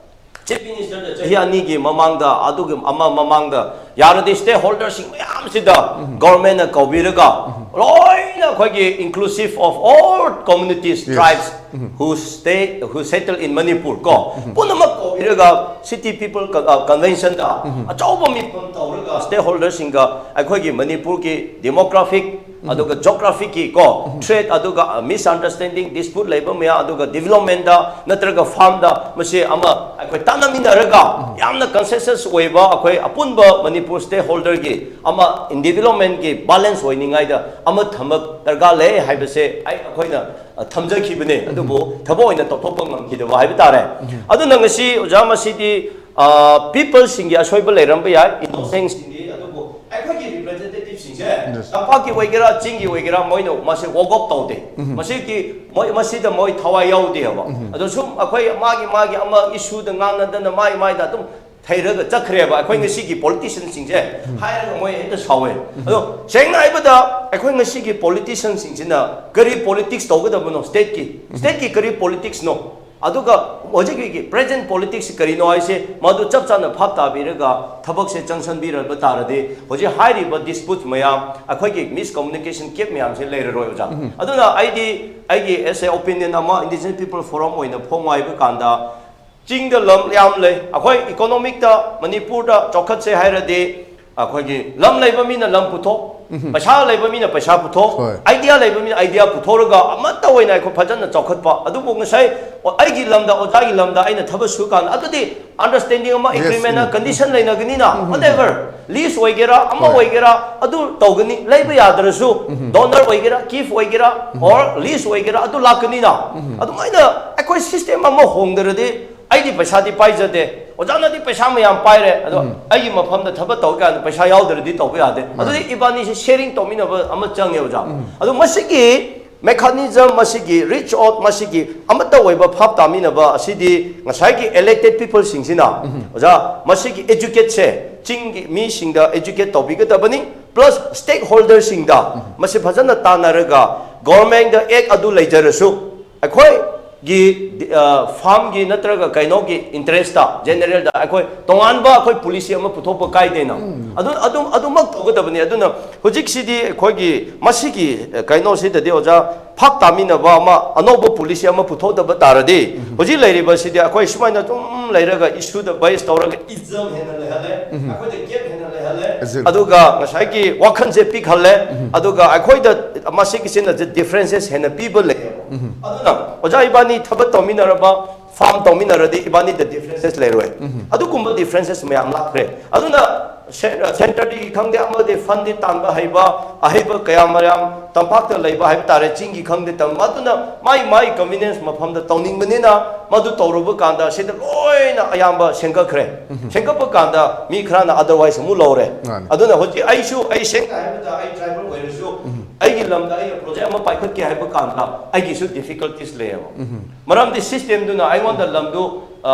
ꯆꯤꯐ ꯃꯤꯅꯤꯁꯇꯔꯗ ꯆꯍꯤ ꯑꯅꯤꯒꯤ ꯃꯃꯥꯡꯗ, ꯑꯗꯨꯒꯤ ꯑꯃ ꯃꯃꯥꯡꯗ ꯌꯥꯔꯗꯤ ꯁ꯭ꯇꯦꯛ ꯍꯣꯜꯗꯔꯁꯤꯡ ꯃꯌꯥꯝꯁꯤꯗ ꯒꯣꯔꯃꯦꯟꯅ ꯀꯧꯕꯤꯔꯒ ꯂꯣꯏꯅ ꯑꯩꯈꯣꯏꯒꯤ inclusive of all communities, Yes. tribes who stay, who settle in Manipur ꯀꯣ ꯄꯨꯝꯅꯃꯛ ꯀꯧꯕꯤꯔꯒ ꯁꯤꯇꯤ ꯄꯤꯄꯜ ꯀꯟꯚꯦꯟꯁꯟꯗ ꯑꯆꯧꯕ ꯃꯤꯐꯝ ꯇꯧꯔꯒ ꯁ꯭ꯇꯦꯛ ꯍꯣꯜꯗꯔꯁꯤꯡꯒ ꯑꯩꯈꯣꯏꯒꯤ ꯃꯅꯤꯄꯨꯔꯒꯤ ꯗꯦꯃꯣꯒ꯭ꯔꯥꯐꯤꯛ ꯑꯗꯨꯒ ꯖꯣꯒ꯭ꯔꯥꯐꯤꯛꯀꯤ ꯀꯣ ꯊ꯭ꯔꯦꯠ ꯑꯗꯨꯒ ꯃꯤꯁꯑꯟꯗꯔꯁꯇꯦꯟꯗꯤꯡ ꯗꯤꯁꯄ꯭ꯌꯨꯠ ꯂꯩꯕ ꯃꯌꯥꯝ ꯑꯗꯨꯒ ꯗꯤꯕꯂꯞꯃꯦꯟꯗ ꯅꯠꯇ꯭ꯔꯒ ꯐꯥꯔꯝꯗ ꯃꯁꯤ ꯑꯃ ꯑꯩꯈꯣꯏ ꯇꯥꯟꯅꯃꯤꯟꯅꯔꯒ ꯌꯥꯝꯅ ꯀꯟꯁꯦꯟꯁꯁ ꯑꯣꯏꯕ ꯑꯩꯈꯣꯏ ꯑꯄꯨꯟꯕ ꯃꯅꯤꯄꯨꯔ ꯁ꯭ꯇꯦꯛ ꯍꯣꯜꯗꯔꯒꯤ ꯑꯃ ꯗꯤꯕꯂꯞꯃꯦꯟꯒꯤ ꯕꯦꯂꯦꯟꯁ ꯑꯣꯏꯅꯤꯡꯉꯥꯏꯗ ꯑꯃ ꯊꯝꯕ ꯗꯔꯀꯥꯔ ꯂꯩ ꯍꯥꯏꯕꯁꯦ ꯑꯩ ꯑꯩꯈꯣꯏꯅ ꯑ, ꯊꯝꯖꯈꯤꯕꯅꯦ꯫ ꯑꯗꯨꯕꯨ ꯊꯕꯛ ꯑꯣꯏꯅ ꯇꯧꯊꯣꯛꯄ ꯉꯝꯈꯤꯗꯕ ꯍꯥꯏꯕ ꯇꯥꯔꯦ꯫ ꯑꯗꯨꯅ ꯉꯁꯤ ꯑꯣꯖꯥ ꯃꯁꯤꯗꯤ ꯄꯤꯄꯜꯁꯤꯡꯒꯤ ꯑꯁꯣꯏꯕ ꯂꯩꯔꯝꯕ ꯌꯥꯏ, ꯏꯅꯣꯁꯦꯟꯁꯤꯡꯗꯤ, ꯑꯗꯨꯕꯨ ꯑꯩꯈꯣꯏꯒꯤ ꯔꯤꯄ꯭ꯔꯖꯦꯟꯇꯦꯇꯤꯚꯁꯤꯡꯁꯦ Yes. ꯇꯝꯄꯥꯛꯀꯤ ꯑꯣꯏꯒꯦꯔꯥ ꯆꯤꯡꯒꯤ ꯑꯣꯏꯒꯦꯔꯥ ꯃꯣꯏꯅ ꯃꯁꯤ ꯋꯥꯛ ꯑꯥꯎꯠ ꯇꯧꯗꯦ꯫ ꯃꯁꯤꯒꯤ ꯃꯣꯏ ꯃꯁꯤꯗ ꯃꯣꯏ ꯊꯋꯥꯏ ꯌꯥꯎꯗꯦꯕ꯫ ꯑꯗꯣ ꯁꯨꯝ ꯑꯩꯈꯣꯏ ꯃꯥꯒꯤ ꯃꯥꯒꯤ ꯑꯃ ꯏꯁꯨꯗ ꯉꯥꯡꯅꯗꯅ ꯃꯥꯏ ꯃꯥꯏꯗ ꯑꯗꯨꯝ ꯊꯩꯔꯒ ꯆꯠꯈ꯭ꯔꯦꯕ ꯑꯩꯈꯣꯏ ꯉꯁꯤꯒꯤ ꯄꯣꯂꯤꯇꯤꯁꯤꯌꯟꯁꯤꯡꯁꯦ꯫ ꯍꯥꯏꯔꯒ ꯃꯣꯏ ꯍꯦꯛꯇ ꯁꯥꯎꯋꯦ꯫ ꯑꯗꯣ ꯁꯦꯡꯅ ꯍꯥꯏꯕꯗ ꯑꯩꯈꯣꯏ ꯉꯁꯤꯒꯤ ꯄꯣꯂꯤꯇꯤꯁꯤꯌꯟꯁꯤꯡꯁꯤꯅ ꯀꯔꯤ ꯄꯣꯂꯤꯇꯤꯛꯁ ꯇꯧꯒꯗꯕꯅꯣ ꯁ꯭ꯇꯦꯠꯀꯤ ꯁ꯭ꯇꯦꯠꯀꯤ ꯀꯔꯤ ꯄꯣꯂꯤꯇꯤꯛꯁꯅꯣ? ꯑꯗꯨꯒ ꯍꯧꯖꯤꯛꯀꯤ ꯄ꯭ꯔꯦꯖꯦꯟ ꯄꯣꯂꯤꯇꯤꯛꯁ ꯀꯔꯤꯅꯣ ꯍꯥꯏꯁꯦ ꯃꯗꯨ ꯆꯞ ꯆꯥꯅ ꯚꯥꯞ ꯇꯥꯕꯤꯔꯒ ꯊꯕꯛꯁꯦ ꯆꯪꯁꯟꯕꯤꯔꯕ ꯇꯥꯔꯗꯤ ꯍꯧꯖꯤꯛ ꯍꯥꯏꯔꯤꯕ ꯗꯤꯁꯄ꯭ꯌꯨꯠ ꯃꯌꯥꯝ, ꯑꯩꯈꯣꯏꯒꯤ ꯃꯤꯁꯀꯝꯃꯨꯅꯤꯀꯦꯁꯟ ꯒꯦꯞ ꯃꯌꯥꯝꯁꯦ ꯂꯩꯔꯔꯣꯏ ꯑꯣꯖꯥ꯫ ꯑꯗꯨꯅ ꯑꯩꯗꯤ ꯑꯩꯒꯤ as a opinion ꯑꯃ Indigenous People Forum ꯑꯣꯏꯅ ꯐꯣꯡꯉꯣ ꯍꯥꯏꯕ ꯀꯥꯟꯗ ꯆꯤꯡꯗ ꯂꯝ ꯌꯥꯝ ꯂꯩ꯫ ꯑꯩꯈꯣꯏ ꯏꯀꯣꯅꯣꯃꯤꯛꯇ ꯃꯅꯤꯄꯨꯔꯗ ꯆꯥꯎꯈꯠꯁꯦ ꯍꯥꯏꯔꯗꯤ ꯑꯩꯈꯣꯏꯒꯤ ꯂꯝ ꯂꯩꯕ ꯃꯤꯅ ꯂꯝ ꯄꯨꯊꯣꯛ, ꯄꯩꯁꯥ ꯂꯩꯕ ꯃꯤꯅ ꯄꯩꯁꯥ ꯄꯨꯊꯣꯛ, ꯍꯣꯏ꯫ ꯑꯥꯏꯗꯤꯌꯥ ꯂꯩꯕ ꯃꯤꯅ ꯑꯥꯏꯗꯤꯌꯥ ꯄꯨꯊꯣꯛꯑꯒ ꯑꯃꯠꯇ ꯑꯣꯏꯅ ꯑꯩꯈꯣꯏ ꯐꯖꯅ ꯆꯥꯎꯈꯠꯄ꯫ ꯑꯗꯨꯕꯨ ꯉꯁꯥꯏ ꯑꯩꯒꯤ ꯂꯝꯗ, ꯑꯣꯖꯥꯒꯤ ꯂꯝꯗ ꯑꯩꯅ ꯊꯕꯛ ꯁꯨꯔꯀꯥꯟꯗ, ꯑꯗꯨꯗꯤ ꯑꯟꯗꯔꯁ꯭ꯇꯦꯟꯗꯤꯡ ꯑꯃ, Yes, ꯑꯦꯒ꯭ꯔꯤꯃꯦꯟ, ꯎꯝ, ꯀꯟꯗꯤꯁꯟ ꯂꯩꯅꯒꯅꯤꯅ, whatever, ꯂꯤꯁ ꯑꯣꯏꯒꯦꯔꯥ ꯑꯃ ꯍꯣꯏ꯫ ꯑꯣꯏꯒꯦꯔꯥ, ꯑꯗꯨ ꯇꯧꯒꯅꯤ꯫ ꯂꯩꯕ ꯌꯥꯗ꯭ꯔꯁꯨ, ꯗꯣꯅꯔ ꯑꯣꯏꯒꯦꯔꯥ, ꯒꯤꯐ ꯑꯣꯏꯒꯦꯔꯥ, ꯑꯣꯔ ꯂꯤꯁ ꯑꯣꯏꯒꯦꯔꯥ, ꯑꯗꯨ ꯂꯥꯛꯀꯅꯤꯅ꯫ ꯑꯗꯨꯃꯥꯏꯅ ꯑꯩꯈꯣꯏ ꯁꯤꯁꯇꯦꯝ ꯑꯃ ꯍꯣꯡꯗ꯭ꯔꯗꯤ, ꯑꯩꯗꯤ ꯄꯩꯁꯥꯗꯤ ꯄꯥꯏꯖꯗꯦ, ꯑꯣꯖꯥꯅꯗꯤ ꯄꯩꯁꯥ ꯃꯌꯥꯝ ꯄꯥꯏꯔꯦ, ꯑꯗꯣ ꯑꯩꯒꯤ ꯃꯐꯝꯗ ꯊꯕꯛ ꯇꯧꯔꯀꯥꯟꯗ ꯄꯩꯁꯥ ꯌꯥꯎꯗ꯭ꯔꯗꯤ ꯇꯧꯕ ꯌꯥꯗꯦ꯫ ꯑꯗꯨꯗꯤ ꯏꯕꯥꯅꯤꯁꯦ ꯁꯦꯔꯤꯡ ꯇꯧꯃꯤꯟꯅꯕ ꯑꯃ ꯆꯪꯉꯦ, ꯑꯣꯖꯥ꯫ ꯑꯗꯣ ꯃꯁꯤꯒꯤ mechanism, ꯃꯁꯤꯒꯤ reach out, ꯃꯁꯤꯒꯤ ꯑꯃꯠꯇ ꯑꯣꯏꯕ ꯚꯥꯞ ꯇꯥꯃꯤꯟꯅꯕ ꯑꯁꯤꯗꯤ ꯉꯁꯥꯏꯒꯤ elected peopleꯁꯤꯡꯁꯤꯅ, ꯑꯣꯖꯥ, ꯃꯁꯤꯒꯤ educateꯁꯦ ꯆꯤꯡꯒꯤ ꯃꯤꯁꯤꯡꯗ educate ꯇꯧꯕꯤꯒꯗꯕꯅꯤ, plus stakeholderꯁꯤꯡꯗ ꯃꯁꯤ ꯐꯖꯅ ꯇꯥꯟꯅꯔꯒ, governmentꯗ act ꯑꯗꯨ ꯂꯩꯖꯔꯁꯨ, ꯑꯩꯈꯣꯏꯒꯤ farmꯒꯤ ꯅꯠꯇ꯭ꯔꯒ ꯀꯩꯅꯣꯒꯤ interestꯇ, generalꯗ ꯑꯩꯈꯣꯏ ꯇꯣꯉꯥꯟꯕ ꯑꯩꯈꯣꯏ policy ꯑꯃ ꯄꯨꯊꯣꯛꯄ ꯀꯥꯏꯗꯦꯅ꯫ ꯑꯗꯨ, ꯑꯗꯨ, ꯑꯗꯨꯃꯛ ꯇꯧꯒꯗꯕꯅꯤ꯫ ꯑꯗꯨꯅ ꯍꯧꯖꯤꯛꯁꯤꯗꯤ ꯑꯩꯈꯣꯏꯒꯤ ꯃꯁꯤꯒꯤ ꯀꯩꯅꯣꯁꯤꯗꯗꯤ, ꯑꯣꯖꯥ, ꯐꯛ ꯇꯥꯃꯤꯟꯅꯕ ꯑꯃ, ꯑꯅꯧꯕ policy ꯑꯃ ꯄꯨꯊꯣꯛꯇꯕ ꯇꯥꯔꯗꯤ, ꯍꯧꯖꯤꯛ ꯂꯩꯔꯤꯕꯁꯤꯗꯤ ꯑꯩꯈꯣꯏ ꯁꯨꯃꯥꯏꯅ ꯑꯗꯨꯝ ꯂꯩꯔꯒ, issueꯗ base ꯇꯧꯔꯒ, ism ꯍꯦꯟꯅ ꯂꯩꯍꯜꯂꯦ, ꯑꯩꯈꯣꯏꯗ gap ꯍꯦꯟꯅ ꯂꯩꯍꯜꯂꯦ, Exactly. ꯑꯗꯨꯒ ꯉꯁꯥꯏꯒꯤ ꯋꯥꯈꯜꯁꯦ ꯄꯤꯛꯍꯜꯂꯦ, ꯑꯗꯨꯒ ꯑꯩꯈꯣꯏꯗ ꯃꯁꯤꯒꯤꯁꯤꯅ differences ꯍꯦꯟꯅ ꯄꯤꯕ ꯂꯩꯌꯦꯕ꯫ ꯑꯗꯨꯅ ꯑꯣꯖꯥ ꯏꯕꯥꯅꯤ ꯊꯕꯛ ꯇꯧꯃꯤꯟꯅꯔꯕ, farm ꯇꯧꯃꯤꯟꯅꯔꯗꯤ ꯏꯕꯥꯅꯤꯗ differences ꯂꯩꯔꯣꯏ꯫ ꯑꯗꯨꯒꯨꯝꯕ differences ꯃꯌꯥꯝ ꯂꯥꯛꯈ꯭ꯔꯦ꯫ ꯑꯗꯨꯅ centreꯗꯒꯤ ꯈꯪꯗꯦ, ꯑꯃꯗꯤ fundꯗꯤ ꯇꯥꯟꯕ ꯍꯩꯕ, ꯑꯍꯩꯕ ꯀꯌꯥ ꯃꯌꯥꯝ ꯇꯝꯄꯥꯛꯇ ꯂꯩꯕ ꯍꯥꯏꯕ ꯇꯥꯔꯦ, ꯆꯤꯡꯒꯤ ꯈꯪꯗꯦ, ꯇꯝ-, ꯑꯗꯨꯅ ꯃꯥꯏ ꯃꯥꯏ convenience ꯃꯐꯝꯗ ꯇꯧꯅꯤꯡꯕꯅꯤꯅ, ꯃꯗꯨ ꯇꯧꯔꯨꯕ ꯀꯥꯟꯗ ꯁꯤꯗ ꯂꯣꯏꯅ ꯑꯌꯥꯝꯕ ꯁꯦꯝꯒꯠꯈ꯭ꯔꯦ꯫ ꯁꯦꯝꯒꯠꯄ ꯀꯥꯟꯗ ꯃꯤ ꯈꯔꯅ otherwise ꯑꯃꯨꯛ ꯂꯧꯔꯦ꯫ ꯃꯥꯅꯤ꯫ ꯑꯗꯨꯅ ꯍꯧꯖꯤꯛ ꯑꯩꯁꯨ, ꯑꯩ ꯁꯦꯡꯅ ꯍꯥꯏꯔꯕꯗ, ꯑꯩ tribal ꯑꯣꯏꯔꯁꯨ, ꯑꯩꯒꯤ ꯂꯝꯗ ꯑꯩꯅ project ꯑꯃ ꯄꯥꯏꯈꯠꯀꯦ ꯍꯥꯏꯕ ꯀꯥꯟꯗ ꯑꯩꯒꯤꯁꯨ difficulties ꯂꯩꯌꯦꯕ꯫ ꯃꯔꯝꯗꯤ systemꯗꯨꯅ ꯑꯩꯉꯣꯟꯗ ꯂꯝꯗꯨ, ꯑ,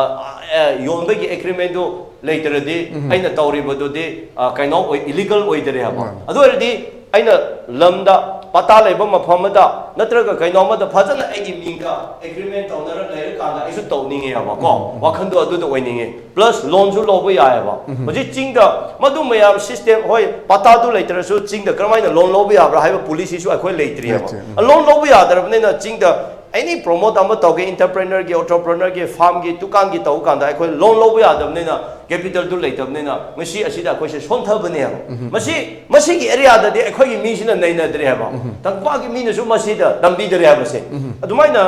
ꯑ, ꯌꯣꯟꯕꯒꯤ agreementꯗꯨ ꯂꯩꯇ꯭ꯔꯗꯤ, ꯑꯩꯅ ꯇꯧꯔꯤꯕꯗꯨꯗꯤ, ꯑ, ꯀꯩꯅꯣ ꯑꯣꯏ, illegal ꯑꯣꯏꯗ꯭ꯔꯦꯕ꯫ ꯑꯗꯨ ꯑꯣꯏꯔꯗꯤ ꯑꯩꯅ ꯂꯝꯗ ꯄꯇꯥ ꯂꯩꯕ ꯃꯐꯝ ꯑꯃꯗ ꯅꯠꯇ꯭ꯔꯒ ꯀꯩꯅꯣ ꯑꯃꯗ ꯐꯖꯅ ꯑꯩꯒꯤ ꯃꯤꯡꯒ agreement ꯇꯧꯅꯔ ꯂꯩꯔꯀꯥꯟꯗ ꯑꯩꯁꯨ ꯇꯧꯅꯤꯡꯉꯦꯕꯀꯣ꯫ ꯋꯥꯈꯟꯗꯣ ꯑꯗꯨꯗ ꯑꯣꯏꯅꯤꯡꯉꯦ꯫ Plus loanꯁꯨ ꯂꯧꯕ ꯌꯥꯏꯑꯕ꯫ ꯍꯧꯖꯤꯛ ꯆꯤꯡꯗ ꯃꯗꯨ ꯃꯌꯥꯝ system, ꯍꯣꯏ, ꯄꯇꯥꯗꯨ ꯂꯩꯇ꯭ꯔꯁꯨ ꯆꯤꯡꯗ ꯀꯔꯝꯍꯥꯏꯅ loan ꯂꯧꯕ ꯌꯥꯕ꯭ꯔꯥ ꯍꯥꯏꯕ policyꯁꯨ ꯑꯩꯈꯣꯏ ꯂꯩꯇ꯭ꯔꯤꯑꯕ꯫ ꯂꯩꯇ꯭ꯔꯤ, ꯎꯝ꯫ Loan ꯂꯧꯕ ꯌꯥꯗ꯭ꯔꯕꯅꯤꯅ ꯆꯤꯡꯗ ꯑꯦꯅꯤ ꯄ꯭ꯔꯣꯃꯣꯠ ꯑꯃ ꯇꯧꯒꯦ, ꯏꯟꯇꯔꯄ꯭ꯔꯦꯅꯔꯒꯤ, ꯑꯣꯟꯇꯔꯄ꯭ꯔꯦꯅꯔꯒꯤ, ꯐꯥꯔꯝꯒꯤ, ꯗꯨꯀꯥꯟꯒꯤ ꯇꯧꯕ ꯀꯥꯟꯗ ꯑꯩꯈꯣꯏ ꯂꯣꯟ ꯂꯧꯕ ꯌꯥꯗꯕꯅꯤꯅ, ꯀꯦꯄꯤꯇꯦꯜꯗꯨ ꯂꯩꯇꯕꯅꯤꯅ, ꯉꯁꯤ ꯑꯁꯤꯗ ꯑꯩꯈꯣꯏꯁꯦ ꯁꯣꯟꯊꯕꯅꯦꯕ꯫ ꯃꯁꯤ, ꯃꯁꯤꯒꯤ ꯑꯦꯔꯤꯌꯥꯗꯗꯤ ꯑꯩꯈꯣꯏꯒꯤ ꯃꯤꯁꯤꯅ ꯅꯩꯅꯗ꯭ꯔꯦ ꯍꯥꯏꯕ, ꯇꯝꯄꯥꯛꯀꯤ ꯃꯤꯅꯁꯨ ꯃꯁꯤꯗ ꯇꯝꯕꯤꯗ꯭ꯔꯦ ꯍꯥꯏꯕꯁꯦ꯫ ꯑꯗꯨꯃꯥꯏꯅ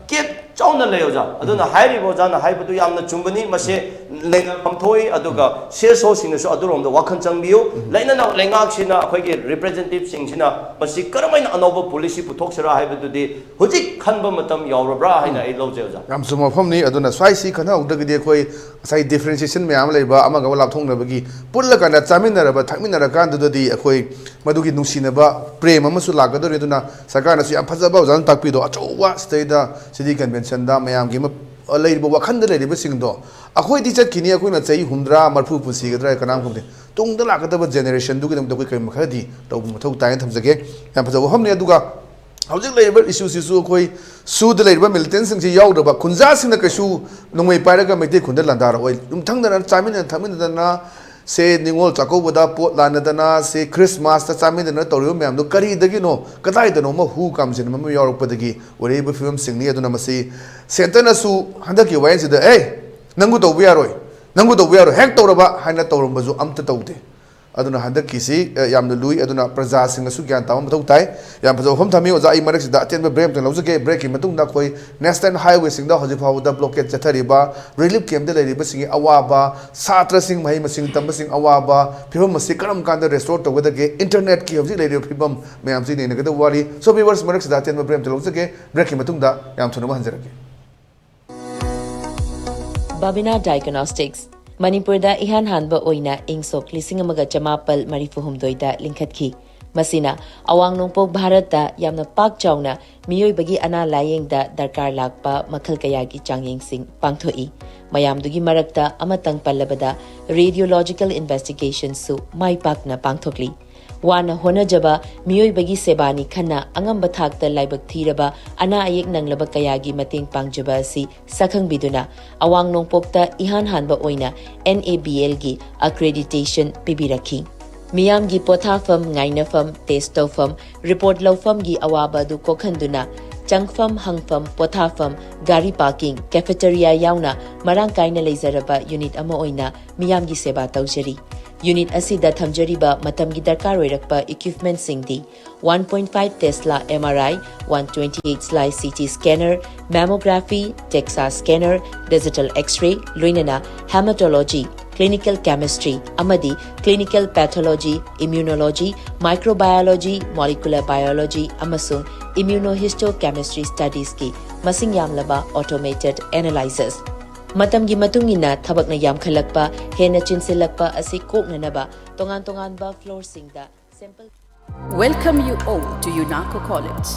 ꯀꯦꯞ ꯆꯥꯎꯅ ꯂꯩ ꯑꯣꯖꯥ꯫ ꯑꯗꯨꯅ ꯍꯥꯏꯔꯤꯕ ꯑꯣꯖꯥꯅ ꯍꯥꯏꯕꯗꯨ ꯌꯥꯝꯅ ꯆꯨꯝꯕꯅꯤ꯫ ꯃꯁꯦ ꯂꯩꯅꯐꯝ ꯊꯣꯛꯏ꯫ ꯑꯗꯨꯒ ꯁꯤ ꯑꯦꯁ ꯑꯣꯁꯤꯡꯅꯁꯨ ꯑꯗꯨꯔꯣꯝꯗ ꯋꯥꯈꯜ ꯆꯪꯕꯤꯌꯨ꯫ ꯂꯩꯅꯅ ꯂꯩꯉꯥꯛꯁꯤꯅ, ꯑꯩꯈꯣꯏꯒꯤ ꯔꯤꯄ꯭ꯔꯦꯖꯦꯟꯇꯦꯇꯤꯚꯁꯤꯡꯁꯤꯅ ꯃꯁꯤ ꯀꯔꯝꯍꯥꯏꯅ ꯑꯅꯧꯕ ꯄꯣꯂꯤꯁꯤ ꯄꯨꯊꯣꯛꯁꯤꯔꯥ ꯍꯥꯏꯕꯗꯨꯗꯤ ꯍꯧꯖꯤꯛ ꯈꯟꯕ ꯃꯇꯝ ꯌꯧꯔꯕ꯭ꯔꯥ ꯍꯥꯏꯅ ꯑꯩ ꯂꯧꯖꯩ ꯑꯣꯖꯥ꯫ ꯌꯥꯝ ꯆꯨꯝꯕ ꯋꯥꯐꯝꯅꯤ꯫ ꯑꯗꯨꯅ ꯁ꯭ꯋꯥꯏꯁꯤ ꯈꯟꯅꯍꯧꯗ꯭ꯔꯒꯗꯤ ꯑꯩꯈꯣꯏ ꯉꯁꯥꯏ ꯗꯤꯐ꯭ꯔꯦꯟꯁꯤꯌꯦꯁꯟ ꯃꯌꯥꯝ ꯑꯃ ꯂꯩꯕ, ꯑꯃꯒ ꯑꯃ ꯂꯥꯞꯊꯣꯛꯅꯕꯒꯤ, ꯄꯨꯜꯂꯀꯥꯟꯗ ꯆꯥꯃꯤꯟꯅꯔꯕ ꯊꯛꯃꯤꯟꯅꯔꯀꯥꯟꯗꯨꯗꯗꯤ ꯑꯩꯈꯣꯏ ꯃꯗꯨꯒꯤ ꯅꯨꯡꯁꯤꯅꯕ ꯄ꯭ꯔꯦꯝ ꯑꯃꯁꯨ ꯂꯥꯛꯀꯗꯧꯔꯤ꯫ ꯑꯗꯨꯅ ꯁꯔꯀꯥꯔꯅꯁꯨ ꯌꯥꯝ ꯐꯖꯕ ꯑꯣꯖꯥꯅ ꯇꯥꯛꯄꯤꯗꯣ, ꯑꯆꯧꯕ ꯁꯤꯗꯩꯗ ꯁꯤꯇꯤ ꯀꯟꯚꯦꯟꯁꯟꯗ ꯃꯌꯥꯝꯒꯤ ꯑꯃ ꯂꯩꯔꯤꯕ ꯋꯥꯈꯟꯗ ꯂꯩꯔꯤꯕꯁꯤꯡꯗꯣ, ꯑꯩꯈꯣꯏꯗꯤ ꯆꯠꯈꯤꯅꯤ, ꯑꯩꯈꯣꯏꯅ ꯆꯍꯤ ꯍꯨꯝꯗ꯭ꯔꯥ ꯃꯔꯐꯨ ꯄꯨꯟꯁꯤꯒꯗ꯭ꯔꯥ ꯀꯅꯥꯝ ꯈꯪꯗꯦ꯫ ꯇꯨꯡꯗ ꯂꯥꯛꯀꯗꯕ ꯖꯦꯅꯦꯔꯦꯁꯟꯗꯨꯒꯤꯗꯃꯛꯇ ꯑꯩꯈꯣꯏ ꯀꯔꯤꯒꯨꯝꯕ ꯈꯔꯗꯤ ꯇꯧꯕ ꯃꯊꯧ ꯇꯥꯏꯅ ꯊꯝꯖꯒꯦ꯫ ꯌꯥꯝ ꯐꯖꯕ ꯋꯥꯐꯝꯅꯤ꯫ ꯑꯗꯨꯒ ꯍꯧꯖꯤꯛ ꯂꯩꯔꯤꯕ ꯏꯁꯨꯁꯤꯁꯨ ꯑꯩꯈꯣꯏ ꯁꯨꯗ ꯂꯩꯔꯤꯕ ꯃꯤꯂꯤꯇꯦꯟꯁꯤꯡꯁꯤ ꯌꯥꯎꯗ꯭ꯔꯕ ꯈꯨꯟꯖꯥꯁꯤꯡꯅ ꯀꯩꯁꯨ ꯅꯣꯡꯃꯩ ꯄꯥꯏꯔꯒ ꯃꯩꯇꯩ ꯈꯨꯟꯗ ꯂꯥꯟꯗꯥꯔꯛꯑꯣꯏ꯫ ꯌꯨꯝꯊꯪꯅꯗꯅ ꯆꯥꯃꯤꯟꯅ ꯊꯛꯃꯤꯟꯅꯗꯅ ꯁꯦ ꯅꯤꯉꯣꯜ ꯆꯥꯛꯀꯧꯕꯗ ꯄꯣꯠ ꯂꯥꯟꯅꯗꯅ, ꯁꯦ ꯈ꯭ꯔꯤꯁꯃꯥꯁꯇ ꯆꯥꯃꯤꯟꯅꯗꯅ ꯇꯧꯔꯤꯕ ꯃꯌꯥꯝꯗꯣ ꯀꯔꯤꯗꯒꯤꯅꯣ, ꯀꯗꯥꯏꯗꯅꯣꯃ ꯍꯨ ꯀꯥꯝꯖꯤꯟꯕ ꯑꯃ ꯌꯥꯎꯔꯛꯄꯗꯒꯤ ꯑꯣꯏꯔꯛꯏꯕ ꯐꯤꯕꯝꯁꯤꯡꯅꯤ꯫ ꯑꯗꯨꯅ ꯃꯁꯤ ꯁꯦꯟꯇꯔꯅꯁꯨ ꯍꯟꯗꯛꯀꯤ ꯋꯥꯌꯦꯜꯁꯤꯗ, "ꯑꯦ, ꯅꯪꯕꯨ ꯇꯧꯕ ꯌꯥꯔꯣꯏ, ꯅꯪꯕꯨ ꯇꯧꯕ ꯌꯥꯔꯣꯏ, ꯍꯦꯛ ꯇꯧꯔꯕ" ꯍꯥꯏꯅ ꯇꯧꯔꯝꯕꯁꯨ ꯑꯝꯇ ꯇꯧꯗꯦ꯫ ꯑꯗꯨꯅ ꯍꯟꯗꯛꯀꯤꯁꯤ, ꯑ, ꯌꯥꯝꯅ ꯂꯨꯏ꯫ ꯑꯗꯨꯅ ꯄ꯭ꯔꯖꯥꯁꯤꯡꯅꯁꯨ ꯒ꯭ꯌꯥꯟ ꯇꯥꯕ ꯃꯊꯧ ꯇꯥꯏ꯫ ꯌꯥꯝ ꯐꯖꯕ ꯋꯥꯐꯝ ꯊꯝꯃꯤ ꯑꯣꯖꯥ꯫ ꯑꯩ ꯃꯔꯛꯁꯤꯗ ꯑꯇꯦꯟꯕ ꯕ꯭ꯔꯦꯛ ꯑꯃꯇꯪ ꯂꯧꯖꯒꯦ꯫ ꯕ꯭ꯔꯦꯛꯀꯤ ꯃꯇꯨꯡꯗ ꯑꯩꯈꯣꯏ ꯅꯦꯁꯅꯦꯜ ꯍꯥꯏꯋꯦꯁꯤꯡꯗ ꯍꯧꯖꯤꯛ ꯐꯥꯎꯕꯗ ꯕ꯭ꯂꯣꯀꯦꯠ ꯆꯠꯊꯔꯤꯕ, ꯔꯤꯂꯤꯐ ꯀꯦꯝꯞꯇ ꯂꯩꯔꯤꯕꯁꯤꯡꯒꯤ ꯑꯋꯥꯕ, ꯁꯥꯇ꯭ꯔꯁꯤꯡ, ꯃꯍꯩ ꯃꯁꯤꯡ ꯇꯝꯕꯁꯤꯡ ꯑꯋꯥꯕ, ꯐꯤꯕꯝ ꯑꯁꯤ ꯀꯔꯝ ꯀꯥꯟꯗ ꯔꯦꯁꯇꯣꯔ ꯇꯧꯒꯗꯒꯦ, ꯏꯟꯇꯔꯅꯦꯠꯀꯤ ꯍꯧꯖꯤꯛ ꯂꯩꯔꯤꯕ ꯐꯤꯕꯝ ꯃꯌꯥꯝꯁꯤ ꯅꯩꯅꯒꯗꯕ ꯋꯥꯔꯤ꯫ So viewers, ꯃꯔꯛꯁꯤꯗ ꯑꯇꯦꯟꯕ ꯕ꯭ꯔꯦꯛ ꯑꯃꯇ ꯂꯧꯖꯒꯦ꯫ ꯕ꯭ꯔꯦꯛꯀꯤ ꯃꯇꯨꯡꯗ ꯌꯥꯝ ꯊꯨꯅ ꯑꯃꯨꯛ ꯍꯟꯖꯔꯛꯀꯦ꯫ Babina Diagnostics, ꯃꯅꯤꯄꯨꯔꯗ ꯏꯍꯥꯟ ꯍꯥꯟꯕ ꯑꯣꯏꯅ ꯏꯪ ꯁꯣꯛ ꯂꯤꯁꯤꯡ ꯑꯃꯒ ꯆꯃꯥꯄꯜ ꯃꯔꯤꯐꯨ ꯍꯨꯝꯗꯣꯏꯗ ꯂꯤꯡꯈꯠꯈꯤ꯫ ꯃꯁꯤꯅ ꯑꯋꯥꯡ ꯅꯣꯡꯄꯣꯛ ꯚꯥꯔꯠꯇ ꯌꯥꯝꯅ ꯄꯥꯛ ꯆꯥꯎꯅ ꯃꯤꯑꯣꯏꯕꯒꯤ ꯑꯅꯥ ꯂꯥꯌꯦꯡꯗ ꯗꯔꯀꯥꯔ ꯂꯥꯛꯄ ꯃꯈꯜ ꯀꯌꯥꯒꯤ ꯆꯥꯡꯌꯦꯡꯁꯤꯡ ꯄꯥꯡꯊꯣꯛꯏ꯫ ꯃꯌꯥꯝꯗꯨꯒꯤ ꯃꯔꯛꯇ ꯑꯃꯇꯪ ꯄꯜꯂꯕꯗ, ꯔꯦꯗꯤꯑꯣꯂꯣꯖꯤꯀꯦꯜ ꯏꯟꯚꯦꯁꯇꯤꯒꯦꯁꯟꯁꯨ ꯃꯥꯏ ꯄꯥꯛꯅ ꯄꯥꯡꯊꯣꯛꯂꯤ꯫ ꯋꯥꯅ ꯍꯣꯠꯅꯖꯕ ꯃꯤꯑꯣꯏꯕꯒꯤ ꯁꯦꯕꯥꯅꯤ ꯈꯟꯅ ꯑꯉꯝꯕ ꯊꯥꯛꯇ ꯂꯥꯏꯕꯛ ꯊꯤꯔꯕ ꯑꯅꯥ ꯑꯌꯦꯛ ꯅꯪꯂꯕ ꯀꯌꯥꯒꯤ ꯃꯇꯦꯡ ꯄꯥꯡꯖꯕ ꯑꯁꯤ ꯁꯛꯈꯪꯕꯤꯗꯨꯅ, ꯑꯋꯥꯡ ꯅꯣꯡꯄꯣꯛꯇ ꯏꯍꯥꯟ ꯍꯥꯟꯕ ꯑꯣꯏꯅ N A B L ꯒꯤ accreditation ꯄꯤꯕꯤꯔꯛꯈꯤ꯫ ꯃꯤꯌꯥꯝꯒꯤ ꯄꯣꯊꯥꯐꯝ, ꯉꯥꯏꯅꯐꯝ, ꯇꯦꯁ ꯇꯧꯐꯝ, ꯔꯤꯄꯣꯔꯠ ꯂꯧꯐꯝꯒꯤ ꯑꯋꯥꯕ ꯑꯗꯨ ꯀꯣꯛꯍꯟꯗꯨꯅ, ꯆꯪꯐꯝ, ꯍꯪꯐꯝ, ꯄꯣꯊꯥꯐꯝ, ꯒꯥꯔꯤ ꯄꯥꯔꯀꯤꯡ, ꯀꯦꯐꯦꯇꯦꯔꯤꯌꯥ ꯌꯥꯎꯅ ꯃꯔꯥꯡ ꯀꯥꯏꯅ ꯂꯩꯖꯔꯕ ꯌꯨꯅꯤꯠ ꯑꯃ ꯑꯣꯏꯅ ꯃꯤꯌꯥꯝꯒꯤ ꯁꯦꯕꯥ ꯇꯧꯖꯔꯤ꯫ ꯌꯨꯅꯤꯠ ꯑꯁꯤꯗ ꯊꯝꯖꯔꯤꯕ ꯃꯇꯝꯒꯤ ꯗꯔꯀꯥꯔ ꯑꯣꯏꯔꯛꯄ ꯏꯀ꯭ꯋꯤꯞꯃꯦꯟꯠꯁꯤꯡꯗꯤ: one point five Tesla M R I, one twenty-eight slice C T scanner, mammography, DEXA scanner, digital X-ray, ꯂꯣꯏꯅꯅ hematology, clinical chemistry ꯑꯃꯗꯤ clinical pathology, immunology, microbiology, molecular biology ꯑꯃꯁꯨꯡ immunohistochemistry studiesꯀꯤ ꯃꯁꯤꯡ ꯌꯥꯝꯂꯕ automated analyzers꯫ ꯃꯇꯝꯒꯤ ꯃꯇꯨꯡ ꯏꯟꯅ ꯊꯕꯛꯅ ꯌꯥꯝꯈꯠꯂꯛꯄ, ꯍꯦꯟꯅ ꯆꯤꯟꯁꯤꯜꯂꯛꯄ ꯑꯁꯤ ꯀꯣꯛꯅꯅꯕ ꯇꯣꯉꯥꯟ ꯇꯣꯉꯥꯟꯕ floorꯁꯤꯡꯗ sample Welcome you all to UNACO College,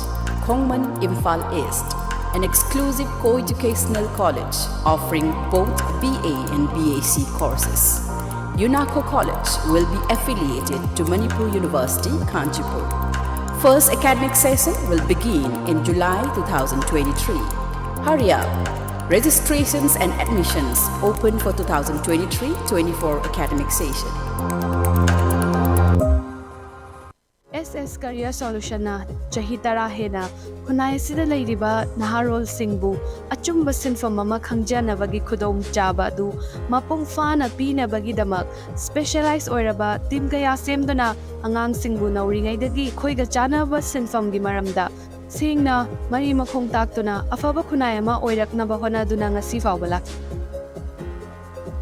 Khongman, Imphal East, an exclusive co-educational college offering both B A and B S C courses. UNACO College will be affiliated to Manipur University, Kanchipur. First academic session will begin in July two thousand twenty-three. Hurry up! Registrations and admissions open for two thousand twenty-three twenty-four academic session. S S Career Solutionꯅ ꯆꯍꯤ ꯇꯔꯥ ꯍꯦꯟꯅ ꯈꯨꯟꯅꯥꯏ ꯑꯁꯤꯗ ꯂꯩꯔꯤꯕ ꯅꯍꯥꯔꯣꯜꯁꯤꯡꯕꯨ ꯑꯆꯨꯝꯕ ꯁꯤꯟꯐꯝ ꯑꯃ ꯈꯪꯖꯅꯕꯒꯤ ꯈꯨꯗꯣꯡꯆꯥꯕ ꯑꯗꯨ ꯃꯄꯨꯡ ꯐꯥꯅ ꯄꯤꯅꯕꯒꯤꯗꯃꯛ specialize ꯑꯣꯏꯔꯕ team ꯀꯌꯥ ꯁꯦꯝꯗꯨꯅ ꯑꯉꯥꯡꯁꯤꯡꯕꯨ ꯅꯧꯔꯤꯉꯩꯗꯒꯤ ꯑꯩꯈꯣꯏꯒ ꯆꯥꯟꯅꯕ ꯁꯤꯟꯐꯝꯒꯤ ꯃꯔꯝꯗ ꯁꯦꯡꯅ ꯃꯔꯤ ꯃꯈꯣꯡ ꯇꯥꯛꯇꯨꯅ ꯑꯐꯕ ꯈꯨꯟꯅꯥꯏ ꯑꯃ ꯑꯣꯏꯔꯛꯅꯕ ꯍꯣꯠꯅꯗꯨꯅ ꯉꯁꯤ ꯐꯥꯎꯕ ꯂꯥꯛꯂꯤ꯫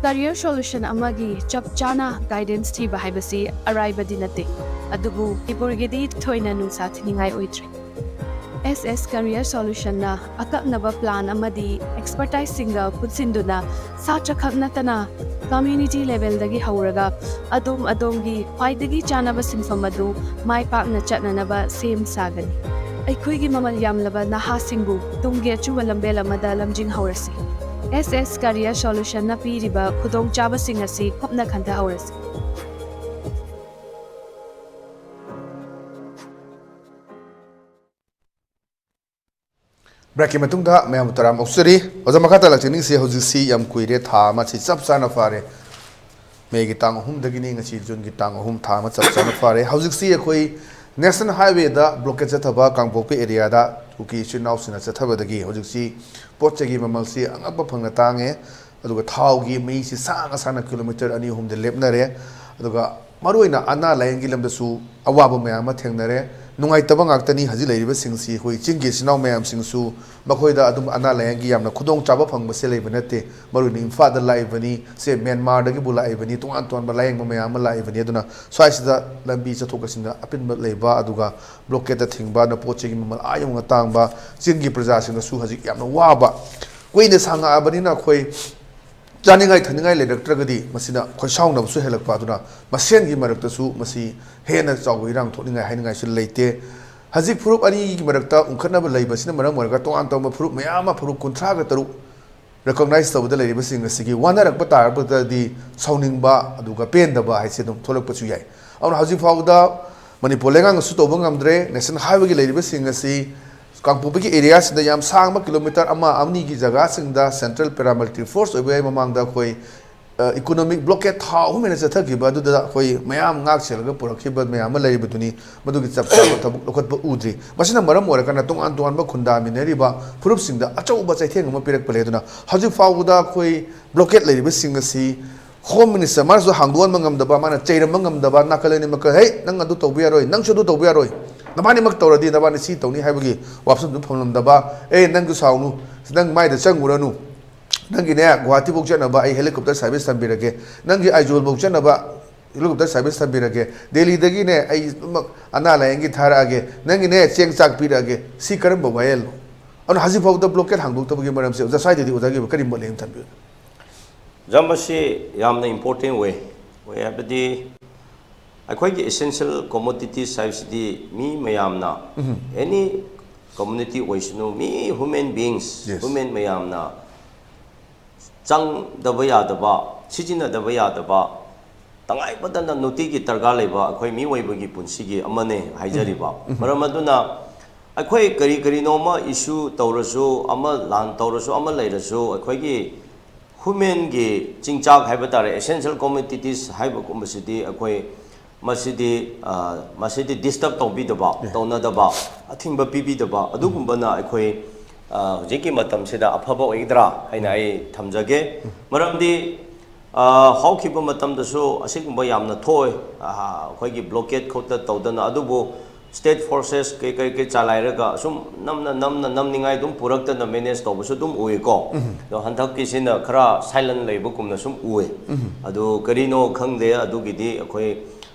Career solution ꯑꯃꯒꯤ ꯆꯞ ꯆꯥꯅ guidance ꯊꯤꯕ ꯍꯥꯏꯕꯁꯤ ꯑꯔꯥꯏꯕꯗꯤ ꯅꯠꯇꯦ, ꯑꯗꯨꯕꯨ ꯃꯅꯤꯄꯨꯔꯒꯤꯗꯤ ꯊꯣꯏꯅ ꯅꯨꯡꯁꯥ ꯊꯤꯅꯤꯡꯉꯥꯏ ꯑꯣꯏꯗ꯭ꯔꯦ꯫ S S Career Solutionꯅ ꯑꯀꯛꯅꯕ plan ꯑꯃꯗꯤ expertiseꯁꯤꯡꯒ ꯄꯨꯟꯁꯤꯟꯗꯨꯅ ꯁꯥꯇ꯭ꯔꯈꯛ ꯅꯠꯇꯅ community levelꯗꯒꯤ ꯍꯧꯔꯒ ꯑꯗꯣꯝ ꯑꯗꯣꯝꯒꯤ ꯈ꯭ꯋꯥꯏꯗꯒꯤ ꯆꯥꯅꯕ ꯁꯤꯟꯐꯝ ꯑꯗꯨ ꯃꯥꯏ ꯄꯥꯛꯅ ꯆꯠꯅꯅꯕ ꯁꯦꯝ ꯁꯥꯒꯅꯤ꯫ ꯑꯩꯈꯣꯏꯒꯤ ꯃꯃꯜ ꯌꯥꯝꯂꯕ ꯅꯍꯥꯁꯤꯡꯕꯨ ꯇꯨꯡꯒꯤ ꯑꯆꯨꯝꯕ ꯂꯝꯕꯦꯜ ꯑꯃꯗ ꯂꯝꯖꯤꯡꯍꯧꯔꯁꯤ꯫ S S Career Solutionꯅ ꯄꯤꯔꯤꯕ ꯈꯨꯗꯣꯡꯆꯥꯕꯁꯤꯡ ꯑꯁꯤ ꯀꯨꯞꯅ ꯈꯟꯊꯍꯧꯔꯁꯤ꯫ Breakꯀꯤ ꯃꯇꯨꯡꯗ ꯃꯌꯥꯝꯕꯨ ꯇꯔꯥꯝ ꯑꯣꯛꯆꯔꯤ꯫ ꯑꯣꯖꯥ, ꯃꯈꯥ ꯇꯥꯔꯛꯆꯅꯤꯡꯉꯤꯁꯤ, ꯍꯧꯖꯤꯛꯁꯤ ꯌꯥꯝ ꯀꯨꯏꯔꯦ, ꯊꯥ ꯑꯃꯁꯤ ꯆꯞ ꯆꯥꯅ ꯐꯥꯔꯦ꯫ Mayꯒꯤ ꯇꯥꯡ ꯑꯍꯨꯝꯗꯒꯤꯅꯤ, ꯉꯁꯤ Juneꯒꯤ ꯇꯥꯡ ꯑꯍꯨꯝ, ꯊꯥ ꯑꯃ ꯆꯞ ꯆꯥꯅ ꯐꯥꯔꯦ꯫ ꯍꯧꯖꯤꯛꯁꯤ ꯑꯩꯈꯣꯏ National Highwayꯗ blockade ꯆꯠꯊꯕ ꯀꯥꯡꯄꯣꯛꯄꯤ areaꯗ ꯀꯨꯀꯤ ꯏꯆꯤꯟ ꯏꯅꯥꯎꯁꯤꯡꯅ ꯆꯠꯊꯕꯗꯒꯤ ꯍꯧꯖꯤꯛꯁꯤ ꯄꯣꯠ ꯆꯩꯒꯤ ꯃꯃꯜꯁꯤ ꯑꯉꯛꯄ ꯐꯪꯅ ꯇꯥꯡꯉꯦ꯫ ꯑꯗꯨꯒ ꯊꯥꯎꯒꯤ ꯃꯩꯁꯤ ꯁꯥꯡꯅ ꯁꯥꯡꯅ ꯀꯤꯂꯣꯃꯤꯇꯔ ꯑꯅꯤ ꯑꯍꯨꯝꯗ ꯂꯦꯞꯅꯔꯦ꯫ ꯑꯗꯨꯒ ꯃꯔꯨꯑꯣꯏꯅ ꯑꯅꯥ ꯂꯥꯏꯌꯦꯡꯒꯤ ꯂꯝꯗꯁꯨ ꯑꯋꯥꯕ ꯃꯌꯥꯝ ꯑꯃ ꯊꯦꯡꯅꯔꯦ꯫ ꯅꯨꯡꯉꯥꯏꯇꯕ ꯉꯥꯛꯇꯅꯤ꯫ ꯍꯧꯖꯤꯛ ꯂꯩꯔꯤꯕꯁꯤꯡꯁꯤ ꯑꯩꯈꯣꯏ ꯆꯤꯡꯒꯤ ꯏꯆꯤꯟ ꯏꯅꯥꯎ ꯃꯌꯥꯝꯁꯤꯡꯁꯨ ꯃꯈꯣꯏꯗ ꯑꯗꯨꯝ ꯑꯅꯥ ꯂꯥꯏꯌꯦꯡꯒꯤ ꯌꯥꯝꯅ ꯈꯨꯗꯣꯡꯆꯥꯕ ꯐꯪꯕꯁꯦ ꯂꯩꯕ ꯅꯠꯇꯦ꯫ ꯃꯔꯨꯑꯣꯏꯅ ꯏꯝꯐꯥꯜꯗ ꯂꯥꯛꯏꯕꯅꯤ, ꯁꯦ ꯃ꯭ꯌꯥꯟꯃꯥꯔꯗꯒꯤꯕꯨ ꯂꯥꯛꯏꯕꯅꯤ, ꯇꯣꯉꯥꯟ ꯇꯣꯉꯥꯟꯕ ꯂꯥꯏꯌꯦꯡꯕ ꯃꯌꯥꯝ ꯑꯃ ꯂꯥꯛꯏꯕꯅꯤ꯫ ꯑꯗꯨꯅ ꯁ꯭ꯋꯥꯏꯁꯤꯗ ꯂꯝꯕꯤ ꯆꯠꯊꯣꯛ ꯆꯠꯁꯤꯟꯗ ꯑꯄꯤꯟꯕ ꯂꯩꯕ, ꯑꯗꯨꯒ ꯕ꯭ꯂꯣꯀꯦꯠꯇ ꯊꯤꯡꯕ, ꯑꯗꯨꯅ ꯄꯣꯠ ꯆꯩꯒꯤ ꯃꯃꯜ ꯑꯥ ꯌꯧꯅ ꯇꯥꯡꯕ, ꯆꯤꯡꯒꯤ ꯄ꯭ꯔꯖꯥꯁꯤꯡꯅꯁꯨ ꯍꯧꯖꯤꯛ ꯌꯥꯝꯅ ꯋꯥꯕ, ꯀꯨꯏꯅ ꯁꯥꯡꯉꯛꯑꯕꯅꯤꯅ ꯑꯩꯈꯣꯏ ꯆꯥꯅꯤꯡꯉꯥꯏ ꯊꯛꯅꯤꯡꯉꯥꯏ ꯂꯩꯔꯛꯇ꯭ꯔꯒꯗꯤ ꯃꯁꯤꯗ ꯈꯣꯏꯁꯥꯎꯅꯕꯁꯨ ꯍꯦꯜꯂꯛꯄ꯫ ꯑꯗꯨꯅ ꯃꯁꯦꯟꯒꯤ ꯃꯔꯛꯇꯁꯨ ꯃꯁꯤ ꯍꯦꯟꯅ ꯆꯥꯎꯕ ꯏꯔꯥꯡ ꯊꯣꯛꯅꯤꯡꯉꯥꯏ ꯍꯥꯏꯅꯤꯡꯉꯥꯏꯁꯨ ꯂꯩꯇꯦ꯫ ꯍꯧꯖꯤꯛ ꯐꯨꯔꯨꯞ ꯑꯅꯤꯒꯤ ꯃꯔꯛꯇ ꯎꯪꯈꯠꯅꯕ ꯂꯩꯕꯁꯤꯅ ꯃꯔꯝ ꯑꯣꯏꯔꯒ ꯇꯣꯉꯥꯟ ꯇꯣꯉꯥꯟꯕ ꯐꯨꯔꯨꯞ ꯃꯌꯥꯝ ꯑꯃ, ꯐꯨꯔꯨꯞ ꯀꯨꯟꯊ꯭ꯔꯥꯒ ꯇꯔꯨꯛ ꯔꯤꯀꯣꯛꯅꯥꯏꯖ ꯇꯧꯕꯗ ꯂꯩꯔꯤꯕꯁꯤꯡ ꯑꯁꯤꯒꯤ ꯋꯥꯅꯔꯛꯄ ꯇꯥꯔꯕꯗꯤ ꯁꯥꯎꯅꯤꯡꯕ ꯑꯗꯨꯒ ꯄꯦꯟꯗꯕ ꯍꯥꯏꯁꯦ ꯑꯗꯨꯝ ꯊꯣꯛꯂꯛꯄꯁꯨ ꯌꯥꯏ꯫ ꯑꯗꯨꯅ ꯍꯧꯖꯤꯛ ꯐꯥꯎꯕꯗ ꯃꯅꯤꯄꯨꯔ ꯂꯩꯉꯥꯛꯅꯁꯨ ꯇꯧꯕ ꯉꯝꯗ꯭ꯔꯦ꯫ ꯅꯦꯁꯅꯦꯜ ꯍꯥꯏꯋꯦꯒꯤ ꯂꯩꯔꯤꯕꯁꯤꯡ ꯑꯁꯤ ꯀꯥꯡꯄꯣꯛꯄꯤꯒꯤ ꯑꯦꯔꯤꯌꯥꯁꯤꯗ ꯌꯥꯝ ꯁꯥꯡꯕ ꯀꯤꯂꯣꯃꯤꯇꯔ ꯑꯃ ꯑꯅꯤꯒꯤ ꯖꯒꯥꯁꯤꯡꯗ ꯁꯦꯟꯇ꯭ꯔꯦꯜ ꯄꯦꯔꯥꯃꯤꯂꯤꯇꯔꯤ ꯐꯣꯔꯁ ꯑꯣꯏꯕ ꯌꯥꯏ꯫ ꯃꯃꯥꯡꯗ ꯑꯩꯈꯣꯏ ꯏꯀꯣꯅꯣꯃꯤꯛ ꯕ꯭ꯂꯣꯀꯦꯠ ꯊꯥ ꯑꯍꯨꯝ ꯍꯦꯟꯅ ꯆꯠꯊꯈꯤꯕ ꯑꯗꯨꯗ ꯑꯩꯈꯣꯏ ꯃꯌꯥꯝ ꯉꯥꯛ ꯁꯦꯜꯂꯒ ꯄꯨꯔꯛꯈꯤꯕ ꯃꯌꯥꯝ ꯑꯃ ꯂꯩꯔꯤꯕꯗꯨꯅꯤ꯫ ꯃꯗꯨꯒꯤ ꯆꯞ ꯆꯥꯕ ꯊꯕꯛ ꯂꯧꯈꯠꯄ ꯎꯗ꯭ꯔꯤ꯫ ꯃꯁꯤꯅ ꯃꯔꯝ ꯑꯣꯏꯔꯀꯥꯟꯗ ꯇꯣꯉꯥꯟ ꯇꯣꯉꯥꯟꯕ ꯈꯨꯟꯗꯥꯃꯤꯟꯅꯔꯤꯕ ꯐꯨꯔꯨꯞꯁꯤꯡꯗ ꯑꯆꯧꯕ ꯆꯩꯊꯦꯡ ꯑꯃ ꯄꯤꯔꯛꯄ ꯂꯩ꯫ ꯑꯗꯨꯅ ꯍꯧꯖꯤꯛ ꯐꯥꯎꯕꯗ ꯑꯩꯈꯣꯏ ꯕ꯭ꯂꯣꯀꯦꯠ ꯂꯩꯔꯤꯕꯁꯤꯡ ꯑꯁꯤ ꯍꯣꯝ ꯃꯤꯅꯤꯁꯇꯔ ꯃꯥꯅꯁꯨ ꯍꯥꯡꯗꯣꯛꯍꯟꯕ ꯉꯝꯗꯕ, ꯃꯥꯅ ꯆꯩꯔꯝꯕ ꯉꯝꯗꯕ, ꯅꯥꯀꯜ ꯑꯅꯤꯃꯛꯀ, "ꯍꯦ, ꯅꯪ ꯑꯗꯨ ꯇꯧꯕ ꯌꯥꯔꯣꯏ, ꯅꯪꯁꯨ ꯑꯗꯨ ꯇꯧꯕ ꯌꯥꯔꯣꯏ, ꯅꯕꯥꯅꯤꯃꯛ ꯇꯧꯔꯗꯤ ꯅꯕꯥꯅꯤ ꯁꯤ ꯇꯧꯅꯤ" ꯍꯥꯏꯕꯒꯤ ꯋꯥꯐꯝꯗꯨ ꯐꯪꯂꯝꯗꯕ, "ꯑꯦ, ꯅꯪꯁꯨ ꯁꯥꯎꯅꯨ, ꯅꯪ ꯃꯥꯏꯗ ꯆꯪꯉꯨꯔꯅꯨ, ꯅꯪꯒꯤꯅꯦ ꯒꯨꯍꯥꯇꯤꯐꯥꯎ ꯆꯠꯅꯕ ꯑꯩ ꯍꯦꯂꯤꯀꯣꯞꯇꯔ ꯁꯥꯔꯚꯤꯁ ꯊꯝꯕꯤꯔꯒꯦ, ꯅꯪꯒꯤ ꯑꯥꯏꯖꯣꯜꯐꯥꯎ ꯆꯠꯅꯕ ꯍꯦꯂꯤꯀꯣꯞꯇꯔ ꯁꯥꯔꯚꯤꯁ ꯊꯝꯕꯤꯔꯒꯦ, ꯗꯦꯜꯂꯤꯗꯒꯤꯅꯦ ꯑꯩ ꯑꯗꯨꯃꯛ ꯑꯅꯥ ꯂꯥꯏꯌꯦꯡꯒꯤ ꯊꯥꯔꯛꯑꯒꯦ, ꯅꯪꯒꯤꯅꯦ ꯆꯦꯡ ꯆꯥꯛ ꯄꯤꯔꯛꯑꯒꯦ"꯫ ꯁꯤ ꯀꯔꯝꯕ ꯋꯥꯌꯦꯜꯅꯣ? ꯑꯗꯨꯅ ꯍꯧꯖꯤꯛ ꯐꯥꯎꯕꯗ ꯕ꯭ꯂꯣꯀꯦꯠ ꯍꯥꯡꯗꯣꯛꯇꯕꯒꯤ ꯃꯔꯝꯁꯦ ꯑꯣꯖꯥ ꯁ꯭ꯋꯥꯏꯗꯗꯤ ꯑꯣꯖꯥꯒꯤ ꯑꯣꯏꯕ ꯀꯔꯤ ꯃꯣꯠ ꯂꯩ ꯑꯃ ꯊꯝꯕꯤꯌꯨ꯫ ꯑꯣꯖꯥ, ꯃꯁꯤ ꯌꯥꯝꯅ ꯏꯝꯄꯣꯔꯇꯦꯟ ꯑꯣꯏ꯫ ꯑꯣꯏ ꯍꯥꯏꯕꯗꯤ ꯑꯩꯈꯣꯏꯒꯤ essential commodities ꯍꯥꯏꯕꯁꯤꯗꯤ ꯃꯤ ꯃꯌꯥꯝꯅ, any community ꯑꯣꯏꯁꯅꯨ, ꯃꯤ human beings, Yes. human ꯃꯌꯥꯝꯅ ꯆꯪꯗꯕ ꯌꯥꯗꯕ, ꯁꯤꯖꯤꯟꯅꯗꯕ ꯌꯥꯗꯕ, ꯇꯉꯥꯏ ꯐꯗꯅ ꯅꯨꯡꯇꯤꯒꯤ ꯗꯔꯀꯥꯔ ꯂꯩꯕ ꯑꯩꯈꯣꯏ ꯃꯤꯑꯣꯏꯕꯒꯤ ꯄꯨꯟꯁꯤꯒꯤ ꯑꯃꯅꯦ ꯍꯥꯏꯖꯔꯤꯕ꯫ ꯃꯔꯝ ꯑꯗꯨꯅ ꯑꯩꯈꯣꯏ ꯀꯔꯤ ꯀꯔꯤꯅꯣꯃ ꯏꯁꯨ ꯇꯧꯔꯁꯨ, ꯑꯃ ꯂꯥꯟ ꯇꯧꯔꯁꯨ, ꯑꯃ ꯂꯩꯔꯁꯨ, ꯑꯩꯈꯣꯏꯒꯤ ꯍ꯭ꯌꯨꯃꯦꯟꯒꯤ ꯆꯤꯟꯖꯥꯛ ꯍꯥꯏꯕ ꯇꯥꯔꯦ, essential commodities ꯍꯥꯏꯕꯒꯨꯝꯕꯁꯤꯗꯤ ꯑꯩꯈꯣꯏ ꯃꯁꯤꯗꯤ ꯃꯁꯤꯗꯤ ꯗꯤꯁꯇꯔꯕ ꯇꯧꯕꯤꯗꯕ, ꯇꯧꯅꯗꯕ, ꯑꯊꯤꯡꯕ ꯄꯤꯕꯤꯗꯕ, ꯑꯗꯨꯒꯨꯝꯕꯅ ꯑꯩꯈꯣꯏ ꯍꯧꯖꯤꯛꯀꯤ ꯃꯇꯝꯁꯤꯗ ꯑꯐꯕ ꯑꯣꯏꯒꯗ꯭ꯔꯥ ꯍꯥꯏꯅ ꯑꯩ ꯊꯝꯖꯒꯦ꯫ ꯃꯔꯝꯗꯤ ꯍꯧꯈꯤꯕ ꯃꯇꯝꯗꯁꯨ ꯑꯁꯤꯒꯨꯝꯕ ꯌꯥꯝꯅ ꯊꯣꯛꯑꯦ꯫ ꯑꯩꯈꯣꯏꯒꯤ ꯕ꯭ꯂꯣꯀꯦꯠ ꯈꯛꯇ ꯇꯧꯗꯅ, ꯑꯗꯨꯕꯨ ꯁ꯭ꯇꯦꯠ ꯐꯣꯔꯁꯦꯁ ꯀꯩ ꯀꯩ ꯀꯩ ꯆꯂꯥꯏꯔꯒ ꯑꯁꯨꯝ ꯅꯝꯅ ꯅꯝꯅ ꯅꯝꯅꯤꯡꯉꯥꯏ ꯑꯗꯨꯝ ꯄꯨꯔꯛꯇꯅ ꯃꯦꯅꯦꯖ ꯇꯧꯕꯁꯨ ꯑꯗꯨꯝ ꯎꯏꯀꯣ꯫ ꯑꯗꯣ ꯍꯟꯗꯛꯀꯤꯁꯤꯅ ꯈꯔ ꯁꯥꯏꯂꯦꯟ ꯂꯩꯕꯒꯨꯝꯅ ꯁꯨꯝ ꯎꯏ꯫ ꯑꯗꯨ ꯀꯔꯤꯅꯣ ꯈꯪꯗꯦ꯫ ꯑꯗꯨꯒꯤꯗꯤ ꯑꯩꯈꯣꯏ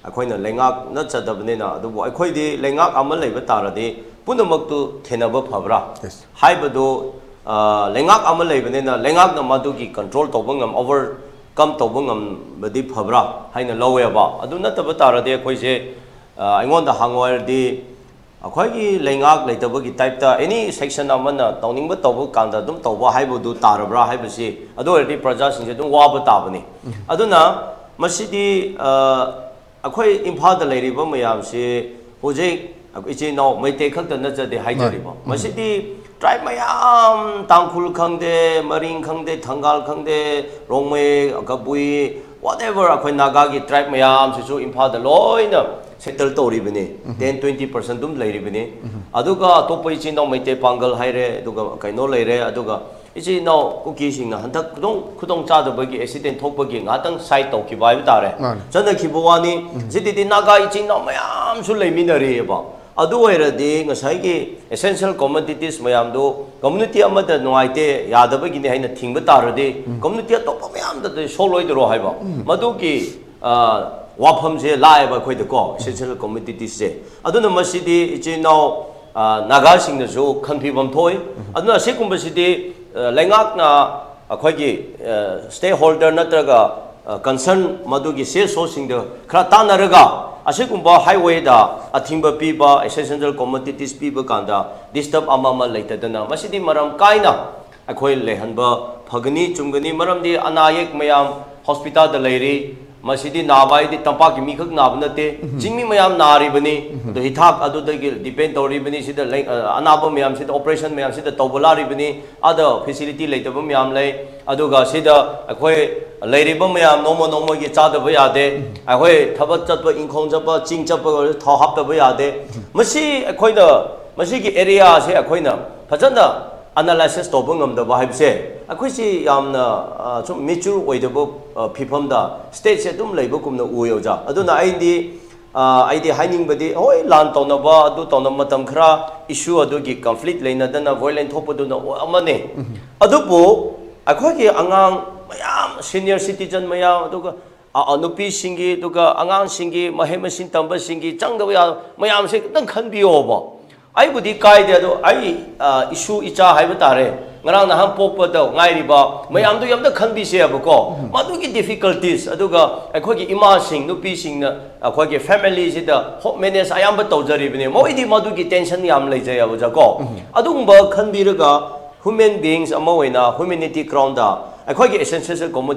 ꯑꯩꯈꯣꯏꯅ ꯂꯩꯉꯥꯛ ꯅꯠꯆꯗꯕꯅꯤꯅ꯫ ꯑꯗꯨꯕꯨ ꯑꯩꯈꯣꯏꯗꯤ ꯂꯩꯉꯥꯛ ꯑꯃ ꯂꯩꯕ ꯇꯥꯔꯗꯤ ꯄꯨꯝꯅꯃꯛꯇꯨ ꯊꯦꯟꯅꯕ ꯐꯕ꯭ꯔꯥ ꯍꯥꯏꯕꯗꯨ, ꯂꯩꯉꯥꯛ ꯑꯃ ꯂꯩꯕꯅꯤꯅ ꯂꯩꯉꯥꯛꯅ ꯃꯗꯨꯒꯤ ꯀꯟꯇ꯭ꯔꯣꯜ ꯇꯧꯕ ꯉꯝ ꯑꯣꯚꯔꯀꯝ ꯇꯧꯕ ꯉꯝꯕꯗꯤ ꯐꯕ꯭ꯔꯥ ꯍꯥꯏꯅ ꯂꯧꯋꯦꯕ꯫ ꯑꯗꯨ ꯅꯠꯇꯕ ꯇꯥꯔꯗꯤ ꯑꯩꯈꯣꯏꯁꯦ ꯑꯩꯉꯣꯟꯗ ꯍꯪꯉꯣ ꯍꯥꯏꯔꯗꯤ ꯑꯩꯈꯣꯏꯒꯤ ꯂꯩꯉꯥꯛ ꯂꯩꯇꯕꯒꯤ ꯇꯥꯏꯞꯇ ꯑꯦꯅꯤ ꯁꯦꯛꯁꯟ ꯑꯃꯅ ꯇꯧꯅꯤꯡꯕ ꯇꯧꯕ ꯀꯥꯟꯗ ꯑꯗꯨꯝ ꯇꯧꯕ ꯍꯥꯏꯕꯗꯨ ꯇꯥꯔꯕ꯭ꯔꯥ ꯍꯥꯏꯕꯁꯤ, ꯑꯗꯨ ꯑꯣꯏꯔꯗꯤ ꯄ꯭ꯔꯖꯥꯁꯤꯡꯁꯦ ꯑꯗꯨꯝ ꯋꯥꯕ ꯇꯥꯕꯅꯤ꯫ ꯑꯗꯨꯅ ꯃꯁꯤꯗꯤ ꯑꯩꯈꯣꯏ ꯏꯝꯐꯥꯜꯗ ꯂꯩꯔꯤꯕ ꯃꯌꯥꯝꯁꯤ ꯍꯧꯖꯤꯛ ꯏꯆꯤꯟ ꯏꯅꯥꯎ ꯃꯩꯇꯩ ꯈꯛꯇ ꯅꯠꯆꯗꯦ ꯍꯥꯏꯖꯔꯤꯕ꯫ ꯃꯁꯤꯗꯤ ꯇ꯭ꯔꯥꯏꯕ ꯃꯌꯥꯝ, ꯇꯥꯡꯈꯨꯜ ꯈꯪꯗꯦ, ꯃꯔꯤꯡ ꯈꯪꯗꯦ, ꯊꯪꯒꯥꯜ ꯈꯪꯗꯦ, ꯔꯣꯡꯃꯩ, ꯀꯕꯨꯏ, ꯋꯥꯠ ꯑꯦꯚꯔ ꯑꯩꯈꯣꯏ ꯅꯥꯒꯥꯒꯤ ꯇ꯭ꯔꯥꯏꯕ ꯃꯌꯥꯝꯁꯤꯁꯨ ꯏꯝꯐꯥꯜꯗ ꯂꯣꯏꯅ ꯁꯦꯇꯜ ꯇꯧꯔꯤꯕꯅꯤ꯫ ꯇꯦꯟ ꯇ꯭ꯋꯦꯟꯇꯤ ꯄꯔꯁꯦꯟ ꯑꯗꯨꯝ ꯂꯩꯔꯤꯕꯅꯤ꯫ ꯑꯗꯨꯒ ꯑꯇꯣꯞꯄ ꯏꯆꯤꯟ ꯏꯅꯥꯎ ꯃꯩꯇꯩ ꯄꯥꯡꯒꯜ ꯍꯥꯏꯔꯦ, ꯑꯗꯨꯒ ꯀꯩꯅꯣ ꯂꯩꯔꯦ, ꯑꯗꯨꯒ ꯏꯆꯤꯟ ꯏꯅꯥꯎ ꯀꯨꯀꯤꯁꯤꯡꯅ ꯍꯟꯗꯛ ꯈꯨꯗꯣꯡ ꯈꯨꯗꯣꯡ ꯆꯥꯗꯕꯒꯤ ꯑꯦꯛꯁꯤꯗꯦꯟ ꯊꯣꯛꯄꯒꯤ ꯉꯥꯏꯍꯥꯛꯇꯪ ꯁꯥꯏꯠ ꯇꯧꯈꯤꯕ ꯍꯥꯏꯕ ꯇꯥꯔꯦ꯫ ꯆꯠꯅꯈꯤꯕ ꯋꯥꯅꯤ꯫ ꯁꯤꯗꯗꯤ ꯅꯥꯒꯥ ꯏꯆꯤꯟ ꯏꯅꯥꯎ ꯃꯌꯥꯝꯁꯨ ꯂꯩꯃꯤꯟꯅꯔꯤꯑꯕ꯫ ꯑꯗꯨ ꯑꯣꯏꯔꯗꯤ ꯉꯁꯥꯏꯒꯤ ꯑꯦꯁꯦꯟꯁꯤꯌꯦꯜ ꯀꯣꯃꯣꯗꯤꯇꯤꯁ ꯃꯌꯥꯝꯗꯨ ꯀꯝꯃ꯭ꯌꯨꯅꯤꯇꯤ ꯑꯃꯗ ꯅꯨꯡꯉꯥꯏꯇꯦ, ꯌꯥꯗꯕꯒꯤꯅꯤ ꯍꯥꯏꯅ ꯊꯤꯡꯕ ꯇꯥꯔꯗꯤ, ꯀꯝꯃ꯭ꯌꯨꯅꯤꯇꯤ ꯑꯇꯣꯞꯄ ꯃꯌꯥꯝꯗꯗꯤ ꯁꯣꯛꯂꯣꯏꯗꯔꯣ ꯍꯥꯏꯕ꯫ ꯃꯗꯨꯒꯤ ꯋꯥꯐꯝꯁꯦ ꯂꯥꯛꯑꯦꯕ ꯑꯩꯈꯣꯏꯗꯀꯣ, ꯑꯦꯁꯦꯟꯁꯤꯌꯦꯜ ꯀꯣꯃꯣꯗꯤꯇꯤꯁꯁꯦ꯫ ꯑꯗꯨꯅ ꯃꯁꯤꯗꯤ ꯏꯆꯤꯟ ꯏꯅꯥꯎ ꯅꯥꯒꯥꯁꯤꯡꯅꯁꯨ ꯈꯟꯕꯤꯐꯝ ꯊꯣꯛꯏ꯫ ꯑꯗꯨꯅ ꯑꯁꯤꯒꯨꯝꯕꯁꯤꯗꯤ ꯂꯩꯉꯥꯛꯅ ꯑꯩꯈꯣꯏꯒꯤ ꯁ꯭ꯇꯦꯛ ꯍꯣꯜꯗꯔ ꯅꯠꯇ꯭ꯔꯒ ꯀꯟꯁꯔꯟ ꯃꯗꯨꯒꯤ ꯁꯤ ꯑꯦꯁ ꯑꯣꯁꯤꯡꯗ ꯈꯔ ꯇꯥꯟꯅꯔꯒ ꯑꯁꯤꯒꯨꯝꯕ ꯍꯥꯏꯋꯦꯗ ꯑꯊꯤꯡꯕ ꯄꯤꯕ, ꯑꯦꯁꯦꯟꯁꯤꯌꯦꯜ ꯀꯣꯃꯣꯗꯤꯇꯤꯁ ꯄꯤꯕ ꯀꯥꯟꯗ ꯗꯤꯁꯇꯔꯕ ꯑꯃ ꯑꯃ ꯂꯩꯇꯗꯅ ꯃꯁꯤꯗꯤ ꯃꯔꯝ ꯀꯥꯏꯅ ꯑꯩꯈꯣꯏ ꯂꯩꯍꯟꯕ ꯐꯒꯅꯤ, ꯆꯨꯝꯒꯅꯤ꯫ ꯃꯔꯝꯗꯤ ꯑꯅꯥ ꯑꯌꯦꯛ ꯃꯌꯥꯝ ꯍꯣꯁꯄꯤꯇꯥꯜꯗ ꯂꯩꯔꯤ, ꯃꯁꯤꯗꯤ ꯅꯥꯕ ꯍꯥꯏꯗꯤ ꯇꯝꯄꯥꯛꯀꯤ ꯃꯤꯈꯛ ꯅꯥꯕ ꯅꯠꯇꯦ, ꯆꯤꯡꯃꯤ ꯃꯌꯥꯝ ꯅꯥꯔꯤꯕꯅꯤ꯫ ꯑꯗꯣ ꯍꯤꯊꯥꯛ ꯑꯗꯨꯗꯒꯤ depend ꯇꯧꯔꯤꯕꯅꯤ꯫ ꯁꯤꯗ ꯂꯩ-, ꯑ, ꯑꯅꯥꯕ ꯃꯌꯥꯝꯁꯤꯗ operation ꯃꯌꯥꯝꯁꯤꯗ ꯇꯧꯕ ꯂꯥꯛꯂꯤꯕꯅꯤ꯫ ꯑꯗ facility ꯂꯩꯇꯕ ꯃꯌꯥꯝ ꯂꯩ꯫ ꯑꯗꯨꯒ ꯁꯤꯗ ꯑꯩꯈꯣꯏ ꯂꯩꯔꯤꯕ ꯃꯌꯥꯝ ꯅꯣꯡꯃ ꯅꯣꯡꯃꯒꯤ ꯆꯥꯗꯕ ꯌꯥꯗꯦ꯫ ꯑꯩꯈꯣꯏ ꯊꯕꯛ ꯆꯠꯄ, ꯏꯪꯈꯣꯜ ꯆꯠꯄ, ꯆꯤꯡ ꯆꯠꯄ ꯑꯣꯏꯔꯁꯨ ꯊꯥꯎ ꯍꯥꯞꯇꯕ ꯌꯥꯗꯦ꯫ ꯃꯁꯤ ꯑꯩꯈꯣꯏꯅ, ꯃꯁꯤꯒꯤ areaꯁꯦ ꯑꯩꯈꯣꯏꯅ ꯐꯖꯅ analysis ꯇꯧꯕ ꯉꯝꯗꯕ ꯍꯥꯏꯕꯁꯦ, ꯑꯩꯈꯣꯏꯁꯤ ꯌꯥꯝꯅ, ꯑ, ꯁꯨꯝ mature ꯑꯣꯏꯗꯕ, ꯑ, ꯐꯤꯕꯝꯗ stateꯁꯦ ꯑꯗꯨꯝ ꯂꯩꯕꯒꯨꯝꯅ ꯎꯏ, ꯑꯣꯖꯥ꯫ ꯑꯗꯨꯅ ꯑꯩꯗꯤ, ꯑ, ꯑꯩꯗꯤ ꯍꯥꯏꯅꯤꯡꯕꯗꯤ, ꯍꯣꯏ, ꯂꯥꯟ ꯇꯧꯅꯕ, ꯑꯗꯨ ꯇꯧꯅꯕ ꯃꯇꯝ ꯈꯔ issue ꯑꯗꯨꯒꯤ conflict ꯂꯩꯅꯗꯅ violent ꯊꯣꯛꯄꯗꯨꯅ ꯑꯃꯅꯤ꯫ ꯑꯗꯨꯕꯨ ꯑꯩꯈꯣꯏꯒꯤ ꯑꯉꯥꯡ ꯃꯌꯥꯝ, senior citizen ꯃꯌꯥꯝ, ꯑꯗꯨꯒ, ꯑ, ꯑ, ꯅꯨꯄꯤꯁꯤꯡꯒꯤ, ꯑꯗꯨꯒ ꯑꯉꯥꯡꯁꯤꯡꯒꯤ, ꯃꯍꯩ ꯃꯁꯤꯡ ꯇꯝꯕꯁꯤꯡꯒꯤ ꯆꯪꯗꯕ ꯌꯥ-, ꯃꯌꯥꯝꯁꯦ ꯈꯤꯇꯪ ꯈꯟꯕꯤꯌꯣꯕ꯫ ꯑꯩꯕꯨꯗꯤ ꯀꯥꯏꯗꯦ, ꯑꯗꯣ ꯑꯩ, ꯑ, ꯏꯁꯨ ꯏꯆꯥ ꯍꯥꯏꯕ ꯇꯥꯔꯦ, ꯉꯔꯥꯡ ꯅꯍꯥꯟ ꯄꯣꯛꯄꯗ ꯉꯥꯏꯔꯤꯕ ꯃꯌꯥꯝꯗꯨ ꯑꯝꯇ ꯈꯟꯕꯤꯁꯦꯕꯀꯣ꯫ ꯃꯗꯨꯒꯤ difficulties, ꯑꯗꯨꯒ ꯑꯩꯈꯣꯏꯒꯤ ꯏꯃꯥꯁꯤꯡ, ꯅꯨꯄꯤꯁꯤꯡꯅ ꯑꯩꯈꯣꯏꯒꯤ familyꯁꯤꯗ home manage ꯑꯌꯥꯝꯕ ꯇꯧꯖꯔꯤꯕꯅꯦ, ꯃꯣꯏꯗꯤ ꯃꯗꯨꯒꯤ tension ꯌꯥꯝ ꯂꯩꯖꯩꯕ, ꯑꯣꯖꯥ ꯀꯣ꯫ ꯑꯗꯨꯒꯨꯝꯕ ꯈꯟꯕꯤꯔꯒ human beings ꯑꯃ ꯑꯣꯏꯅ humanity groundꯗ ꯑꯩꯈꯣꯏꯒꯤ essential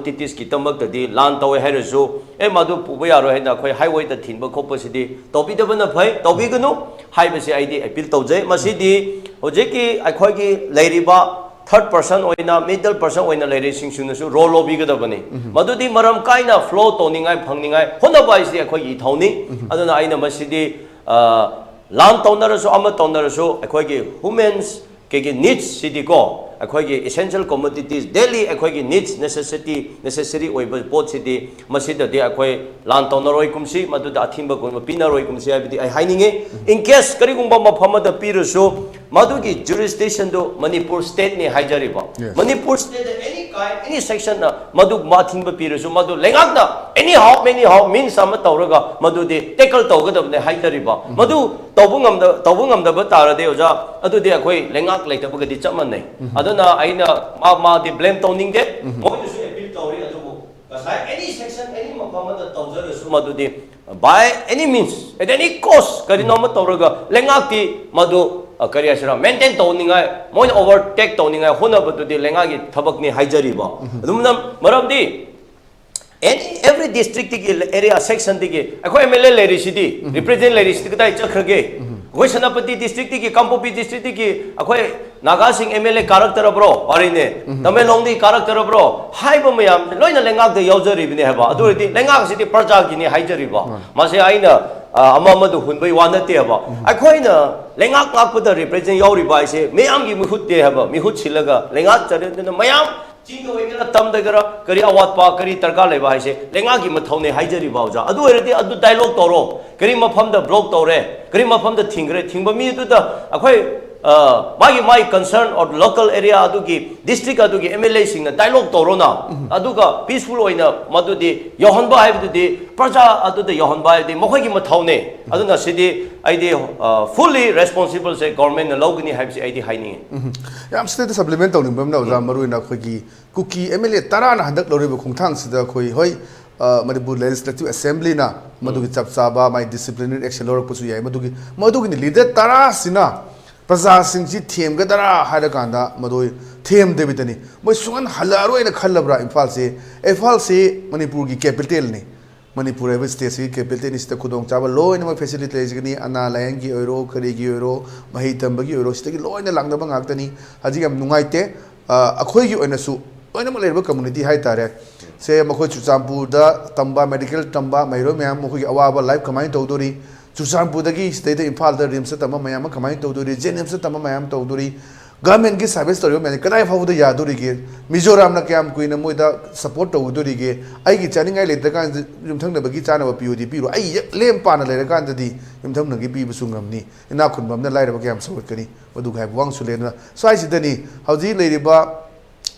commoditiesꯀꯤꯗꯃꯛꯇꯗꯤ ꯂꯥꯟ ꯇꯧꯋꯦ ꯍꯥꯏꯔꯁꯨ, ꯑꯦ, ꯃꯗꯨ ꯄꯨꯕ ꯌꯥꯔꯣꯏ ꯍꯥꯏꯅ ꯑꯩꯈꯣꯏ highwayꯗ ꯊꯤꯟꯕ ꯈꯣꯠꯄꯁꯤꯗꯤ ꯇꯧꯕꯤꯗꯕꯅ ꯐꯩ, ꯇꯧꯕꯤꯒꯅꯨ ꯍꯥꯏꯕꯁꯤ ꯑꯩꯗꯤ appeal ꯇꯧꯖꯩ꯫ ꯃꯁꯤꯗꯤ ꯍꯧꯖꯤꯛꯀꯤ ꯑꯩꯈꯣꯏꯒꯤ ꯂꯩꯔꯤꯕ third person ꯑꯣꯏꯅ, middle person ꯑꯣꯏꯅ ꯂꯩꯔꯤꯁꯤꯡꯁꯤꯅꯁꯨ role ꯂꯧꯕꯤꯒꯗꯕꯅꯤ꯫ ꯃꯗꯨꯗꯤ ꯃꯔꯝ ꯀꯥꯏꯅ flow ꯇꯧꯅꯤꯡꯉꯥꯏ, ꯐꯪꯅꯤꯡꯉꯥꯏ ꯍꯣꯠꯅꯕ ꯍꯥꯏꯁꯤꯗꯤ ꯑꯩꯈꯣꯏꯒꯤ ꯏꯊꯧꯅꯤ꯫ ꯑꯗꯨꯅ ꯑꯩꯅ ꯃꯁꯤꯗꯤ, ꯑ, ꯂꯥꯟ ꯇꯧꯅꯔꯁꯨ, ꯑꯃ ꯇꯧꯅꯔꯁꯨ, ꯑꯩꯈꯣꯏꯒꯤ humans ꯀꯩꯒꯤ needs ꯁꯤꯗꯤꯀꯣ, ꯑꯩꯈꯣꯏꯒꯤ essential commodities, daily ꯑꯩꯈꯣꯏꯒꯤ needs, necessity, necessary ꯑꯣꯏꯕ ꯄꯣꯠꯁꯤꯗꯤ, ꯃꯁꯤꯗꯗꯤ ꯑꯩꯈꯣꯏ ꯂꯥꯟ ꯇꯧꯅꯔꯣꯏ ꯀꯨꯝꯁꯤ, ꯃꯗꯨꯗ ꯑꯊꯤꯡꯕꯒꯨꯝꯕ ꯄꯤꯅꯔꯣꯏ ꯀꯨꯝꯁꯤ ꯍꯥꯏꯕꯗꯤ ꯑꯩ ꯍꯥꯏꯅꯤꯡꯉꯤ꯫ In case ꯀꯔꯤꯒꯨꯝꯕ ꯃꯐꯝ ꯑꯃꯗ ꯄꯤꯔꯁꯨ, ꯃꯗꯨꯒꯤ jurisdictionꯗꯨ Manipur stateꯅꯤ ꯍꯥꯏꯖꯔꯤꯕ꯫ Yes. Manipur stateꯇ any kind, any sectionꯅ ꯃꯗꯨꯒꯨꯝꯕ ꯑꯊꯤꯡꯕ ꯄꯤꯔꯁꯨ, ꯃꯗꯨ ꯂꯩꯉꯥꯛꯅ anyhow, anyhow means ꯑꯃ ꯇꯧꯔꯒ ꯃꯗꯨꯗꯤ tackle ꯇꯧꯒꯗꯕꯅꯦ ꯍꯥꯏꯖꯔꯤꯕ꯫ ꯃꯗꯨ ꯇꯧꯕ ꯉꯝꯗ-, ꯇꯧꯕ ꯉꯝꯗꯕ ꯇꯥꯔꯗꯤ, ꯑꯣꯖꯥ, ꯑꯗꯨꯗꯤ ꯑꯩꯈꯣꯏ ꯂꯩꯉꯥꯛ ꯂꯩꯇꯕꯒꯗꯤ ꯆꯞ ꯃꯥꯟꯅꯩ꯫ ꯑꯗꯨꯅ ꯑꯩꯅ ꯃꯥ-, ꯃꯥꯗꯤ blame ꯇꯧꯅꯤꯡꯗꯦ꯫ ꯃꯣꯏꯅꯁꯨ appeal ꯇꯧꯔꯤ, ꯑꯗꯨꯕꯨ ꯉꯁꯥꯏ any section, any ꯃꯐꯝ ꯑꯃꯗ ꯇꯧꯖꯔꯁꯨ, ꯃꯗꯨꯗꯤ by any means, at any cost, ꯀꯔꯤꯅꯣ ꯑꯃ ꯇꯧꯔꯒ ꯂꯩꯉꯥꯛꯇꯤ ꯃꯗꯨ, ꯑ, ꯀꯔꯤ ꯍꯥꯏꯁꯤꯔꯥ, maintain ꯇꯧꯅꯤꯡꯉꯥꯏ, ꯃꯣꯏꯅ overtake ꯇꯧꯅꯤꯡꯉꯥꯏ ꯍꯣꯠꯅꯕꯗꯨꯗꯤ ꯂꯩꯉꯥꯛꯀꯤ ꯊꯕꯛꯅꯤ ꯍꯥꯏꯖꯔꯤꯕ꯫ ꯑꯗꯨꯝꯅ ꯃꯔꯝꯗꯤ ꯑꯦꯅꯤ ꯑꯦꯚ꯭ꯔꯤ ꯗꯤꯁꯇ꯭ꯔꯤꯛꯇꯒꯤ, ꯑꯦꯔꯤꯌꯥ ꯁꯦꯛꯁꯟꯗꯒꯤ ꯑꯩꯈꯣꯏ ꯑꯦꯝ ꯑꯦꯜ ꯑꯦ ꯂꯩꯔꯤꯁꯤꯗꯤ, ꯔꯤꯄ꯭ꯔꯦꯖꯦꯟ ꯂꯩꯔꯤꯁꯤꯗꯤ ꯀꯗꯥꯏ ꯆꯠꯈ꯭ꯔꯒꯦ? ꯑꯩꯈꯣꯏ ꯁꯦꯅꯥꯄꯇꯤ ꯗꯤꯁꯇ꯭ꯔꯤꯛꯇꯒꯤ, ꯀꯥꯡꯄꯣꯛꯄꯤ ꯗꯤꯁꯇ꯭ꯔꯤꯛꯇꯒꯤ ꯑꯩꯈꯣꯏ ꯅꯥꯒꯥꯁꯤꯡ ꯑꯦꯝ ꯑꯦꯜ ꯑꯦ ꯀꯥꯔꯛꯇꯔꯕ꯭ꯔꯣ? ꯋꯥꯔꯤꯅꯦ꯫ ꯇꯃꯦꯡꯂꯣꯡꯗꯒꯤ ꯀꯥꯔꯛꯇꯔꯕ꯭ꯔꯣ? ꯍꯥꯏꯕ ꯃꯌꯥꯝꯁꯦ ꯂꯣꯏꯅ ꯂꯩꯉꯥꯛꯇ ꯌꯥꯎꯖꯔꯤꯕꯅꯦ ꯍꯥꯏꯕ꯫ ꯑꯗꯨ ꯑꯣꯏꯔꯗꯤ ꯂꯩꯉꯥꯛꯁꯤꯗꯤ ꯄ꯭ꯔꯖꯥꯒꯤꯅꯤ ꯍꯥꯏꯖꯔꯤꯕ꯫ ꯃꯥꯅꯦ꯫ ꯃꯁꯤ ꯑꯩꯅ, ꯑ, ꯑꯃ ꯑꯃꯗ ꯍꯨꯟꯕꯩ ꯋꯥ ꯅꯠꯇꯦ ꯍꯥꯏꯕ꯫ ꯑꯩꯈꯣꯏꯅ ꯂꯩꯉꯥꯛ ꯉꯥꯛꯄꯗ ꯔꯤꯄ꯭ꯔꯦꯖꯦꯟ ꯌꯥꯎꯔꯤꯕ ꯍꯥꯏꯁꯦ ꯃꯤꯌꯥꯝꯒꯤ ꯃꯤꯍꯨꯠꯅꯦ ꯍꯥꯏꯕ꯫ ꯃꯤꯍꯨꯠ ꯁꯤꯜꯂꯒ ꯂꯩꯉꯥꯛ ꯆꯠꯂꯦ, ꯑꯗꯨꯅ ꯃꯌꯥꯝ ꯆꯤꯡꯗ ꯑꯣꯏꯒꯦꯔꯥ, ꯇꯝꯗ ꯑꯣꯏꯒꯦꯔꯥ, ꯀꯔꯤ ꯑꯋꯥꯠꯄ, ꯀꯔꯤ ꯗꯔꯀꯥꯔ ꯂꯩꯕ ꯍꯥꯏꯁꯦ ꯂꯩꯉꯥꯛꯀꯤ ꯃꯊꯧꯅꯦ ꯍꯥꯏꯖꯔꯤꯕ, ꯑꯣꯖꯥ꯫ ꯑꯗꯨ ꯑꯣꯏꯔꯗꯤ ꯑꯗꯨ ꯗꯥꯏꯂꯣꯒ ꯇꯧꯔꯣ꯫ ꯀꯔꯤ ꯃꯐꯝꯗ ꯕ꯭ꯂꯣꯛ ꯇꯧꯔꯦ, ꯀꯔꯤ ꯃꯐꯝꯗ ꯊꯤꯡꯈ꯭ꯔꯦ, ꯊꯤꯡꯕ ꯃꯤ ꯑꯗꯨꯗ ꯑꯩꯈꯣꯏ, ꯑ, ꯃꯥꯒꯤ, ꯃꯥꯒꯤ concern or local area ꯑꯗꯨꯒꯤ, ꯗꯤꯁꯇ꯭ꯔꯤꯛ ꯑꯗꯨꯒꯤ ꯑꯦꯝ ꯑꯦꯜ ꯑꯦꯁꯤꯡꯅ ꯗꯥꯏꯂꯣꯒ ꯇꯧꯔꯣꯅ꯫ ꯑꯗꯨꯒ ꯄꯤꯁꯐꯨꯜ ꯑꯣꯏꯅ ꯃꯗꯨꯗꯤ ꯌꯧꯍꯟꯕ ꯍꯥꯏꯕꯗꯨꯗꯤ, ꯄ꯭ꯔꯖꯥ ꯑꯗꯨꯗ ꯌꯧꯍꯟꯕ ꯍꯥꯏꯕꯗꯤ ꯃꯈꯣꯏꯒꯤ ꯃꯊꯧꯅꯦ꯫ ꯑꯗꯨꯅ ꯁꯤꯗꯤ ꯑꯩꯗꯤ, ꯑ, ꯐꯨꯜꯂꯤ ꯔꯦꯁꯄꯣꯟꯁꯤꯕꯜꯁꯦ ꯒꯣꯔꯃꯦꯟꯅ ꯂꯧꯒꯅꯤ ꯍꯥꯏꯕꯁꯤ ꯑꯩꯗꯤ ꯍꯥꯏꯅꯤꯡꯉꯤ꯫ ꯎꯝ꯫ ꯌꯥꯝ ꯁꯤꯗꯩꯗ ꯁꯄ꯭ꯂꯤꯃꯦꯟ ꯇꯧꯅꯤꯡꯕ ꯑꯃꯅ, ꯑꯣꯖꯥ, ꯃꯔꯨꯑꯣꯏꯅ ꯑꯩꯈꯣꯏꯒꯤ ꯀꯨꯀꯤ ꯑꯦꯝ ꯑꯦꯜ ꯑꯦ ꯇꯔꯥꯅ ꯍꯟꯗꯛ ꯂꯧꯔꯤꯕ ꯈꯣꯡꯊꯥꯡꯁꯤꯗ ꯑꯩꯈꯣꯏ, ꯍꯣꯏ, ꯑ, ꯃꯅꯤꯄꯨꯔ ꯂꯦꯖꯤꯁꯂꯦꯇꯤꯚ ꯑꯦꯁꯦꯝꯕ꯭ꯂꯤꯅ ꯃꯗꯨꯒꯤ ꯆꯞ ꯆꯥꯕ ꯃꯥꯏ ꯗꯤꯁꯤꯄ꯭ꯂꯤꯅꯔꯤ ꯑꯦꯛꯁꯟ ꯂꯧꯔꯛꯄꯁꯨ ꯌꯥꯏ꯫ ꯃꯗꯨꯒꯤ, ꯃꯗꯨꯒꯤꯅꯤ ꯂꯤꯗꯔ ꯇꯔꯥꯁꯤꯅ ꯄ꯭ꯔꯖꯥꯁꯤꯡꯁꯤ ꯊꯦꯝꯒꯗ꯭ꯔꯥ ꯍꯥꯏꯔꯀꯥꯟꯗ ꯃꯗꯨ ꯊꯦꯝꯗꯕꯤꯗꯅꯤ꯫ ꯃꯣꯏ ꯁꯨꯡꯍꯟ ꯍꯜꯂꯛꯑꯔꯣꯏꯅ ꯈꯜꯂꯕ꯭ꯔꯥ ꯏꯝꯐꯥꯜꯁꯤ? ꯏꯝꯐꯥꯜꯁꯤ ꯃꯅꯤꯄꯨꯔꯒꯤ ꯀꯦꯄꯤꯇꯦꯜꯅꯤ꯫ ꯃꯅꯤꯄꯨꯔ ꯍꯥꯏꯕ ꯁ꯭ꯇꯦꯠꯁꯤꯒꯤ ꯀꯦꯄꯤꯇꯦꯜꯅꯤ꯫ ꯁꯤꯗ ꯈꯨꯗꯣꯡꯆꯥꯕ ꯂꯣꯏꯅꯃꯛ ꯐꯦꯁꯤꯂꯤꯇꯤ ꯂꯩꯖꯒꯅꯤ꯫ ꯑꯅꯥ ꯂꯥꯏꯌꯦꯡꯒꯤ ꯑꯣꯏꯔꯣ, ꯀꯔꯤꯒꯤ ꯑꯣꯏꯔꯣ, ꯃꯍꯩ ꯇꯝꯕꯒꯤ ꯑꯣꯏꯔꯣ, ꯁꯤꯗꯒꯤ ꯂꯣꯏꯅ ꯂꯥꯛꯅꯕ ꯉꯥꯛꯇꯅꯤ꯫ ꯍꯧꯖꯤꯛ ꯌꯥꯝ ꯅꯨꯡꯉꯥꯏꯇꯦ꯫ ꯑ, ꯑꯩꯈꯣꯏꯒꯤ ꯑꯣꯏꯅꯁꯨ ꯂꯣꯏꯅꯃꯛ ꯂꯩꯔꯤꯕ ꯀꯝꯃꯨꯅꯤꯇꯤ ꯍꯥꯏꯇꯥꯔꯦ꯫ ꯁꯦ, ꯃꯈꯣꯏ ꯆꯨꯔꯆꯥꯟꯄꯨꯔꯗ ꯇꯝꯕ, ꯃꯦꯗꯤꯀꯦꯜ ꯇꯝꯕ ꯃꯍꯩꯔꯣꯏ ꯃꯌꯥꯝ, ꯃꯈꯣꯏꯒꯤ ꯑꯋꯥꯕ ꯂꯥꯏꯐ ꯀꯃꯥꯏꯅ ꯇꯧꯗꯣꯔꯤ? ꯆꯨꯔꯆꯥꯟꯄꯨꯔꯗꯒꯤ ꯁꯤꯗꯩꯗ ꯏꯝꯐꯥꯜꯗ ꯔꯤꯝꯁꯇ ꯇꯝꯕ ꯃꯌꯥꯝ ꯑꯃ ꯀꯃꯥꯏꯅ ꯇꯧꯗꯣꯔꯤ? ꯖꯦꯅꯤꯝꯁꯇ ꯇꯝꯕ ꯃꯌꯥꯝ ꯇꯧꯗꯣꯔꯤ? ꯒꯚꯔꯟꯃꯦꯟꯠꯀꯤ ꯁꯥꯔꯚꯤꯁ ꯇꯧꯔꯤꯕ ꯃꯌꯥꯝꯁꯦ ꯀꯗꯥꯏ ꯐꯥꯎꯕꯗ ꯌꯥꯗꯣꯔꯤꯒꯦ? ꯃꯤꯖꯣꯔꯥꯝꯅ ꯀꯌꯥꯝ ꯀꯨꯏꯅ ꯃꯣꯏꯗ ꯁꯄꯣꯔꯠ ꯇꯧꯒꯗꯣꯔꯤꯒꯦ? ꯑꯩꯒꯤ ꯆꯥꯅꯤꯡꯉꯥꯏ ꯂꯩꯇ꯭ꯔꯀꯥꯟꯁꯤꯗ ꯌꯨꯝꯊꯪꯅꯕꯒꯤ ꯆꯥꯅꯕ ꯄꯤꯌꯨꯗꯤ ꯄꯤꯔꯣ꯫ ꯑꯩ ꯍꯦꯛ ꯂꯦꯝ ꯄꯥꯅ ꯂꯩꯔꯀꯥꯟꯗꯗꯤ ꯌꯨꯝꯊꯪꯅꯕꯒꯤ ꯄꯤꯕꯁꯨ ꯉꯝꯅꯤ꯫ ꯏꯅꯥꯛ ꯈꯨꯟꯕ ꯑꯃꯅ ꯂꯥꯏꯔꯕ ꯀꯌꯥꯝ ꯁꯧꯒꯠꯀꯅꯤ? ꯃꯗꯨꯒ ꯍꯥꯏꯕ ꯋꯥꯍꯪꯁꯨ ꯂꯩ꯫ ꯑꯗꯨꯅ ꯁ꯭ꯋꯥꯏꯁꯤꯗꯅꯤ ꯍꯧꯖꯤꯛ ꯂꯩꯔꯤꯕ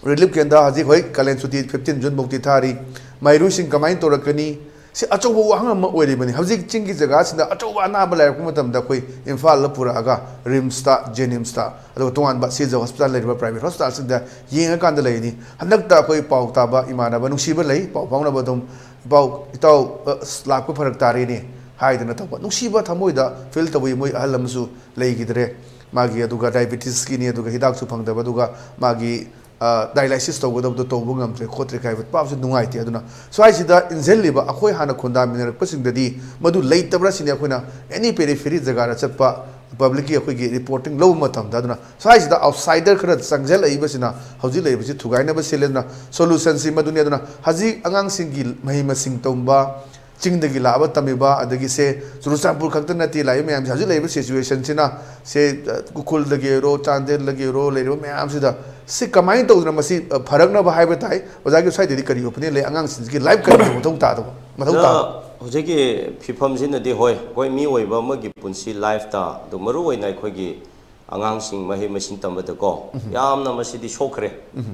ꯔꯤꯂꯤꯐ ꯀꯦꯟꯗ꯭ꯔ, ꯍꯧꯖꯤꯛ ꯍꯣꯏ ꯀꯥꯂꯦꯟ ꯁꯨꯇꯤ ꯐꯤꯐꯇꯤꯟ ꯖꯨꯟ ꯐꯥꯎꯗꯤ ꯊꯥꯔꯤ꯫ ꯃꯍꯩꯔꯣꯏꯁꯤꯡ ꯀꯃꯥꯏꯅ ꯇꯧꯔꯛꯀꯅꯤ? ꯁꯤ ꯑꯆꯧꯕ ꯋꯥꯍꯪ ꯑꯃ ꯑꯣꯏꯔꯤꯕꯅꯤ꯫ ꯍꯧꯖꯤꯛ ꯆꯤꯡꯒꯤ ꯖꯒꯥꯁꯤꯗ ꯑꯆꯧꯕ ꯑꯅꯥꯕ ꯂꯩꯔꯛꯄ ꯃꯇꯝꯗ ꯑꯩꯈꯣꯏ ꯏꯝꯐꯥꯜꯗ ꯄꯨꯔꯛꯑꯒ ꯔꯤꯝꯁꯇ, ꯖꯦꯅꯤꯝꯁꯇ, ꯑꯗꯨꯒ ꯇꯣꯉꯥꯟꯕ ꯁꯤꯖ ꯍꯣꯁꯄꯤꯇꯥꯜ ꯂꯩꯔꯤꯕ ꯄ꯭ꯔꯥꯏꯚꯦꯠ ꯍꯣꯁꯄꯤꯇꯥꯜꯁꯤꯡꯗ ꯌꯦꯡꯉꯀꯥꯟꯗ ꯂꯩꯅꯤ꯫ ꯍꯟꯗꯛꯇ ꯑꯩꯈꯣꯏ ꯄꯥꯎ ꯇꯥꯕ ꯏꯃꯥꯟꯅꯕ ꯅꯨꯡꯁꯤꯕ ꯂꯩ, ꯄꯥꯎ ꯐꯥꯎꯅꯕ ꯑꯗꯨꯝ, "ꯏꯄꯥꯎ, ꯏꯇꯥꯎ, ꯑꯁ, ꯂꯥꯛꯄ ꯐꯔꯛ ꯇꯥꯔꯦꯅꯦ" ꯍꯥꯏꯗꯅ ꯇꯧꯕ ꯅꯨꯡꯁꯤꯕ ꯊꯃꯣꯏꯗ ꯐꯤꯜ ꯇꯧꯕꯤ ꯃꯣꯏ ꯑꯍꯜ ꯑꯃꯁꯨ ꯂꯩꯈꯤꯗ꯭ꯔꯦ꯫ ꯃꯥꯒꯤ ꯑꯗꯨꯒ ꯗꯥꯏꯕꯦꯇꯤꯁꯀꯤꯅꯤ, ꯑꯗꯨꯒ ꯍꯤꯗꯥꯛꯁꯨ ꯐꯪꯗꯕ, ꯑꯗꯨꯒ ꯃꯥꯒꯤ ꯗꯥꯏꯂꯥꯏꯁꯤꯁ ꯇꯧꯒꯗꯕꯗꯣ ꯇꯧꯕ ꯉꯝꯗ꯭ꯔꯦ ꯈꯣꯠꯇ꯭ꯔꯦ ꯍꯥꯏꯕ ꯄꯥꯎꯁꯦ ꯅꯨꯡꯉꯥꯏꯇꯦ꯫ ꯑꯗꯨꯅ ꯁ꯭ꯋꯥꯏꯁꯤꯗ ꯏꯟꯁꯤꯜꯂꯤꯕ ꯑꯩꯈꯣꯏ ꯍꯥꯟꯅ ꯈꯨꯟꯗꯥꯃꯤꯟꯅꯔꯛꯄꯁꯤꯡꯗꯗꯤ ꯃꯗꯨ ꯂꯩꯇꯕ꯭ꯔꯥ ꯁꯤꯅꯤ꯫ ꯑꯩꯈꯣꯏꯅ ꯑꯦꯅꯤ ꯄꯦꯔꯤꯐꯦꯔꯤ ꯖꯒꯥꯗ ꯆꯠꯄ ꯄꯕ꯭ꯂꯤꯛꯀꯤ ꯑꯩꯈꯣꯏꯒꯤ ꯔꯤꯄꯣꯔꯇꯤꯡ ꯂꯧꯕ ꯃꯇꯝꯗ, ꯑꯗꯨꯅ ꯁ꯭ꯋꯥꯏꯁꯤꯗ ꯑꯥꯎꯠꯁꯥꯏꯗꯔ ꯈꯔ ꯆꯪꯁꯤꯜꯂꯛꯏꯕꯁꯤꯅ ꯍꯧꯖꯤꯛ ꯂꯩꯔꯤꯕꯁꯤ ꯊꯨꯒꯥꯏꯅꯕ ꯁꯤꯜꯂꯦ꯫ ꯑꯗꯨꯅ ꯁꯣꯂꯨꯁꯟꯁꯤ ꯃꯗꯨꯅꯤ꯫ ꯑꯗꯨꯅ ꯍꯧꯖꯤꯛ ꯑꯉꯥꯡꯁꯤꯡꯒꯤ ꯃꯍꯩ ꯃꯁꯤꯡ ꯇꯝꯕ, ꯆꯤꯡꯗꯒꯤ ꯂꯥꯛꯑꯕ ꯇꯝꯃꯤꯕ, ꯑꯗꯒꯤ ꯁꯦ ꯆꯨꯔꯆꯥꯟꯄꯨꯔ ꯈꯛꯇ ꯅꯠꯇꯦ ꯂꯥꯛꯏꯕ ꯃꯌꯥꯝꯁꯦ, ꯍꯧꯖꯤꯛ ꯂꯩꯔꯤꯕ ꯁꯤꯆꯨꯋꯦꯁꯟꯁꯤꯅ ꯁꯦ, ꯑ, ꯎꯈ꯭ꯔꯨꯜꯗꯒꯤ ꯑꯣꯏꯔꯣ, ꯆꯥꯟꯗꯦꯜꯗꯒꯤ ꯑꯣꯏꯔꯣ, ꯂꯩꯔꯤꯕ ꯃꯌꯥꯝꯁꯤꯗ ꯁꯤ ꯀꯃꯥꯏꯅ ꯇꯧꯗꯅ ꯃꯁꯤ, ꯑ, ꯐꯔꯛꯅꯕ ꯍꯥꯏꯕ ꯇꯥꯏ꯫ ꯑꯣꯖꯥꯒꯤ ꯁ꯭ꯋꯥꯏꯗꯗꯤ ꯀꯔꯤ ꯑꯣꯄꯤꯅꯤꯌꯟ ꯂꯩ? ꯑꯉꯥꯡꯁꯤꯡꯁꯤꯒꯤ ꯂꯥꯏꯐ ꯀꯔꯤ ꯃꯊꯧ ꯇꯥꯗꯕ, ꯃꯊꯧ ꯇꯥꯕ? ꯍꯧꯖꯤꯛꯀꯤ ꯐꯤꯐꯝꯁꯤꯅꯗꯤ, ꯍꯣꯏ, ꯑꯩꯈꯣꯏ ꯃꯤꯑꯣꯏꯕ ꯑꯃꯒꯤ ꯄꯨꯟꯁꯤ ꯂꯥꯏꯐꯇ, ꯑꯗꯨ ꯃꯔꯨ ꯑꯣꯏꯅ ꯑꯩꯈꯣꯏꯒꯤ ꯑꯉꯥꯡꯁꯤꯡ ꯃꯍꯩ ꯃꯁꯤꯡ ꯇꯝꯕꯗꯀꯣ, ꯌꯥꯝꯅ ꯃꯁꯤꯗꯤ ꯁꯣꯛꯈ꯭ꯔꯦ꯫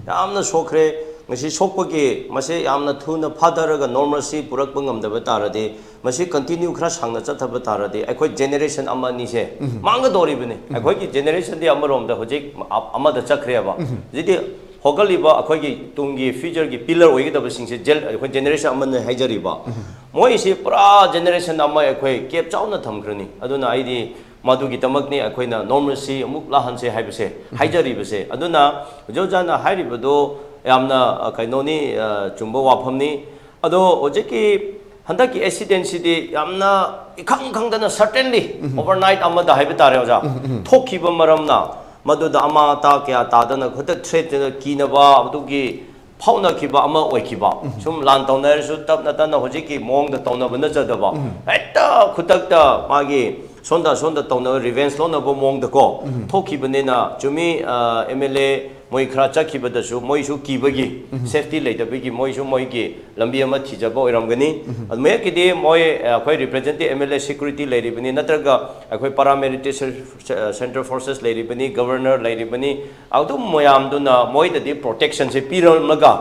ꯌꯥꯝꯅ ꯁꯣꯛꯈ꯭ꯔꯦ꯫ ꯉꯁꯤ ꯁꯣꯛꯄꯒꯤ ꯃꯁꯦ ꯌꯥꯝꯅ ꯊꯨꯅ ꯐꯥꯊꯔꯒ ꯅꯣꯔꯃꯦꯜꯁꯤ ꯄꯨꯔꯛꯄ ꯉꯝꯗꯕ ꯇꯥꯔꯗꯤ, ꯃꯁꯤ ꯀꯟꯇꯤꯅ꯭ꯌꯨ ꯈꯔ ꯁꯥꯡꯅ ꯆꯠꯊꯕ ꯇꯥꯔꯗꯤ, ꯑꯩꯈꯣꯏ ꯖꯦꯅꯦꯔꯦꯁꯟ ꯑꯃ ꯑꯅꯤꯁꯦ ꯃꯥꯡꯒꯗꯧꯔꯤꯕꯅꯤ꯫ ꯑꯩꯈꯣꯏꯒꯤ ꯖꯦꯅꯦꯔꯦꯁꯟꯗꯤ ꯑꯃꯔꯣꯝꯗ ꯍꯧꯖꯤꯛ ꯑ-, ꯑꯃꯗ ꯆꯠꯈ꯭ꯔꯦꯕ꯫ ꯍꯧꯖꯤꯛꯇꯤ ꯍꯧꯒꯠꯂꯤꯕ ꯑꯩꯈꯣꯏꯒꯤ ꯇꯨꯡꯒꯤ ꯐ꯭ꯌꯨꯆꯔꯒꯤ ꯄꯤꯂꯔ ꯑꯣꯏꯒꯗꯕꯁꯤꯡꯁꯦ ꯖꯦꯜ-, ꯑꯩꯈꯣꯏ ꯖꯦꯅꯦꯔꯦꯁꯟ ꯑꯃꯅ ꯍꯥꯏꯖꯔꯤꯕ, ꯃꯣꯏꯁꯤ ꯄꯨꯔꯥ ꯖꯦꯅꯦꯔꯦꯁꯟ ꯑꯃ ꯑꯩꯈꯣꯏ ꯀꯦꯞ ꯆꯥꯎꯅ ꯊꯝꯈ꯭ꯔꯅꯤ꯫ ꯑꯗꯨꯅ ꯑꯩꯗꯤ ꯃꯗꯨꯒꯤꯗꯃꯛꯅꯤ ꯑꯩꯈꯣꯏꯅ ꯅꯣꯔꯃꯦꯜꯁꯤ ꯑꯃꯨꯛ ꯂꯥꯛꯍꯟꯁꯦ ꯍꯥꯏꯕꯁꯦ, ꯍꯥꯏꯖꯔꯤꯕꯁꯦ꯫ ꯑꯗꯨꯅ ꯍꯧꯖꯤꯛ ꯑꯣꯖꯥꯅ ꯍꯥꯏꯔꯤꯕꯗꯣ ꯌꯥꯝꯅ, ꯑ, ꯀꯩꯅꯣꯅꯤ, ꯑ, ꯆꯨꯝꯕ ꯋꯥꯐꯝꯅꯤ꯫ ꯑꯗꯣ ꯍꯧꯖꯤꯛꯀꯤ ꯍꯟꯗꯛꯀꯤ ꯑꯦꯛꯁꯤꯗꯦꯟꯁꯤꯗꯤ ꯌꯥꯝꯅ ꯏꯈꯪ ꯈꯪꯗꯅ, ꯁꯔꯇꯦꯟꯂꯤ ꯑꯣꯚꯔꯅꯥꯏꯠ ꯑꯃꯗ ꯍꯥꯏꯕ ꯇꯥꯔꯦ ꯑꯣꯖꯥ, ꯊꯣꯛꯈꯤꯕ ꯃꯔꯝꯅ, ꯃꯗꯨꯗ ꯑꯃꯥ ꯑꯇꯥ ꯀꯌꯥ ꯇꯥꯗꯅ, ꯈꯨꯗꯛ ꯊ꯭ꯔꯦꯠꯇꯅ ꯀꯤꯅꯕ, ꯑꯗꯨꯒꯤ ꯐꯥꯎꯅꯈꯤꯕ ꯑꯃ ꯑꯣꯏꯈꯤꯕ꯫ ꯁꯨꯝ ꯂꯥꯟ ꯇꯧꯅꯔꯁꯨ ꯇꯞꯅ ꯇꯞꯅ ꯍꯧꯖꯤꯛꯀꯤ ꯃꯑꯣꯡꯗ ꯇꯧꯅꯕ ꯅꯠꯆꯗꯕ, ꯍꯦꯛꯇ ꯈꯨꯗꯛꯇ ꯃꯥꯒꯤ ꯁꯣꯝꯗ ꯁꯣꯝꯗ ꯇꯧꯅꯕ, ꯔꯤꯚꯦꯟꯁ ꯂꯧꯅꯕ ꯃꯑꯣꯡꯗꯀꯣ ꯊꯣꯛꯈꯤꯕꯅꯤꯅ, ꯆꯨꯝꯃꯤ, ꯑꯦꯝ ꯑꯦꯜ ꯑꯦ ꯃꯣꯏ ꯈꯔ ꯆꯠꯈꯤꯕꯗꯁꯨ ꯃꯣꯏꯁꯨ ꯀꯤꯕꯒꯤ, ꯁꯦꯐꯇꯤ ꯂꯩꯇꯕꯒꯤ ꯃꯣꯏꯁꯨ ꯃꯣꯏꯒꯤ ꯂꯝꯕꯤ ꯑꯃ ꯊꯤꯖꯕ ꯑꯣꯏꯔꯝꯒꯅꯤ꯫ ꯑꯗꯨ ꯃꯌꯦꯛꯀꯤꯗꯤ ꯃꯣꯏ, ꯑ, ꯑꯩꯈꯣꯏ ꯔꯤꯄ꯭ꯔꯦꯖꯦꯟꯇꯦꯇꯤꯚ ꯑꯦꯝ ꯑꯦꯜ ꯑꯦ ꯁꯦꯀ꯭ꯌꯨꯔꯤꯇꯤ ꯂꯩꯔꯤꯕꯅꯤ, ꯅꯠꯇ꯭ꯔꯒ ꯑꯩꯈꯣꯏ ꯄꯥꯔꯥꯃꯤꯂꯤꯇꯔꯤ ꯁꯦꯟ-, ꯁꯦꯟꯇ꯭ꯔꯦꯜ ꯐꯣꯔꯁꯦꯁ ꯂꯩꯔꯤꯕꯅꯤ, ꯒꯕꯔꯅꯔ ꯂꯩꯔꯤꯕꯅꯤ, ꯑꯗꯨꯝ ꯃꯌꯥꯝꯗꯨꯅ ꯃꯣꯏꯗꯗꯤ ꯄ꯭ꯔꯣꯇꯦꯛꯁꯟꯁꯦ ꯄꯤꯔꯝꯂꯒ,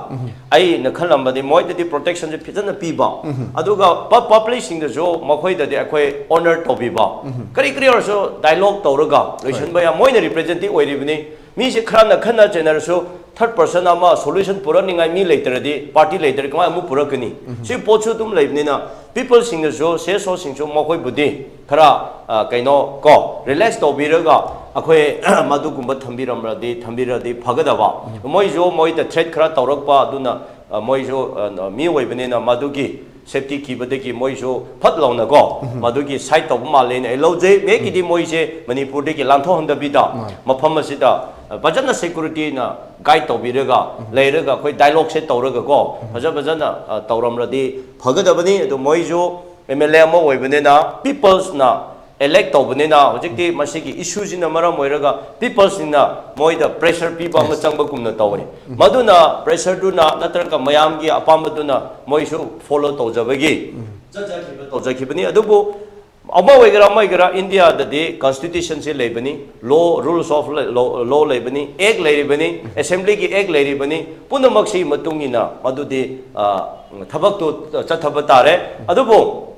ꯑꯩꯅ ꯈꯜꯂꯝꯕꯗꯤ ꯃꯣꯏꯗꯗꯤ ꯄ꯭ꯔꯣꯇꯦꯛꯁꯟꯁꯦ ꯐꯖꯅ ꯄꯤꯕ, ꯑꯗꯨꯒ ꯄ-, ꯄꯕ꯭ꯂꯤꯛꯁꯤꯡꯗꯁꯨ ꯃꯈꯣꯏꯗꯗꯤ ꯑꯩꯈꯣꯏ ꯑꯣꯅꯔ ꯇꯧꯕꯤꯕ, ꯀꯔꯤ ꯀꯔꯤ ꯑꯣꯏꯔꯁꯨ ꯗꯥꯏꯂꯣꯒ ꯇꯧꯔꯒ ꯂꯣꯏꯁꯤꯟꯕ ꯌꯥ-, ꯃꯣꯏꯅ ꯔꯤꯄ꯭ꯔꯦꯖꯦꯟꯇꯦꯇꯤꯚ ꯑꯣꯏꯔꯤꯕꯅꯤ꯫ ꯃꯤꯁꯦ ꯈꯔꯅ ꯈꯠꯅ ꯆꯩꯅꯔꯁꯨ Third person ꯑꯃ solution ꯄꯨꯔꯛꯅꯤꯡꯉꯥꯏ ꯃꯤ ꯂꯩꯇ꯭ꯔꯗꯤ, party ꯂꯩꯇ꯭ꯔꯗꯤ ꯀꯃꯥꯏꯅ ꯑꯃꯨꯛ ꯄꯨꯔꯛꯀꯅꯤ? ꯁꯤ ꯄꯣꯠꯁꯨ ꯑꯗꯨꯝ ꯂꯩꯕꯅꯤꯅ, people ꯁꯤꯡꯅꯁꯨ, C S O ꯁꯤꯡꯁꯨ ꯃꯈꯣꯏꯕꯨꯗꯤ ꯈꯔ, ꯑ, ꯀꯩꯅꯣ ꯀꯣ, relax ꯇꯧꯕꯤꯔꯒ ꯑꯩꯈꯣꯏ ꯃꯗꯨꯒꯨꯝꯕ ꯊꯝꯕꯤꯔꯝꯂꯗꯤ, ꯊꯝꯕꯤꯔꯗꯤ ꯐꯒꯗꯕ꯫ ꯃꯣꯏꯁꯨ ꯃꯣꯏꯗ threat ꯈꯔ ꯇꯧꯔꯛꯄ, ꯑꯗꯨꯅ, ꯑ, ꯃꯣꯏꯁꯨ, ꯑ, ꯃꯤ ꯑꯣꯏꯕꯅꯤꯅ ꯃꯗꯨꯒꯤ safety ꯀꯤꯕꯗꯒꯤ ꯃꯣꯏꯁꯨ ꯐꯠ ꯂꯥꯎꯅꯀꯣ, ꯃꯗꯨꯒꯤ side ꯇꯧꯕ ꯃꯥꯜꯂꯦꯅ ꯑꯩ ꯂꯧꯖꯩ꯫ ꯃꯦꯛꯀꯤꯗꯤ ꯃꯣꯏꯁꯦ ꯃꯅꯤꯄꯨꯔꯗꯒꯤ ꯂꯥꯟꯊꯣꯛꯍꯟꯗꯕꯤꯗ, ꯃꯥꯅꯦ꯫ ꯃꯐꯝ ꯑꯁꯤꯗ, ꯑ, ꯐꯖꯅ security ꯅ guide ꯇꯧꯕꯤꯔꯒ ꯂꯩꯔꯒ, ꯑꯩꯈꯣꯏ dialogue ꯁꯦ ꯇꯧꯔꯒꯀꯣ, ꯐꯖ ꯐꯖꯅ, ꯑ, ꯇꯧꯔꯝꯂꯗꯤ ꯐꯒꯗꯕꯅꯤ꯫ ꯑꯗꯨ ꯃꯣꯏꯁꯨ M L A ꯑꯃ ꯑꯣꯏꯕꯅꯤꯅ, peoples ꯅ elect ꯇꯧꯕꯅꯤꯅ, ꯍꯧꯖꯤꯛꯇꯤ ꯃꯁꯤꯒꯤ issue ꯁꯤꯅ ꯃꯔꯝ ꯑꯣꯏꯔꯒ peoples ꯁꯤꯡꯅ ꯃꯣꯏꯗ pressure ꯄꯤꯕ ꯑꯃ ꯆꯪꯕꯒꯨꯝꯅ ꯇꯧꯋꯦ꯫ ꯃꯗꯨꯅ pressure ꯗꯨꯅ ꯅꯠꯇ꯭ꯔꯒ ꯃꯌꯥꯝꯒꯤ ꯑꯄꯥꯝꯕꯗꯨꯅ ꯃꯣꯏꯁꯨ follow ꯇꯧꯖꯕꯒꯤ ꯆꯠꯆꯈꯤꯕ, ꯇꯧꯖꯈꯤꯕꯅꯤ꯫ ꯑꯗꯨꯕꯨ ꯑꯃ ꯑꯣꯏꯒꯦꯔꯥ, ꯑꯃ ꯑꯣꯏꯒꯦꯔꯥ, India ꯗꯗꯤ constitution ꯁꯤ ꯂꯩꯕꯅꯤ, law, rules of law, law ꯂꯩꯕꯅꯤ, act ꯂꯩꯔꯤꯕꯅꯤ, assembly ꯒꯤ act ꯂꯩꯔꯤꯕꯅꯤ, ꯄꯨꯝꯅꯃꯛꯁꯤ ꯃꯇꯨꯡ ꯏꯟꯅ ꯃꯗꯨꯗꯤ, ꯑ, ꯊꯕꯛꯇꯨ ꯆꯠꯊꯕ ꯇꯥꯔꯦ꯫ ꯑꯗꯨꯕꯨ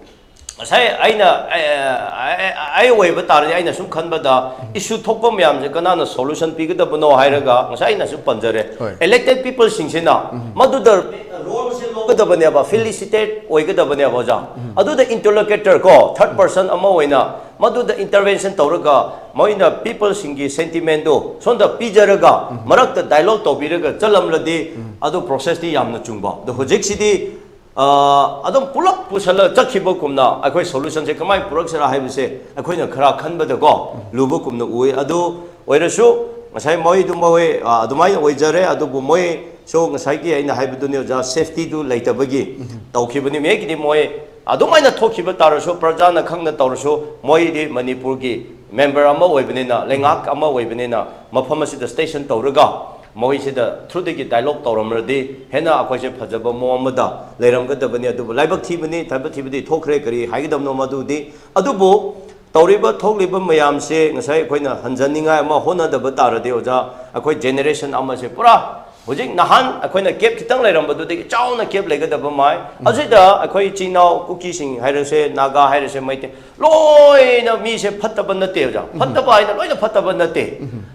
ꯉꯁꯥꯏ ꯑꯩꯅ, ꯑ, ꯑ, ꯑ, ꯑꯩ ꯑꯣꯏꯕ ꯇꯥꯔꯗꯤ, ꯑꯩꯅ ꯁꯨꯝ ꯈꯟꯕꯗ, issue ꯊꯣꯛꯄ ꯃꯌꯥꯝꯁꯦ ꯀꯅꯥꯅ solution ꯄꯤꯒꯗꯕꯅꯣ ꯍꯥꯏꯔꯒ, ꯉꯁꯥꯏ ꯑꯩꯅ ꯁꯨꯝ ꯄꯟꯖꯔꯦ꯫ ꯍꯣꯏ꯫ Elected people ꯁꯤꯡꯁꯤꯅ ꯃꯗꯨꯗ role ꯁꯦ ꯂꯧꯒꯗꯕꯅꯦꯕ, facilitator ꯑꯣꯏꯒꯗꯕꯅꯦꯕ, ꯑꯣꯖꯥ꯫ ꯑꯗꯨꯗ interlocutor ꯀꯣ, third person ꯑꯃ ꯑꯣꯏꯅ ꯃꯗꯨꯗ intervention ꯇꯧꯔꯒ, ꯃꯣꯏꯅ people ꯁꯤꯡꯒꯤ sentiment ꯗꯣ ꯁꯣꯝꯗ ꯄꯤꯖꯔꯒ, ꯃꯔꯛꯇ dialogue ꯇꯧꯕꯤꯔꯒ ꯆꯠꯂꯝꯂꯗꯤ, ꯑꯗꯨ process ꯇꯤ ꯌꯥꯝꯅ ꯆꯨꯝꯕ꯫ ꯑꯗꯣ ꯍꯧꯖꯤꯛꯁꯤꯗꯤ, ꯑ, ꯑꯗꯨꯝ ꯄꯨꯂꯞ ꯄꯨꯁꯜꯂ ꯆꯠꯈꯤꯕꯒꯨꯝꯅ, ꯑꯩꯈꯣꯏ solution ꯁꯦ ꯀꯃꯥꯏꯅ ꯄꯨꯔꯛꯁꯤꯔꯥ ꯍꯥꯏꯕꯁꯦ ꯑꯩꯈꯣꯏꯅ ꯈꯔ ꯈꯟꯕꯗꯀꯣ, ꯂꯨꯕꯒꯨꯝꯅ ꯎꯏ꯫ ꯑꯗꯨ ꯑꯣꯏꯔꯁꯨ, ꯉꯁꯥꯏ ꯃꯣꯏꯗꯨ ꯃꯣꯏ, ꯑ, ꯑꯗꯨꯃꯥꯏꯅ ꯑꯣꯏꯖꯔꯦ꯫ ꯑꯗꯨꯕꯨ ꯃꯣꯏꯁꯨ ꯉꯁꯥꯏꯒꯤ ꯑꯩꯅ ꯍꯥꯏꯕꯗꯨꯅꯤ, ꯑꯣꯖꯥ, safety ꯗꯨ ꯂꯩꯇꯕꯒꯤ ꯇꯧꯈꯤꯕꯅꯤ꯫ ꯃꯦꯛꯀꯤꯗꯤ ꯃꯣꯏ ꯑꯗꯨꯃꯥꯏꯅ ꯊꯣꯛꯈꯤꯕ ꯇꯥꯔꯁꯨ, ꯄ꯭ꯔꯖꯥꯅ ꯈꯪꯅ ꯇꯧꯔꯁꯨ, ꯃꯣꯏꯗꯤ ꯃꯅꯤꯄꯨꯔꯒꯤ member ꯑꯃ ꯑꯣꯏꯕꯅꯤꯅ, ꯂꯩꯉꯥꯛ ꯑꯃ ꯑꯣꯏꯕꯅꯤꯅ, ꯃꯐꯝ ꯑꯁꯤꯗ station ꯇꯧꯔꯒ, ꯃꯣꯏꯁꯤꯗ through ꯗꯒꯤ dialogue ꯇꯧꯔꯝꯂꯗꯤ, ꯍꯦꯟꯅ ꯑꯩꯈꯣꯏꯁꯦ ꯐꯖꯕ ꯃꯑꯣꯡ ꯑꯃꯗ ꯂꯩꯔꯝꯒꯗꯕꯅꯤ꯫ ꯑꯗꯨꯕꯨ ꯂꯥꯏꯕꯛ ꯊꯤꯕꯅꯤ, ꯂꯥꯏꯕꯛ ꯊꯤꯕꯗꯤ ꯊꯣꯛꯈ꯭ꯔꯦ, ꯀꯔꯤ ꯍꯥꯏꯒꯗꯕꯅꯣ ꯃꯗꯨꯗꯤ꯫ ꯑꯗꯨꯕꯨ ꯇꯧꯔꯤꯕ ꯊꯣꯛꯂꯤꯕ ꯃꯌꯥꯝꯁꯦ ꯉꯁꯥꯏ ꯑꯩꯈꯣꯏꯅ ꯍꯟꯖꯅꯤꯡꯉꯥꯏ ꯑꯃ ꯍꯣꯠꯅꯗꯕ ꯇꯥꯔꯗꯤ, ꯑꯣꯖꯥ, ꯑꯩꯈꯣꯏ generation ꯑꯃꯁꯦ ꯄꯨꯔꯥ, ꯍꯧꯖꯤꯛ ꯅꯍꯥꯟ ꯑꯩꯈꯣꯏꯅ gap ꯈꯤꯇꯪ ꯂꯩꯔꯝꯕꯗꯨꯗꯒꯤ ꯆꯥꯎꯅ gap ꯂꯩꯒꯗꯕ ꯃꯥꯏ꯫ ꯑꯁꯤꯗ ꯑꯩꯈꯣꯏ ꯏꯆꯤꯟ ꯏꯅꯥꯎ ꯀꯨꯀꯤꯁꯤꯡ ꯍꯥꯏꯔꯁꯦ, ꯅꯥꯒꯥ ꯍꯥꯏꯔꯁꯦ, ꯃꯩꯇꯩ, ꯂꯣꯏꯅ ꯃꯤꯁꯦ ꯐꯠꯇꯕ ꯅꯠꯇꯦ, ꯑꯣꯖꯥ꯫ ꯐꯠꯇꯕ ꯍꯥꯏꯅ ꯂꯣꯏꯅ ꯐꯠꯇꯕ ꯅꯠꯇꯦ꯫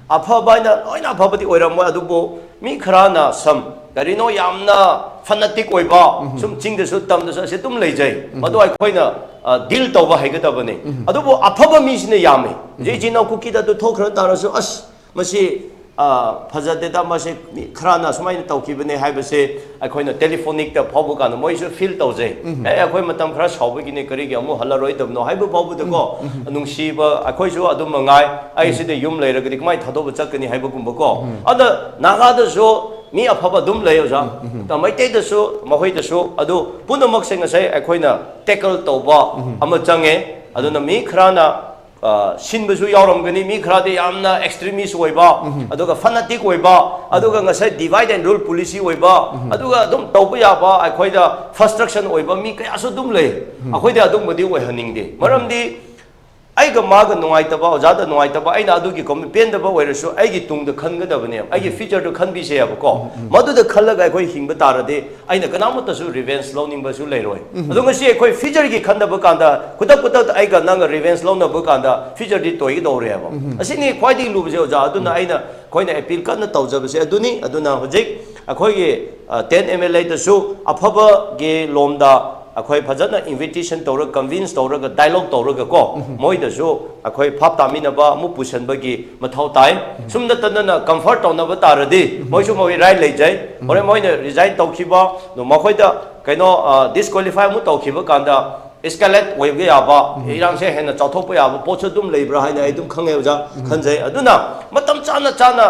ꯑꯐꯕ ꯍꯥꯏꯅ ꯂꯣꯏꯅ ꯑꯐꯕꯗꯤ ꯑꯣꯏꯔꯝꯃꯣꯏ꯫ ꯑꯗꯨꯕꯨ ꯃꯤ ꯈꯔꯅ ꯁꯝ ꯀꯔꯤꯅꯣ ꯌꯥꯝꯅ ꯐꯅꯇꯤꯛ ꯑꯣꯏꯕ, ꯁꯨꯝ ꯆꯤꯡꯗꯁꯨ ꯇꯝꯗꯁꯨ ꯑꯁꯤ ꯑꯗꯨꯝ ꯂꯩꯖꯩ꯫ ꯃꯗꯨ ꯑꯩꯈꯣꯏꯅ ꯗꯤꯜ ꯇꯧꯕ ꯍꯩꯒꯗꯕꯅꯤ꯫ ꯑꯗꯨꯕꯨ ꯑꯐꯕ ꯃꯤꯁꯤꯅ ꯌꯥꯝꯃꯤ꯫ ꯍꯧꯖꯤꯛ ꯏꯆꯤꯟ ꯏꯅꯥꯎ ꯀꯨꯀꯤꯗ ꯑꯗꯨ ꯊꯣꯛꯈ꯭ꯔ ꯇꯥꯔꯁꯨ, ꯑꯁ, ꯃꯁꯤ, ꯑ, ꯐꯖꯗꯦꯗ, ꯃꯁꯤ ꯃꯤ ꯈꯔꯅ ꯁꯨꯃꯥꯏꯅ ꯇꯧꯈꯤꯕꯅꯦ ꯍꯥꯏꯕꯁꯦ ꯑꯩꯈꯣꯏꯅ ꯇꯦꯂꯤꯐꯣꯅꯤꯛꯇ ꯐꯥꯎꯕ ꯀꯥꯟꯗ ꯃꯣꯏꯁꯨ ꯐꯤꯜ ꯇꯧꯖꯩ꯫ ꯑꯦ, ꯑꯩꯈꯣꯏ ꯃꯇꯝ ꯈꯔ ꯁꯥꯎꯕꯒꯤꯅꯦ, ꯀꯔꯤꯒꯤ ꯑꯃꯨꯛ ꯍꯜꯂꯔꯣꯏꯗꯕꯅꯣ ꯍꯥꯏꯕ ꯐꯥꯎꯕꯗꯀꯣ, ꯅꯨꯡꯁꯤꯕ, ꯑꯩꯈꯣꯏꯁꯨ ꯑꯗꯨꯝ ꯃꯉꯥꯏ, ꯑꯩ ꯁꯤꯗ ꯌꯨꯝ ꯂꯩꯔꯒꯗꯤ ꯀꯃꯥꯏꯅ ꯊꯥꯗꯣꯛꯄ ꯆꯠꯀꯅꯤ ꯍꯥꯏꯕꯒꯨꯝꯕꯀꯣ꯫ ꯑꯗ ꯅꯥꯒꯥꯗꯁꯨ ꯃꯤ ꯑꯐꯕ ꯑꯗꯨꯝ ꯂꯩ, ꯑꯣꯖꯥ꯫ ꯃꯩꯇꯩꯗꯁꯨ, ꯃꯈꯣꯏꯗꯁꯨ, ꯑꯗꯨ ꯄꯨꯝꯅꯃꯛꯁꯦ ꯉꯁꯥꯏ ꯑꯩꯈꯣꯏꯅ ꯇꯦꯀꯜ ꯇꯧꯕ ꯑꯃ ꯆꯪꯉꯦ꯫ ꯑꯗꯨꯅ ꯃꯤ ꯈꯔꯅ, ꯑ, ꯁꯤꯟꯕꯁꯨ ꯌꯥꯎꯔꯝꯒꯅꯤ, ꯃꯤ ꯈꯔꯗꯤ ꯌꯥꯝꯅ ꯑꯦꯛꯁꯇ꯭ꯔꯤꯃꯤꯁ ꯑꯣꯏꯕ, ꯑꯗꯨꯒ ꯐꯅꯇꯤꯛ ꯑꯣꯏꯕ, ꯑꯗꯨꯒ ꯉꯁꯥꯏ divide and rule policy ꯑꯣꯏꯕ, ꯑꯗꯨꯒ ꯑꯗꯨꯝ ꯇꯧꯕ ꯌꯥꯕ, ꯑꯩꯈꯣꯏꯗ ꯐ꯭ꯔꯁꯇ꯭ꯔꯦꯁꯟ ꯑꯣꯏꯕ ꯃꯤ ꯀꯌꯥꯁꯨ ꯑꯗꯨꯝ ꯂꯩ꯫ ꯑꯩꯈꯣꯏꯗꯤ ꯑꯗꯨꯝꯕꯗꯤ ꯑꯣꯏꯍꯟꯅꯤꯡꯗꯦ꯫ ꯃꯔꯝꯗꯤ ꯑꯩꯒ ꯃꯥꯒ ꯅꯨꯡꯉꯥꯏꯇꯕ, ꯑꯣꯖꯥꯗ ꯅꯨꯡꯉꯥꯏꯇꯕ, ꯑꯩꯅ ꯑꯗꯨꯒꯤ ꯀꯣꯃꯤ-, ꯄꯦꯟꯗꯕ ꯑꯣꯏꯔꯁꯨ ꯑꯩꯒꯤ ꯇꯨꯡꯗ ꯈꯟꯒꯗꯕꯅꯦꯕ, ꯑꯩꯒꯤ ꯐ꯭ꯌꯨꯆꯔꯗꯨ ꯈꯟꯕꯤꯁꯦꯕꯀꯣ꯫ ꯃꯗꯨꯗ ꯈꯜꯂꯒ ꯑꯩꯈꯣꯏ ꯍꯤꯡꯕ ꯇꯥꯔꯗꯤ ꯑꯩꯅ ꯀꯅꯥꯃꯠꯇꯁꯨ ꯔꯤꯚꯦꯟꯖ ꯂꯧꯅꯤꯡꯕꯁꯨ ꯂꯩꯔꯣꯏ꯫ ꯑꯗꯣ ꯉꯁꯤ ꯑꯩꯈꯣꯏ ꯐ꯭ꯌꯨꯆꯔꯒꯤ ꯈꯟꯅꯕ ꯀꯥꯟꯗ, ꯈꯨꯗꯛ ꯈꯨꯗꯛꯇ ꯑꯩꯒ ꯅꯪꯒ ꯔꯤꯚꯦꯟꯖ ꯂꯧꯅꯕ ꯀꯥꯟꯗ ꯐ꯭ꯌꯨꯆꯔꯗꯤ ꯇꯣꯏꯒꯗꯧꯔꯦꯕ꯫ ꯑꯁꯤꯅꯤ ꯈ꯭ꯋꯥꯏꯗꯒꯤ ꯂꯨꯕꯁꯦ, ꯑꯣꯖꯥ꯫ ꯑꯗꯨꯅ ꯑꯩꯅ, ꯑꯩꯈꯣꯏꯅ ꯑꯦꯄꯤꯜ ꯀꯟꯅ ꯇꯧꯖꯕꯁꯦ ꯑꯗꯨꯅꯤ꯫ ꯑꯗꯨꯅ ꯍꯧꯖꯤꯛ ꯑꯩꯈꯣꯏꯒꯤ, ꯑ, ꯇꯦꯟ ꯑꯦꯝ ꯑꯦꯜ ꯑꯦꯗꯁꯨ ꯑꯐꯕꯒꯤ ꯂꯣꯝꯗ ꯑꯩꯈꯣꯏ ꯐꯖꯅ ꯏꯟꯚꯤꯇꯦꯁꯟ ꯇꯧꯔꯒ, ꯀꯟꯚꯤꯟꯁ ꯇꯧꯔꯒ, ꯗꯥꯏꯂꯣꯒ ꯇꯧꯔꯒꯀꯣ, ꯃꯣꯏꯗꯁꯨ ꯑꯩꯈꯣꯏ ꯚꯥꯞ ꯇꯥꯃꯤꯟꯅꯕ ꯑꯃꯨꯛ ꯄꯨꯁꯟꯕꯒꯤ ꯃꯊꯧ ꯇꯥꯏ꯫ ꯁꯨꯝ ꯅꯠꯇꯅ ꯀꯝꯐꯔꯠ ꯇꯧꯅꯕ ꯇꯥꯔꯗꯤ ꯃꯣꯏꯁꯨ ꯃꯣꯏꯒꯤ ꯔꯥꯏꯠ ꯂꯩꯖꯩ꯫ ꯍꯣꯔꯦꯟ ꯃꯣꯏꯅ ꯔꯤꯖꯥꯏꯟ ꯇꯧꯈꯤꯕ, ꯑꯗꯣ ꯃꯈꯣꯏꯗ ꯀꯩꯅꯣ, ꯑ, ꯗꯤꯁꯀ꯭ꯋꯥꯂꯤꯐꯥꯏ ꯑꯃꯨꯛ ꯇꯧꯈꯤꯕ ꯀꯥꯟꯗ ꯏꯁꯀꯦꯂꯦꯠ ꯑꯣꯏꯕ ꯌꯥꯕ, ꯏꯔꯥꯡꯁꯦ ꯍꯦꯟꯅ ꯆꯥꯎꯊꯣꯛꯄ ꯌꯥꯕ ꯄꯣꯠꯁꯨ ꯑꯗꯨꯝ ꯂꯩꯕ꯭ꯔꯥ ꯍꯥꯏꯅ ꯑꯩ ꯑꯗꯨꯝ ꯈꯪꯉꯦ, ꯑꯣꯖꯥ, ꯈꯟꯖꯩ꯫ ꯑꯗꯨꯅ ꯃꯇꯝ ꯆꯥꯅ ꯆꯥꯅ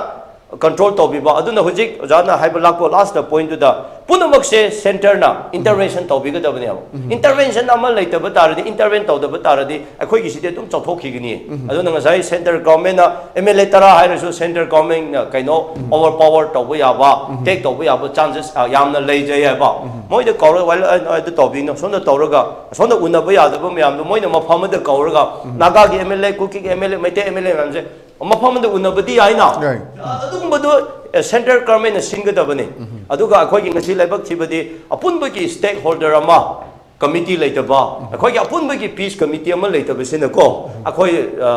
ꯀꯟꯇ꯭ꯔꯣꯜ ꯇꯧꯕꯤꯕ꯫ ꯑꯗꯨꯅ ꯍꯧꯖꯤꯛ ꯑꯣꯖꯥꯅ ꯍꯥꯏꯕ ꯂꯥꯛꯄ ꯂꯥꯁꯇ ꯄꯣꯏꯟꯠꯇꯨꯗ ꯄꯨꯝꯅꯃꯛꯁꯦ ꯁꯦꯟꯇꯔꯅ ꯏꯟꯇꯔꯚꯦꯟꯁꯟ ꯇꯧꯕꯤꯒꯗꯕꯅꯦꯕ꯫ ꯏꯟꯇꯔꯚꯦꯟꯁꯟ ꯑꯃ ꯂꯩꯇꯕ ꯇꯥꯔꯗꯤ, ꯏꯟꯇꯔꯚꯦꯟ ꯇꯧꯗꯕ ꯇꯥꯔꯗꯤ ꯑꯩꯈꯣꯏꯒꯤꯁꯤꯗꯤ ꯑꯗꯨꯝ ꯆꯥꯎꯊꯣꯛꯈꯤꯒꯅꯤ꯫ ꯑꯗꯨꯅ ꯉꯁꯥꯏ ꯁꯦꯟꯇꯔ ꯒꯚꯔꯟꯃꯦꯟꯠꯅ ꯑꯦꯝ ꯑꯦꯜ ꯑꯦ ꯇꯔꯥ ꯍꯥꯏꯔꯁꯨ ꯁꯦꯟꯇꯔ ꯒꯚꯔꯟꯃꯦꯟꯠꯅ ꯀꯩꯅꯣ, ꯑꯣꯚꯔ ꯄꯥꯋꯔ ꯇꯧꯕ ꯌꯥꯕ, ꯇꯦꯛ ꯇꯧꯕ ꯌꯥꯕ ꯆꯥꯟꯁꯦꯁ, ꯑ, ꯌꯥꯝꯅ ꯂꯩꯖꯩ ꯍꯥꯏꯕ꯫ ꯃꯣꯏꯗ ꯀꯧꯔꯒ, "ꯋꯥꯏꯜ, ꯑ, ꯑꯗꯨ ꯇꯧꯕꯤꯅꯣ", ꯁꯣꯝꯗ ꯇꯧꯔꯒ, ꯁꯣꯝꯗ ꯎꯅꯕ ꯌꯥꯗꯕ ꯃꯌꯥꯝꯗꯣ ꯃꯣꯏꯅ ꯃꯐꯝ ꯑꯃꯗ ꯀꯧꯔꯒ, ꯅꯥꯒꯥꯒꯤ ꯑꯦꯝ ꯑꯦꯜ ꯑꯦ, ꯀꯨꯀꯤꯒꯤ M L A, Meitei M L A ꯃꯌꯥꯝꯁꯦ ꯃꯐꯝ ꯑꯃꯗ ꯎꯅꯕꯗꯤ ꯌꯥꯏꯅ꯫ ꯌꯥꯏ꯫ ꯑꯗꯨꯒꯨꯝꯕꯗꯣ, ꯑꯦ, ꯁꯦꯟꯇ꯭ꯔꯦꯜ ꯒꯚꯔꯟꯃꯦꯟꯠꯅ ꯁꯤꯟꯒꯗꯕꯅꯤ꯫ ꯑꯗꯨꯒ ꯑꯩꯈꯣꯏꯒꯤ ꯉꯁꯤ ꯂꯥꯏꯕꯛ ꯊꯤꯕꯗꯤ ꯑꯄꯨꯟꯕꯒꯤ ꯁ꯭ꯇꯦꯛ ꯍꯣꯜꯗꯔ ꯑꯃ, ꯀꯃꯤꯇꯤ ꯂꯩꯇꯕ, ꯑꯩꯈꯣꯏꯒꯤ ꯑꯄꯨꯟꯕꯒꯤ ꯄꯤꯁ ꯀꯃꯤꯇꯤ ꯑꯃ ꯂꯩꯇꯕꯁꯤꯅꯀꯣ, ꯑꯩꯈꯣꯏ, ꯑ,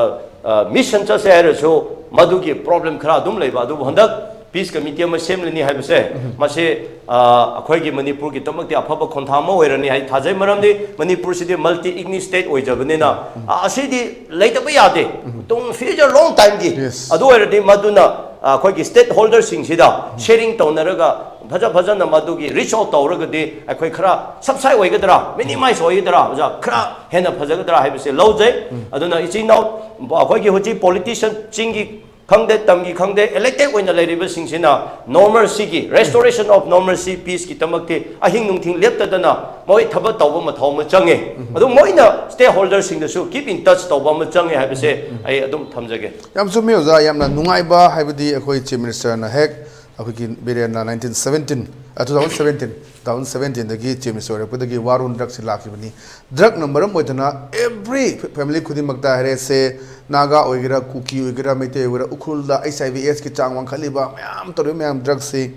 ꯑ, ꯃꯤꯁꯟ ꯆꯠꯁꯦ ꯍꯥꯏꯔꯁꯨ ꯃꯗꯨꯒꯤ ꯄ꯭ꯔꯣꯕ꯭ꯂꯦꯝ ꯈꯔ ꯑꯗꯨꯝ ꯂꯩꯕ꯫ ꯑꯗꯨꯕꯨ ꯍꯟꯗꯛ ꯄꯤꯁ ꯀꯃꯤꯇꯤ ꯑꯃ ꯁꯦꯝꯂꯅꯤ ꯍꯥꯏꯕꯁꯦ, ꯃꯁꯤ ꯑꯩꯈꯣꯏꯒꯤ ꯃꯅꯤꯄꯨꯔꯒꯤꯗꯃꯛꯇꯤ ꯑꯐꯕ ꯈꯣꯡꯊꯥꯡ ꯑꯃ ꯑꯣꯏꯔꯅꯤ ꯍꯥꯏ ꯊꯥꯖꯩ꯫ ꯃꯔꯝꯗꯤ ꯃꯅꯤꯄꯨꯔꯁꯤꯗꯤ ꯃꯜꯇꯤ ꯏꯊꯅꯤꯛ ꯁ꯭ꯇꯦꯠ ꯑꯣꯏꯖꯕꯅꯤꯅ, ꯑꯁꯤꯗꯤ ꯂꯩꯇꯕ ꯌꯥꯗꯦ꯫ ꯇꯨꯡ ꯐ꯭ꯌꯨꯆꯔ ꯂꯣꯡ ꯇꯥꯏꯝꯒꯤ꯫ ꯑꯗꯨ ꯑꯣꯏꯔꯗꯤ ꯃꯗꯨꯅ ꯑꯩꯈꯣꯏꯒꯤ ꯁ꯭ꯇꯦꯛ ꯍꯣꯜꯗꯔꯁꯤꯡꯁꯤꯗ ꯁꯦꯌꯔꯤꯡ ꯇꯧꯅꯔꯒ ꯐꯖ ꯐꯖꯅ ꯃꯗꯨꯒꯤ ꯔꯤꯆ ꯑꯥꯎꯠ ꯇꯧꯔꯒꯗꯤ ꯑꯩꯈꯣꯏ ꯈꯔ ꯁꯕꯁꯥꯏ ꯑꯣꯏꯒꯗ꯭ꯔꯥ, ꯃꯤꯅꯤꯃꯥꯏꯁ ꯑꯣꯏꯒꯗ꯭ꯔꯥ, ꯑꯣꯖꯥ, ꯈꯔ ꯍꯦꯟꯅ ꯐꯖꯒꯗ꯭ꯔꯥ ꯍꯥꯏꯕꯁꯦ ꯂꯧꯖꯩ꯫ ꯑꯗꯨꯅ ꯏꯆꯤꯟ ꯏꯅꯥꯎ ꯑꯩꯈꯣꯏꯒꯤ ꯍꯧꯖꯤꯛ ꯄꯣꯂꯤꯇꯤꯁꯤꯌꯟ ꯆꯤꯡꯒꯤ ꯈꯪꯗꯦ, ꯇꯝꯒꯤ ꯈꯪꯗꯦ, ꯏꯂꯦꯛꯇꯦꯗ ꯑꯣꯏꯅ ꯂꯩꯔꯤꯕꯁꯤꯡꯁꯤꯅ normalcy ꯒꯤ, restoration of normalcy, peace ꯀꯤꯗꯃꯛꯇꯤ ꯑꯍꯤꯡ ꯅꯨꯡꯊꯤꯜ ꯂꯦꯞꯇꯗꯅ ꯃꯣꯏ ꯊꯕꯛ ꯇꯧꯕ ꯃꯊꯧ ꯑꯃ ꯆꯪꯉꯦ꯫ ꯑꯗꯨ ꯃꯣꯏꯅ ꯁ꯭ꯇꯦꯛ ꯍꯣꯜꯗꯔꯁꯤꯡꯗꯁꯨ keep in touch ꯇꯧꯕ ꯑꯃ ꯆꯪꯉꯦ ꯍꯥꯏꯕꯁꯦ ꯑꯩ ꯑꯗꯨꯝ ꯊꯝꯖꯒꯦ꯫ ꯌꯥꯝ ꯆꯨꯝꯃꯤ ꯑꯣꯖꯥ, ꯌꯥꯝꯅ ꯅꯨꯡꯉꯥꯏꯕ ꯍꯥꯏꯕꯗꯤ ꯑꯩꯈꯣꯏ ꯆꯤꯐ ꯃꯤꯅꯤꯁꯇꯔꯅ ꯍꯦꯛ ꯑꯩꯈꯣꯏꯒꯤ ꯕꯤꯔꯦꯟꯅ nineteen seventeen, two thousand seventeen, two thousand seventeen ꯗꯒꯤ ꯆꯤꯐ ꯃꯤꯅꯤꯁꯇꯔ ꯑꯣꯏꯔꯛꯄꯗꯒꯤ ꯋꯥꯔꯣꯜ ꯗ꯭ꯔꯒꯁꯤ ꯂꯥꯛꯈꯤꯕꯅꯤ꯫ ꯗ꯭ꯔꯒꯅ ꯃꯔꯝ ꯑꯣꯏꯗꯅ ꯑꯦꯚ꯭ꯔꯤ ꯐꯦꯃꯤꯂꯤ ꯈꯨꯗꯤꯡꯃꯛꯇ ꯍꯥꯏꯔꯦꯁꯦ, ꯅꯥꯒꯥ ꯑꯣꯏꯒꯦꯔꯥ, ꯀꯨꯀꯤ ꯑꯣꯏꯒꯦꯔꯥ, ꯃꯩꯇꯩ ꯑꯣꯏꯒꯦꯔꯥ, ꯎꯈ꯭ꯔꯨꯜꯗ ꯑꯩꯆ ꯑꯥꯏ ꯚꯤ ꯑꯦꯁꯀꯤ ꯆꯥꯡ ꯋꯥꯡꯈꯠꯂꯤꯕ ꯃꯌꯥꯝ ꯇꯧꯔꯤꯕ ꯃꯌꯥꯝ ꯗ꯭ꯔꯒꯁꯤ,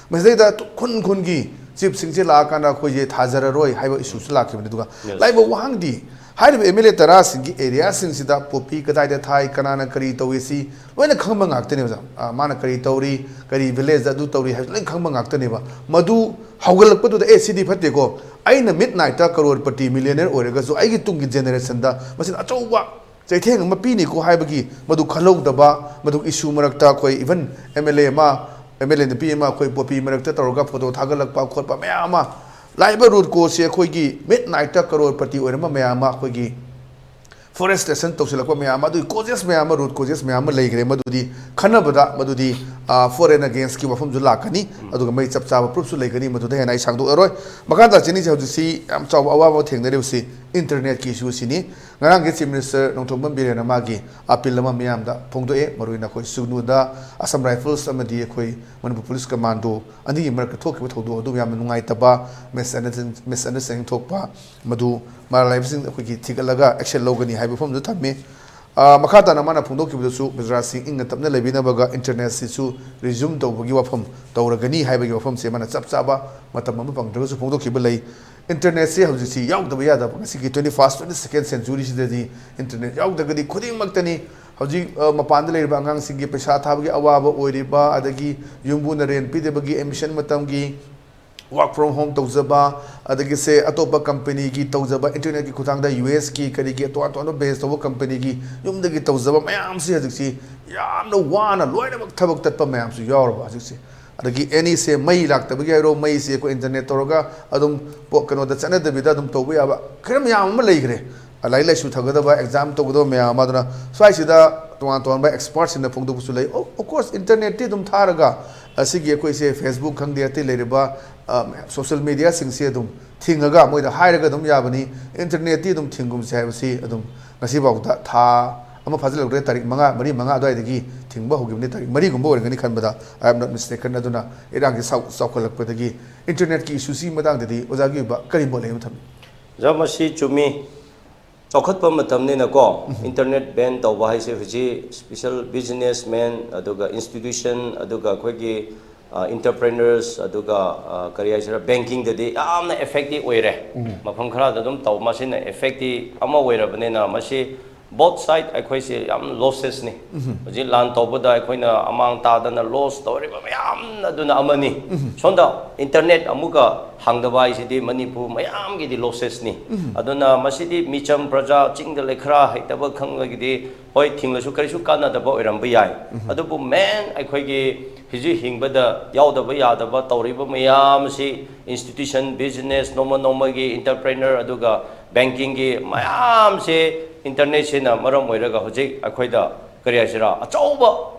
ꯃꯁꯤꯗꯩꯗ ꯈꯨꯟ ꯈꯨꯟꯒꯤ ꯆꯤꯐꯁꯤꯡꯁꯦ ꯂꯥꯛꯑꯀꯥꯟꯗ ꯑꯩꯈꯣꯏꯁꯦ ꯊꯥꯖꯔꯔꯣꯏ ꯍꯥꯏꯕ ꯏꯁꯨꯁꯨ ꯂꯥꯛꯈꯤꯕꯅꯤ꯫ ꯑꯗꯨꯒ ꯂꯥꯛꯏꯕ ꯋꯥꯍꯪꯗꯤ, ꯍꯥꯏꯔꯤꯕ ꯑꯦꯝ ꯑꯦꯜ ꯑꯦ ꯇꯔꯥꯁꯤꯡꯒꯤ ꯑꯦꯔꯤꯌꯥꯁꯤꯡꯁꯤꯗ ꯄꯣꯄꯤ ꯀꯗꯥꯏꯗ ꯊꯥꯏ, ꯀꯅꯥꯅ ꯀꯔꯤ ꯇꯧꯏ, ꯁꯤ ꯂꯣꯏꯅ ꯈꯪꯕ ꯉꯥꯛꯇꯅꯦ ꯑꯣꯖꯥ꯫ ꯑ, ꯃꯥꯅ ꯀꯔꯤ ꯇꯧꯔꯤ, ꯀꯔꯤ ꯚꯤꯂꯦꯖꯇ ꯑꯗꯨ ꯇꯧꯔꯤ ꯍꯥꯏꯕꯁꯤ ꯂꯣꯏꯅ ꯈꯪꯕ ꯉꯥꯛꯇꯅꯦꯕ꯫ ꯃꯗꯨ ꯍꯧꯒꯠꯂꯛꯄꯗꯨꯗ, "ꯑꯦ, ꯁꯤꯗꯤ ꯐꯠꯇꯦꯀꯣ, ꯑꯩꯅ ꯃꯤꯠ ꯅꯥꯏꯠꯇ ꯀꯔꯣꯔꯄꯇꯤ ꯃꯤꯂꯤꯌꯅꯔ ꯑꯣꯏꯔꯒꯁꯨ ꯑꯩꯒꯤ ꯇꯨꯡꯒꯤ ꯖꯦꯅꯦꯔꯦꯁꯟꯗ ꯃꯁꯤꯅ ꯑꯆꯧꯕ ꯆꯩꯊꯦꯡ ꯑꯃ ꯄꯤꯅꯤꯀꯣ" ꯍꯥꯏꯕꯒꯤ ꯃꯗꯨ ꯈꯜꯍꯧꯗꯕ, ꯃꯗꯨ ꯏꯁꯨ ꯃꯔꯛꯇ ꯑꯩꯈꯣꯏ ꯏꯚꯟ ꯑꯦꯝ ꯑꯦꯜ ꯑꯦ ꯑꯃ, ꯑꯦꯝ ꯑꯦꯜ ꯑꯦ ꯅꯨꯄꯤ ꯑꯃ ꯑꯩꯈꯣꯏ ꯄꯣꯄꯤ ꯃꯔꯛꯇ ꯇꯧꯔꯒ ꯐꯣꯇꯣ ꯊꯥꯒꯠꯂꯛꯄ ꯈꯣꯠꯄ ꯃꯌꯥꯝ ꯑꯃ, ꯂꯥꯛꯏꯕ ꯔꯨꯠ ꯀꯣꯁꯁꯦ ꯑꯩꯈꯣꯏꯒꯤ ꯃꯤꯠ ꯅꯥꯏꯠꯇ ꯀꯔꯣꯔꯄꯇꯤ ꯑꯣꯏꯔꯝꯕ ꯃꯌꯥꯝ ꯑꯃ ꯑꯩꯈꯣꯏꯒꯤ ꯐꯣꯔꯦꯁꯇꯦꯁꯟ ꯇꯧꯁꯤꯜꯂꯛꯄ ꯃꯌꯥꯝ ꯑꯃ, ꯑꯗꯨꯒꯤ ꯀꯣꯖꯦꯁ ꯃꯌꯥꯝ ꯑꯃ, ꯔꯨꯠ ꯀꯣꯖꯦꯁ ꯃꯌꯥꯝ ꯑꯃ ꯂꯩꯈ꯭ꯔꯦ꯫ ꯃꯗꯨꯗꯤ ꯈꯟꯅꯕꯗ ꯃꯗꯨꯗꯤ ꯐꯣꯔ ꯑꯦꯟ ꯑꯒꯦꯟꯁꯀꯤ ꯋꯥꯐꯝꯁꯨ ꯂꯥꯛꯀꯅꯤ, ꯑꯗꯨꯒ ꯃꯩ ꯆꯞ ꯆꯥꯕ ꯄ꯭ꯔꯨꯐꯁꯨ ꯂꯩꯒꯅꯤ, ꯃꯗꯨꯗ ꯍꯦꯟꯅ ꯑꯩ ꯁꯥꯡꯗꯣꯛꯂꯔꯣꯏ꯫ ꯃꯈꯥ ꯇꯥ ꯆꯦꯟꯅꯤꯡꯁꯦ ꯍꯧꯖꯤꯛꯁꯤ ꯌꯥꯝ ꯆꯥꯎꯕ ꯑꯋꯥꯕ ꯊꯦꯡꯅꯔꯤꯕꯁꯤ ꯏꯟꯇꯔꯅꯦꯠꯀꯤ ꯏꯁꯨꯁꯤꯅꯤ꯫ ꯉꯔꯥꯡꯒꯤ ꯆꯤꯐ ꯃꯤꯅꯤꯁꯇꯔ ꯅꯣꯡꯊꯣꯝꯕꯝ ꯕꯤꯔꯦꯟꯅ ꯃꯥꯒꯤ ꯑꯄꯤꯜ ꯑꯃ ꯃꯤꯌꯥꯝꯗ ꯐꯣꯡꯗꯣꯛꯑꯦ, ꯃꯔꯨꯑꯣꯏꯅ ꯑꯩꯈꯣꯏ ꯁꯨꯒꯅꯨꯗ ꯑꯁꯥꯝ ꯔꯥꯏꯐꯜꯁ ꯑꯃꯗꯤ ꯑꯩꯈꯣꯏ ꯃꯅꯤꯄꯨꯔ ꯄꯨꯂꯤꯁ ꯀꯃꯥꯟꯗꯣ ꯑꯅꯤꯒꯤ ꯃꯔꯛꯇ ꯊꯣꯛꯈꯤꯕ ꯊꯧꯗꯣꯛ ꯑꯗꯨ ꯌꯥꯝꯅ ꯅꯨꯡꯉꯥꯏꯇꯕ, ꯃꯤꯁꯑꯟꯗꯔꯁꯇꯦꯟꯗꯤꯡ ꯊꯣꯛꯄ, ꯃꯗꯨ ꯃꯔꯥꯜ ꯂꯩꯕꯁꯤꯡ ꯑꯩꯈꯣꯏꯒꯤ ꯊꯤꯒꯠꯂꯒ ꯑꯦꯛꯁꯟ ꯂꯧꯒꯅꯤ ꯍꯥꯏꯕ ꯋꯥꯐꯝꯗꯨ ꯊꯝꯃꯤ꯫ ꯑ, ꯃꯈꯥ ꯇꯥꯅ ꯃꯥꯅ ꯐꯣꯡꯗꯣꯛꯈꯤꯕꯗꯁꯨ ꯄ꯭ꯔꯖꯥꯁꯤꯡ ꯏꯪꯅ ꯇꯞꯅ ꯂꯩꯕꯤꯅꯕꯒ ꯏꯟꯇꯔꯅꯦꯠꯁꯤꯁꯨ ꯔꯤꯖ꯭ꯌꯨꯝ ꯇꯧꯕꯒꯤ ꯋꯥꯐꯝ ꯇꯧꯔꯒꯅꯤ ꯍꯥꯏꯕꯒꯤ ꯋꯥꯐꯝꯁꯦ ꯃꯥꯅ ꯆꯞ ꯆꯥꯕ ꯃꯇꯝ ꯑꯃ ꯐꯪꯗ꯭ꯔꯒꯁꯨ ꯐꯣꯡꯗꯣꯛꯈꯤꯕ ꯂꯩ꯫ ꯏꯟꯇꯔꯅꯦꯠꯁꯦ ꯍꯧꯖꯤꯛꯁꯤ ꯌꯥꯎꯗꯕ ꯌꯥꯗꯕ, ꯉꯁꯤꯒꯤ twenty first, twenty second century ꯁꯤꯗꯗꯤ ꯏꯟꯇꯔꯅꯦꯠ ꯌꯥꯎꯗ꯭ꯔꯒꯗꯤ ꯈꯨꯗꯤꯡꯃꯛꯇꯅꯤ꯫ ꯍꯧꯖꯤꯛ ꯃꯄꯥꯟꯗ ꯂꯩꯔꯤꯕ ꯑꯉꯥꯡꯁꯤꯡꯒꯤ ꯄꯩꯁꯥ ꯊꯥꯕꯒꯤ ꯑꯋꯥꯕ ꯑꯣꯏꯔꯤꯕ, ꯑꯗꯒꯤ ꯌꯨꯝꯕꯨꯅ ꯔꯦꯟ ꯄꯤꯗꯕꯒꯤ ꯑꯦꯗꯃꯤꯁꯟ ꯃꯇꯝꯒꯤ, ꯋꯥꯔꯛ ꯐ꯭ꯔꯣꯝ ꯍꯣꯝ ꯇꯧꯖꯕ, ꯑꯗꯒꯤ ꯁꯦ ꯑꯇꯣꯞꯄ ꯀꯝꯄꯅꯤꯒꯤ ꯇꯧꯖꯕ, ꯏꯟꯇꯔꯅꯦꯠꯀꯤ ꯈꯨꯠꯊꯥꯡꯗ ꯌꯨ ꯑꯦꯁꯀꯤ ꯀꯔꯤꯒꯤ ꯑꯇꯣꯞ ꯑꯇꯣꯞꯄ ꯕꯦꯁ ꯇꯧꯕ ꯀꯝꯄꯅꯤꯒꯤ ꯌꯨꯝꯗꯒꯤ ꯇꯧꯖꯕ ꯃꯌꯥꯝꯁꯤ ꯍꯧꯖꯤꯛꯁꯤ ꯌꯥꯝꯅ ꯋꯥꯅ ꯂꯣꯏꯅꯃꯛ ꯊꯕꯛ ꯇꯠꯄ ꯃꯌꯥꯝꯁꯨ ꯌꯥꯎꯔꯕ ꯍꯧꯖꯤꯛꯁꯦ꯫ ꯑꯗꯒꯤ ꯑꯦꯅꯤꯁꯦ ꯃꯩ ꯂꯥꯛꯇꯕꯒꯤ ꯍꯥꯏꯔꯣ, ꯃꯩꯁꯦ ꯑꯩꯈꯣꯏ ꯏꯟꯇꯔꯅꯦꯠ ꯇꯧꯔꯒ ꯑꯗꯨꯝ ꯄꯣ-, ꯀꯩꯅꯣꯗ ꯆꯠꯅꯗꯕꯤꯗ ꯑꯗꯨꯝ ꯇꯧꯕ ꯌꯥꯕ ꯈꯔ ꯃꯌꯥꯝ ꯑꯃ ꯂꯩꯈ꯭ꯔꯦ꯫ ꯂꯥꯏꯔꯤꯛ ꯂꯥꯏꯁꯨ ꯊꯧꯒꯗꯕ, ꯑꯦꯛꯖꯥꯝ ꯇꯧꯒꯗꯕ ꯃꯌꯥꯝ ꯑꯃ꯫ ꯑꯗꯨꯅ ꯁ꯭ꯋꯥꯏꯁꯤꯗ ꯇꯣꯉꯥꯟ ꯇꯣꯉꯥꯟꯕ ꯑꯦꯛꯁꯄꯥꯔꯠꯁꯤꯡꯅ ꯐꯣꯡꯗꯣꯛꯄꯁꯨ ꯂꯩ꯫ ꯑꯣꯐ ꯀꯣꯔꯁ, ꯏꯟꯇꯔꯅꯦꯠꯇꯤ ꯑꯗꯨꯝ ꯊꯥꯔꯒ ꯑꯁꯤꯒꯤ ꯑꯩꯈꯣꯏꯁꯦ ꯐꯦꯁꯕꯨꯛ ꯈꯪꯗꯦ, ꯑꯇꯩ ꯂꯩꯔꯤꯕ ꯁꯣꯁꯦꯜ ꯃꯦꯗꯤꯌꯥꯁꯤꯡꯁꯦ ꯑꯗꯨꯝ ꯊꯤꯡꯉꯒ ꯃꯣꯏꯗ ꯍꯥꯏꯔꯒ ꯑꯗꯨꯝ ꯌꯥꯕꯅꯤ꯫ ꯏꯟꯇꯔꯅꯦꯠꯇꯤ ꯑꯗꯨꯝ ꯊꯤꯡꯒꯨꯝꯁꯦ ꯍꯥꯏꯕꯁꯤ ꯑꯗꯨꯝ ꯉꯁꯤꯐꯥꯎꯗ ꯊꯥ ꯑꯃ ꯐꯥꯖꯤꯜꯂꯛꯇ꯭ꯔꯦ, ꯇꯥꯔꯤꯛ ꯃꯉꯥ, ꯃꯔꯤ ꯃꯉꯥ ꯑꯗꯨꯋꯥꯏꯗꯒꯤ ꯊꯤꯡꯕ ꯍꯧꯈꯤꯕꯅꯤ, ꯇꯥꯔꯤꯛ ꯃꯔꯤꯒꯨꯝꯕ ꯑꯣꯏꯔꯝꯒꯅꯤ ꯈꯟꯕꯗ, I am not mistaken꯫ ꯑꯗꯨꯅ ꯏꯔꯥꯡꯁꯤ ꯆꯥꯎ-, ꯆꯥꯎꯈꯠꯂꯛꯄꯗꯒꯤ ꯏꯟꯇꯔꯅꯦꯠꯀꯤ ꯏꯁꯨꯁꯤꯒꯤ ꯃꯇꯥꯡꯗꯗꯤ ꯑꯣꯖꯥꯒꯤ ꯑꯣꯏꯕ ꯀꯔꯤ ꯃꯣꯠ ꯂꯩ ꯑꯃ ꯊꯝꯕꯤ? ꯑꯣꯖꯥ, ꯃꯁꯤ ꯆꯨꯝꯃꯤ꯫ ꯆꯥꯎꯈꯠꯄ ꯃꯇꯝꯅꯤꯅꯀꯣ, ꯎꯝ꯫ ꯏꯟꯇꯔꯅꯦꯠ ꯕꯦꯟ ꯇꯧꯕ ꯍꯥꯏꯁꯦ ꯍꯧꯖꯤꯛ ꯁ꯭ꯄꯦꯁꯦꯜ ꯕꯤꯖꯤꯅꯦꯁꯃꯦꯟ, ꯑꯗꯨꯒ ꯏꯟꯁꯇꯤꯇ꯭ꯌꯨꯁꯟ, ꯑꯗꯨꯒ ꯑꯩꯈꯣꯏꯒꯤ, ꯑ, ꯏꯟꯇꯔꯄ꯭ꯔꯦꯅꯔꯁ, ꯑꯗꯨꯒ, ꯑ, ꯀꯔꯤ ꯍꯥꯏꯁꯤꯔꯥ, ꯕꯦꯡꯀꯤꯡꯗꯗꯤ ꯌꯥꯝꯅ ꯏꯐꯦꯛꯇꯤꯚ ꯑꯣꯏꯔꯦ꯫ ꯎꯝ꯫ ꯃꯐꯝ ꯈꯔꯗ ꯑꯗꯨꯝ ꯇꯧ, ꯃꯁꯤꯅ ꯏꯐꯦꯛꯇꯤꯚ ꯑꯃ ꯑꯣꯏꯔꯕꯅꯤꯅ ꯃꯁꯤ ꯕꯣꯠ ꯁꯥꯏꯠ ꯑꯩꯈꯣꯏꯁꯦ ꯌꯥꯝ ꯂꯣꯁꯦꯁꯅꯤ꯫ ꯎꯝ꯫ ꯍꯧꯖꯤꯛ ꯂꯥꯟ ꯇꯧꯕꯗ ꯑꯩꯈꯣꯏꯅ ꯑꯃꯥꯡ ꯇꯥꯗꯅ ꯂꯣꯁ ꯇꯧꯔꯤꯕ ꯃꯌꯥꯝ ꯑꯗꯨꯅ ꯑꯃꯅꯤ꯫ ꯎꯝ꯫ ꯁꯣꯝꯗ ꯏꯟꯇꯔꯅꯦꯠ ꯑꯃꯨꯛꯀ ꯍꯥꯡꯗꯕ ꯍꯥꯏꯁꯤꯗꯤ ꯃꯅꯤꯄꯨꯔ ꯃꯌꯥꯝꯒꯤꯗꯤ ꯂꯣꯁꯦꯁꯅꯤ꯫ ꯎꯝ꯫ ꯑꯗꯨꯅ ꯃꯁꯤꯗꯤ ꯃꯤꯆꯝ ꯄ꯭ꯔꯖꯥ ꯆꯤꯡꯗ ꯂꯩ ꯈꯔ ꯍꯩꯇꯕ ꯈꯪꯂꯒꯗꯤ ꯍꯣꯏ, ꯊꯤꯡꯂꯁꯨ ꯀꯔꯤꯁꯨ ꯀꯥꯟꯅꯗꯕ ꯑꯣꯏꯔꯝꯕ ꯌꯥꯏ꯫ ꯎꯝ꯫ ꯑꯗꯨꯕꯨ ꯃꯦꯟ ꯑꯩꯈꯣꯏꯒꯤ ꯍꯧꯖꯤꯛ ꯍꯤꯡꯕꯗ ꯌꯥꯎꯗꯕ ꯌꯥꯗꯕ ꯇꯧꯔꯤꯕ ꯃꯌꯥꯝ ꯑꯁꯤ ꯏꯟꯁꯇꯤꯇ꯭ꯌꯨꯁꯟ, ꯕꯤꯖꯤꯅꯦꯁ, ꯅꯣꯡꯃ ꯅꯣꯡꯃꯒꯤ ꯏꯟꯇꯔꯄ꯭ꯔꯦꯅꯔ, ꯑꯗꯨꯒ ꯕꯦꯡꯀꯤꯡꯒꯤ ꯃꯌꯥꯝꯁꯦ ꯏꯟꯇꯔꯅꯦꯠꯁꯤꯅ ꯃꯔꯝ ꯑꯣꯏꯔꯒ ꯍꯧꯖꯤꯛ ꯑꯩꯈꯣꯏꯗ ꯀꯔꯤ ꯍꯥꯏꯁꯤꯔꯥ, ꯑꯆꯧꯕ,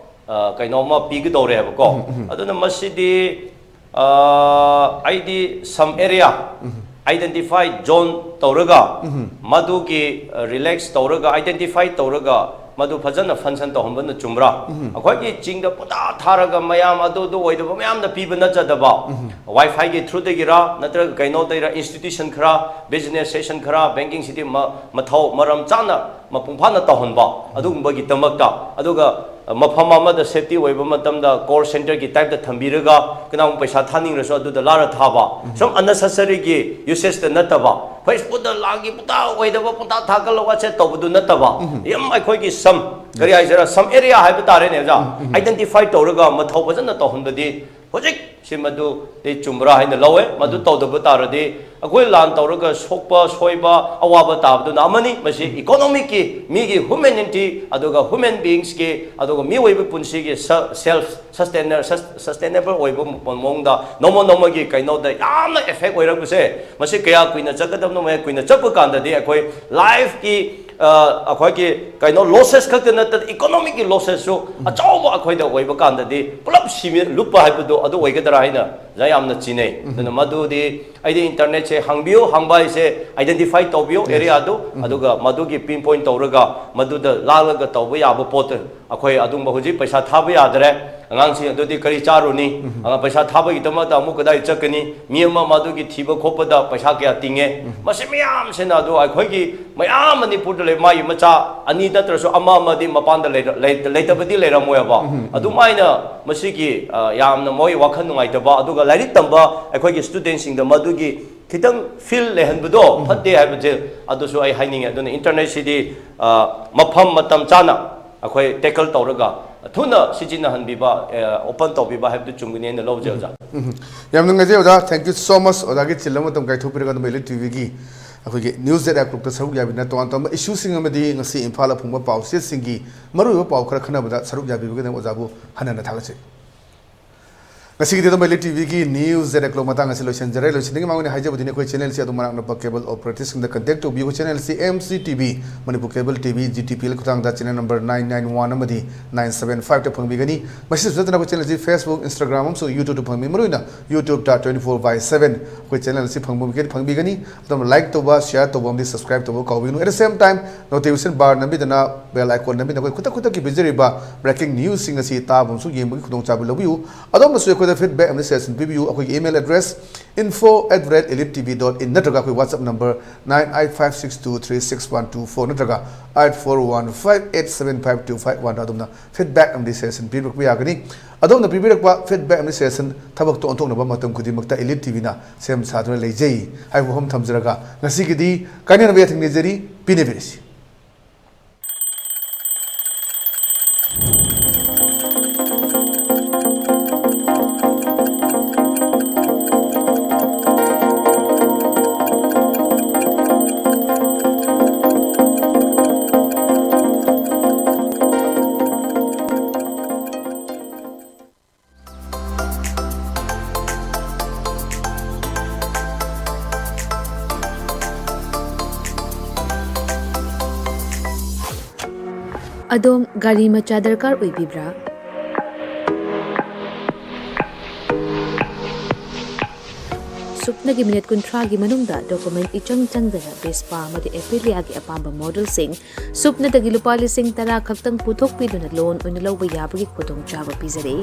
ꯑ, ꯀꯩꯅꯣꯝꯃ ꯄꯤꯒꯗꯧꯔꯦꯕꯀꯣ꯫ ꯎꯝ, ꯎꯝ꯫ ꯑꯗꯨꯅ ꯃꯁꯤꯗꯤ, ꯑ, ꯑꯩꯗꯤ some area, ꯎꯝ꯫ Identify zone ꯇꯧꯔꯒ, ꯎꯝ꯫ ꯃꯗꯨꯒꯤ, ꯑ, ꯔꯤꯂꯦꯛꯁ ꯇꯧꯔꯒ, identify ꯇꯧꯔꯒ, ꯃꯗꯨ ꯐꯖꯅ ꯐꯪꯁꯟ ꯇꯧꯍꯟꯕꯅ ꯆꯨꯝꯕ꯭ꯔꯥ? ꯎꯝ꯫ ꯑꯩꯈꯣꯏꯒꯤ ꯆꯤꯡꯗ ꯄꯨꯡꯊꯥ ꯊꯥꯔꯒ ꯃꯌꯥꯝ ꯑꯗꯨ, ꯑꯗꯨ ꯑꯣꯏꯗꯕ ꯃꯌꯥꯝꯗ ꯄꯤꯕ ꯅꯠꯆꯗꯕ, ꯎꯝ꯫ ꯋꯥꯏ ꯐꯥꯏꯒꯤ ꯊ꯭ꯔꯨꯗꯒꯤꯔ ꯅꯠꯇ꯭ꯔꯒ ꯀꯩꯅꯣꯗꯒꯤꯔ, ꯏꯟꯁꯇꯤꯇ꯭ꯌꯨꯁꯟ ꯈꯔ, ꯕꯤꯖꯤꯅꯦꯁ ꯁꯦꯁꯟ ꯈꯔ, ꯕꯦꯡꯀꯤꯡ ꯁꯤꯇꯤ ꯃ-, ꯃꯊꯧ ꯃꯔꯝ ꯆꯥꯅ ꯃꯄꯨꯡ ꯐꯥꯅ ꯇꯧꯍꯟꯕ, ꯑꯗꯨꯒꯨꯝꯕꯒꯤꯗꯃꯛꯇ, ꯑꯗꯨꯒ ꯃꯐꯝ ꯑꯃꯗ ꯁꯦꯐꯇꯤ ꯑꯣꯏꯕ ꯃꯇꯝꯗ ꯀꯣꯜ ꯁꯦꯟꯇꯔꯒꯤ ꯇꯥꯏꯞꯇ ꯊꯝꯕꯤꯔꯒ ꯀꯅꯥꯒꯨꯝꯕ ꯄꯩꯁꯥ ꯊꯥꯅꯤꯡꯂꯁꯨ ꯑꯗꯨꯗ ꯂꯥꯔ ꯊꯥꯕ, ꯎꯝ꯫ ꯁꯨꯝ ꯑꯟꯅꯦꯁꯦꯁꯔꯤꯒꯤ ꯌꯨꯁꯦꯁꯇ ꯅꯠꯇꯕ, Facebookꯇ ꯂꯥꯟꯒꯤ ꯄꯨꯡꯇꯥ ꯑꯣꯏꯗꯕ ꯄꯨꯡꯇꯥ ꯊꯥꯒꯠꯂꯒ ꯁꯦ ꯇꯧꯕꯗꯨ ꯅꯠꯇꯕ, ꯌꯥꯝ ꯑꯩꯈꯣꯏꯒꯤ some ꯀꯔꯤ ꯍꯥꯏꯁꯤꯔꯥ, some area ꯍꯥꯏꯕ ꯇꯥꯔꯦꯅꯦ ꯑꯣꯖꯥ, identify ꯇꯧꯔꯒ ꯃꯊꯧ ꯐꯖꯅ ꯇꯧꯍꯟꯕꯗꯤ ꯍꯧꯖꯤꯛ ꯁꯤ ꯃꯗꯨꯗꯤ ꯆꯨꯝꯕ꯭ꯔꯥ ꯍꯥꯏꯅ ꯂꯧꯋꯦ꯫ ꯃꯗꯨ ꯇꯧꯗꯕ ꯇꯥꯔꯗꯤ ꯑꯩꯈꯣꯏ ꯂꯥꯟ ꯇꯧꯔꯒ ꯁꯣꯛꯄ ꯁꯣꯏꯕ ꯑꯋꯥꯕ ꯇꯥꯕꯗꯨꯅ ꯑꯃꯅꯤ, ꯃꯁꯤ economicꯀꯤ, ꯃꯤꯒꯤ humanity, ꯑꯗꯨꯒ human beingsꯀꯤ, ꯑꯗꯨꯒ ꯃꯤꯑꯣꯏꯕ ꯄꯨꯟꯁꯤꯒꯤ self sustainable ꯑꯣꯏꯕ ꯃꯑꯣꯡꯗ ꯅꯣꯡꯃ ꯅꯣꯡꯃꯒꯤ ꯀꯩꯅꯣꯗ ꯌꯥꯝꯅ effect ꯑꯣꯏꯔꯛꯄꯁꯦ, ꯃꯁꯤ ꯀꯌꯥ ꯀꯨꯏꯅ ꯆꯠꯀꯗꯕꯅꯣ? ꯃꯌꯥꯝ ꯀꯨꯏꯅ ꯆꯠꯄ ꯀꯥꯟꯗꯗꯤ ꯑꯩꯈꯣꯏ lifeꯀꯤ, ꯑ, ꯑꯩꯈꯣꯏꯒꯤ ꯀꯩꯅꯣ losses ꯈꯛꯇ ꯅꯠꯇꯅ economicꯀꯤ lossesꯁꯨ ꯑꯆꯧꯕ ꯑꯩꯈꯣꯏꯗ ꯑꯣꯏꯕ ꯀꯥꯟꯗꯗꯤ ꯄꯨꯂꯞ ꯁꯤꯃꯤ ꯂꯨꯞꯄ ꯍꯥꯏꯕꯗꯣ ꯑꯗꯨ ꯑꯣꯏꯒꯗ꯭ꯔꯥ ꯍꯥꯏꯅ ꯑꯣꯖꯥ ꯌꯥꯝꯅ ꯆꯤꯡꯅꯩ꯫ ꯑꯗꯨꯅ ꯃꯗꯨꯗꯤ ꯑꯩꯗꯤ internetꯁꯦ ꯍꯥꯡꯕꯤꯌꯨ, ꯍꯥꯡꯕ ꯍꯥꯏꯁꯦ identify ꯇꯧꯕꯤꯌꯨ areaꯗꯨ, ꯑꯗꯨꯒ ꯃꯗꯨꯒꯤ pinpoint ꯇꯧꯔꯒ ꯃꯗꯨꯗ ꯂꯥꯜꯂꯒ ꯇꯧꯕ ꯌꯥꯕ ꯄꯣꯠꯇꯨ ꯑꯩꯈꯣꯏ ꯑꯗꯨꯝꯕ ꯍꯧꯖꯤꯛ ꯄꯩꯁꯥ ꯊꯥꯕ ꯌꯥꯗ꯭ꯔꯦ꯫ ꯑꯉꯥꯡꯁꯤꯡ ꯑꯗꯨꯗꯤ ꯀꯔꯤ ꯆꯥꯔꯨꯅꯤ? ꯑꯉꯥꯡ ꯄꯩꯁꯥ ꯊꯥꯕꯒꯤꯗꯃꯛꯇ ꯑꯃꯨꯛ ꯀꯗꯥꯏ ꯆꯠꯀꯅꯤ? ꯃꯤ ꯑꯃ ꯃꯗꯨꯒꯤ ꯊꯤꯕ ꯈꯣꯠꯄꯗ ꯄꯩꯁꯥ ꯀꯌꯥ ꯇꯤꯡꯉꯦ? ꯃꯁꯤ ꯃꯌꯥꯝꯁꯤꯅ ꯑꯗꯨ ꯑꯩꯈꯣꯏꯒꯤ ꯃꯌꯥꯝ ꯃꯅꯤꯄꯨꯔꯗ ꯂꯩ, ꯃꯥꯒꯤ ꯃꯆꯥ ꯑꯅꯤ ꯅꯠꯇ꯭ꯔꯁꯨ ꯑꯃ ꯑꯃꯗꯤ ꯃꯄꯥꯟꯗ ꯂꯩꯔ-, ꯂꯩ-, ꯂꯩꯇꯕꯗꯤ ꯂꯩꯔꯝꯃꯣꯏꯕ꯫ ꯑꯗꯨꯃꯥꯏꯅ ꯃꯁꯤꯒꯤ, ꯑ, ꯌꯥꯝꯅ ꯃꯣꯏ ꯋꯥꯈꯜ ꯅꯨꯡꯉꯥꯏꯇꯕ, ꯑꯗꯨꯒ ꯂꯥꯏꯔꯤꯛ ꯇꯝꯕ ꯑꯩꯈꯣꯏꯒꯤ studentꯁꯤꯡꯗ ꯃꯗꯨꯒꯤ ꯈꯤꯇꯪ feel ꯂꯩꯍꯟꯕꯗꯣ ꯐꯠꯇꯦ ꯍꯥꯏꯕꯁꯦ ꯑꯗꯨꯁꯨ ꯑꯩ ꯍꯥꯏꯅꯤꯡꯉꯦ꯫ ꯑꯗꯨꯅ internetꯁꯤꯗꯤ, ꯑ, ꯃꯐꯝ ꯃꯇꯝ ꯆꯥꯅ ꯑꯩꯈꯣꯏ tackle ꯇꯧꯔꯒ ꯊꯨꯅ ꯁꯤꯖꯤꯟꯅꯍꯟꯕꯤꯕ, ꯑ, open ꯇꯧꯕꯤꯕ ꯍꯥꯏꯕꯗꯨ ꯆꯨꯝꯒꯅꯤ ꯍꯥꯏꯅ ꯂꯧꯖꯩ ꯑꯣꯖꯥ꯫ ꯌꯥꯝ ꯅꯨꯡꯉꯥꯏꯖꯩ ꯑꯣꯖꯥ, thank you so much ꯑꯣꯖꯥꯒꯤ ꯆꯤꯜꯂꯕ ꯃꯇꯝ ꯀꯥꯏꯊꯣꯛꯄꯤꯔꯒ ꯑꯗꯨꯝ ꯑꯦꯂꯤꯠ ꯇꯤꯚꯤꯒꯤ ꯑꯩꯈꯣꯏꯒꯤ News at O'Clockꯇ ꯁꯔꯨꯛ ꯌꯥꯕꯤꯗꯨꯅ ꯇꯣꯉꯥꯟ ꯇꯣꯉꯥꯟꯕ issueꯁꯤꯡ ꯑꯃꯗꯤ ꯉꯁꯤ ꯏꯝꯐꯥꯜꯗ ꯐꯣꯡꯕ ꯄꯥꯎꯆꯦꯁꯤꯡꯒꯤ ꯃꯔꯨꯑꯣꯏꯕ ꯄꯥꯎ ꯈꯔ ꯈꯟꯅꯕꯗ ꯁꯔꯨꯛ ꯌꯥꯕꯤꯕꯒꯤꯗꯃꯛ ꯑꯣꯖꯥꯕꯨ ꯍꯟꯅ ꯍꯟꯅ ꯊꯥꯒꯠꯆꯔꯤ꯫ ꯉꯁꯤꯒꯤꯗꯤ ꯑꯗꯨꯝ ꯑꯦꯂꯤꯠ ꯇꯤꯚꯤꯒꯤ News at O'Clock ꯃꯇꯥꯡ ꯑꯁꯤ ꯂꯣꯏꯁꯤꯟꯖꯔꯦ꯫ ꯂꯣꯏꯁꯤꯟꯗ꯭ꯔꯤꯉꯩ ꯃꯃꯥꯡꯗ ꯍꯥꯏꯖꯕꯗꯨꯅꯤ, ꯑꯩꯈꯣꯏ channelꯁꯤ ꯑꯗꯨꯝ ꯃꯅꯥꯛ ꯅꯛꯄ cable operatorꯁꯤꯡꯗ contact ꯇꯧꯕꯤꯌꯨ꯫ ꯑꯩꯈꯣꯏ channelꯁꯤ M C T V, Manipur cable T V, G T P L ꯈꯨꯠꯊꯥꯡꯗ channel number nine nine one ꯑꯃꯗꯤ nine seven fiveꯇ ꯐꯪꯕꯤꯒꯅꯤ꯫ ꯃꯁꯤꯗꯁꯨ ꯅꯠꯇꯅ ꯑꯩꯈꯣꯏ channelꯁꯤ Facebook, Instagram ꯑꯃꯁꯨꯡ YouTubeꯇ ꯐꯪꯕꯤ꯫ ꯃꯔꯨꯑꯣꯏꯅ YouTubeꯇ twenty four by seven ꯑꯩꯈꯣꯏ channelꯁꯤ ꯐꯪꯕ ꯃꯤꯀꯨꯞ ꯐꯪꯕꯤꯒꯅꯤ꯫ ꯑꯗꯨꯝ like ꯇꯧꯕ, share ꯇꯧꯕ ꯑꯃꯗꯤ subscribe ꯇꯧꯕ ꯀꯥꯎꯕꯤꯒꯅꯨ꯫ At the same time, notification bar ꯅꯝꯕꯤꯗꯅ bell icon ꯅꯝꯕꯤꯗꯅ ꯑꯩꯈꯣꯏ ꯈꯨꯗꯛ ꯈꯨꯗꯛꯀꯤ ꯄꯤꯖꯔꯤꯕ breaking newsꯁꯤꯡ ꯑꯁꯤ ꯇꯥꯕ ꯑꯃꯁꯨꯡ ꯌꯦꯡꯕꯒꯤ ꯈꯨꯗꯣꯡꯆꯥꯕ ꯂꯧꯕꯤꯌꯨ꯫ ꯑꯗꯣꯝꯅꯁꯨ ꯑꯩꯈꯣꯏꯗ Feedback ꯑꯃꯗꯤ suggestion ꯄꯤꯕꯤꯌꯨ꯫ ꯑꯩꯈꯣꯏꯒꯤ email address info at the rate elite T V dot in ꯅꯠꯇ꯭ꯔꯒ ꯑꯩꯈꯣꯏ WhatsApp number nine eight five six two three six one two four ꯅꯠꯇ꯭ꯔꯒ eight four one five eight seven five two five one ꯑꯗꯣꯝꯅ feedback ꯑꯃꯗꯤ suggestion ꯄꯤꯕꯤꯔꯛꯄ ꯌꯥꯒꯅꯤ꯫ ꯑꯗꯣꯝꯅ ꯄꯤꯕꯤꯔꯛꯄ feedback ꯑꯃꯗꯤ suggestion ꯊꯕꯛꯇ ꯑꯣꯟꯊꯣꯛꯅꯕ ꯃꯇꯝ ꯈꯨꯗꯤꯡꯃꯛꯇ Elite T V ꯅ ꯁꯦꯝ ꯁꯥꯗꯨꯅ ꯂꯩꯖꯩ ꯍꯥꯏꯕ ꯋꯥꯐꯝ ꯊꯝꯖꯔꯒ ꯉꯁꯤꯒꯤꯗꯤ ꯀꯥꯏꯅꯅꯕ ꯌꯥꯊꯪ ꯅꯤꯖꯔꯤ꯫ ꯄꯤꯅꯕꯤꯔꯁꯤ꯫ ꯑꯗꯣꯝ ꯒꯥꯔꯤ ꯃꯆꯥ ꯗꯔꯀꯥꯔ ꯑꯣꯏꯕꯤꯕ꯭ꯔꯥ? ꯁꯨꯞꯅꯒꯤ ꯃꯤꯅꯤꯠ ꯀꯨꯟꯊ꯭ꯔꯥꯒꯤ ꯃꯅꯨꯡꯗ document ꯏꯆꯪ ꯆꯪꯗꯅ Vespa ꯑꯃꯗꯤ Aprilia ꯒꯤ ꯑꯄꯥꯝꯕ model ꯁꯤꯡ ꯁꯨꯞꯅꯇꯒꯤ ꯂꯨꯄꯥ ꯂꯤꯁꯤꯡ ꯇꯔꯥ ꯈꯛꯇꯪ ꯄꯨꯊꯣꯛꯄꯤꯗꯨꯅ loan ꯑꯣꯏꯅ ꯂꯧꯕ ꯌꯥꯕꯒꯤ ꯈꯨꯗꯣꯡꯆꯥꯕ ꯄꯤꯖꯔꯤ꯫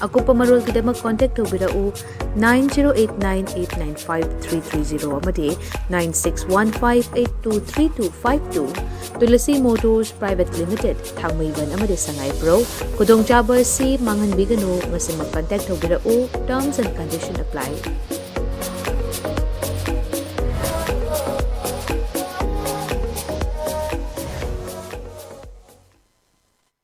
ꯑꯀꯨꯞꯄ ꯃꯔꯣꯜꯒꯤꯗꯃꯛ contact ꯇꯧꯕꯤꯔꯛꯎ nine zero eight nine eight nine five three three zero ꯑꯃꯗꯤ nine six one five eight two three two five two꯫ Tulasi Motors Private Limited, ꯊꯥꯡꯃꯩꯕꯟ ꯑꯃꯗꯤ ꯁꯉꯥꯏꯄ꯭ꯔꯧ꯫ ꯈꯨꯗꯣꯡꯆꯥꯕ ꯑꯁꯤ ꯃꯥꯡꯍꯟꯕꯤꯒꯅꯨ, ꯉꯁꯤꯃꯛ contact ꯇꯧꯕꯤꯔꯛꯎ꯫ Terms and condition apply꯫